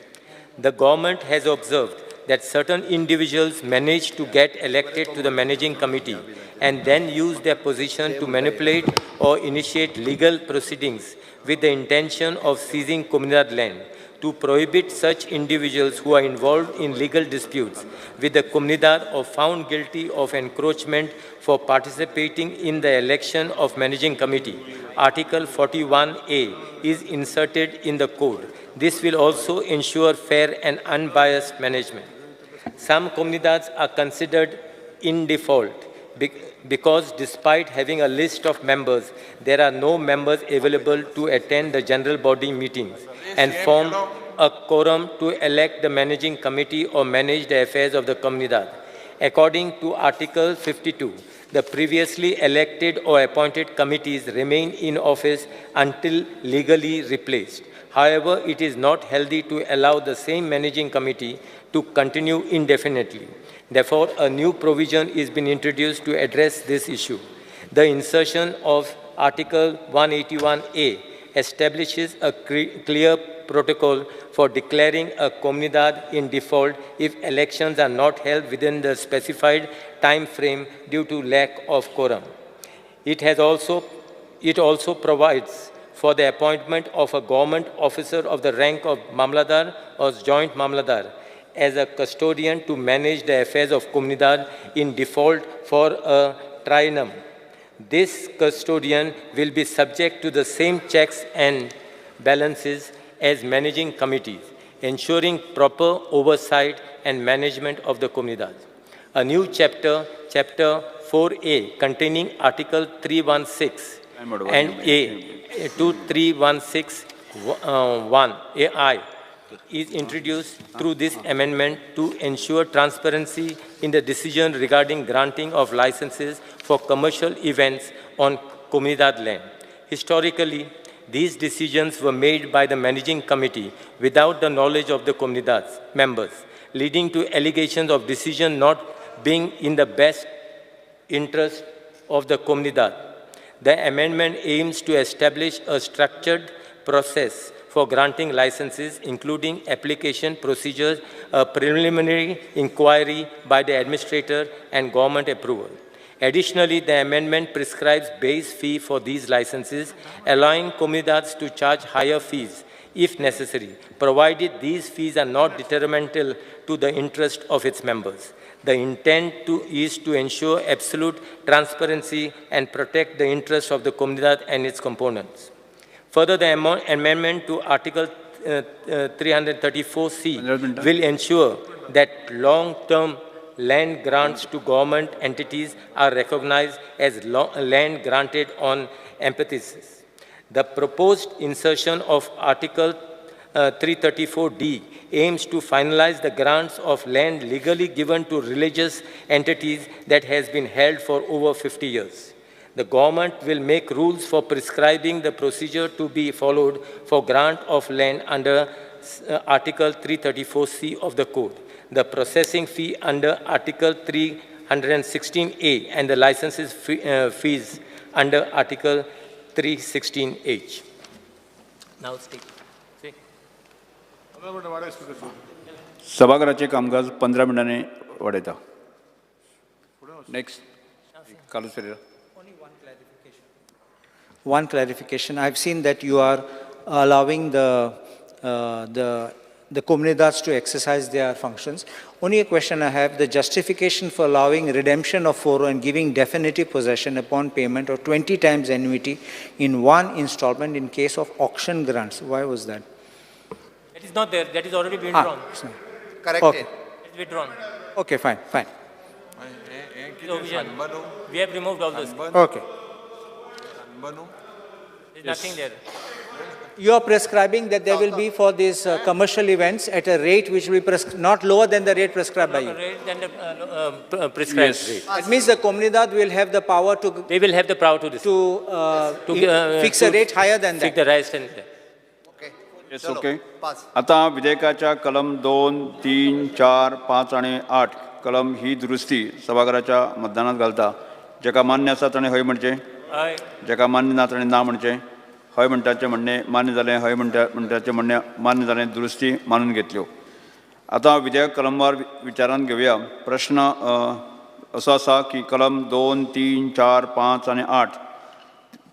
The government has observed that certain individuals manage to get elected to the managing committee and then use their position to manipulate or initiate legal proceedings with the intention of seizing Comunidad land. To prohibit such individuals who are involved in legal disputes with the Comunidad or found guilty of encroachment for participating in the election of managing committee, Article 41A is inserted in the code. This will also ensure fair and unbiased management. Some Comunidades are considered in default because despite having a list of members, there are no members available to attend the general body meetings and form a quorum to elect the managing committee or manage the affairs of the Comunidad. According to Article 52, the previously elected or appointed committees remain in office until legally replaced. However, it is not healthy to allow the same managing committee to continue indefinitely. Therefore, a new provision is being introduced to address this issue. The insertion of Article 181A establishes a clear protocol for declaring a Comunidad in default if elections are not held within the specified time frame due to lack of quorum. It also provides for the appointment of a government officer of the rank of Mamladar or Joint Mamladar as a custodian to manage the affairs of Comunidad in default for a triennium. This custodian will be subject to the same checks and balances as managing committees, ensuring proper oversight and management of the Comunidad. A new chapter, Chapter 4A, containing Article 316 and A 23161 AI is introduced through this amendment to ensure transparency in the decision regarding granting of licenses for commercial events on Comunidad land. Historically, these decisions were made by the managing committee without the knowledge of the Comunidad's members, leading to allegations of decision not being in the best interest of the Comunidad. The amendment aims to establish a structured process for granting licenses, including application procedures, a preliminary inquiry by the administrator, and government approval. Additionally, the amendment prescribes base fee for these licenses, allowing Comunidades to charge higher fees if necessary, provided these fees are not detrimental to the interest of its members. The intent is to ensure absolute transparency and protect the interests of the Comunidad and its components. Further, the amendment to Article 334C will ensure that long-term land grants to government entities are recognized as land granted on emphyteusis. The proposed insertion of Article 334D aims to finalize the grants of land legally given to religious entities that has been held for over 50 years. The government will make rules for prescribing the procedure to be followed for grant of land under Article 334C of the Code, the processing fee under Article 316A, and the licenses fees under Article 316H. Now speak. सभाघराचे कामकाज 15 मिनटांनी वाडयता. Next, Carlos Ferreira. One clarification. I've seen that you are allowing the Comunidades to exercise their functions. Only a question I have, the justification for allowing redemption of foro and giving definitive possession upon payment of 20 times annuity in one installment in case of auction grants. Why was that? That is not there. That is already been withdrawn. Corrected. Okay. It's withdrawn. Okay, fine, fine. We have removed all those. Okay. There's nothing there. You are prescribing that there will be for these commercial events at a rate which will be not lower than the rate prescribed by you. Rate than the prescribed rate. That means the Comunidad will have the power to. They will have the power to fix a rate higher than that. Fix the rate and. Okay. Yes, okay. आतां विधेयकाच्या कलम 2, 3, 4, 5 आनी 8 कलम ही दुरुस्ती सभाघराच्या मतदानात घालता. जेका मान्य आसा ताणें हय म्हणचें, जेका मान्य ना ताणें ना म्हणचें. हय म्हणटाचें म्हणणें मान्य जालें, हय म्हणटाचें म्हणणें मान्य जालें, दुरुस्ती मानून घेतल्यो. आतां विधेयक कलमवार विचारांत घेवया. प्रश्न असो आसा की कलम 2, 3, 4, 5 आनी 8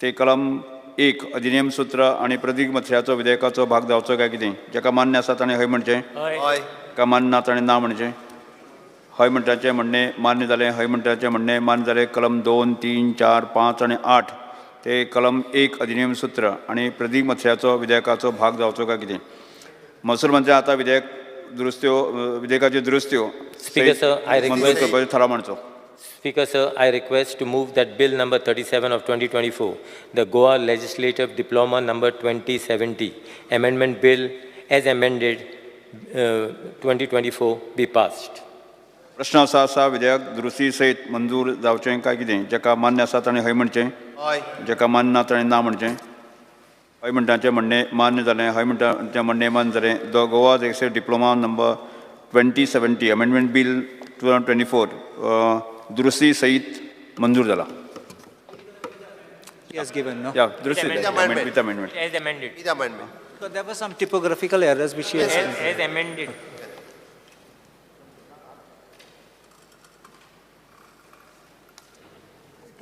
ते कलम 1 अधिनेम सूत्र आनी प्रदीक मथळ्याचो विधेयकाचो भाग जावचो काय कितें. जेका मान्य आसा ताणें हय म्हणचें, जेका मान्य ना ताणें ना म्हणचें. हय म्हणटाचें म्हणणें मान्य जालें, हय म्हणटाचें म्हणणें मान्य जालें. कलम 2, 3, 4, 5 आनी 8 ते कलम 1 अधिनेम सूत्र आनी प्रदीक मथळ्याचो विधेयकाचो भाग जावचो काय कितें. महसूल मंत्री आतां विधेयक दुरुस्त्यो विधेयकाच्यो दुरुस्त्यो मंजूर करपाचो थाराव मांडचो. Speaker sir, I request to move that bill number 37 of 2024, the Goa Legislative Diploma number 2070, Amendment Bill as amended 2024 be passed. प्रश्न असो आसा विधेयक दुरुस्ती सयत मंजूर जावचें काय कितें. जेका मान्य आसा ताणें हय म्हणचें, जेका मान्य ना ताणें ना म्हणचें. हय म्हणटाचें म्हणणें मान्य जालें, हय म्हणटाचें म्हणणें मान्य जालें. The Goa Legislative Diploma number 2070 Amendment Bill 2024 दुरुस्ती सहित मंजूर जाला. Yes, given, no? Yeah, दुरुस्ती with amendment. As amended. With amendment. So there were some typographical errors which he has. As amended.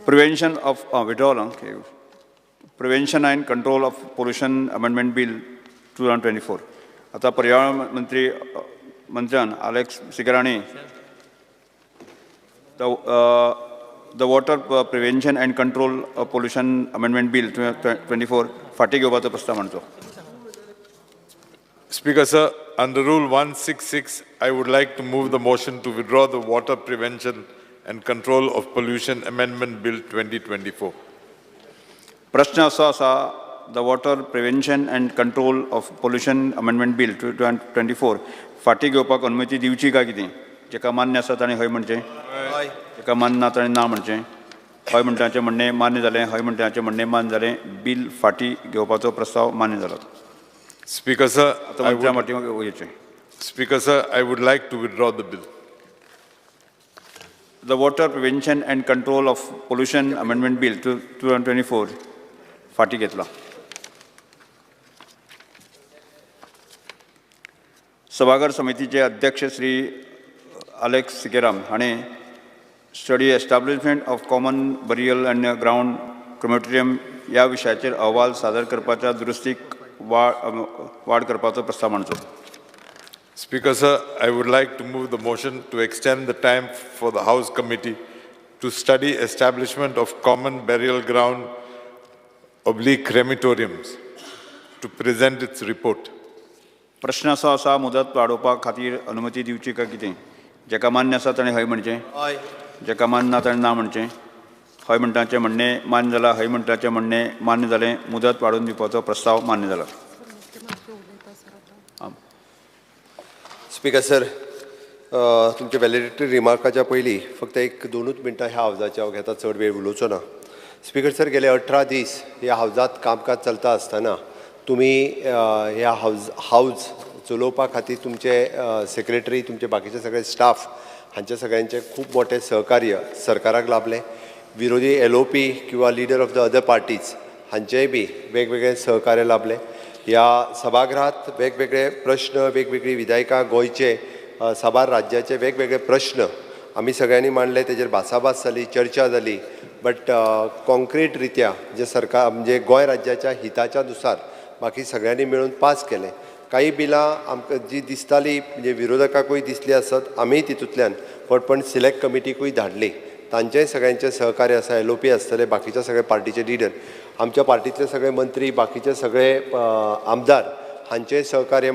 Prevention of withdrawal, okay. Prevention and Control of Pollution Amendment Bill 2024. आता पर्यावरण मंत्री मंत्र्यान Alex Sequeira the Water Prevention and Control of Pollution Amendment Bill 2024 फाटी घेवपाचो प्रस्ताव मांडचो. Speaker sir, under Rule 166, I would like to move the motion to withdraw the Water Prevention and Control of Pollution Amendment Bill 2024. प्रश्न असो आसा the Water Prevention and Control of Pollution Amendment Bill 2024 फाटी घेवपाक अनुमती दिवची काय कितें. जेका मान्य आसा ताणें हय म्हणचें, जेका मान्य ना ताणें ना म्हणचें. हय म्हणटाचें म्हणणें मान्य जालें, हय म्हणटाचें म्हणणें मान्य जालें. बील फाटी घेवपाचो प्रस्ताव मान्य जालो. Speaker sir, आतां मंत्र्या फाटीं येवचें. Speaker sir, I would like to withdraw the bill. The Water Prevention and Control of Pollution Amendment Bill 2024 फाटी घेतला. सभाघर समितीचे अध्यक्ष श्री अलेक्स सिकेराम हाणें study establishment of common burial and ground crematorium ह्या विशयाचेर अहवाल सादर करपाच्या दुरुस्तीक वाड करपाचो प्रस्ताव मांडचो. Speaker sir, I would like to move the motion to extend the time for the House Committee to study establishment of common burial ground oblique crematoriums to present its report. प्रश्न असो आसा मुदत वाडोवपा खातीर अनुमती दिवची काय कितें. जेका मान्य आसा ताणें हय म्हणचें, जेका मान्य ना ताणें ना म्हणचें. हय म्हणटाचें म्हणणें मान्य जालां, हय म्हणटाचें म्हणणें मान्य जालें. मुदत वाडोवन दिवपाचो प्रस्ताव मान्य जाला. स्पीकर सर, तुमच्या व्हॅलिडिटरी रिमार्काच्या पयलीं फक्त एक 2 मिनटां ह्या हावजाचे हांव घेता, चड वेळ उलोवचो ना. स्पीकर सर, गेले 18 दीस ह्या हावजात कामकाज चलता आसतना तुमी ह्या हावज चलोवपा खातीर तुमचे सेक्रेटरी, तुमचे बाकीचे सगळे स्टाफ हांचे सगळ्यांचे खूब मोठे सहकार्य सरकाराक लाभलें. विरोधी LOP किंवा leader of the other parties हांचेय बी वेगवेगळे सहकार्य लाभलें. ह्या सभागृहात वेगवेगळे प्रश्न, वेगवेगळी विधायकां, गोंयचे साबार राज्याचे वेगवेगळे प्रश्न आमी सगळ्यांनी मांडले, तेजेर भासाभास जाली, चर्चा जाली. बट कॉन्क्रीट रित्या जे सरकार म्हणजे गोंय राज्याच्या हिताच्या नुसार बाकी सगळ्यांनी मेळून पास केले. काही बिलां आमकां जी दिसताली म्हणजे विरोधकाकूय दिसली आसत, आमीय तितूंतल्यान पण सिलेक्ट कमिटीकूय धाडली. तांचेय सगळ्यांचें सहकार्य आसा. LOP आसतले, बाकीच्या सगळे पार्टीचे लिडर, आमच्या पार्टीतले सगळे मंत्री, बाकीचे सगळे आमदार हांचेय सहकार्य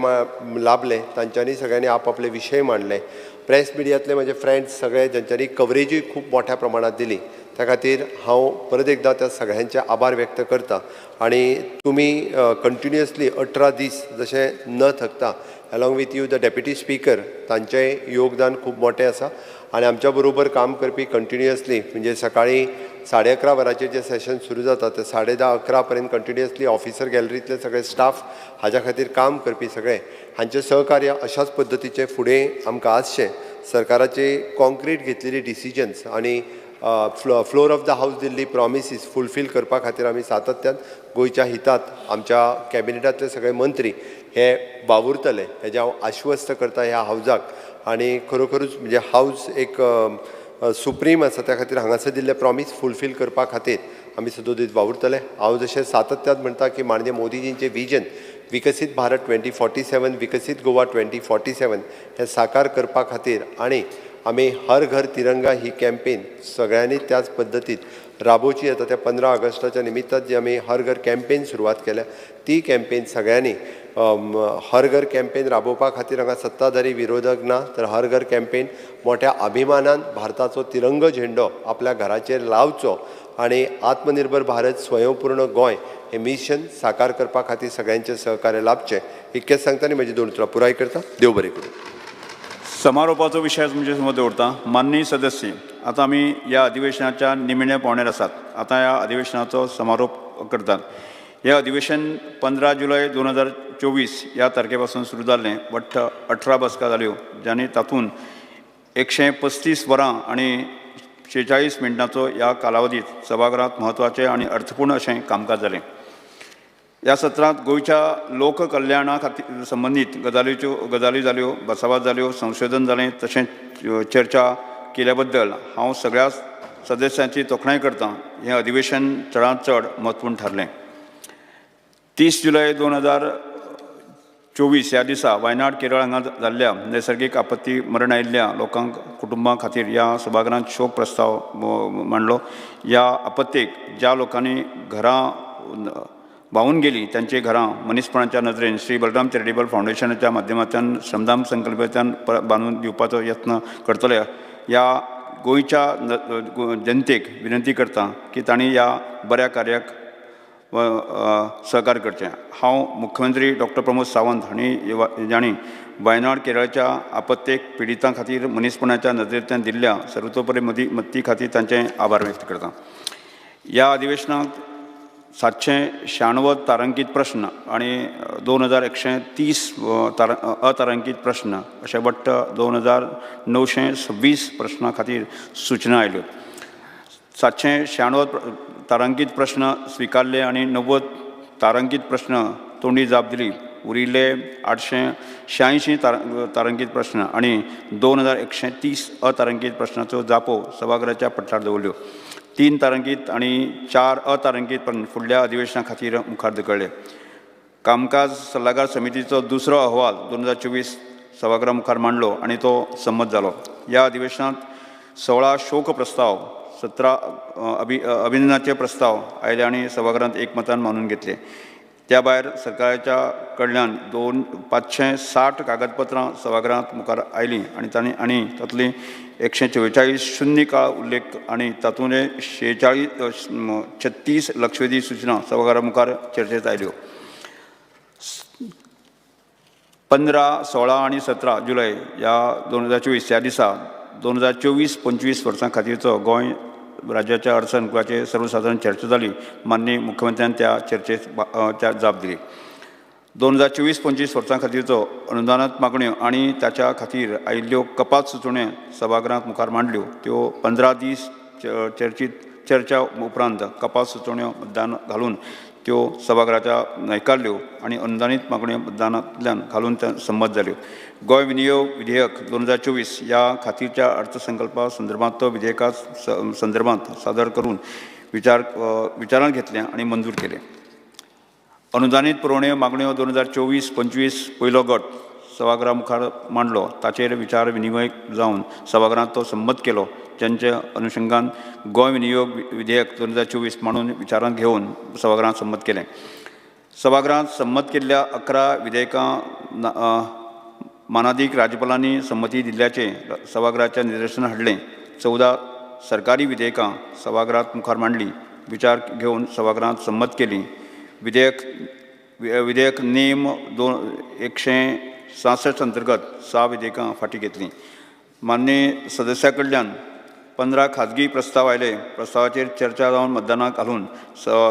लाभलें. तांच्यांनी सगळ्यांनी आपआपले विशय मांडले. प्रेस मिडियांतले म्हजे फ्रेंड्स सगळे ज्यांच्यांनी कवरेजूय खूब मोठ्या प्रमाणात दिली, त्या खातीर हांव परत एकदां त्या सगळ्यांचे आभार व्यक्त करता. आनी तुमी कंटिन्युअसली 18 दीस जशें न थकता along with you the deputy speaker तांचेय योगदान खूब मोठें आसा. आनी आमच्या बरोबर काम करपी कंटिन्युअसली म्हणजे सकाळीं 11:30 वरांचेर जें सेशन सुरू जाता ते 10:30-11 पर्यंत कंटिन्युअसली ऑफिसर गॅलरींतले सगळे स्टाफ हाज्या खातीर काम करपी सगळे हांचें सहकार्य अशाच पद्दतीचें फुडें आमकां आसचें. सरकाराचे कॉन्क्रीट घेतलेली डिसिजन्स आनी floor of the house Delhi promises fulfil करपा खातीर आमी सातत्यान गोंयच्या हितात आमच्या कॅबिनेटांतले सगळे मंत्री हे वावुरतले हेजें हांव आश्वस्त करता ह्या हावजाक. आनी खरोखरूच म्हणजे हावज एक सुप्रीम आसा, त्या खातीर हांगासर दिल्ले प्रॉमीस फुलफील करपा खातीर आमी सदोदीत वावुरतले. हांव जशें सातत्यान म्हणटा की माननीय मोदीजींचें विजन विकसीत भारत 2047, विकसीत गोवा 2047 हें साकार करपा खातीर आनी आमी हर घर तिरंगा ही कॅम्पेन सगळ्यांनी त्याच पद्दतीत राबोवची. आतां त्या 15 ऑगस्टाच्या निमित्तान जी आमी हर घर कॅम्पेन सुरवात केल्या ती कॅम्पेन सगळ्यांनी हर घर कॅम्पेन राबोवपा खातीर हांगा सत्ताधारी विरोधक ना, तर हर घर कॅम्पेन मोठ्या अभिमानान भारताचो तिरंगो झेंडो आपल्या घराचेर लावचो आनी आत्मनिर्भर भारत स्वयंपूर्ण गोंय हें मिशन साकार करपा खातीर सगळ्यांचें सहकार्य लाभचें इतकेंच सांगता आनी म्हजी दोन उतरां पुराय करता. देव बरें करूं. समारोपाचो विशय तुमचे समोर दवरता. माननीय सदस्य, आतां आमी ह्या अधिवेशनाच्या निमण्या पावण्यार आसात. आतां ह्या अधिवेशनाचो समारोप करतात. हें अधिवेशन 15 जुलय 2024 ह्या तारखे पासून सुरू जाल्लें. वट्ट 18 बसका जाल्यो, जांणी तातूंत 135 वरां आनी 46 मिनटांचो ह्या कालावधीत सभाघरांत म्हत्वाचें आनी अर्थपूर्ण अशें कामकाज जालें. ह्या सत्रांत गोंयच्या लोककल्याणा खातीर संबंदीत गजाली जाल्यो, भासाभास जाल्यो, संशोधन जालें, तशेंच चर्चा केल्या बद्दल हांव सगळ्या सदस्यांची तोखणाय करतां. हें अधिवेशन चडांत चड म्हत्वपूर्ण थारलें. 30 जुलय 2024 ह्या दिसा वायनाड केरळ हांगा जाल्ल्या नैसर्गीक आपत्ती मरण आयिल्ल्या लोकांक कुटुंबां खातीर ह्या सभाघरांत शोक प्रस्ताव मांडलो. ह्या आपत्तेक ज्या लोकांनी घरां व्हांवून गेली तांची घरां मनीसपणाच्या नदरेन श्री बलराम चॅरिटेबल फावंडेशनाच्या माध्यमांतल्यान श्रमदान संकल्पांतल्यान बांदून दिवपाचो यत्न करतले. ह्या गोंयच्या जनतेक विनंती करता की तांणी ह्या बऱ्या कार्याक सहकार्य करचें. हांव मुख्यमंत्री डॉक्टर प्रमोद सावंत हांणी वायनाड केरळच्या आपत्तेक पिडितां खातीर मनीसपणाच्या नदरेंतल्यान दिल्ल्या सर्वतोपरी मदती खातीर तांचे आभार व्यक्त करता. ह्या अधिवेशनाक 796 तारांकीत प्रश्न आनी 2130 अतारांकीत प्रश्न अशे वट्ट 2926 प्रश्नां खातीर सूचना आयल्यो. 796 तारांकीत प्रश्न स्विकारले आनी 90 तारांकीत प्रश्न तोंडी जाप दिली. उरिल्ले 886 तारांकीत प्रश्न आनी 2130 अतारांकीत प्रश्नाच्यो जापो सभाघराच्या पटलार दवरल्यो. 3 तारांकीत आनी 4 अतारांकीत प्रश्न फुडल्या अधिवेशना खातीर मुखार धुकळ्ळे. कामकाज सल्लागार समितीचो दुसरो अहवाल 2024 सभाघरा मुखार मांडलो आनी तो संमत जालो. ह्या अधिवेशनांत 16 शोक प्रस्ताव, 17 अभिनंदनाचे प्रस्ताव आयले आनी सभाघरांत एकमतान मानून घेतले. त्या भायर सरकाराच्या कडल्यान 560 कागदपत्रां सभाघरांत मुखार आयलीं आनी तांणी आनी तातूंतलीं 144 शून्य काळ उल्लेख आनी तातूंतले 36 लक्षवेधी सूचना सभाघरा मुखार चर्चेत आयल्यो. 15, 16 आनी 17 जुलय ह्या 2024 ह्या दिसा 2024-25 वर्सां खातीरचो गोंय राज्याच्या अर्थसंकल्पाचेर सर्वसादारण चर्चा जाली. माननीय मुख्यमंत्र्यान त्या चर्चेत त्या जाप दिली. 2024-25 वर्सां खातीरचो अनुदानांत मागण्यो आनी ताच्या खातीर आयिल्ल्यो कपात सुचोवण्यो सभाघरांत मुखार मांडल्यो. त्यो 15 दीस चर्चा उपरांत कपात सुचोवण्यो मतदान घालून त्यो सभाघराच्या न्हयकारल्यो आनी अनुदानीत मागण्यो मतदानांतल्यान घालून त्या संमत जाल्यो. गोंय विनियोग विधेयक 2024 ह्या खातीरच्या अर्थसंकल्पा संदर्भांत तो विधेयका संदर्भांत सादर करून विचारांत घेतलें आनी मंजूर केलें. अनुदानीत पुरवण्यो मागण्यो 2024-25 पयलो गट सभाघरा मुखार मांडलो. ताचेर विचार विनिमय जावन सभाघरांत तो संमत केलो. जांच्या अनुशंगान गोंय विनियोग विधेयक 2024 मांडून विचारांत घेवन सभाघरांत संमत केलें. सभाघरांत संमत केल्ल्या 11 विधेयकां मानादीक राज्यपालांनी संमती दिल्ल्याचें सभाघराच्या निदर्शन हाडलें. 14 सरकारी विधेयकां सभाघरांत मुखार मांडलीं. विचार घेवन सभाघरांत संमत केलीं. विधेयक नेम 166 अंतर्गत 6 विधेयकां फाटीं घेतलीं. माननीय सदस्या कडल्यान 15 खाजगी प्रस्ताव आयले. प्रस्तावाचेर चर्चा जावन मतदानाक घालून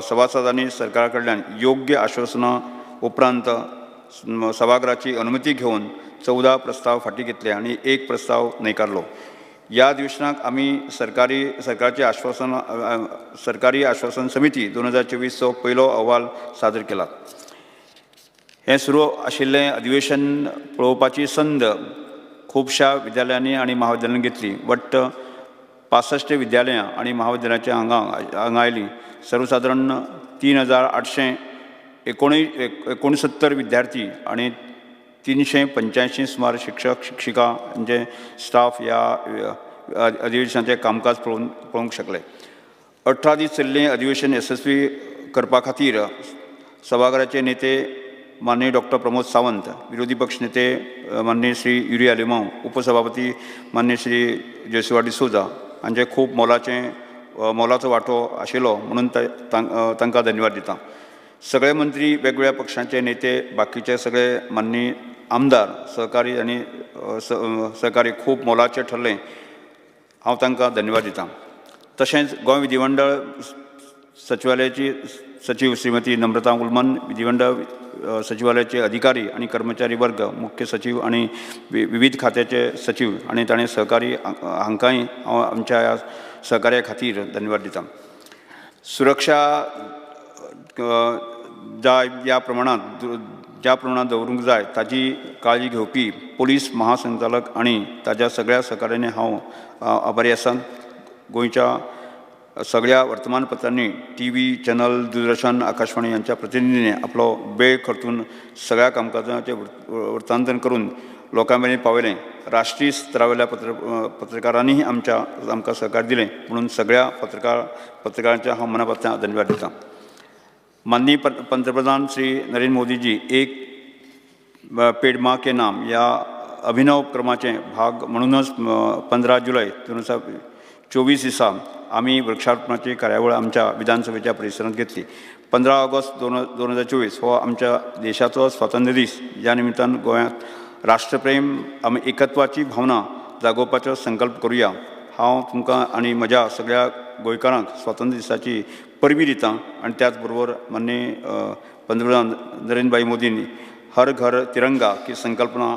सभासदांनी सरकारा कडल्यान योग्य आश्वासनां उपरांत सभाघराची अनुमती घेवन 14 प्रस्ताव फाटीं घेतले आनी 1 प्रस्ताव न्हयकारलो. ह्या अधिवेशनाक आमी सरकारचे सरकारी आश्वासन समिती 2024चो पयलो अहवाल सादर केला. हें सुरू आशिल्लें अधिवेशन पळोवपाची संद खुबश्या विद्यालयांनी आनी महाविद्यालयांनी घेतली. वट्ट 65 विद्यालयां आनी महाविद्यालयांच्या हांगा आयलीं. सर्वसादारण 3869 विद्यार्थी आनी 385 सुमार शिक्षक शिक्षिका हांचे स्टाफ ह्या अधिवेशनाचें कामकाज पळोवंक शकले. 18 दीस चलिल्लें अधिवेशन येसस्वी करपा खातीर सभाघराचे नेते माननीय डॉक्टर प्रमोद सावंत, विरोधी पक्ष नेते माननीय श्री युरी आलेमांव, उपसभापती माननीय श्री जेसुआ डिसोजा हांचे खूब मोलाचो वांटो आशिल्लो म्हणून तांकां धन्यवाद दिता. सगळे मंत्री, वेगवेगळ्या पक्षांचे नेते, बाकीचे सगळे माननीय आमदार सहकारी आनी सहकारी खूब मोलाचे ठरले. हांव तांकां धन्यवाद दिता. तशेंच गोंय विधिमंडळ सचिवालयाची सचीव श्रीमती नम्रता उलमन, विधिमंडळ सचिवालयाचे अधिकारी आनी कर्मचारी वर्ग, मुख्य सचीव आनी विविध खात्याचे सचीव आनी ताणें सहकारी हांकांय हांव आमच्या ह्या सहकार्या खातीर धन्यवाद दिता. सुरक्षा जाय ज्या प्रमाणांत दवरूंक जाय ताजी काळजी घेवपी पोलीस महासंचालक आनी ताज्या सगळ्या सहकार्यांनी हांव आभारी आसा. गोंयच्या सगळ्या वर्तमानपत्रांनी, TV channel, Doordarshan, Akashvani हांच्या प्रतिनिधींनी आपलो वेळ खर्चून सगळ्या कामकाजाचें वृत्तांतन करून लोकां मेरेन पावयलें. राष्ट्रीय स्तरावेल्या पत्रकारांनीय आमकां सहकार दिलें म्हणून सगळ्या पत्रकारांचे हांव मनापासून धन्यवाद दिता. माननीय पंतप्रधान श्री नरेंद्र मोदीजी एक पेड माँ के नाम ह्या अभिनव क्रमाचे भाग म्हणूनच 15 जुलय 2024 दिसा आमी वृक्षारोपणाची कार्यावळ आमच्या विधानसभेच्या परिसरांत घेतली. 15 ऑगस्ट 2024 हो आमच्या देशाचो स्वातंत्र्य दीस. ह्या निमित्तान गोंयांत राष्ट्रप्रेम आमी एकत्वाची भावना जागोवपाचो संकल्प करुया. हांव तुमकां आनी म्हज्या सगळ्या गोंयकारांक स्वातंत्र्य दिसाची परबी दिता आनी त्याच बरोबर माननीय पंतप्रधान नरेंद्रभाई मोदींनी हर घर तिरंगा ही संकल्पना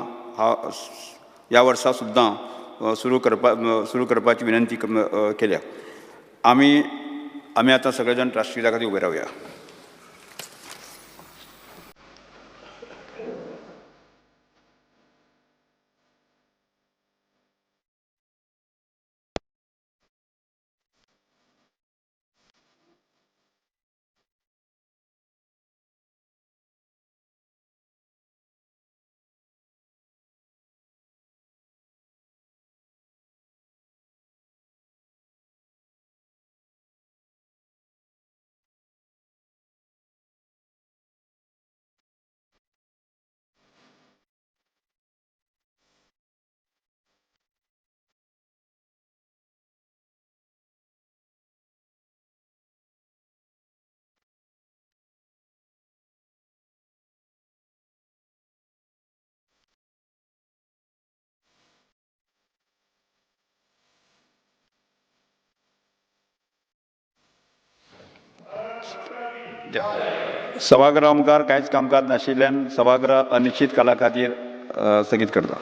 ह्या वर्सा सुद्दां सुरू करपाची विनंती केल्या. आमी आतां सगळे जाण राष्ट्रगीता खातीर उबे रावया. सभागृहा मुखार कांयच कामकाज नाशिल्ल्यान सभागृह अनिश्चित काळा खातीर स्थगीत करता.